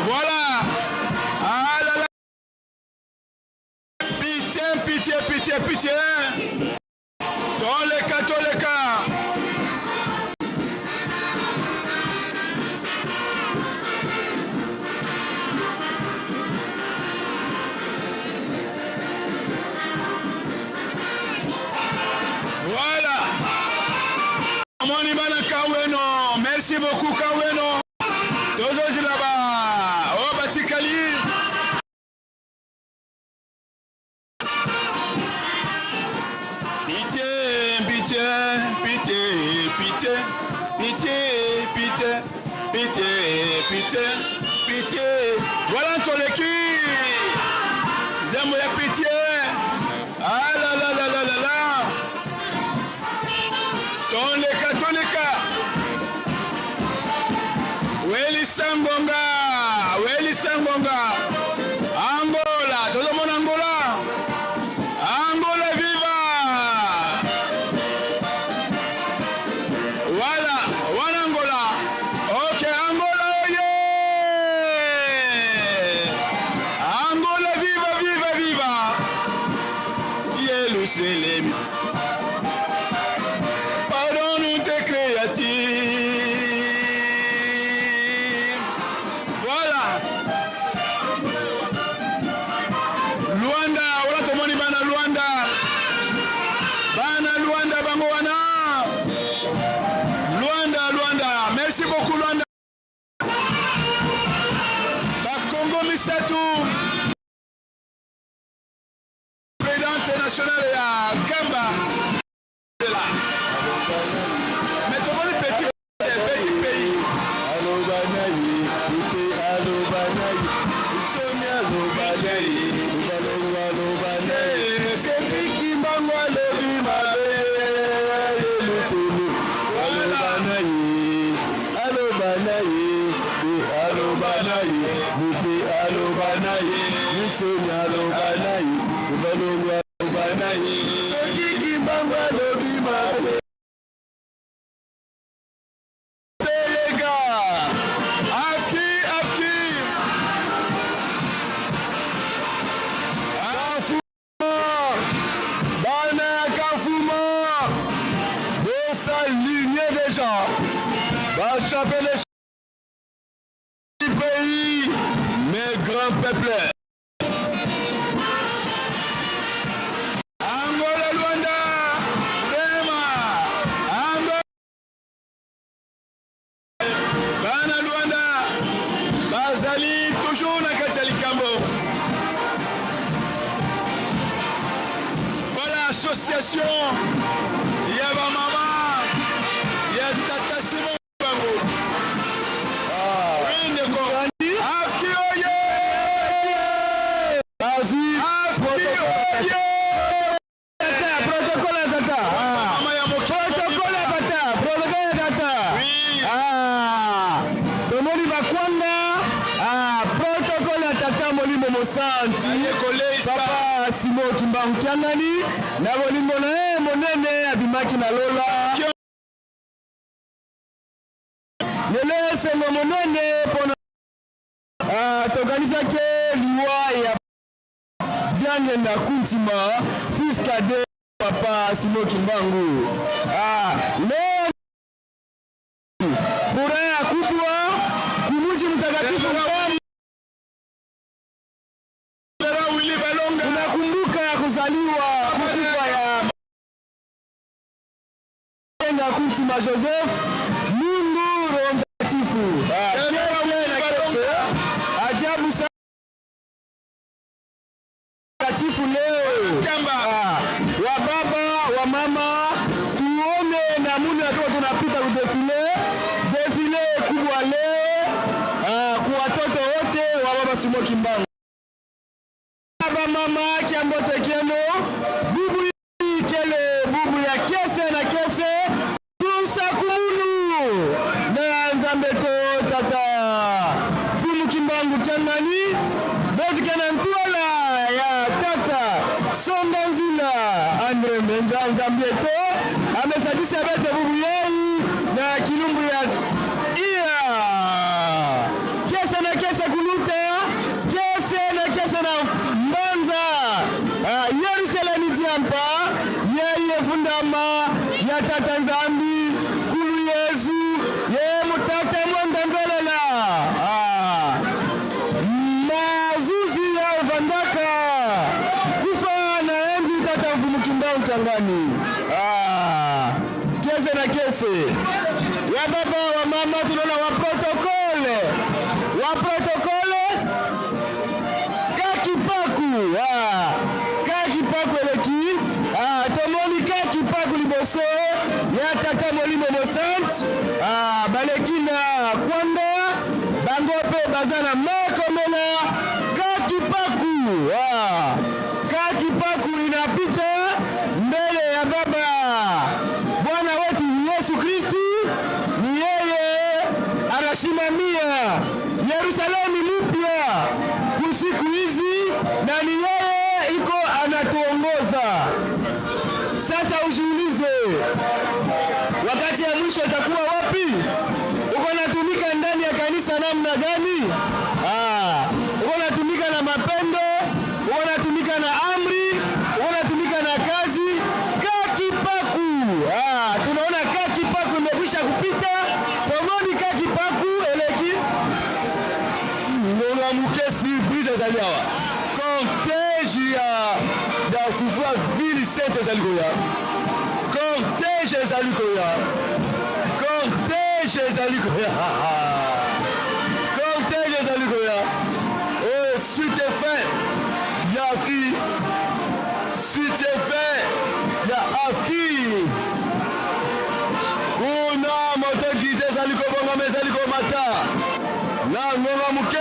voilà ah là là pitié pitié pitié pitié toleka toleka Voilà. Omoni bana Kaweno. Merci beaucoup Kaweno. Tozozila ba oyo batikali. Pitié, pitié, pitié, pitié, pitié, pitié, pitié, pitié, pitié. Voilà toleki. Nzembo ya pitié. Ah là là là là là là. Toleka toleka. Welisa ngonga, welisa ngonga. Angola, tozomona Angola. Angola viva! Voilà, wana Angola. Ok, Angola oye! Angola viva viva viva! Yerusalem. Pardonne tes créatures. Voilà. Luanda, wala tomoni bana Luanda. Bana Luanda bango wana. Luanda, Luanda. Merci beaucoup Luanda. Ba Congo misatu. Présidente nationale ya Kamba. Mais tomoni petit petit pays. Aloba na ye, ete aloba na ye, soni aloba na ye, balongo aloba na ye, Cédric Kimbangu alobi mabe, Yelusolo aloba na ye, aloba na ye, pe aloba na ye, mupe aloba na ye, soni aloba na ye, balongo aloba na ye, soki Kimbangu alobi mabe. Teleka afki afki Kafuma bana ya Kafuma bosaligne deja bachapele pays mes grands peuples Angola Luanda Rema Angola Bana Luanda bazali toujours na kati ya likambo. Voilà association ya ba mama ya tata Simon Bango. Ah. Oui ndeko. Afki oye! Bazwi Afki oye! Protocole ya tata. Mama ya mokili. Protocole ya tata. Protocole ya tata. Oui. Ah. Tomoni bakwanga. Mosantu Papa Simo Kimbangu Kiangani na bolingo na ye monene abimaki na lola. Lelo esengo monene mpona ah, tokanisaki liwa ya Diangenda Kuntima fils cadet Papa Simo Kimbangu. Ah, leo furaha kubwa kumuji mtakatifu Nkamba. Tunakumbuka kuzaliwa kukufa ya Diangenda Kuntima Joseph, Mungu Roho Mtakatifu. Ah, kese na kese. Ajabu sana takatifu leo. Ah, wa baba wa mama, tuone namuna tuko tunapita ku défilé, défilé kubwa leo ah, kwa watoto wote wa baba Simo Kimbangu. Baba mama kiambote kieno bubu kele bubu ya kese na kese tusakumulu na nzambe to tata Mfumu Kimbangu Kiangani botuke na ntwala ya tata Songa Nzila Andre Mbenza nzambe to amesabisa bete bubu yei na kilumbu ya iya kese na kese kuluta kese na kese na mbanza ah, Yerusalemi diampa yeye fundama ya tata Nzambi kulu Yesu ye mutata mwanda mvelela ah, mazuzi ya vandaka kufa na enzi tata Mfumu Kimbangu Kiangani ah, kese na kese wa baba wa mama tunaona wa protocole wa protocole kakipaku ah, kakipaku eleki ah, tomoni kakipaku liboso ya tata molimo mosantu ah, baleki na kwanga bango mpe baza na makomela kakipaku ah, kakipaku inapita mbele ya baba Bwana wetu Yesu Kristu, ni yeye anasimamia Yerusalemu mpya kusiku hizi, na ni yeye iko anatuongoza. Sasa ujiulize, wakati ya mwisho itakuwa wapi? Uko natumika ndani ya kanisa namna gani? Ah, uko natumika na mapendo, uko natumika na amri, uko natumika na kazi kakipaku. Ah, tunaona kakipaku imekwisha kupita pomoni, kakipaku eleki ngonga moke surprise ezali awa cortège ya ya fufu ya ville sainte ezali koya cortège ezali koya cortège ezali koya cortège ezali koya oyo suite et fin ya afki suite et fin ya afki kuna moto gize ezali kobongama ezali komata na ngonga moke.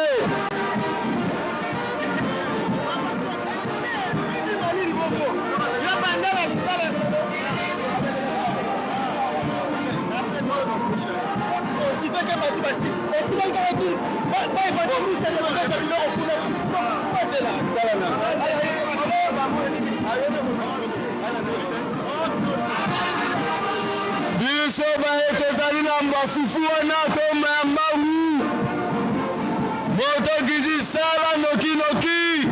Biso baye tozali na bafufu wana tomaya mbangu moto gizi sala nokinoki.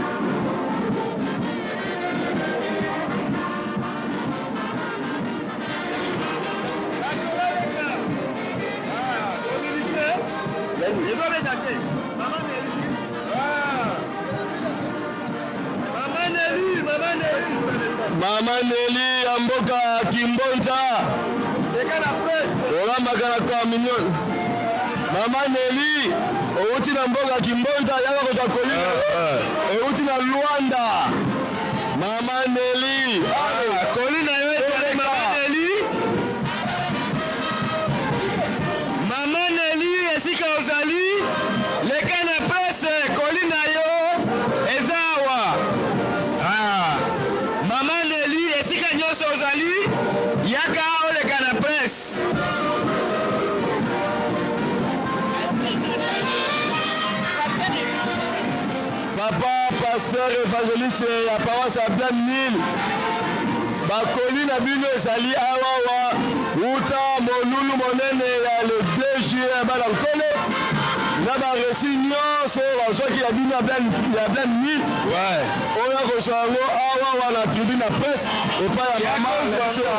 Mama Neli ya mboka Kimbonza olambaka na camion. Mama Neli outi na mboka Kimbonza yaka kozwa koli euti na Luanda. Mama Neli koli na yo ezali Mama Neli. Mama Neli esika ozali leka na presse koli na yo eza awa. Ah, Mama Neli esika nyonso ozali yaka oleka na presse. Papa. pasteur evangeliste ya paroisse ya Bian Nil, bakoli na bino ezali awawa uta molulu monene ya le 2 juillet bana nkolo na baresi nyonso oyo bazwaki ya bino ya Bian Nil oyo akozwa yango awawa na tribune ya presse epai ya mama na biso ya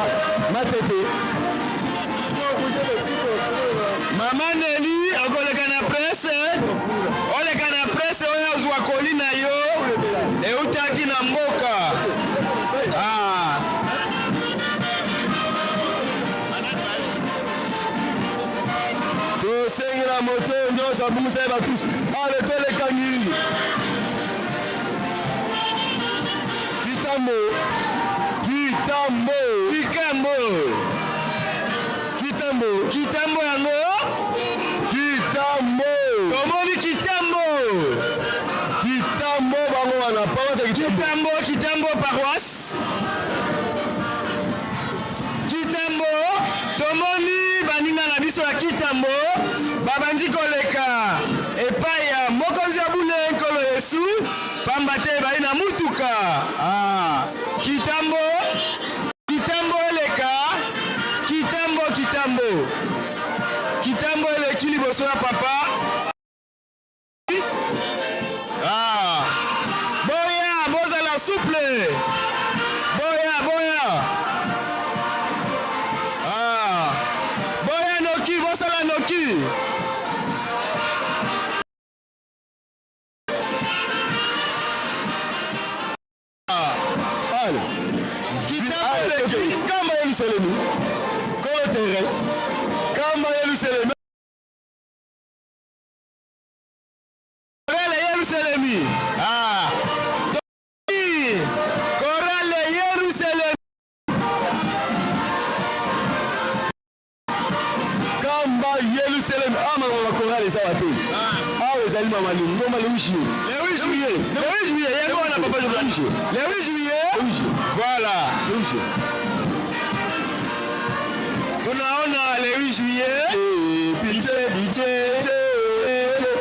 Matete. Mama Nelly okoleka na presse, oleka na presse oyo azwa koli na yo eutaki na mboka. Ah. Tosengi na moto nyonso abungisa ye batusi ale toleka ngingi kitambo kitambo kitambo kitambo kitambo yango kitambo tomoni kitambo kitambo bango wana paroisse kitambo kitambo paroisse kitambo tomoni baninga na biso ya kitambo babandi koleka epai ya mokonzi ya bule nkolo yesu pamba te bayi na mutuka ah, kitambo kitambo eleka kitambo kitambo kitambo eleki liboso ya papa ah, boya bozala souple boya boya ah, boya noki bosala noki Kamba Yelusalemi, kolo terrain. Kamba Yelusalemi. Chorale Yerusalemi. Ah. Chorale Yerusalemi. Kamba Yelusalemi. Ah, mama ba chorale eza wa te. Awa ezali mama lingomba le 8 juillet. Le 8 juillet. Le 8 juillet. Yango wana papa Jordan. Le 8 juillet. Voilà. Le 8 juillet. Tunaona le 8 juillet. Pitié, pitié,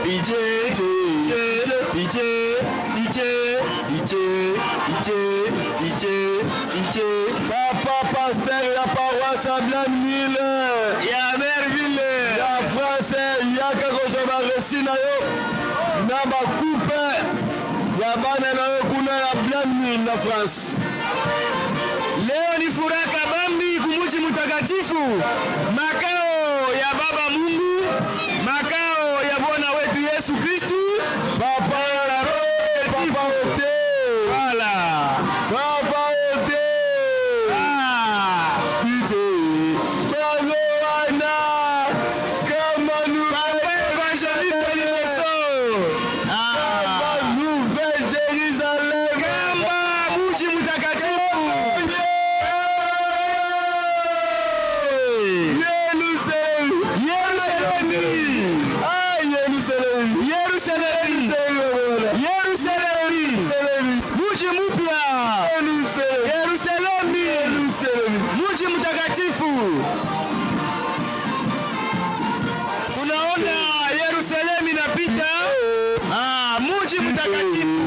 pitié, pitié, pitié, pitié, pitié, pitié, pitié. Papa pasteur ya paroisse ya Blanville. Ya Merville. Ya France yaka kozwa ba reçu na yo na ba coupe ya bana na yo kuna ya Blanville na France. Leo ni furaha kabambi kumuji mtakatifu, makao ya Baba Mungu, makao ya Bwana wetu Yesu Kristu. Papa Papa Ote. Voilà. Papa Ote. Ah. Pitié. Bazo wana. Kama nous. Papa évangéliste Liboso. Ah. Kama Nouvelle Jérusalem. Kamba muji mtakatifu. Yerusalem. Yerusalemi. Ah, Yerusalem. Yerusalemi. Yerusalemi. Muji mupya. Yerusalem. Yerusalemi. Muji mtakatifu. Tunaona Yerusalemu inapita. Ah, muji mtakatifu.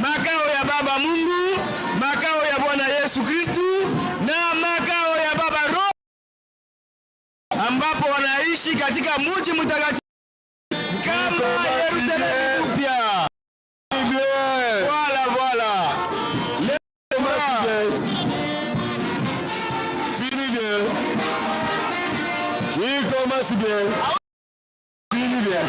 Makao ya Baba Mungu, makao ya Bwana Yesu Kristu na makao ya Baba Roho ambapo wanaishi katika muji mtakatifu kama Yerusalemu mpya. Voilà, voilà. Fini bien. Il commence bien. Fini bien.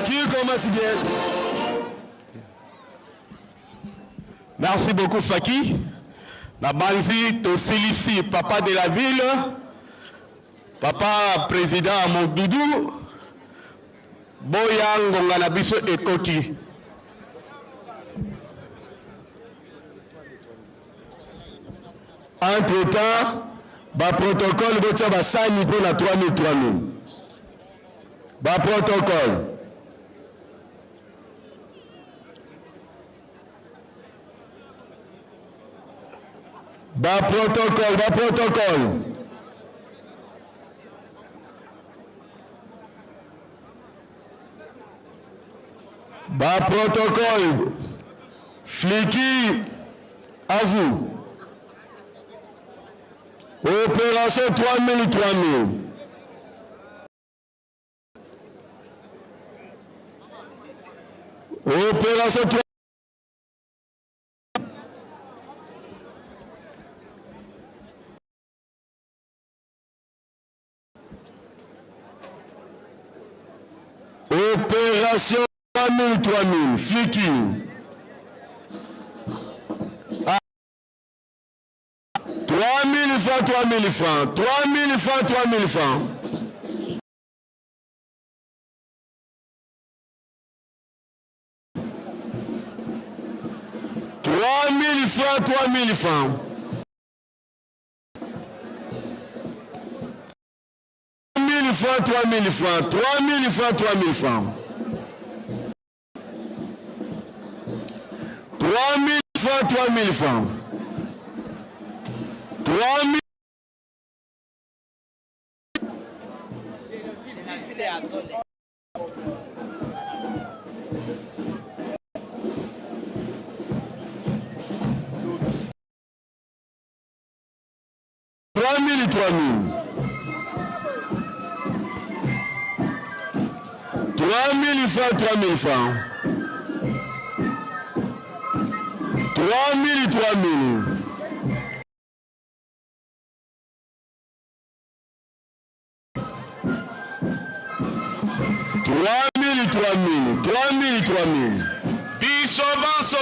Qui commence bien? Merci beaucoup Faki. Na banzi tosilisi papa de la ville, papa président Modudu, boya ngonga na biso ekoki. Entre temps, ba protocole botia basani mpo na 3000 3000. Ba protocole. Ba protocole, ba protocole. Ba protocole Fliki à vous. Opération 3000 3000. Opération 3 Opération 3000 3000 Fliki. Ah. 3000 francs, 3000 francs, 3000 francs, 3000 francs. 3000 francs, 3000 francs. 3000 francs, 3000 francs, 3000 francs, 3000 francs. 3000 francs, 3000 francs. 3000 3000 3000 3000 francs 3000 francs 3000 3000 3000 3000 3000 3000 Biso banso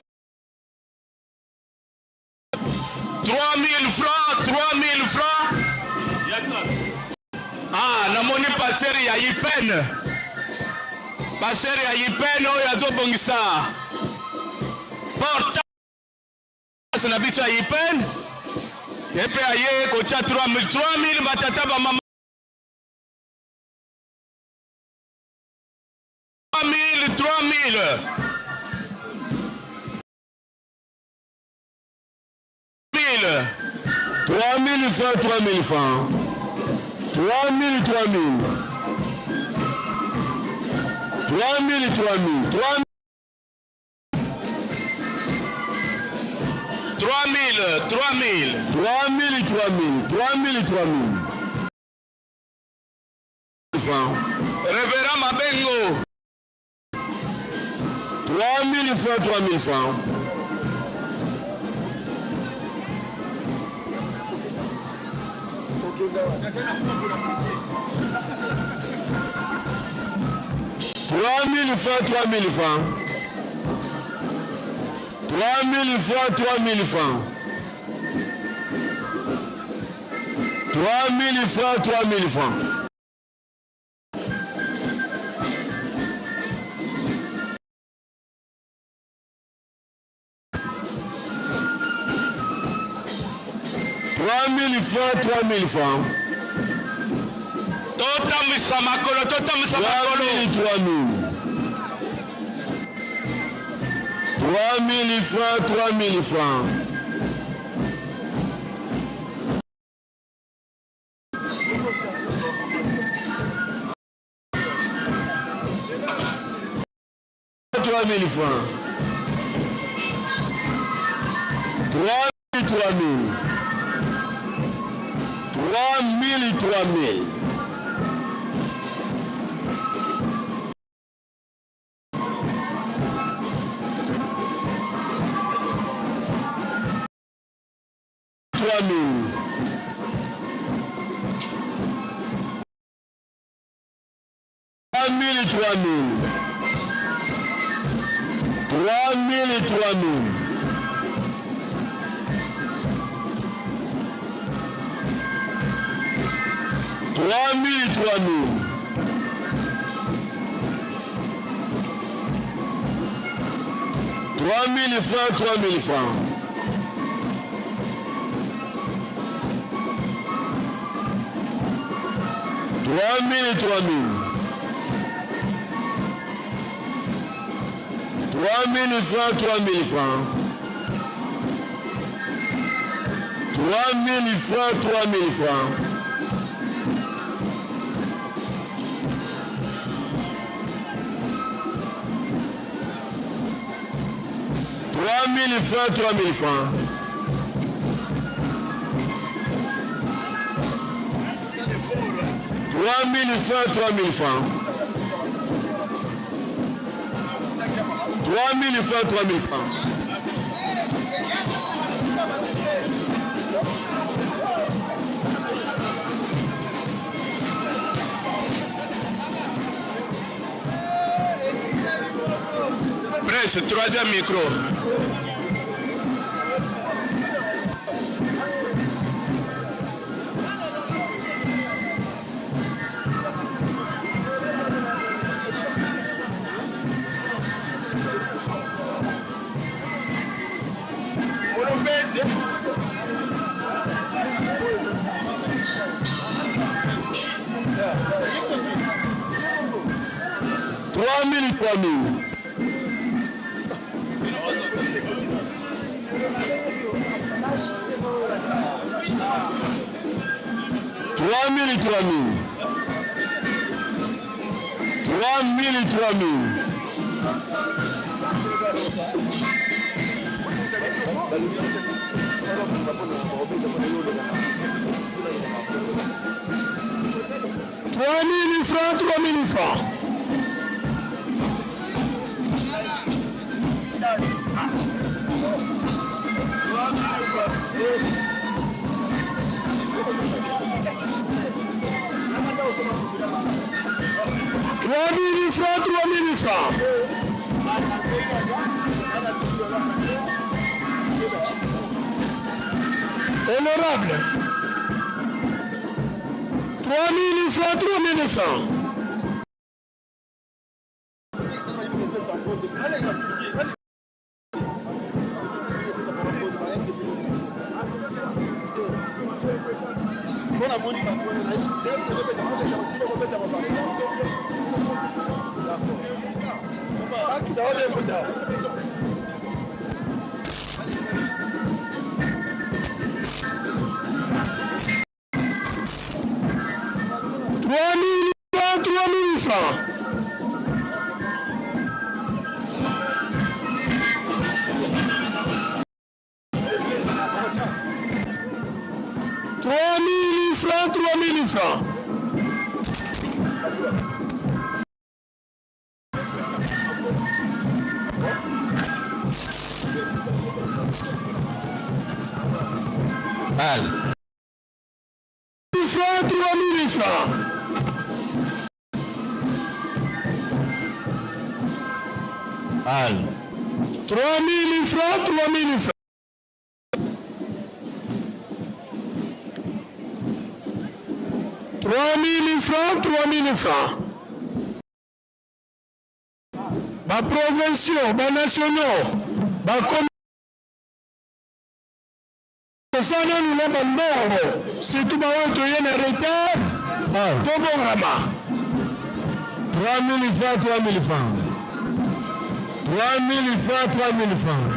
3000 francs 3000 francs. Ah, namoni pasteur ya IPN. Pasteur ya IPN oyo azobongisa porte na biso ya IPN. Ye mpe aye kotya 3000 3000 batata bamama 3000 3000 3000 francs 3000 francs 3000 3000 3000 3000 3000 3000 3000 3000 3000 3000 3000 francs. Révérend Mabengo. 3000 francs, 3000 francs. 3000 francs, 3000 francs. 3000 francs, 3000 francs. 3000 francs, 3000 francs. 3000 francs, 3000 francs. Totambwisa makolo, totambwisa makolo. 3000. 3000 francs, 3000 francs. 3000 francs. 3000, 3000. 3000, 3000. 3000. 3000, 3000. 3000, 3000. 3000, 3000. 3000 francs, 3000 francs. 3000, 3000. 3000 francs, 3000 francs. 3000 francs, 3000 francs. 3000 francs, 3000 francs. 3000 francs, 3000 francs. 3000 francs, 3000 francs. Presse, troisième micro. 3000, 3000. 3000, 3000. 3000, 3000. 3000 francs, 3000 francs. 3000 francs, 3000 francs. Honorable. 3000 francs, 3000 francs. 3000 francs, 3000 francs. 3000 francs, 3000 francs. Al. Francs, 3000 francs. Al. 3000 francs, 3000 francs. 3000 francs, 3000 francs. Ba provinciaux, ba nationaux, ba toza nanu na bambongo surtout baoyo toye na retard tobongama. 3000 francs, 3000 francs. 3000 francs, 3000 francs.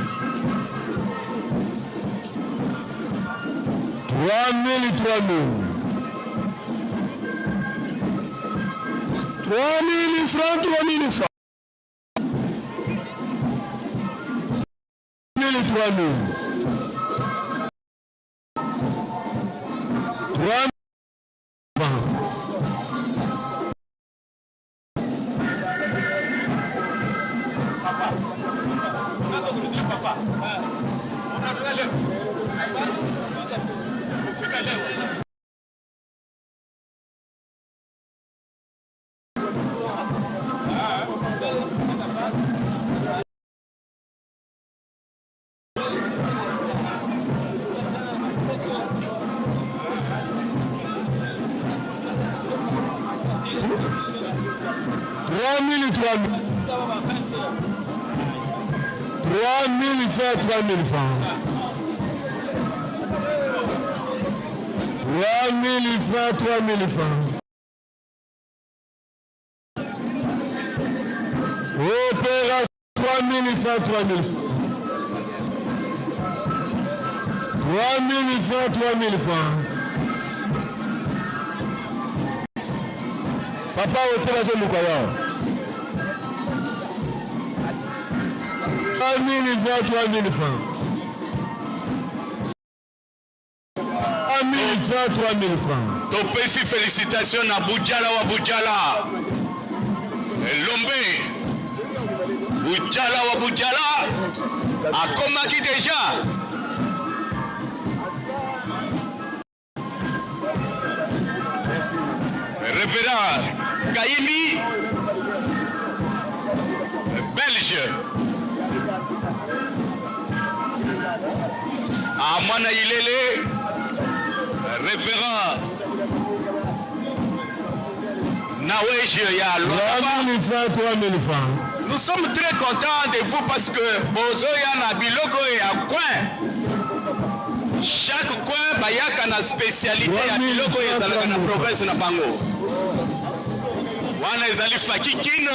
3000, 3000. 3000 francs, 3000 francs. 3000, 3000. 3 3000, 3000. 3000 francs, 3000 francs. 3000 francs, 3000 francs. Opération 3000 francs, 3000 francs. 3000 francs, 3000 francs. Papa ote bazoluka yo. 3000 francs, 3000 francs. 3000 francs, 3000 francs. Topesi félicitation na Bujala wa Bujala. Elombe. Bujala wa Bujala akomaki deja. Révérend Kaimi Belge. Ah, mwana Ilele, révérend Nawej ya Lualaba. 3000 francs, 3000 francs. Nous sommes très contents de vous parce que bozoya na biloko ya coin. Chaque coin bayaka na spécialité ya biloko ezalaka na province na bango. Wana ezali Faki Kin.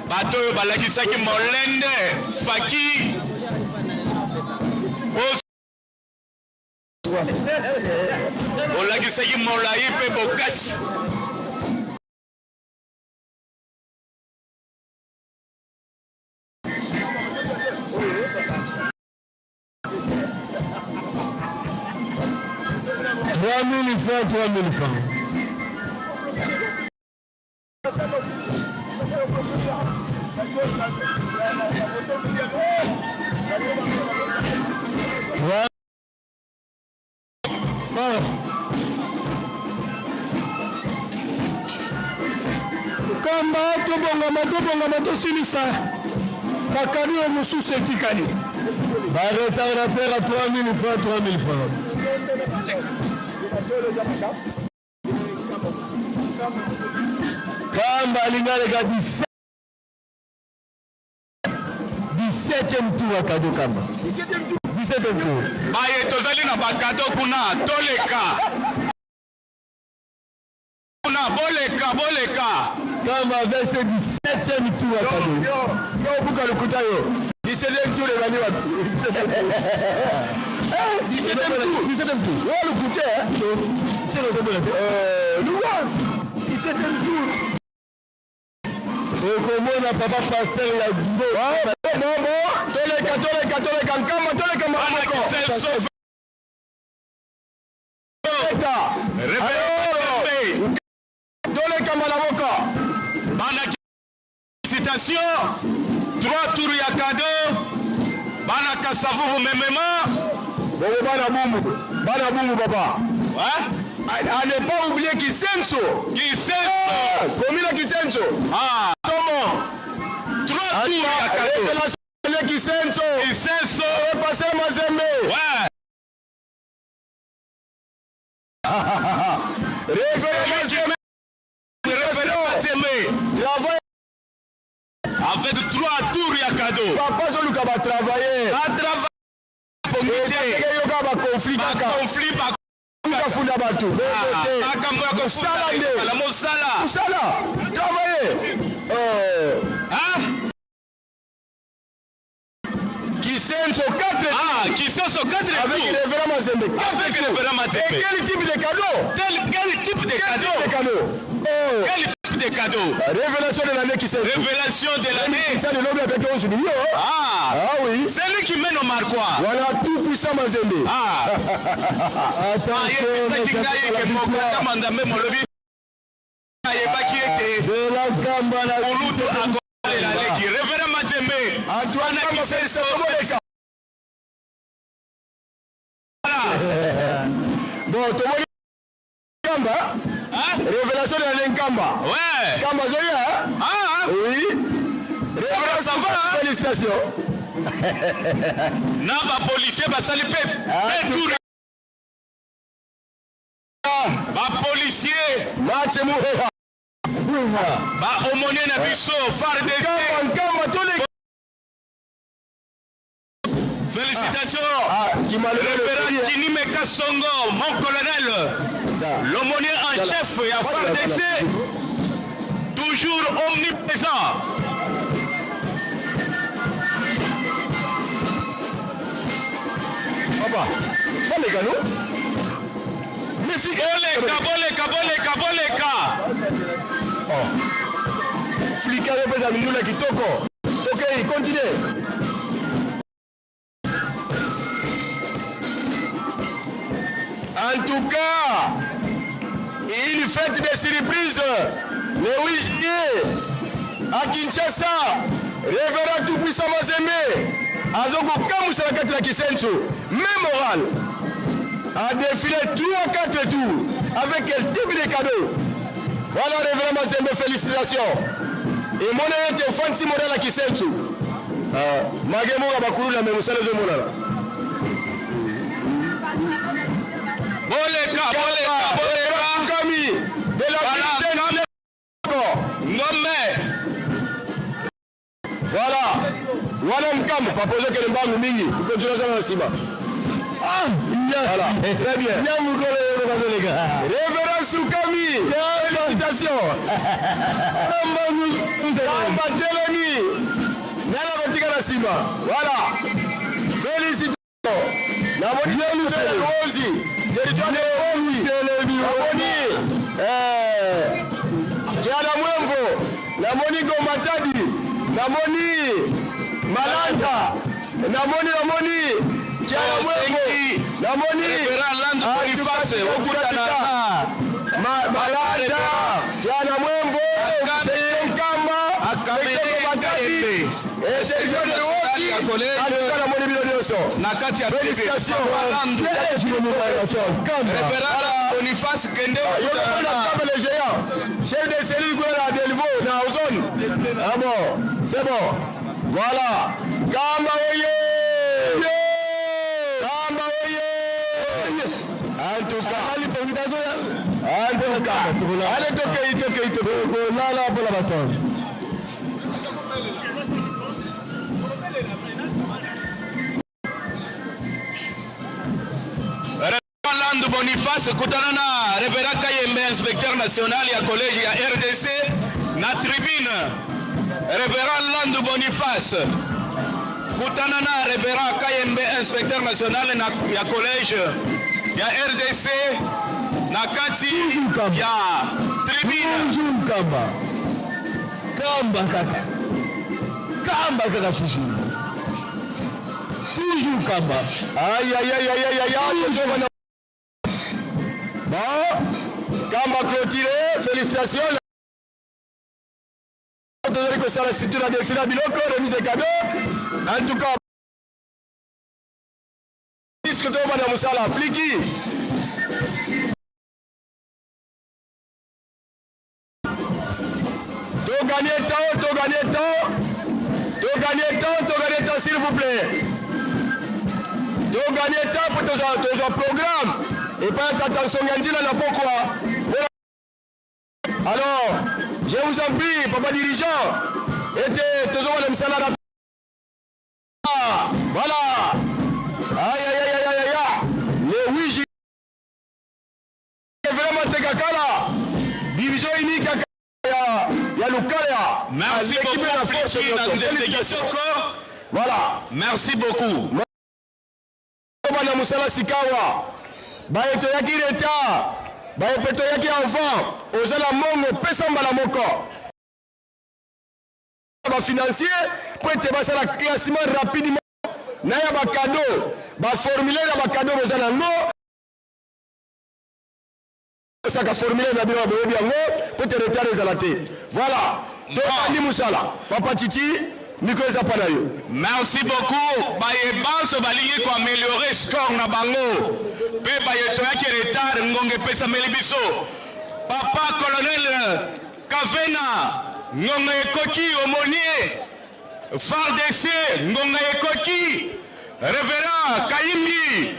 Bato oyo balakisaki molende Faki olakisaki molai mpe bokasi. 3000 francs, 3000 francs. Kamba tobongama tobongama tosilisa bakabio mosusu etikali. Ba retardataire à 3000 francs, 3000 francs. Kamba alingi aleka 17 17e tour ya cadeau Kamba. 17e tour. Baye tozali na bakado kuna toleka. Kuna boleka boleka. Kamba avec ce 17e tour ya cadeau. Yo obuka lokuta yo. 17e tour ebandi wapi? 17e tour. 17e tour. Yo lokuta hein. C'est le Luwa. 17e tour. Okomona papa pasteur ya Gbo. Bon bon, toleka toleka toleka nkamba toleka moko. Toleka mbala moko. Bana citation, trois tours ya cadeau. Bana Kasavubu memema. Bongo bana bumbu, bana bumbu papa. Hein? À ne pas oublier Kisenso. Kisenso. Ah, commune Kisenso. Ah. Somo. Trois tours ya cadeau. Kisenso. Kisenso. Passer Mazembe. Ouais. Révérend Mazembe. Travail. Avec trois tours ya cadeau. Papa Zoluka va travailler. Va travailler. Yoka ba conflit kaka. Ba conflit ba kafunda bato. Makambo ya mosala nde. Mosala. Mosala. Travailler. Hein? Kisenso 4 Ah, Kisenso 4 Avec le révérend Mazembe. Avec le révérend Mazembe. Et quel type de cadeau? Quel type de Quel cadeau? type de cadeau? Oh. Quel type de cadeau? Révélation de l'année Kisenso. Révélation de l'année. Ça de l'homme avec 11 millions. Ah. Ah oui. C'est lui qui mène au Marquois. Voilà, tout puissant Mazembe. Ah. Attention, Ayebisaki ngai eke mokata mandambe molobi ayebaki ete Kamba la olutu akolela leki révérend Mazembe. Antoine Bana Kisenso. Bon, tomoni Kamba. Hein? Révélation de l'année Kamba. Ouais. Kamba Zoya. Hein? Ah. Oui. Révélation, ça va, hein? Félicitations. Na ba policier basali pe pe tour. Ba policier Match Mouhera. ba aumônier na biso FARDC. Kamba Kamba tous les Félicitations. Ah, qui m'a levé le Révérend pays, hein. Tinime Kassongo, mon colonel, l'aumônier en chef ya FARDC, toujours omniprésent. Papa, baleka no? Boleka, boleka, boleka, boleka. Oh. Flika yo pesa mindula kitoko. Tokei ko. Tocontinue. En tout cas, une fête de surprise le 8 juillet à Kinshasa. Révérend Tout-Puissant Mazembe azokokamwisa na kati na Kisenso, même moral a défilé 3 4 tours avec quel type de cadeau. Voilà Révérend Mazembe, félicitations. Emonani ete ofandisi moral ya Kisenso. Ah, mage moka bakulu na me mosala ezomonana. Boleka, boleka, boleka. Kami de la Voilà, Ngombe. Voilà. Wana mkambo papa ozokende mbangu mingi ukontinue azala na nsima. Ah, voilà. Très bien. Révérend Soukami, félicitations. Kamba telemi. Nana kotika na nsima. Voilà. Félicitations. Namoni Luozi, territoire de Luozi. Namoni eh, Kiala Mwemvo, namoni Gomatadi, namoni Malanda, namoni namoni Kiala Mwemvo, namoni Révérend Landu Boniface, okutana Malanda, Kiala Mwemvo, Section Kamba, Section Gomatadi, et Section de Luozi. En tout cas, namoni bino nyonso. Na kati ya Félicitations. Révérend Boniface kende okutana na le géant. Chef de cellule kuna na Delvaux na Ozone. Ah bon, c'est bon. Voilà. Kamba oye! Kamba oye! En tout cas. En tout cas. Allez tokei tokei tokei. Lala mpola bato. Révérend Landu Boniface kutana na Révérend Kayembe inspecteur national ya collège ya RDC na tribune. Révérend Landu Boniface kutana na Révérend Kayembe inspecteur national na, ya collège ya RDC na kati ya tribune. Toujours Kamba. Kamba kaka. Kamba kaka toujours. Toujours Kamba. Aïe aïe aïe aïe aïe aïe aïe. Bon, Kamba clôturé, félicitations. Tozali kosala surtout na défilé ya biloko, remise de cadeau. En tout cas, puisque tobanda mosala fliki. To gagner temps, to gagner temps. To gagner temps, to gagner temps, s'il vous plaît. To gagner temps pour tozwa tozwa programme. Epai ya tata Nsonga Nzila na pokwa. Alors, je vous en prie, papa dirigeant, ete tozobanda misala na voilà. Aïe aïe aïe aïe aïe aïe. Le 8 juillet vraiment tekakala division unique ya ya Lukaya. Merci L'équipe beaucoup, de la force Fliki, nyonso. na nzete Félicitations. kitoko. Voilà. Merci beaucoup. Bana mosala sikawa baye toyaki retard, baye mpe toyaki avant. Oza na mbongo, pesa mbala moko bafinancier mpo ete basala classement rapidement na ya bakado, baformulaire ya bakado boza na yango, osaka formulaire na bino boyebi yango mpo ete retard ezala te. Voilà, tobandi mosala. Papa Chichi, micro eza pa na yo. Merci beaucoup. Baye banso balingi koaméliorer score na bango mpe baye toyaki retard, ngonga epesameli biso. Papa colonel Kavena, ngonga ekoki. Aumônier FARDC, ngonga ekoki. Révérend Kayimbi,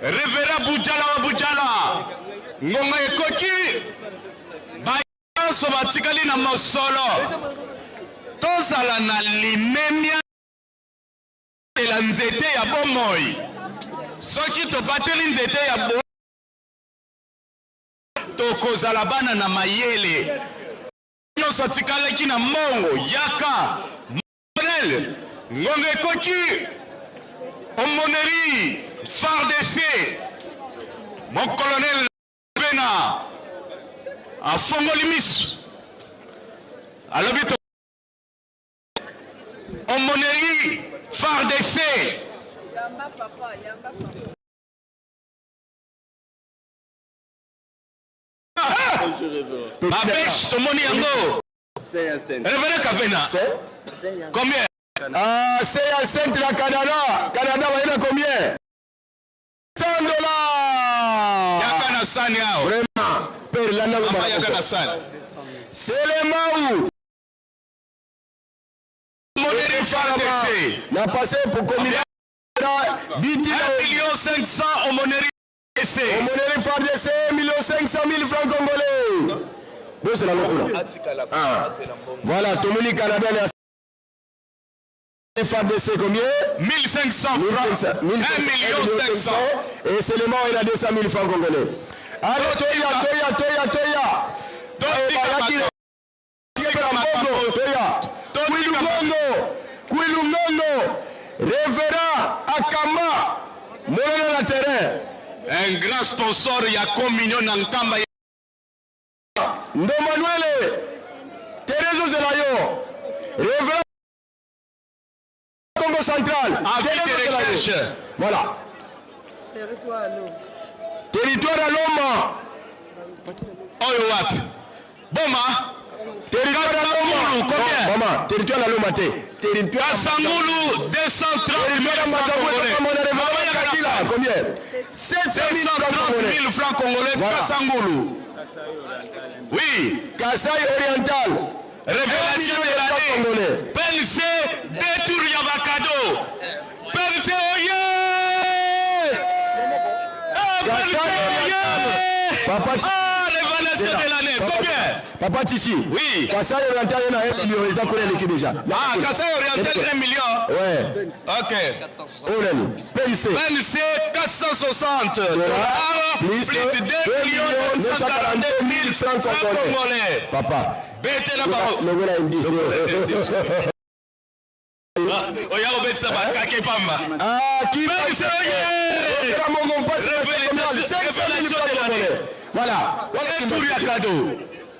Révérend Budjala wa Budjala, ngonga ekoki. Banso batikali na mosolo, tozala na limemia la nzete ya bomoi. Soki tobateli nzete ya bo, tokozala bana na mayele. Nyonso atikalaki na mbongo, yaka. Colonel, ngonga ekoki. Aumônerie FARDC, mon colonel Pena afongoli miso, alobi to aumônerie. FARDC. Babesh tomoni yango. Révérend Kavena. Combien? Ah, c'est à Sainte la Canada. Canada va combien? 100 dollars. Yaka na sani awa. Vraiment. Père landa Mama yaka na sani. Selemau. Moneri FARDC. Na passé pour combien? 1 million 500 au Moneri FARDC. Au Moneri FARDC, 1 million 500 000 francs congolais. Bozela lokola. Ah. Voilà, tomoni Canada na FARDC combien? 1500 francs. 1 million 500. Et seulement il a 200 000 francs congolais. Allez, toya, toya, toya, toya. Toya. Kwilungongo, Kwilungongo, Révérend Akamba, monana na terrain. Un grand sponsor ya communion na Nkamba. Ndomanuele, Terezo Zelayo, Révérend Congo Central, Avis de recherche. Voilà. Territoire ya Loma. Oyo wapi? Boma. Territoire ya Loma. Combien? Mama, territoire ya Loma te. Territoire Kasangulu 230 000 francs congolais. Combien? 700 000 francs congolais. Voilà. Kasangulu. Oui. Kasaï Oriental. Révélation de l'année. PLC détour ya bakado. PLC oye! Eh, PLC oye! Papa Ah, révélation de l'année. Combien? Papa Chichi. Oui. Kasaï Oriental, il y a 1 million. Ils ont connu l'équipe déjà. Ah, Kasaï Oriental 1 million. Ouais. Ok. Olani. PLC. PLC 460 dollars Plus plus 2 millions 942 000 francs congolais. Papa. Betela bango. Logola MD. Oya kobetisa bakake pamba. Ah, qui PLC oye! Mongo passe Révélation 500 000 de francs l'année. congolais. Voilà. Voilà Un tour ya cadeau.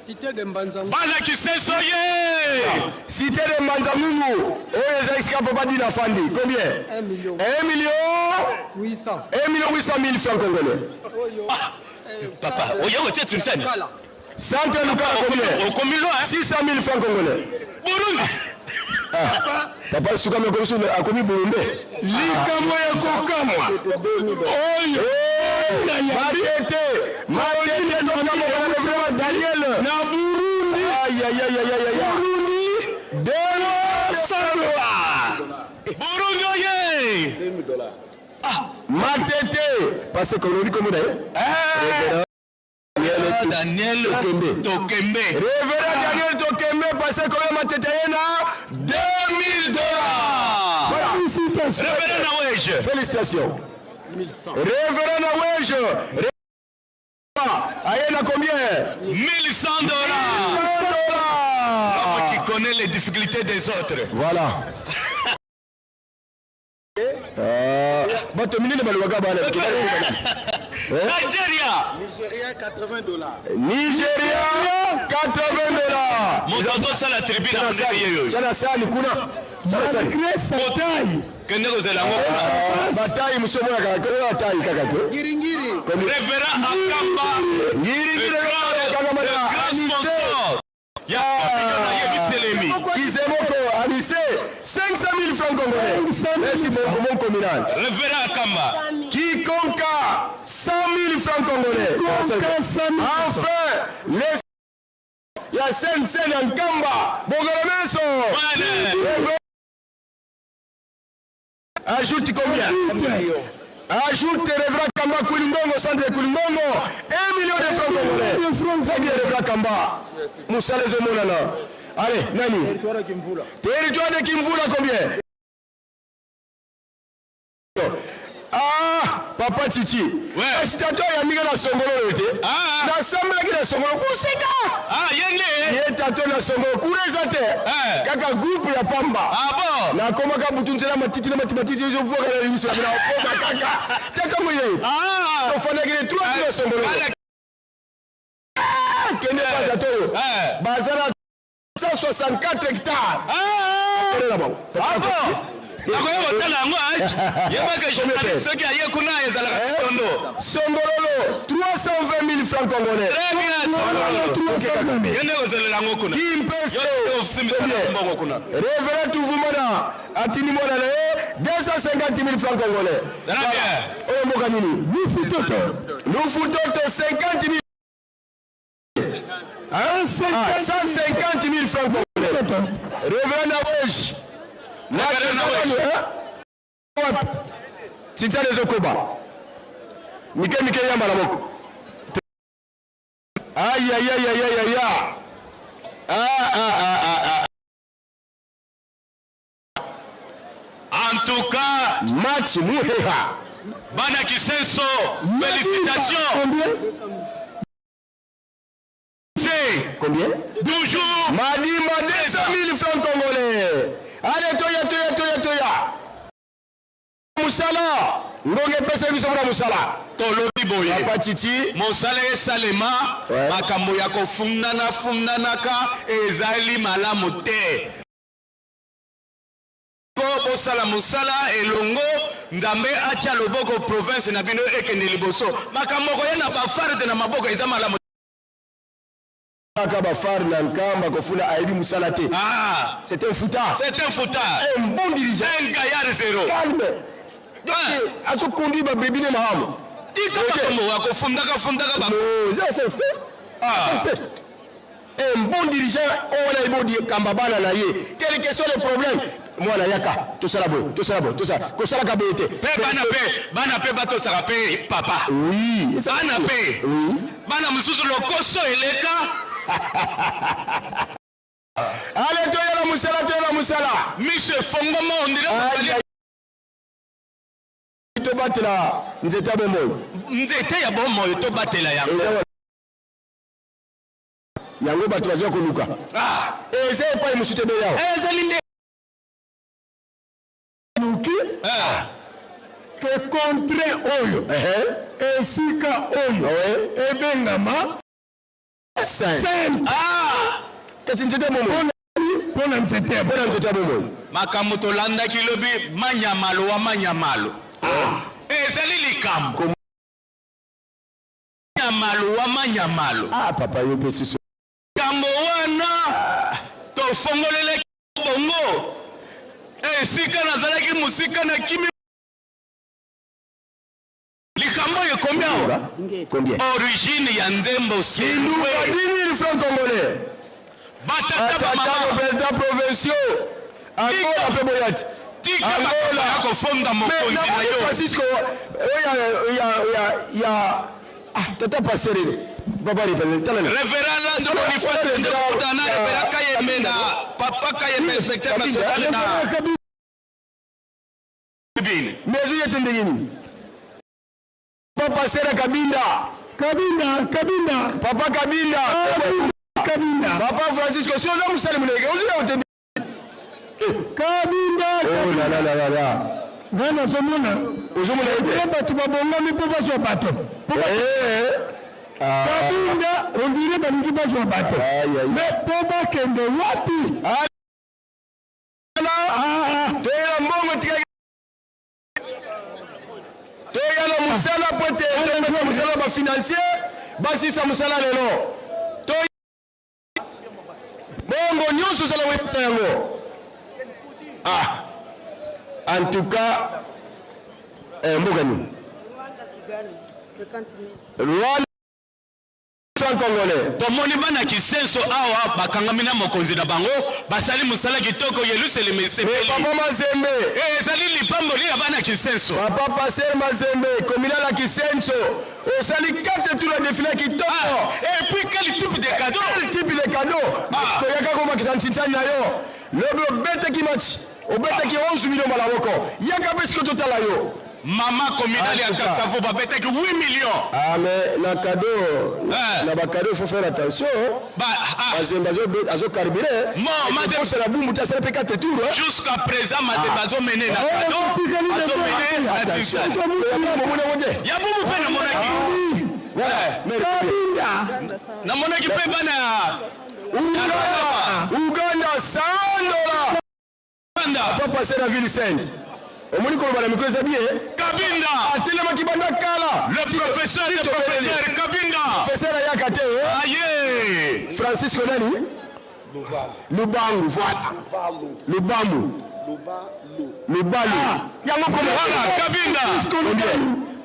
Cité de Mbanzangungu. Bana Kiseso ye! Cité de Mbanzangungu. Oyo eza esika papa Dina Fandi. Combien? 1 million. 1 million 800. 1 million 800 000 francs congolais. Oyo. Papa, oya kotia tinsani. Centre Lukala combien? Okomi loin. 600 000 francs congolais. Burundi. Ah. Papa Sukami akomi akomi Burundi. Likambo ya kokamwa. Oyo. Matete. Matete ezokamwa vraiment Daniel. Na Burundi. Aïe aïe aïe aïe aïe. Burundi. 200 dollars. Burundi oye! Matete. Parce que olobi kombo na ye. Daniel Tokembe. Tokembe. Révérend Daniel Tokembe parce que koyo Matete ye na 2000 dollars. Voilà. Félicitations. Révérend Nawej. Félicitations. Révérend Nawej. Aye na combien? 1100 dollars. 100 dollars. L'homme qui connaît les difficultés des autres. Voilà. Bato minene balobaka bana. Nigeria. Nigeria 80 dollars. Nigeria 80 dollars. Moto azosala tribune na monene ye oyo. Tala sani kuna. Tala sani. Malgré sa taille. Kende kozela yango kuna. Bataille mosusu omonaka kaka taille kaka te. Ngiringiri. Révérend Akamba. Ngiringiri Le kaka grand mata. sponsor. Ya communion na ye biselemi. Kizemoko Anissé 500 000 francs congolais. Merci mon, mon communal. Révérend Akamba. Quiconque a 100 000 francs congolais. Quiconque a 100 000. Enfin, les ya Sainte-Seine ya Nkamba, Bongolomeso. Voilà. Ajoute combien? Ajoute Révérend Kamba Koulingongo, centre de Koulingongo, 1 million de francs congolais. Très bien, Révérend Kamba. Moussa les Omonana. Allez, Nani. Territoire de Kimvula. Territoire de Kimvula, combien? Ah, papa Chichi. Ouais. Kasi tato ayambika na songolo oyo te. Ah. Nasambelaki na songolo kusika. Ah, ye nde. Ye tato na songolo kuna eza te. Eh. Kaka groupe ya pamba. Ah bon? Nakomaka butu nzela matiti na mati matiti ezovuaka na miso na bino okoma kaka. Te ntango ye. Ah. Tofandaki ne trois jours na songolo. Bana Kende pa tato oyo. Eh. Baza na 164 hectares. Ah. Kende na bango. Ah bon? Nakoya kotala yango, yebaka journaliste soki aye kuna ezalaka tondo. Songololo, 320 000 francs congolais. Très bien, Songololo. Ye nde kozelela yango kuna. Kimpese. Yo osimbisa mbongo kuna. Révérend Tuvumana atindi mwana na ye 250 000 francs congolais. Très bien. Oyo mboka nini? Lufutoto. Lufutoto, 50 000. Hein? Ah, 150 000 francs congolais. Révérend Nawej. Na Tintane ezokoba mike mike, yamba na moko. Ayayayayaya, ah, ah, ah, ah, ah. En tout cas, match muheha. Bana Kisenso, félicitations. Combien? Toujours. Madimba, 200 000 francs congolais. Allez, toya toya toya toya. Mosala ngonga epesa biso mpona mosala. Tolobi boye. Papa Chichi. Mosala esalema, makambo ya kofundana fundanaka ezali malamu te. Ko bosala mosala elongo, Nzambe atia loboko, province na bino ekende liboso. Makambo koya na bafarde na maboko eza malamu. Kaka bafare na Nkamba kofula, ayebi mosala te. Ah. C'est un fouta. C'est un fouta. Un bon dirigeant. Un gaillard zéro. Calme. Donc azoconduire babrebis ne malamu. Tika makambo ya kofundaka fundaka ba. C'est un bon dirigeant oyo wana yebi kamba bana na ye, quel que soit le problème. Mwana, yaka tosala boye, tosala boye, tosala kosalaka boye te. Mpe bana mpe batosaka mpe papa. Oui. Bana mpe, bana mosusu lokoso eleka. Ale, toyela mosala, toyela mosala. Miso efongoma ondire. Tobatela nzete ya bomoi. Nzete ya bomoi, tobatela yango. Yango bato bazwa koluka eza epai mosusu te, beyawa. Ezali nde. Luki ke contrée oyo, esika oyo ebengama sainte. Kasi nzete ya bomoi. Mpona nzete ya Mpona nzete ya bomoi. Makambo tolandaki lobi, manyamalo wa manyamalo, ezali likambo manyamalo wa manyamalo. Ah, papa, yo mpe susu. Likambo wana tofongolelaki bongo esika nazalaki mosika na kimi. Likambo oyo ekomi awa. Combien? Origine ya nzembo. Kinduka, 10 000 francs congolais. Batata, bamama. Président provinciaux, Angola mpe boyati. Tika makambo ya kofonda mokonzi na yo. Francisco oyo ya tata pasteur, papa tala. Révérend Lazo Boniface, ndekutana révérend Kayembe na papa Kayembe, inspecteur national na bine. Mais ezoya te ndenge nini? Papa pasteur Kabinda. Kabinda, Kabinda. Papa Kabinda. Kabinda. Papa Francisco, si oza mosali moneke, ozoya te. Kabinda. Oh la la la la la. Ngai nazomona. Ozomona ete bato babongami mpo bazwa bato. Kabinda, on dirait balingi bazwa bato, mais mpo bakende wapi? Toyela mbongo tikaki, toya na mosala po ete topesa mosala, bafinancier basisa mosala lelo. To bongo nyonso ozala koyebana yango. Ah, en tout cas, mboka nini? Rwanda, franc congolais. Tomoni bana Kisenso awa bakangami na mokonzi na bango, basali mosala kitoko, Yelusalemi esepeli. Papa Mazembe. Ezali lipamboli ya bana Kisenso. Papa pasteur Mazembe, communal ya Kisenso, osali 4 tour ya défilé kitoko. Et puis quel type de cadeau! Quel type de cadeau! Toyaka komakisa ntintani na yo. Lobi obetaki match, obetaki 11 million mbala moko. Yaka mpe sikoyo totala yo. Mama communale ya Kasavu babetaki 8 millions. Ah, mais na cadeau, na bacadeau, il faut faire attention. Mazembe azocarburé. Osala bumbu te, asala mpe 4 tour. Jusqu'à présent Mazembe azomene na cadeau, azomene na tisani. Bomoni yango te? Ya bumu mpe namonaki. Namonaki mpe bana ya Uganda, Uganda, 100 dollars. Kabinda. Papa pasteur na ville sainte. Omoni koloba na micro eza bien. Kabinda. Atelemaki banda kala. Le professeur de professeur Kabinda. Professeur ayaka te. Aye. Francisco nani? Lubangu, voilà. Lubamu. Lubalu. Yango koma. Voilà, Kabinda.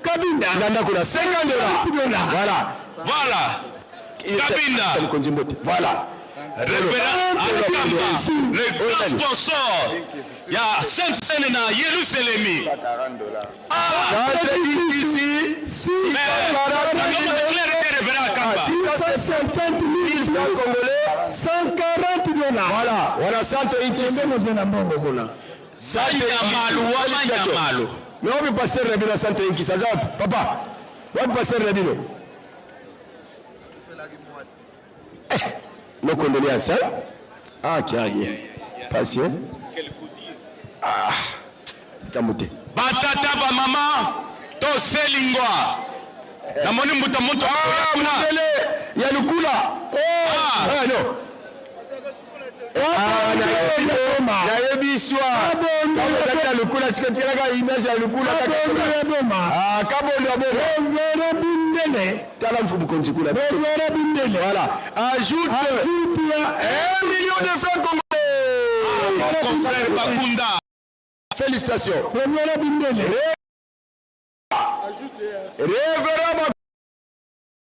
Kabinda. Landa kuna 50 dollars. Voilà. Voilà. Kabinda. Mokonzi mbote. Voilà. Révérend Akamba, le grand sponsor ya Sainte Seine na Yerusalemi. Ah, ici, Révérend Akamba. 650 000 francs congolais, 140 dollars. Voilà, voilà, centre ici. Nyamalu, wana Nyamalu. Mais wapi pasteur na bino centre ici, aza wapi? Papa, wapi pasteur na bino? Nos condoléances, hein? Ah, kiaje. Pasi, hein? Ah, likambo te. Batata ba mama toselingwa. Namoni mbuta moto Ah, mundele ya lukula. Ah. Ah, non. Ah, nayebi histoire. Ntango ezalaki na lukula sikoyo tikalaka image ya lukula Ah, kabondo ya boma. Tala mfumu konzi kuna. Voilà. Ajoute 1 million de francs congolais. Mon confrère Bakunda. Félicitations. Révérend Bak-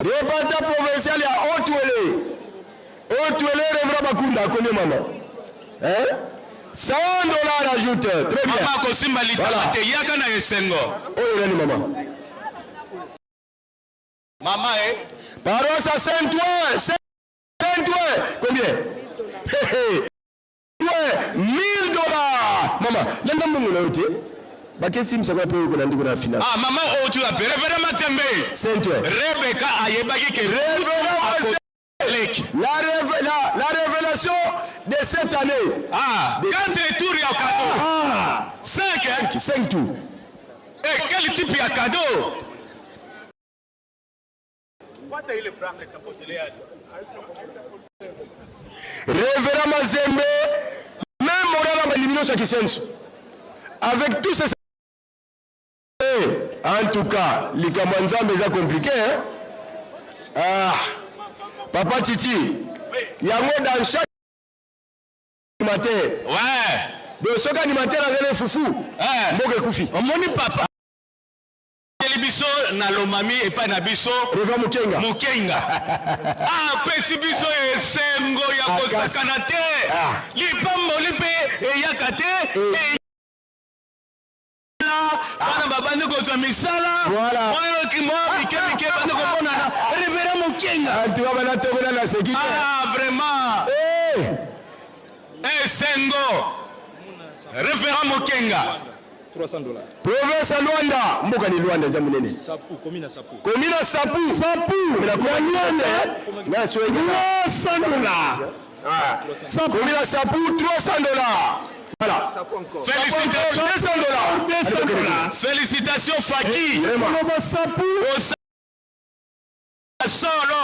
Représentant provincial ya Haut-Uélé. Haut-Uélé, Révérend Bakunda, combien maman? Hein? 100 dollars ajoute. Très bien. Mama akosimba litama Voilà. te yaka na esengo. Oyo nani maman? Mama eh. Paroisse à Saint-Ouen, Saint-Ouen, combien? Hé, hé. Ouais, 1000 dollars. Maman, landa mbongo na yo te. Bakesi msako pe ko na ndiko na finance. Ah mama oyo tu ape Révérend Matembe. Saint-Ouen. Rebecca ayebaki ke Révérend leki. La, révé- la, la révélation de cette année. Ah, quatre tours ya cadeau. Ah, 5 hein? 5 tours. Eh, quel type ya cadeau? Révérend Mazembe, même moral à l'élimination qui sensu. Avec tous ces. Eh, En tout cas, likambo ya Nzambe eza compliqué. Hein? Ah, Papa Titi, yango dans chaque animateur. Ouais. Donc soki animateur azali fufu, Eh. mboka ekufi. Omoni papa. Eli biso na lomami epai na biso Révérend Mukenga. Mukenga. Apesi biso esengo ya kosakana te. Ah. Lipamboli mpe eyaka te. Eh. Bana babandi kozwa misala. Voilà. Oyo kimwa mike mike bandi komonana. Révérend Mukenga. En tout cas, bana tokola na seki te. Ah vraiment. Eh, Esengo. Révérend Mukenga. Province ya Luanda, mboka ni Luanda eza monene. Commune Sapu. Sapu. Ya Luanda. Na Sweden. 300 dollars. Ah. Commune Sapu 300 dollars. Voilà. Félicitations. 200 dollars. 200 dollars. Félicitations Faki. Vraiment. Osa solo.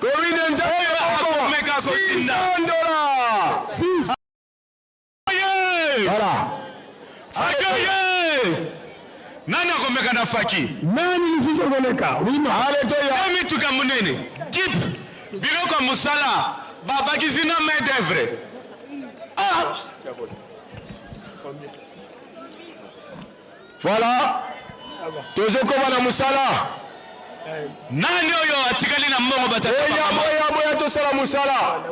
Commune Nzambe. Akomeka kotinda. 600 dollars. Aye! Voilà. Aye! Nani akomeka na Faki? Allez toya. Na mituka monene. Jeep. Biloko ya mosala. Babakisi na main d'œuvre. Ah! Voilà. Tozokoma na mosala. Nani oyo atikali na mbongo batata Boya bamama? boya boya tosala mosala.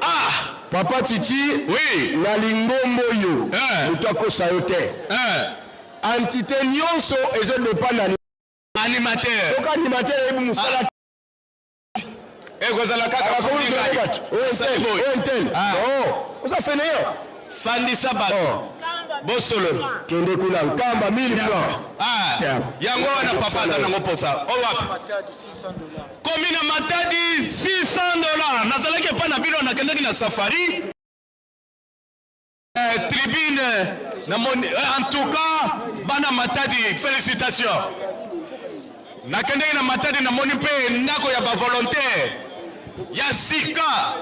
Ah! Papa Titi. Oui. Na lingombo oyo. Eh. Moto akosa yo te. Eh. Entité nyonso ezodépendre na Animateur. soki animateur ayebi mosala Ekozala kaka akomi futi bato oyo Sali intel boye. oyo intel Ah. non oza fainéant Sandisa bato. Bosolo. kende kuna nkamba 1000 francs Ah, yango wana papa aza nango posa o wapi komi na Matadi 600 dollars nazalaki epai na bino nakendaki na safari eh, tribune namoni eh, en tout cas bana Matadi, félicitation. Nakendeki na Matadi, namoni mpe ndako ya bavolontaire ya sika.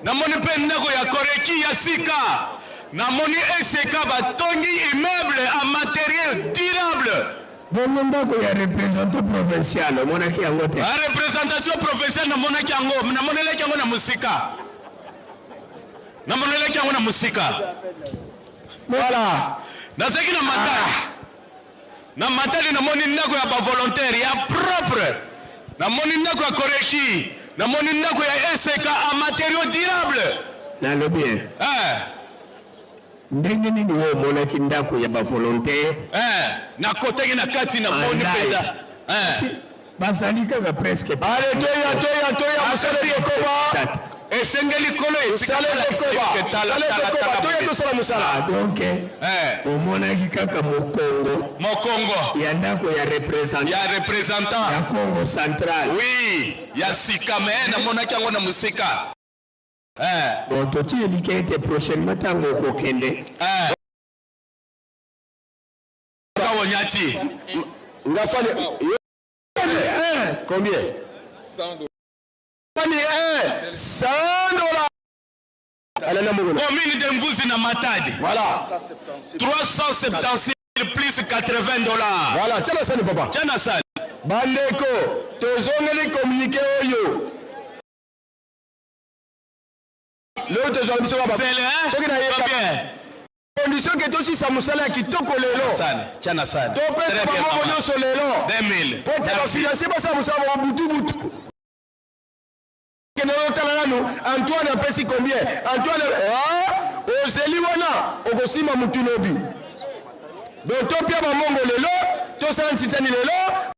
Namoni mpe ndako ya Koreki ya sika. Namoni esika batongi immeuble en materiel durable. Bongo ndako ya représentant provincial omonaki yango te? La représentation provinciale namonaki yango, namonelaki yango na mosika. Namonelaki yango na mosika. Voilà. Nazalaki na Matadi. Na Matadi namoni ndako ya ba volontaire ya propre. Namoni ndako ya Koreshi, namoni ndako ya Eseka en matériaux durable. Nalobi eh. Eh. Ndenge nini yo omonaki ndako ya ba volontaire? Eh, nakotaki na kati namoni mpenza. Eh. Bazali kaka presque. Ale toya toya toya mosala ekoba. Esengeli kolo esika Mosala ekoba. Mosala ekoba toya tosala mosala. Ah, donc omonaki kaka mokongo. Mokongo. Ya ndako ya représentant. Ya représentant. Ya Congo central. Oui, ya sika mais namonaki yango na mosika. Eh. Bon, totie elikya ete prochainement ntango okokende. Eh. Kawonyati. Ngafani combien? 100 dollars. 100 dollars. Commune de Mvuzi na Matadi. Voilà. 376 plus 80 dollars. Voilà, tiens la scène papa. Tiens la scène. Bandeko, tozongeli communiqué oyo. Lelo tozwaka biso kaka soki nayeka condition ke tosisa mosala ya kitoko lelo topesa bambongo nyonso lelo po te bafinansie basala mosala bango butu butu kende otala nanu Antoine apesi combien Antoine ah, ozeli wana okosimba mutu lobi donc topia bambongo lelo tosala nsitsani lelo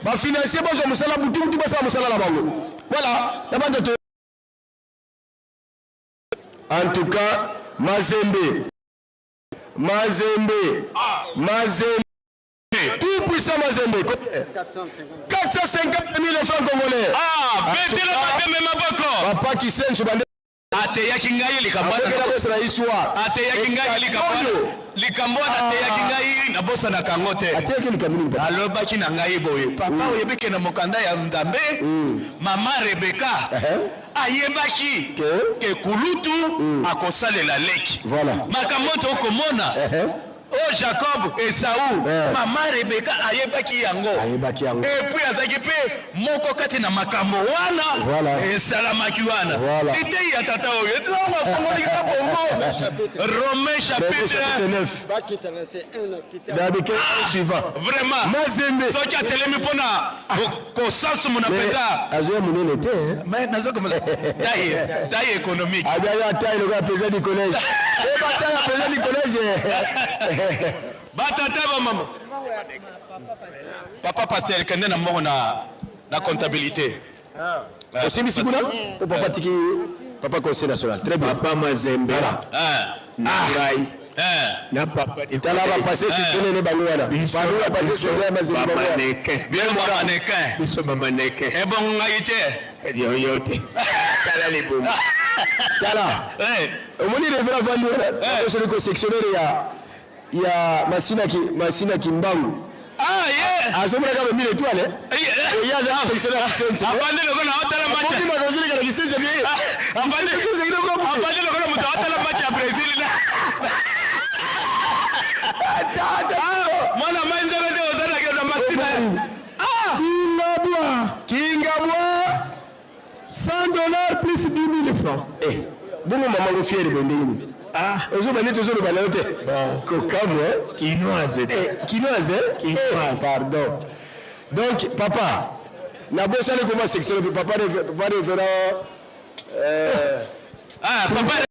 bafinansie bazwa mosala butu butu basala mosala na bango voilà na banda En tout cas, Mazembe, Mazembe, Mazembe, tout puissant Mazembe, 450 000 francs congolais. Ah, betela Mazembe maboko. Papa Kisenso bande. Ateyaki ngai likambo wana. histoire. Ateyaki ngai likambo wana. Likambo wana ateyaki ngai nabosanaka yango te. Ateyaki likambo nini papa? Alobaki na ngai boye, papa oyebi ke na mokanda ya Nzambe, mama Rebeka ayebaki ke kulutu akosalela leki. Makambo tokomona oyo Jacob, Esau, mama Rebeka ayebaki yango. Et puis azalaki mpe moko kati na makambo wana esalamaki wana. Liteyi ya tata oyo ntango afongolaki na bongo Romain chapitre suivant. Vraiment, soki atelemi mpona kosasumuna mpenza azoya monene te mais nazokomela taille taille économique abiaya taille lokola président du collège eba taille ya président du collège batata bamama papa pasteur kende na mbongo na na comptabilité osimbisi kuna po papa tiki papa conseil national très bien papa mazembe na ngai na papa tala bapase sisonene bango wana bango bapase sisonene mazembe bango wana bien bamannequin biso bamannequin ebongo ngai te yo te tala libumu tala omoni revera avandi wana osoli ko sectionnaire ya ya masina ki masina kimbangu ah ye azomona kaka mille étoile ye aza sectionnaire kisense avandi lokola otala match abandi makozilika na kisense bien avandi avandi lokola moto atala match ya Brésil na mwana mai nzoko te ozalaki na masina Kingabwa Kingabwa 100 dollars plus 10 000 francs. Eh, bongo mama ngo fiere boye ndenge nini ozoba neti ozoloba na yo te kokamwa kinoise kinoise Kinoise. pardon donc papa nabosani koma section papa papa révérend ah papa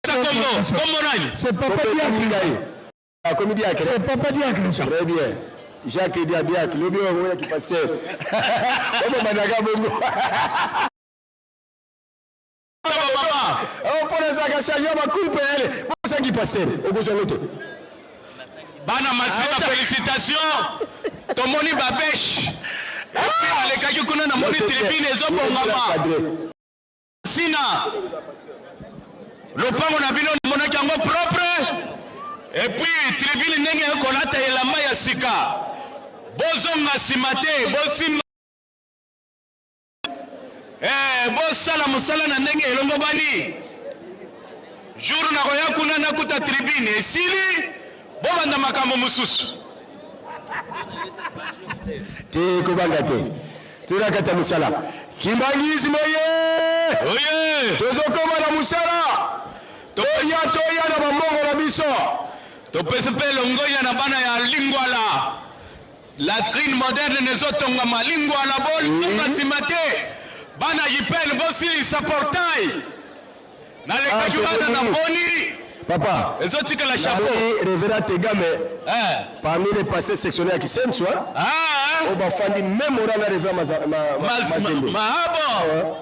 kombo kombo nani C'est papa Diacre. akomi diacre C'est papa Diacre ça. très bien Jacques Dia diacre lobi oyo okoyaki pasteur obomandaka bongo mpona ezalaka charge ya bacoupe ele bosaki pasteur okozwa ngo te bana masina félicitation tomoni babeshe epi alekaki kuna namoni tribune ezobongama sina lopango na bino namonaki yango propre et puis tribune ndenge ekolata elamba ya sika bozonga nsima te bosimba eh, bosimba. Tosala mosala na ndenge elongobani. Jour nakoya kuna nakuta tribune esili, bobanda makambo mosusu. Te kobanga te. Toza kati ya mosala. Kimbanguisme oye! Oye! Tozokoma na mosala. Toya toya na bambongo na biso. Topesi mpe longonya na bana ya Lingwala. Latrine moderne ezotongama Lingwala, bozonga nsima te. Bana Ipel bosilisa portail. Nalekaki wana na boni Papa, ezotikala chapeau. Namoni Reverend Tegame parmi les passés sectionnaires ya Kisensu hein? Oyo bafandi même oral na Reverend Mazembe. Ah bon?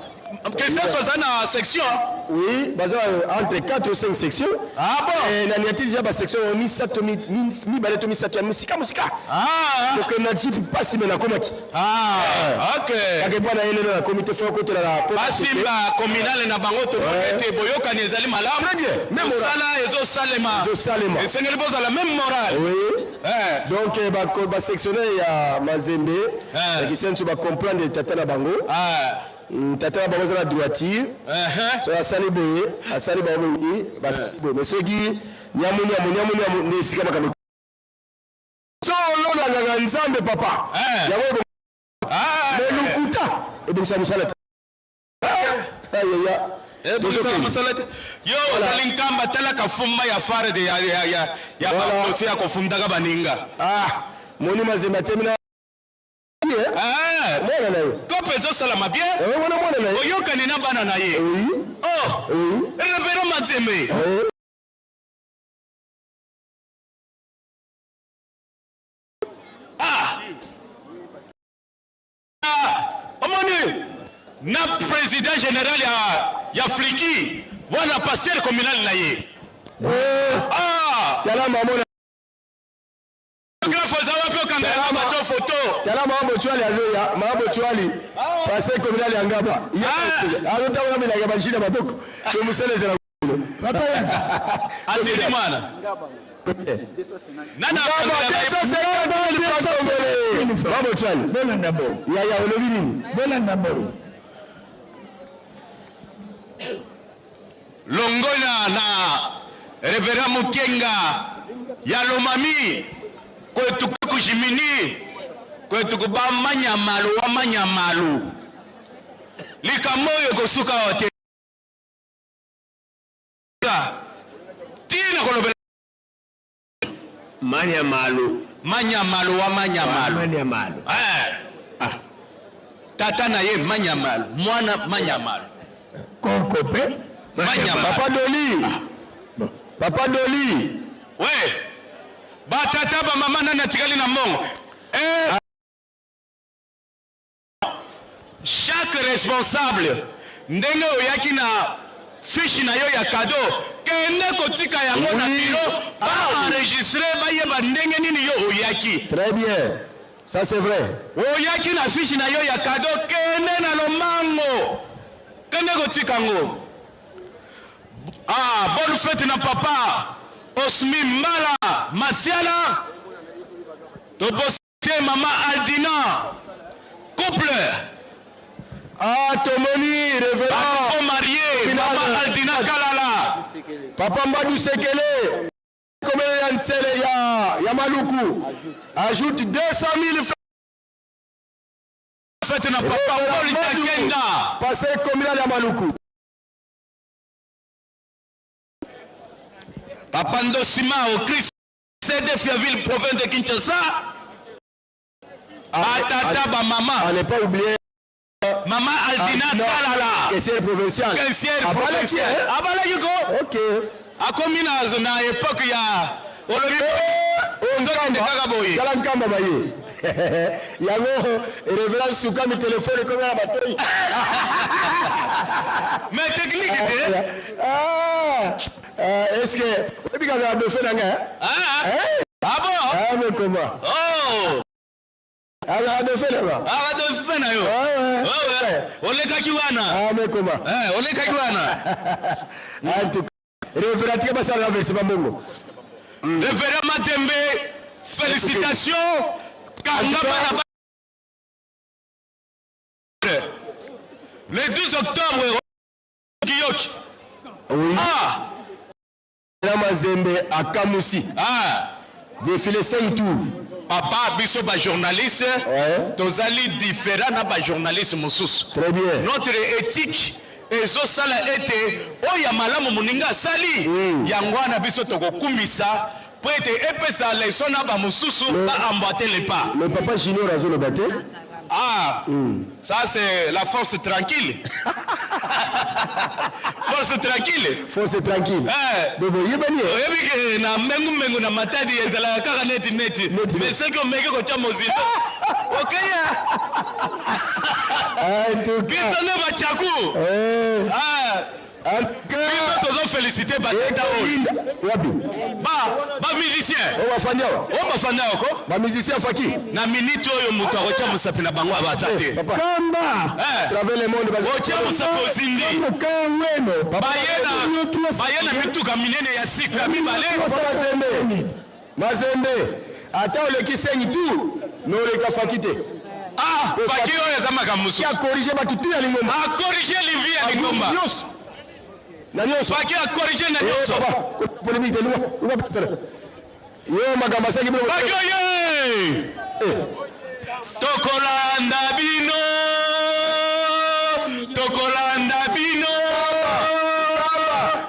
Kisensu aza na section? Oui, baza entre 4 ou 5 sections. Ah bon? Eh, na niati déjà ba section misato mibale to misato ya mosika mosika. Ah. Kokende na jeep pasi me nakomaki. Ah, ok. Kaka epai na ye lelo nakomi te fo akotela na Basimba communale na bango tomoni ete boyokani ezali malamu. Très bien. Même Mosala ezosalema. Ezosalema. Esengeli bozala même moral. Oui. Donc ba sectionnaire ya Mazembe ya Kisenso ba comprendre tata na bango. Tata na bango aza na droiture. Soki asali boye, asali bango boye, basali boye. Mais soki nyamu nyamu nyamu nyamu nde esika makambo. Solo na nganga Nzambe papa. Yango mais lokuta ebongisa mosala te. Ayaya. Ebongisaka mosala te. Yo ozali nkamba tala kafumba ya farde ya ya ya ya bakosi ya kofundaka baninga. Ah, moni Mazembe atemi na mwana na ye. Kope ezosalama bien. Wana mwana na ye. Oyokani na bana na ye. Oh. Révérend Mazembe. Ah. Ah, omoni na président général ya Fliki wana pasteur communal na ye. Ah. Tala mama Photographe oza wapi okangela bato photo? Tala mama Botuali azoya, mama Botuali pasteur communal ya Ngaba. Azotambola bilanga ba jus na maboko. To mosala ezala. Papa Yanga. Atindi mwana. Nana Mama Botuali. Bolanda bo. Yaya olobi nini? Bolanda bo. Longonya na Reverend Mukenga ya Lomami kwetu kujimini kwetu kubamanya malu wamanya malu likambo oyo ekosuka awa te tina kolobela Manya malu. Manya malu wa manya malu. Manya malu. Eh. Ah. Tata na ye manya malu, mwana manya malu. Koko pe manya malu. Papa Doli. Papa Doli. We. Ba tata ba mama nani atikali na mbongo? Eh. Chaque responsable ndenge oyaki na fiche na yo ya cadeau kende kotika yango na bureau ba enregistrer bayeba ndenge nini yo oyaki. Très bien. Ça c'est vrai. Oyaki na fiche na yo ya cadeau kende na lombango kende kotika yango. Ah, bonne fête na papa Osmi Mbala Masiala tobosi te mama Aldina couple. Ah, tomoni révérend. Ba marié mama Aldina Kalala. Papa Mbadu Sekele. Komele ya Nsele ya Maluku. Ajoute 200 000 francs. Fête na papa Paul Takenda. Passé communal ya Maluku. Papa Ndosima au Christ CDF ya ville province de Kinshasa. Batata ba mama. À ne pas oublier. Mama Aldina Kalala. Caissière provinciale. Caissière Abalaki, provinciale. hein? Abalaki ko. Ok. Akomi na époque ya olobi ozokende kaka boye. Tala nkamba baye. Yango révérend Sukami téléphone ekomi na batoi. Mais technique te. Ah, est-ce que oyebi kazala dauphin na ngai? Ah, ah bon? Ah, mais comment? Oh. Azala dauphin na nga. Ah, dauphin na yo. Ouais, ouais. Olekaki wana. Ah, mais comment? Eh, olekaki wana. En tout cas, révérend tika basala versement mbongo. Révérend Matembe, félicitations. Kanga bana ba. Le 12 octobre, Kiyoki. Oui. Ah. Na Mazembe akamusi. Ah. Défilé 5 tours. Papa, biso ba journaliste, ouais. tozali différent na ba journaliste mosusu. Très bien. Notre éthique ezosala ete oyo ya malamu moninga asali mm. yango wana biso tokokumisa mpo ete epesa leson na bamosusu baemboite le pas. Le papa Junior azoloba te. Ah, ça c'est la force tranquille. Force tranquille. Force tranquille. Eh. Donc boyebani. Oyebi ke na mbengu mbengu na Matadi ezalaka kaka neti neti. Mais soki omeki kotya mozindo. Okeya. Biso nde bachaku. Eh. Ah. Biso tozo féliciter batata oyo. Wapi? Ba ba musicien. Oyo bafandi awa. Oyo bafandi awa ko? Ba musicien faki. Na minute oyo moto akotya mosapi na bango abaza te. Kamba. Eh. Travers le monde. Otya mosapi ozindi. Kaweno. Baye na baye na mituka minene ya sika mibale. Mazembe. Mazembe. Ata oleki sengi tu, mais oleka faki te. Ah, faki oyo eza makambo mosusu. Akorige bato tu ya lingomba. Akorige livi ya lingomba. Nyonso. Na nyonso. Faki akorige na nyonso. Papa, polémique te, lingomba. Yo makambo asaki bino. Faki oye! Tokolanda bino. Tokolanda bino.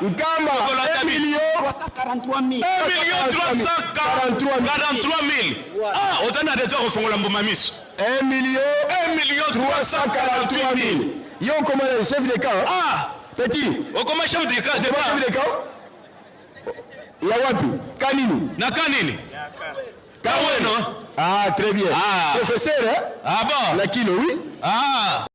Nkamba. Tokolanda 1 million. 1 million 343 000. Ah, oza na deja kofongola mbuma miso. 1 million 1 million 343 000. Yo okoma na chef de camp. Ah, Petit. Okoma chef de camp. Okoma chef de camp. Ya wapi? Kanini. Na kanini? Kaweno. Ah, très bien. Ah. Professeur, hein? Ah bon? La kilo, oui. Ah.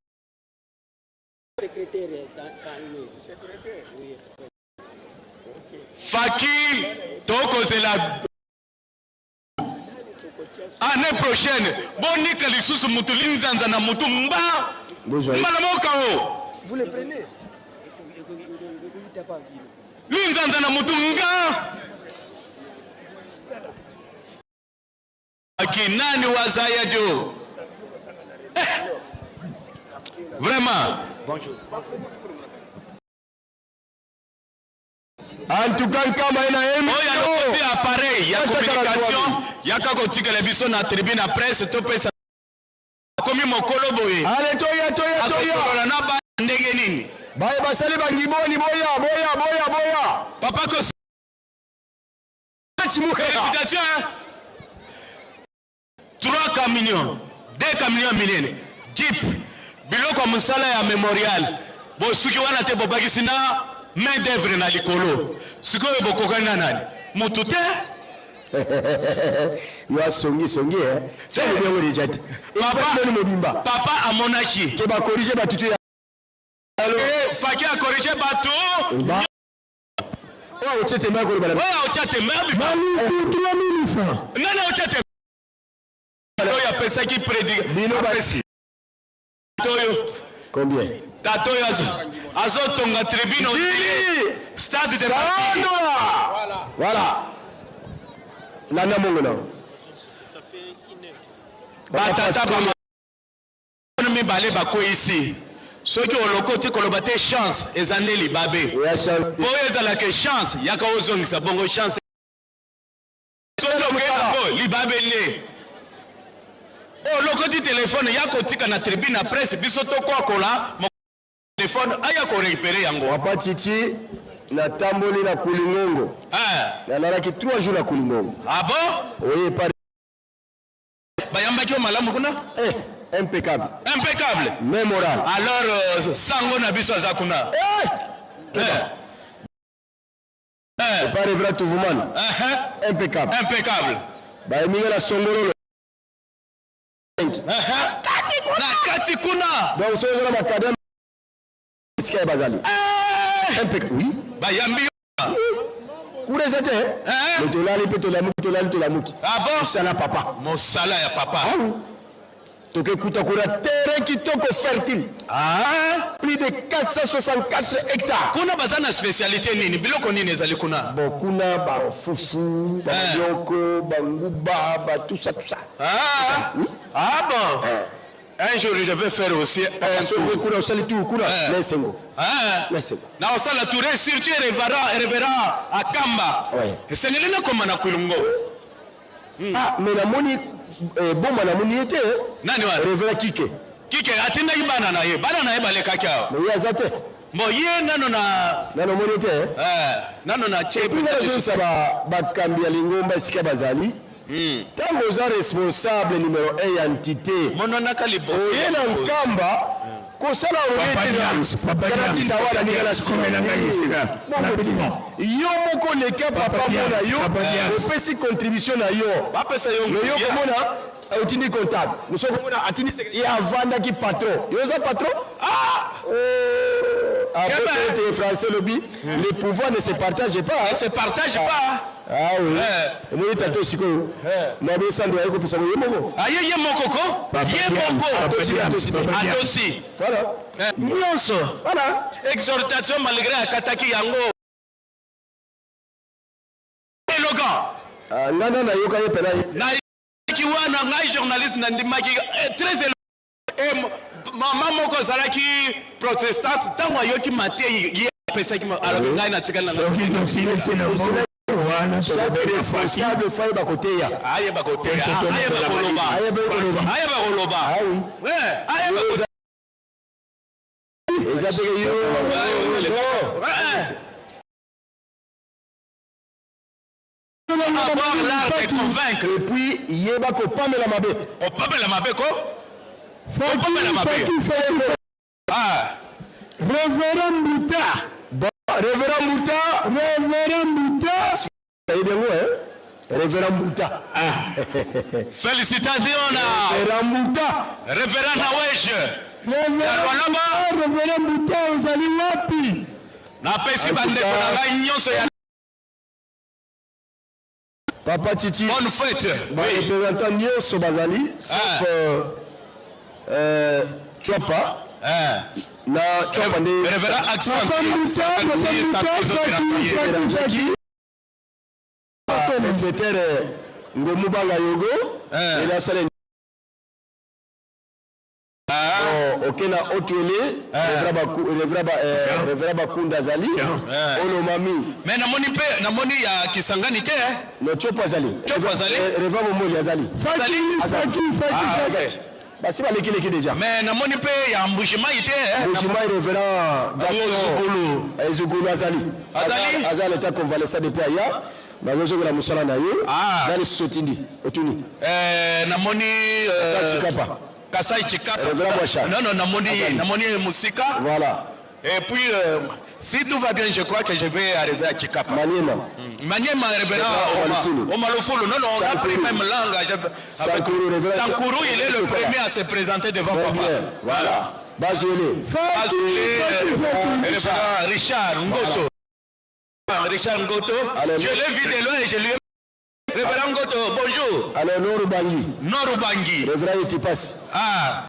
Faki tokozela année prochaine bonika lisusu mutu linzanza na mutu mba mbala moka o Vous le prenez. linzanza na mutu nga akinani wazaya jo eh. Vraiment. Bonjour. En tout cas, Nkamba ye na oyo alokoti appareil ya communication yaka kotikela biso na tribune ya presse topesa akomi mokolo boye. Ale toya toya toya. Akosolola na bana ndenge nini? Baye basali bangiboni boya boya boya boya. Papa ko Félicitations hein. 3 camions, 2 camions minene, jeep, biloko ya mosala ya memorial. Bosuki wana te bobakisi na main d'œuvre na likolo. Sikoyo bokokani na nani? Mutu te. Yo asongi songi eh. Soki yango deja te. Papa mobimba. Papa amonaki. Ke ba corriger batu te. Eh, Faki a corriger bato. Oyo otie tembe akoloba na. Oyo otie tembe abima. Maluku 3000 francs. Nani otie tembe? Oyo apesaki prédic. Bino basi. Oyo. Combien? Tata oyo azotonga tribune stade de Sandola. Voilà. Landa mongo na. Batata ba mibale bakweyisi soki olokoti koloba te chance eza nde libabe po oyo ezalaka chance yaka ozongisa bongo chance soki okeyako libabe nde olokoti telefone ya kotika na tribune ya presse biso tokwakola telefone aya korécupere yango. Papa Chichi, natamboli na Kulingongo. Nalalaki 3 jours na Kulingongo. Ah bon? Oui, par bayambaki yo malamu kuna? Eh, impeccable. Impeccable. Même moral. Alors sango na biso aza kuna. Eh! Eh. Eh. Par Evra Tuvumana. Impeccable. Impeccable. Bayeminga na Songololo. Na kati kuna. Donc soki oza na bakadre esika ya bazali. Impeccable. Oui. Bayambi yo. Kuna eza te. Mais tolali mpe tolamuki tolali tolamuki. Ah bon? Mosala papa. Mosala ya papa. Ah oui. Tokekuta kuna terrain kitoko fertile. Ah. Plus de 464 hectares. Kuna baza na spécialité nini? Biloko nini ezali kuna? Bon, kuna ba fufu, ba manioko, ba nguba, ba tout ça tout ça. Ah. Oui. Ah bon. Un jour je vais faire aussi un tour. Kuna osali tour kuna na esengo. Ah. Na esengo. Na osala tour et surtout révérend révérend Akamba. Esengeli nakoma na Kwilungo. Ah, mais namoni eh, boma namoni ye te. Nani wana? Révérend Kike. Kike atindaki bana na ye. Bana na ye balekaki awa. Mais ye aza te. Bon ye nano na nano omoni te. Eh, nano na tie. Et puis nga nazoyebisa bakambi ya lingomba esika bazali. Ntango oza responsable numero 1 ya entité mononaka liboso oye na nkamba kosala oyetenatinda wana ninga na nsima yo moko leka papa mona yo opesi contribution na yo bapesa yo mais yo komona otindi comptable mosu okomona atindi ye avandaki patron yo oza patron ah! Ete français lobi le pouvoir ne se partage pas. Ne se partage pas. Ah oui. Omoni tato sikoyo na besando aye kopesa ye moko. Aye ye moko ko. Ye moko. Atosi. Voilà. Nyonso. Voilà. Exhortation malgré akataki yango. Elogan. Nga nda nayoka ye pena. Nayaki wana ngai journaliste nandimaki très mama moko azalaki protestante ntango ayoki mateyi ye apesaki alors ngai natikali na Chaque responsable faut ayeba koteya. Ayeba koteya, ayeba koloba. Ayeba koloba. Ah oui. Ayeba koteya. Eza te yo. Avoir l'art de convaincre. Et puis yeba kopamela mabe. Kopamela mabe ko? Kopamela mabe. Ah. Révérend Mbuta. Bon, Révérend Mbuta. Révérend Mbuta. Ayebi yango hein? Révérend Mbuta. Ah. Félicitations na Révérend Mbuta. Révérend Nawej. Révérend Mbuta ozali wapi? Napesi bandeko na ngai nyonso ya Papa Chichi. Bonne fête. Ba représentant nyonso bazali sauf Chwapa. Na Chwapa nde Révérend Accent. Papa Mbuta, Papa Mbuta, Faki, Faki, Faki. Inspecteur Ngomubanga Yogo. Ele asala oke na Haut-Uele, Révérend Bakunda azali, Olomami. Mais namoni mpe namoni ya Kisangani te. No Chopo azali. Chopo azali. Révérend Momoli azali. Faki, Faki, Faki, Faki. Basi balekileki déjà. Mais namoni mpe ya Mbujimayi te. Mbujimayi Révérend Gaston Ezugulu azali. Azali. Azali état convalescent depuis aya. Nazozongela mosala na ye. Na lisusu otindi otuni. Namoni Kasai Chikapa. Kasai Chikapa. Révérend Bwasha. Non non namoni namoni Musika. Voilà. Et puis si tout va bien, je crois que je vais arriver à Chikapa. Maniema. Maniema, révérend Omalufulu. Non, non, on a pris même langue. Sankuru, révérend. Sankuru, il est le premier à se présenter devant papa. Bien. Voilà. Bazuele. Bazuele, révérend Richard Ngoto. Richard Ngoto. Je l'ai vu de loin et je lui ai Révérend Ngoto, bonjour. Alors, Norubangi. Norubangi. Révérend Etipasi. Ah.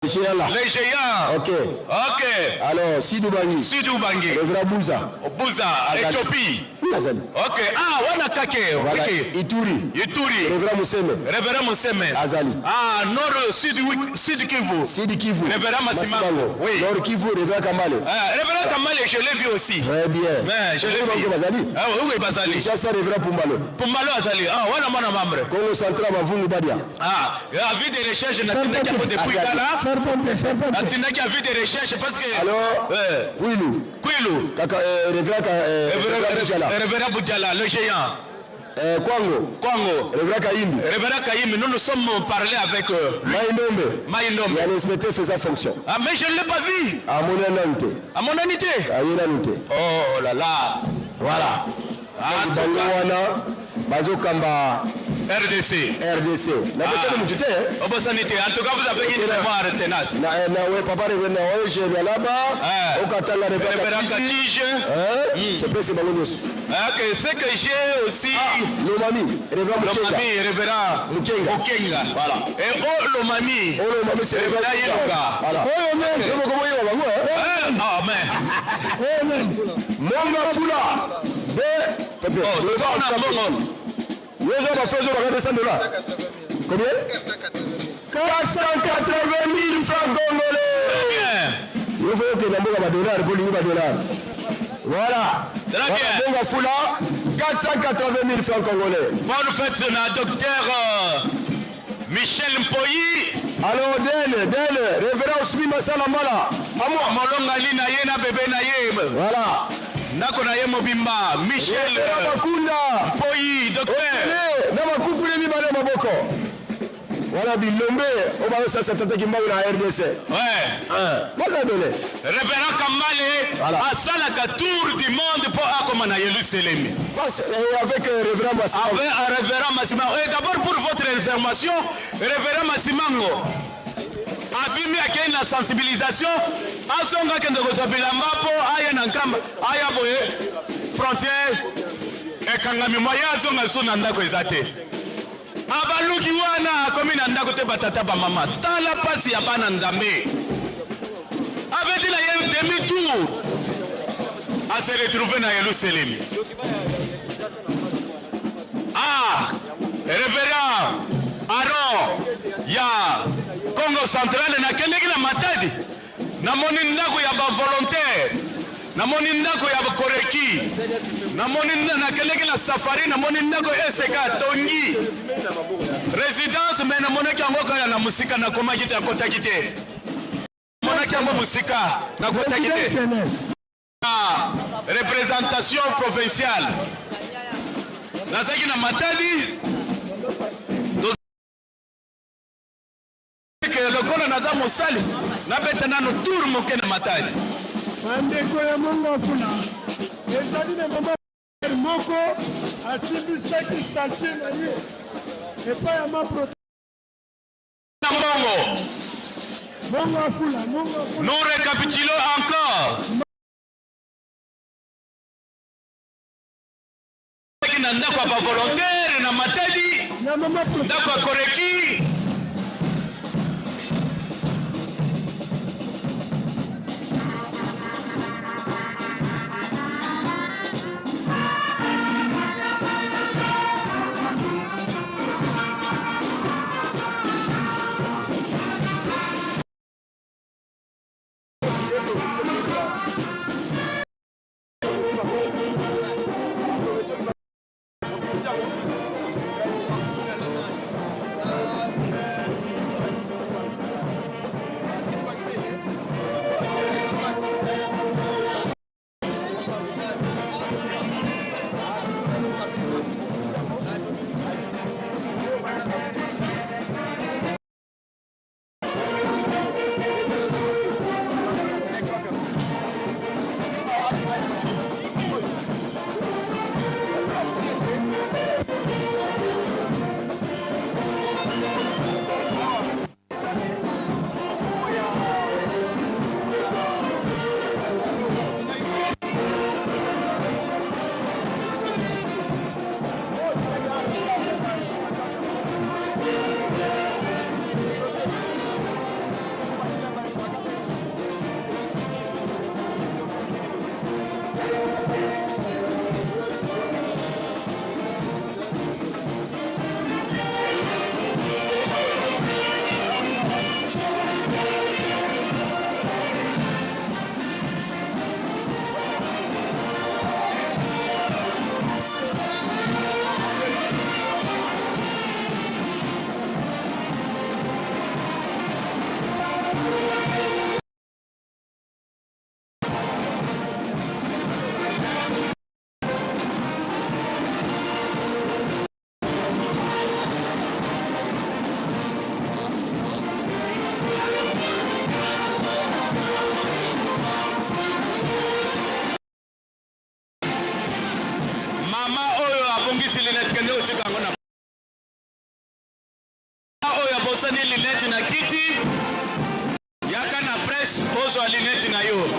Les géants là. Les géants. Ok. Ok. Alors, Sidou Bangui. Sidou Bangui. Révérend Bouza. Bouza, Éthiopie. Oui, Azali. Ok. Ah, wana Kake. Voilà. Ok. Ituri. Ituri. Révérend Mousseme. Révérend Mousseme. Azali. Ah, Nord, Sud, Sud Kivu. Sud Kivu. Révérend Massimango. Oui. Nord Kivu, Révérend Kamale. Ah, Révérend Kamale, je l'ai vu aussi. Très bien. Mais je l'ai vu. Bazali. Ah, oui, Bazali. Kinshasa, Révérend Pumbalo. Pumbalo Azali. Ah, wana mwana mambre. Congo Central, Mavungu Badia. Ah, avis de recherche, natindaki yango depuis kala. Natindaki avis de recherche parce que. Alors, Kwilu. Kwilu. Kaka, Révérend Boudjala. Révérend Boudjala, le géant. Kwango. Kwango. Révérend Kaimbi. Révérend Kaimbi, nous nous sommes parlé avec eux. Maïndombe. Maïndombe. Il y a l'inspecteur fait sa fonction. Ah, mais je ne l'ai pas vu. À mon anité. À mon anité. À mon anité. Oh là là. Voilà. Ah, bango wana bazokamba RDC. RDC. Nabosani mutu te. Obosani te. En tout cas, vous avez une mémoire tenace. Na na we papa révérend na oje Lualaba. Okatanga révérend Katije. Hein? C'est presque bango nyonso. Ok, ce que j'ai aussi. Ah, Lomami, révérend Mukenga. Lomami, révérend Mukenga. Mukenga. Voilà. Et oh Lomami. Oh Lomami, c'est révérend Yeluka. Voilà. Oh mais. Yo moko boyo bango hein. Ah mais. Oh mais. Monga Fula. De Pepe. Oh, tona mbongo. Yozo ba fezo ba 200 dollars. Combien? 480 000 francs congolais. Yo faut okende mboka ba dollars mpo olingi ba dollars. Voilà. Très bien. Bonga Fula, 480 000 francs congolais. Bonne fête na docteur Michel Mpoyi. Alors Dele, Dele, révérend Ousmi Masala Mbala. Amwa molongali na ye na bebe na ye. Voilà. Ndako na ye mobimba Michel Révérend Bakunda. Mpoyi docteur. Okele, na bakukuli mibale maboko. Wana bilombe oyo bazosasa tata Kimbangu na RDC. Ouais. Baza dole. Révérend Kambale Voilà. asalaka tour du monde mpo akoma na Yelusalemi. Parce, avec révérend Massimango. Avec révérend Massimango. Et d'abord pour votre information, révérend Massimango abimi akei na sensibilisation, azonga akende kozwa bilamba mpo aya na nkamba, aya boye frontière ekangami, moye azonga lisusu na ndako eza te. Abaluki wana akomi na ndako te, batata bamama, tala pasi ya bana Nzambe. Abeti na ye demi tour, ase retrouve na Yelusalemi. Ah, révérend Aaron ya Congo Central, nakendeki na Matadi, namoni ndako ya ba volontaire, namoni ndako ya koreki, namoni nakendeki na safari, namoni ndako eseka tongi résidence, me namonaki yango kaka na mosika, nakomaki te, akotaki te, namonaki yango mosika, nakotaki te. Représentation provinciale nazalaki na Matadi ke lokola naza mosali, nabeta nano tour moke na Matadi. Bandeko ya Mongo Afula, ezali na mama moko asimbisaki sachet na ye epai ya ma na mbongo. Mongo Afula, Mongo Afula. Nous récapitulons encore na ndako ya bavolontaire na Matadi, ndako ya koreki. Mama oyo abongisi linete, kende kotika yango na oyo abosani linete na kiti, yaka na presse ozwa linete na yo.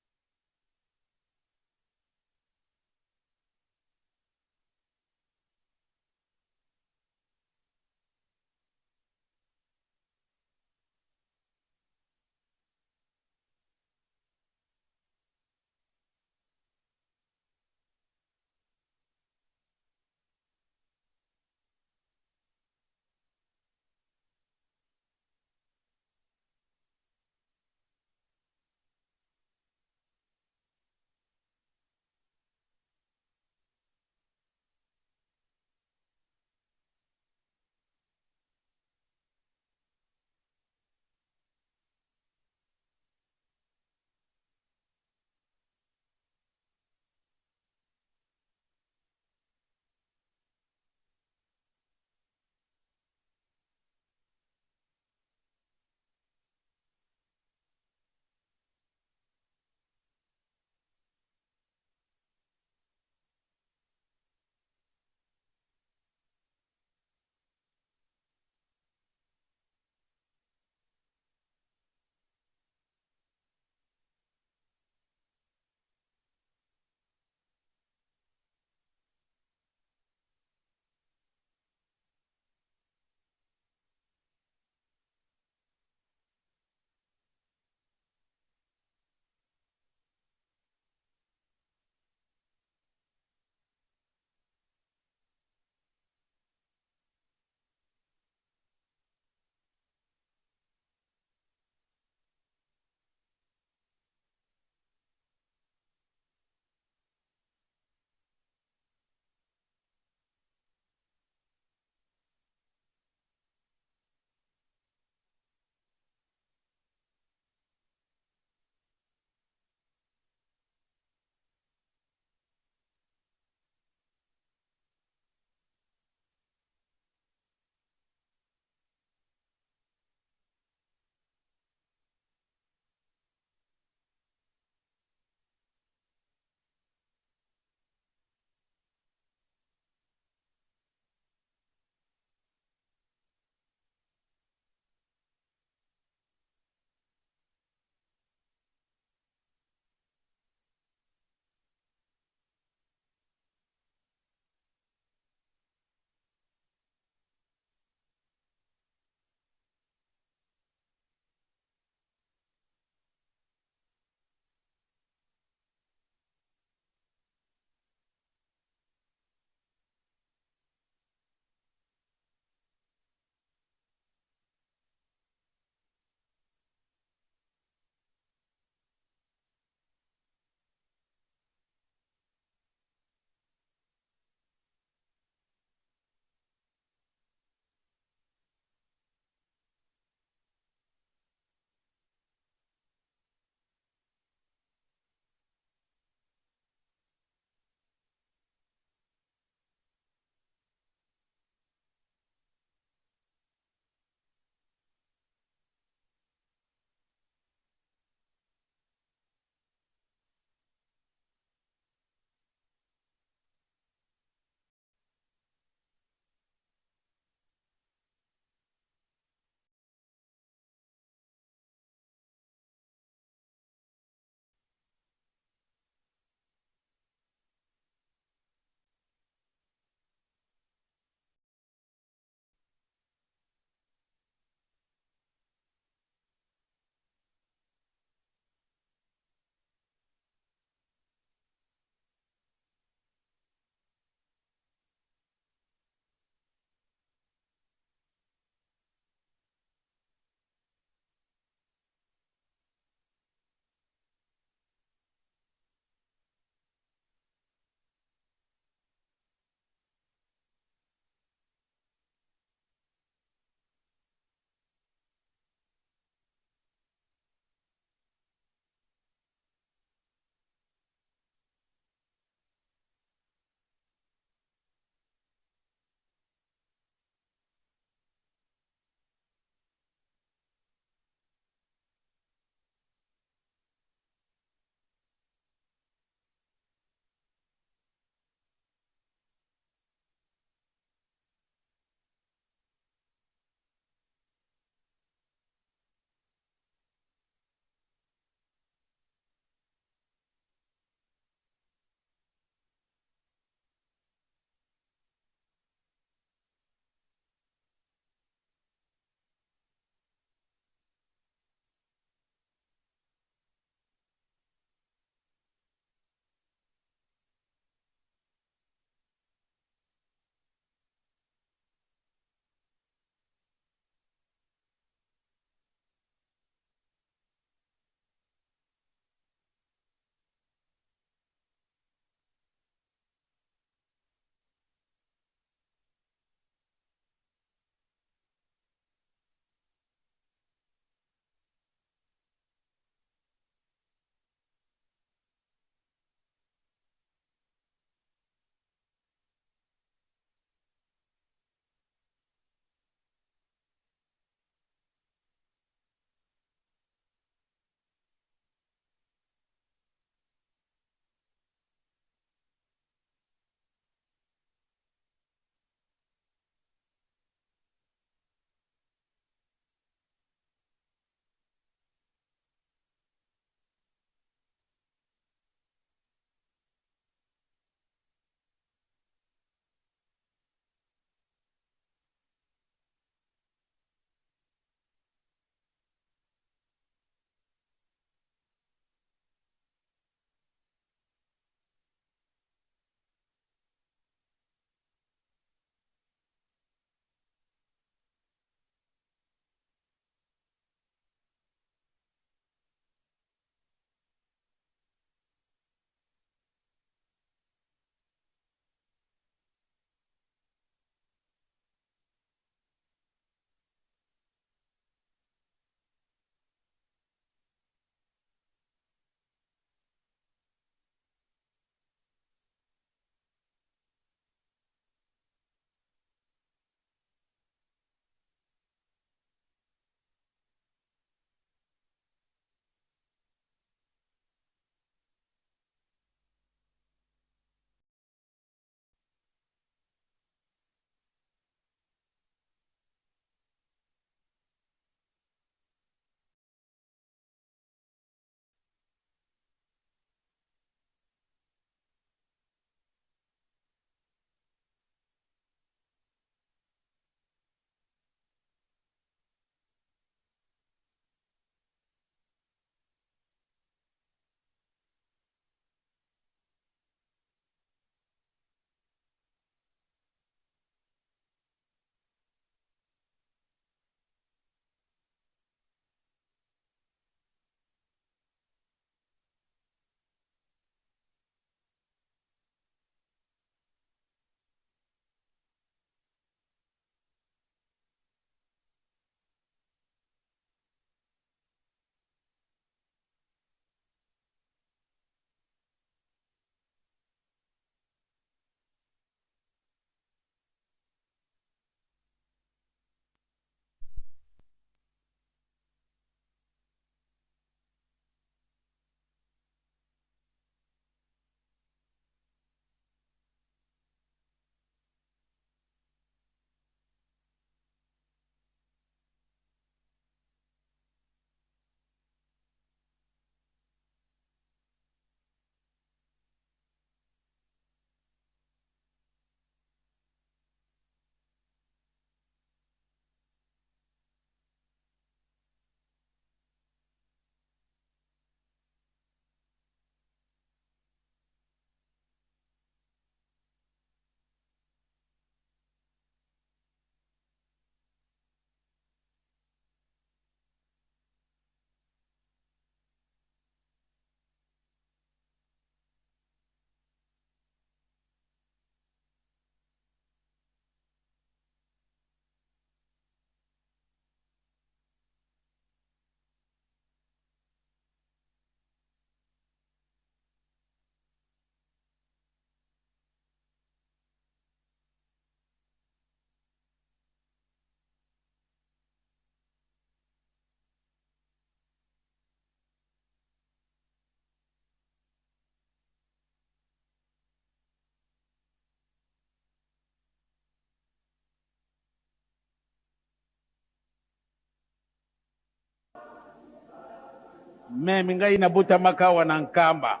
Meme ngai nabotamaka awa na Nkamba,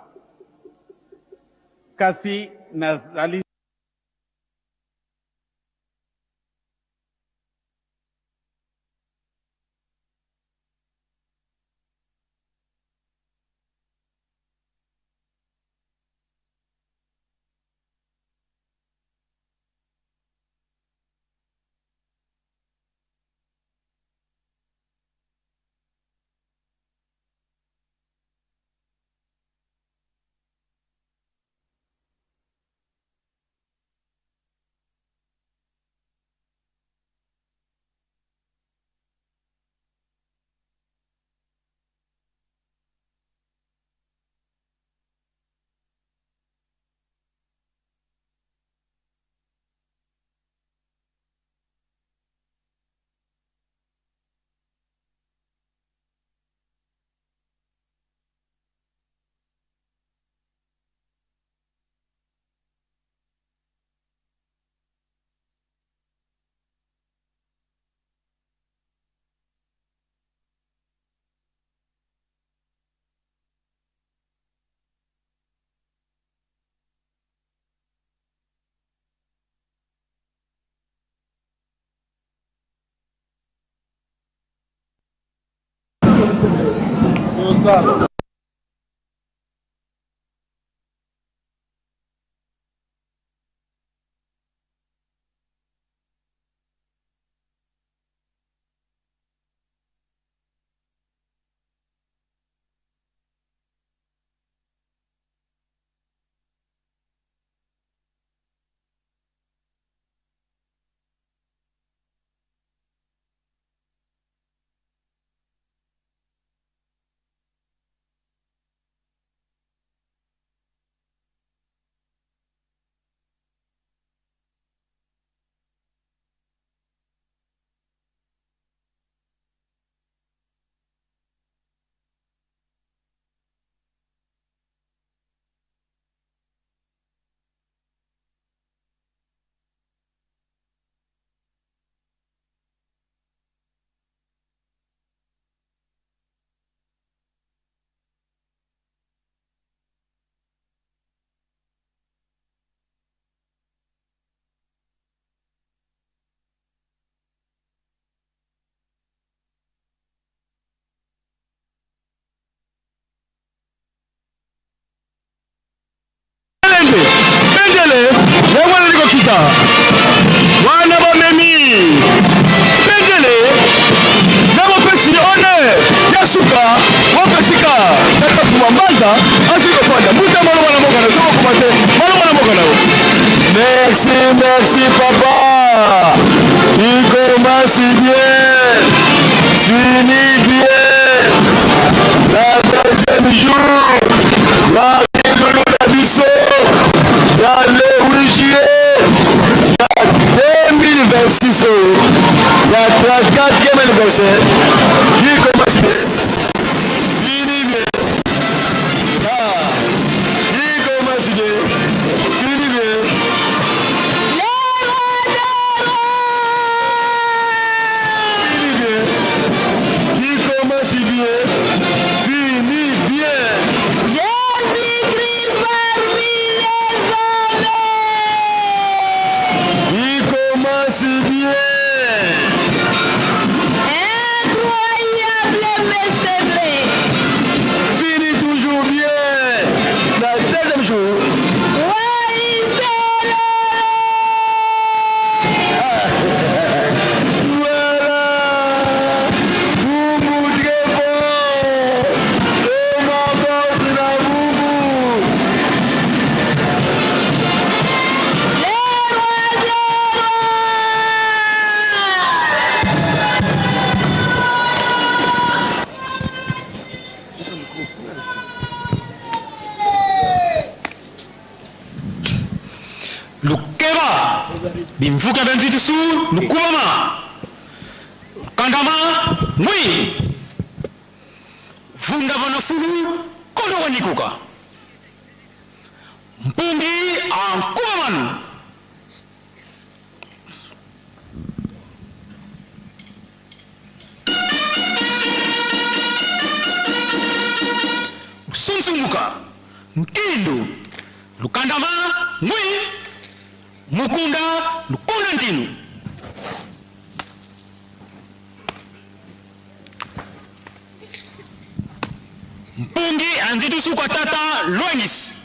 kasi nazali. Bendele yango wana likokita wana bamemi bendele na bopesi honneur ya suka wapesika tata Fuma Mbanza azwi kofanda mbuta maloba na mboka na yo soko okoma te maloba na mboka na yo. Merci, merci papa. Qui commence bien, finit bien. La deuxième jour, la na biso ya le 8 juillet ya 2026 oyo ya 34e anniversaire qui commence bien finit bien. Ah, qui commence bien finit bien. Finit bien. Qui commence bien finit bien. Jésus-Christ parmi les hommes. Qui commence bien. Incroyable, mais c'est vrai. Finit toujours bien. Le deuxième jour. Voilà. Boubou très fort. Et ma force la boubou. Les rois des Lukeba bimvuka bemvitusu lukubama kandama mwi vunda vanafulu kondo wanikuka mpungi ankumaman. Nkindu Lukandama Ngwi Mukunda Lukunda Ntinu. Mpungi anzitu sukwa tata Lwengis.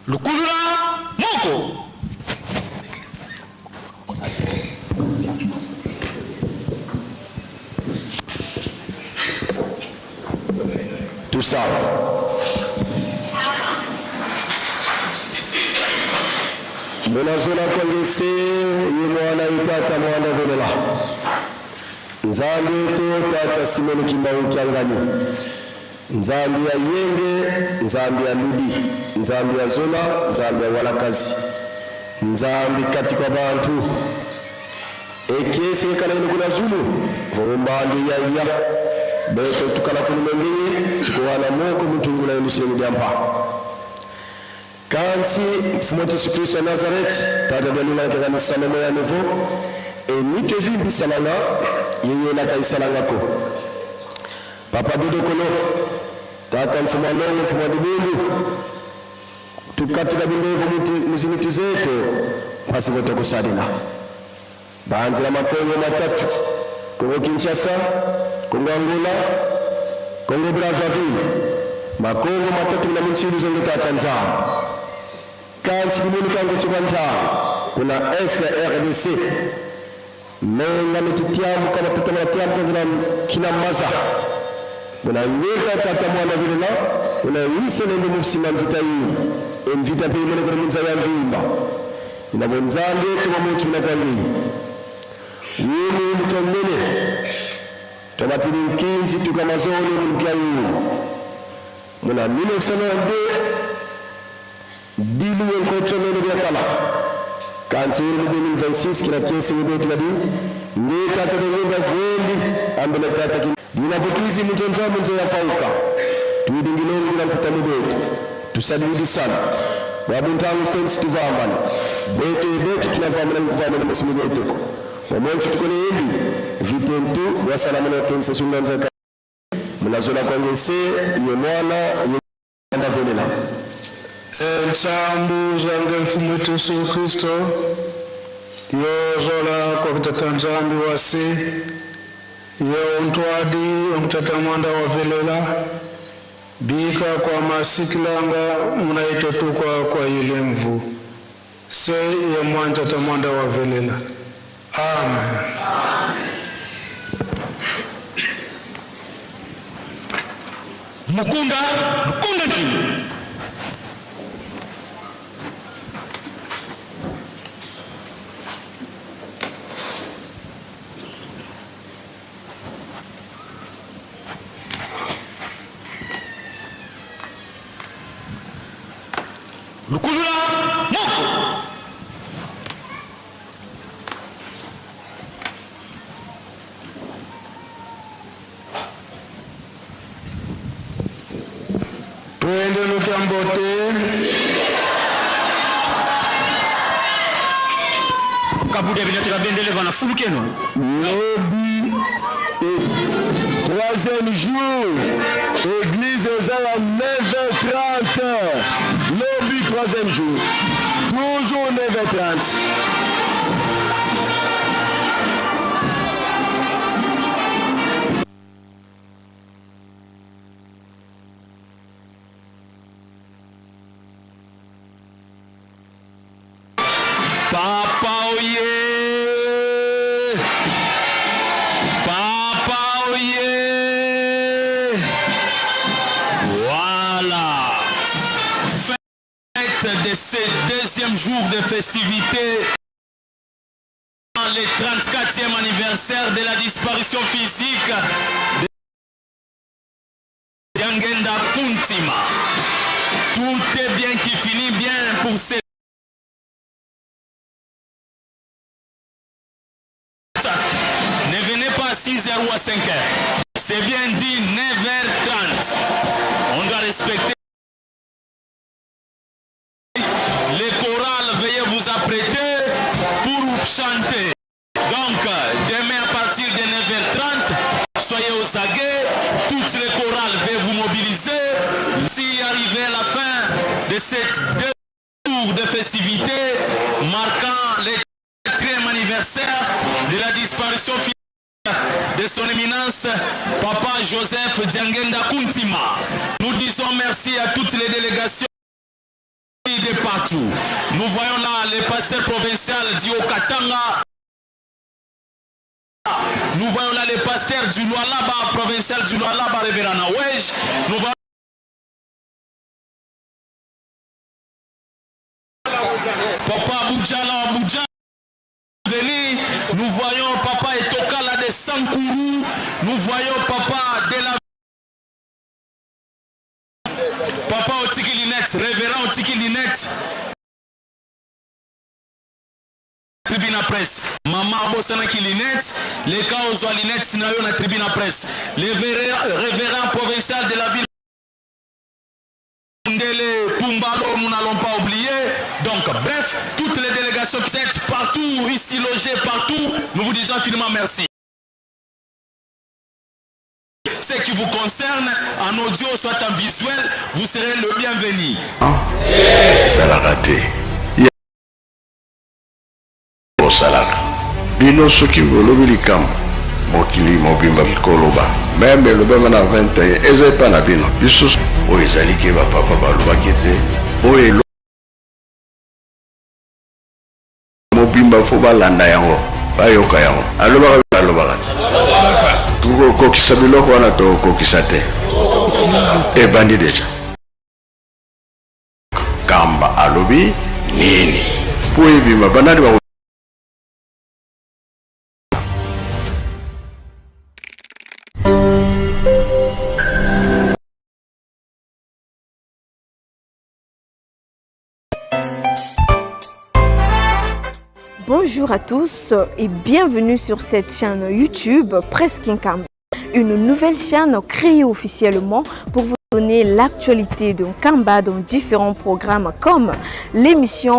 Lukulula Moko. Tout ça. Munazola kongese ye mwana ye tata mwana velela Nzambi to tata Simoni Kimbangu Kiangani Nzambi ya Yenge Nzambi ya Ludi Nzambi ya Zola Nzambi ya Walakazi Nzambi kati kwa bantu ekesi ekala ino kuna zulu vumbandu ya ya beto tukala kulumengeye tukuwana moko mutungula yelusemu diampa kanti mfumo Yesu Kristo ya Nazareth tata dalula kazani salomo ya nouveau enito evimbisalanga yeye nakaisalangako papa dodo kolo tata mfumo ndongo mfumo dubundu tukatuka bindevo muzimitu zetu pasivo tokusalila banzila makongo matatu Kongo Kinshasa, Kongo Angola, Kongo Brazzaville, makongo matatu na minchilu zonge tata njaa kanti dimoni kango tsoka njaa kuna SRDC menga mititiamu kama tata mnatiamu kanzina kina maza kuna ngeka tata mwana vilela kuna wiselendo mufsima mvita hii emvita pe imone kuna munza ya mvimba inavonzange tuma mutu mnakwambii yini mutongele tobatili nkinzi tukamazoni mulukya yulu muna 1992 dilu yenkotsomene byakala kanti uri mu 2026 kila kesi mubetu badi ngeka tadengenda vumbi ambele tata ki dinavotuizi mutonza munzo yafauka tuidingilongu na mkuta mubetu tusadidi sana wabuntangu fensi tuvambana betu betu tunavambana kuvambana musimu betu wamontu tukone yembi vitentu wasalama na kemsa sunganza munazola kwangese ye mwana ye ndavelela Nsambu zange mfumu wetu Yesu Kristo yozola kwa kutata nzambi wasi yo ntwadi onkutata mwanda wa velela bika kwa masikilanga munaitotukwa kwa ile mvu se ye mwantata mwanda wa velela. Amen. Mukunda Lukunda Ntinu. Lukulula Moko. Twende lukyambote Kabude binatela bendele vana fulukeno. Lobi et troisième jour, église eza ya 9h30. Lobi troisième jour, toujours 9h30. Voilà. Fête de ce deuxième jour de festivité. Le 34e anniversaire de la disparition physique de Diangenda Kuntima. Tout est bien qui finit bien pour cette. Ne venez pas à 6h ou à 5h. C'est bien dit 9h30. On doit respecter les chorales, veuillez vous apprêter pour chanter. Donc, demain à partir de 9h30, soyez aux aguets. Toutes les chorales veuillez vous mobiliser. Si arrivé à la fin de cette deux tour de festivités marquant le 4e anniversaire de la disparition de son éminence Papa Joseph Diangenda Kuntima. Nous disons merci à toutes les délégations de partout. Nous voyons là le pasteur provincial du Katanga. Nous voyons là le pasteur du Lualaba, provincial du Lualaba, révérend Nawej. Nous voyons Papa Boudjala Boudjala. Nous voyons Papa Etokala de Sankourou. Nous voyons Papa de la Papa Otiki Linette, révérend Otiki Linette. Tribune presse. Mama abosanaki linette, leka ozwa linette na yo na tribune presse. Le révérend provincial de la ville Ndele, Pumbalo, nous n'allons pas oublier. Donc, bref, toutes les délégations qui sont partout, ici logées, partout, nous vous disons infiniment merci. Ce qui vous concerne, en audio, soit en visuel, vous serez le bienvenu. Ezalaka te bosalaka bino soki bolobi likambo mokili mobimba koloba meme elobama na 21 eza epa na bino biso oyo ezali ke bapapa balobaki ete oyo mobimba fo balanda yango bayoka yango alobaka alobaka te tokokokisa biloko wana tokokokisa te ebandi deja kamba alobi nini mpo ebima banani bako Bonjour à tous et bienvenue sur cette chaîne YouTube Presse Nkamba. Une nouvelle chaîne créée officiellement pour vous donner l'actualité de Nkamba dans différents programmes comme l'émission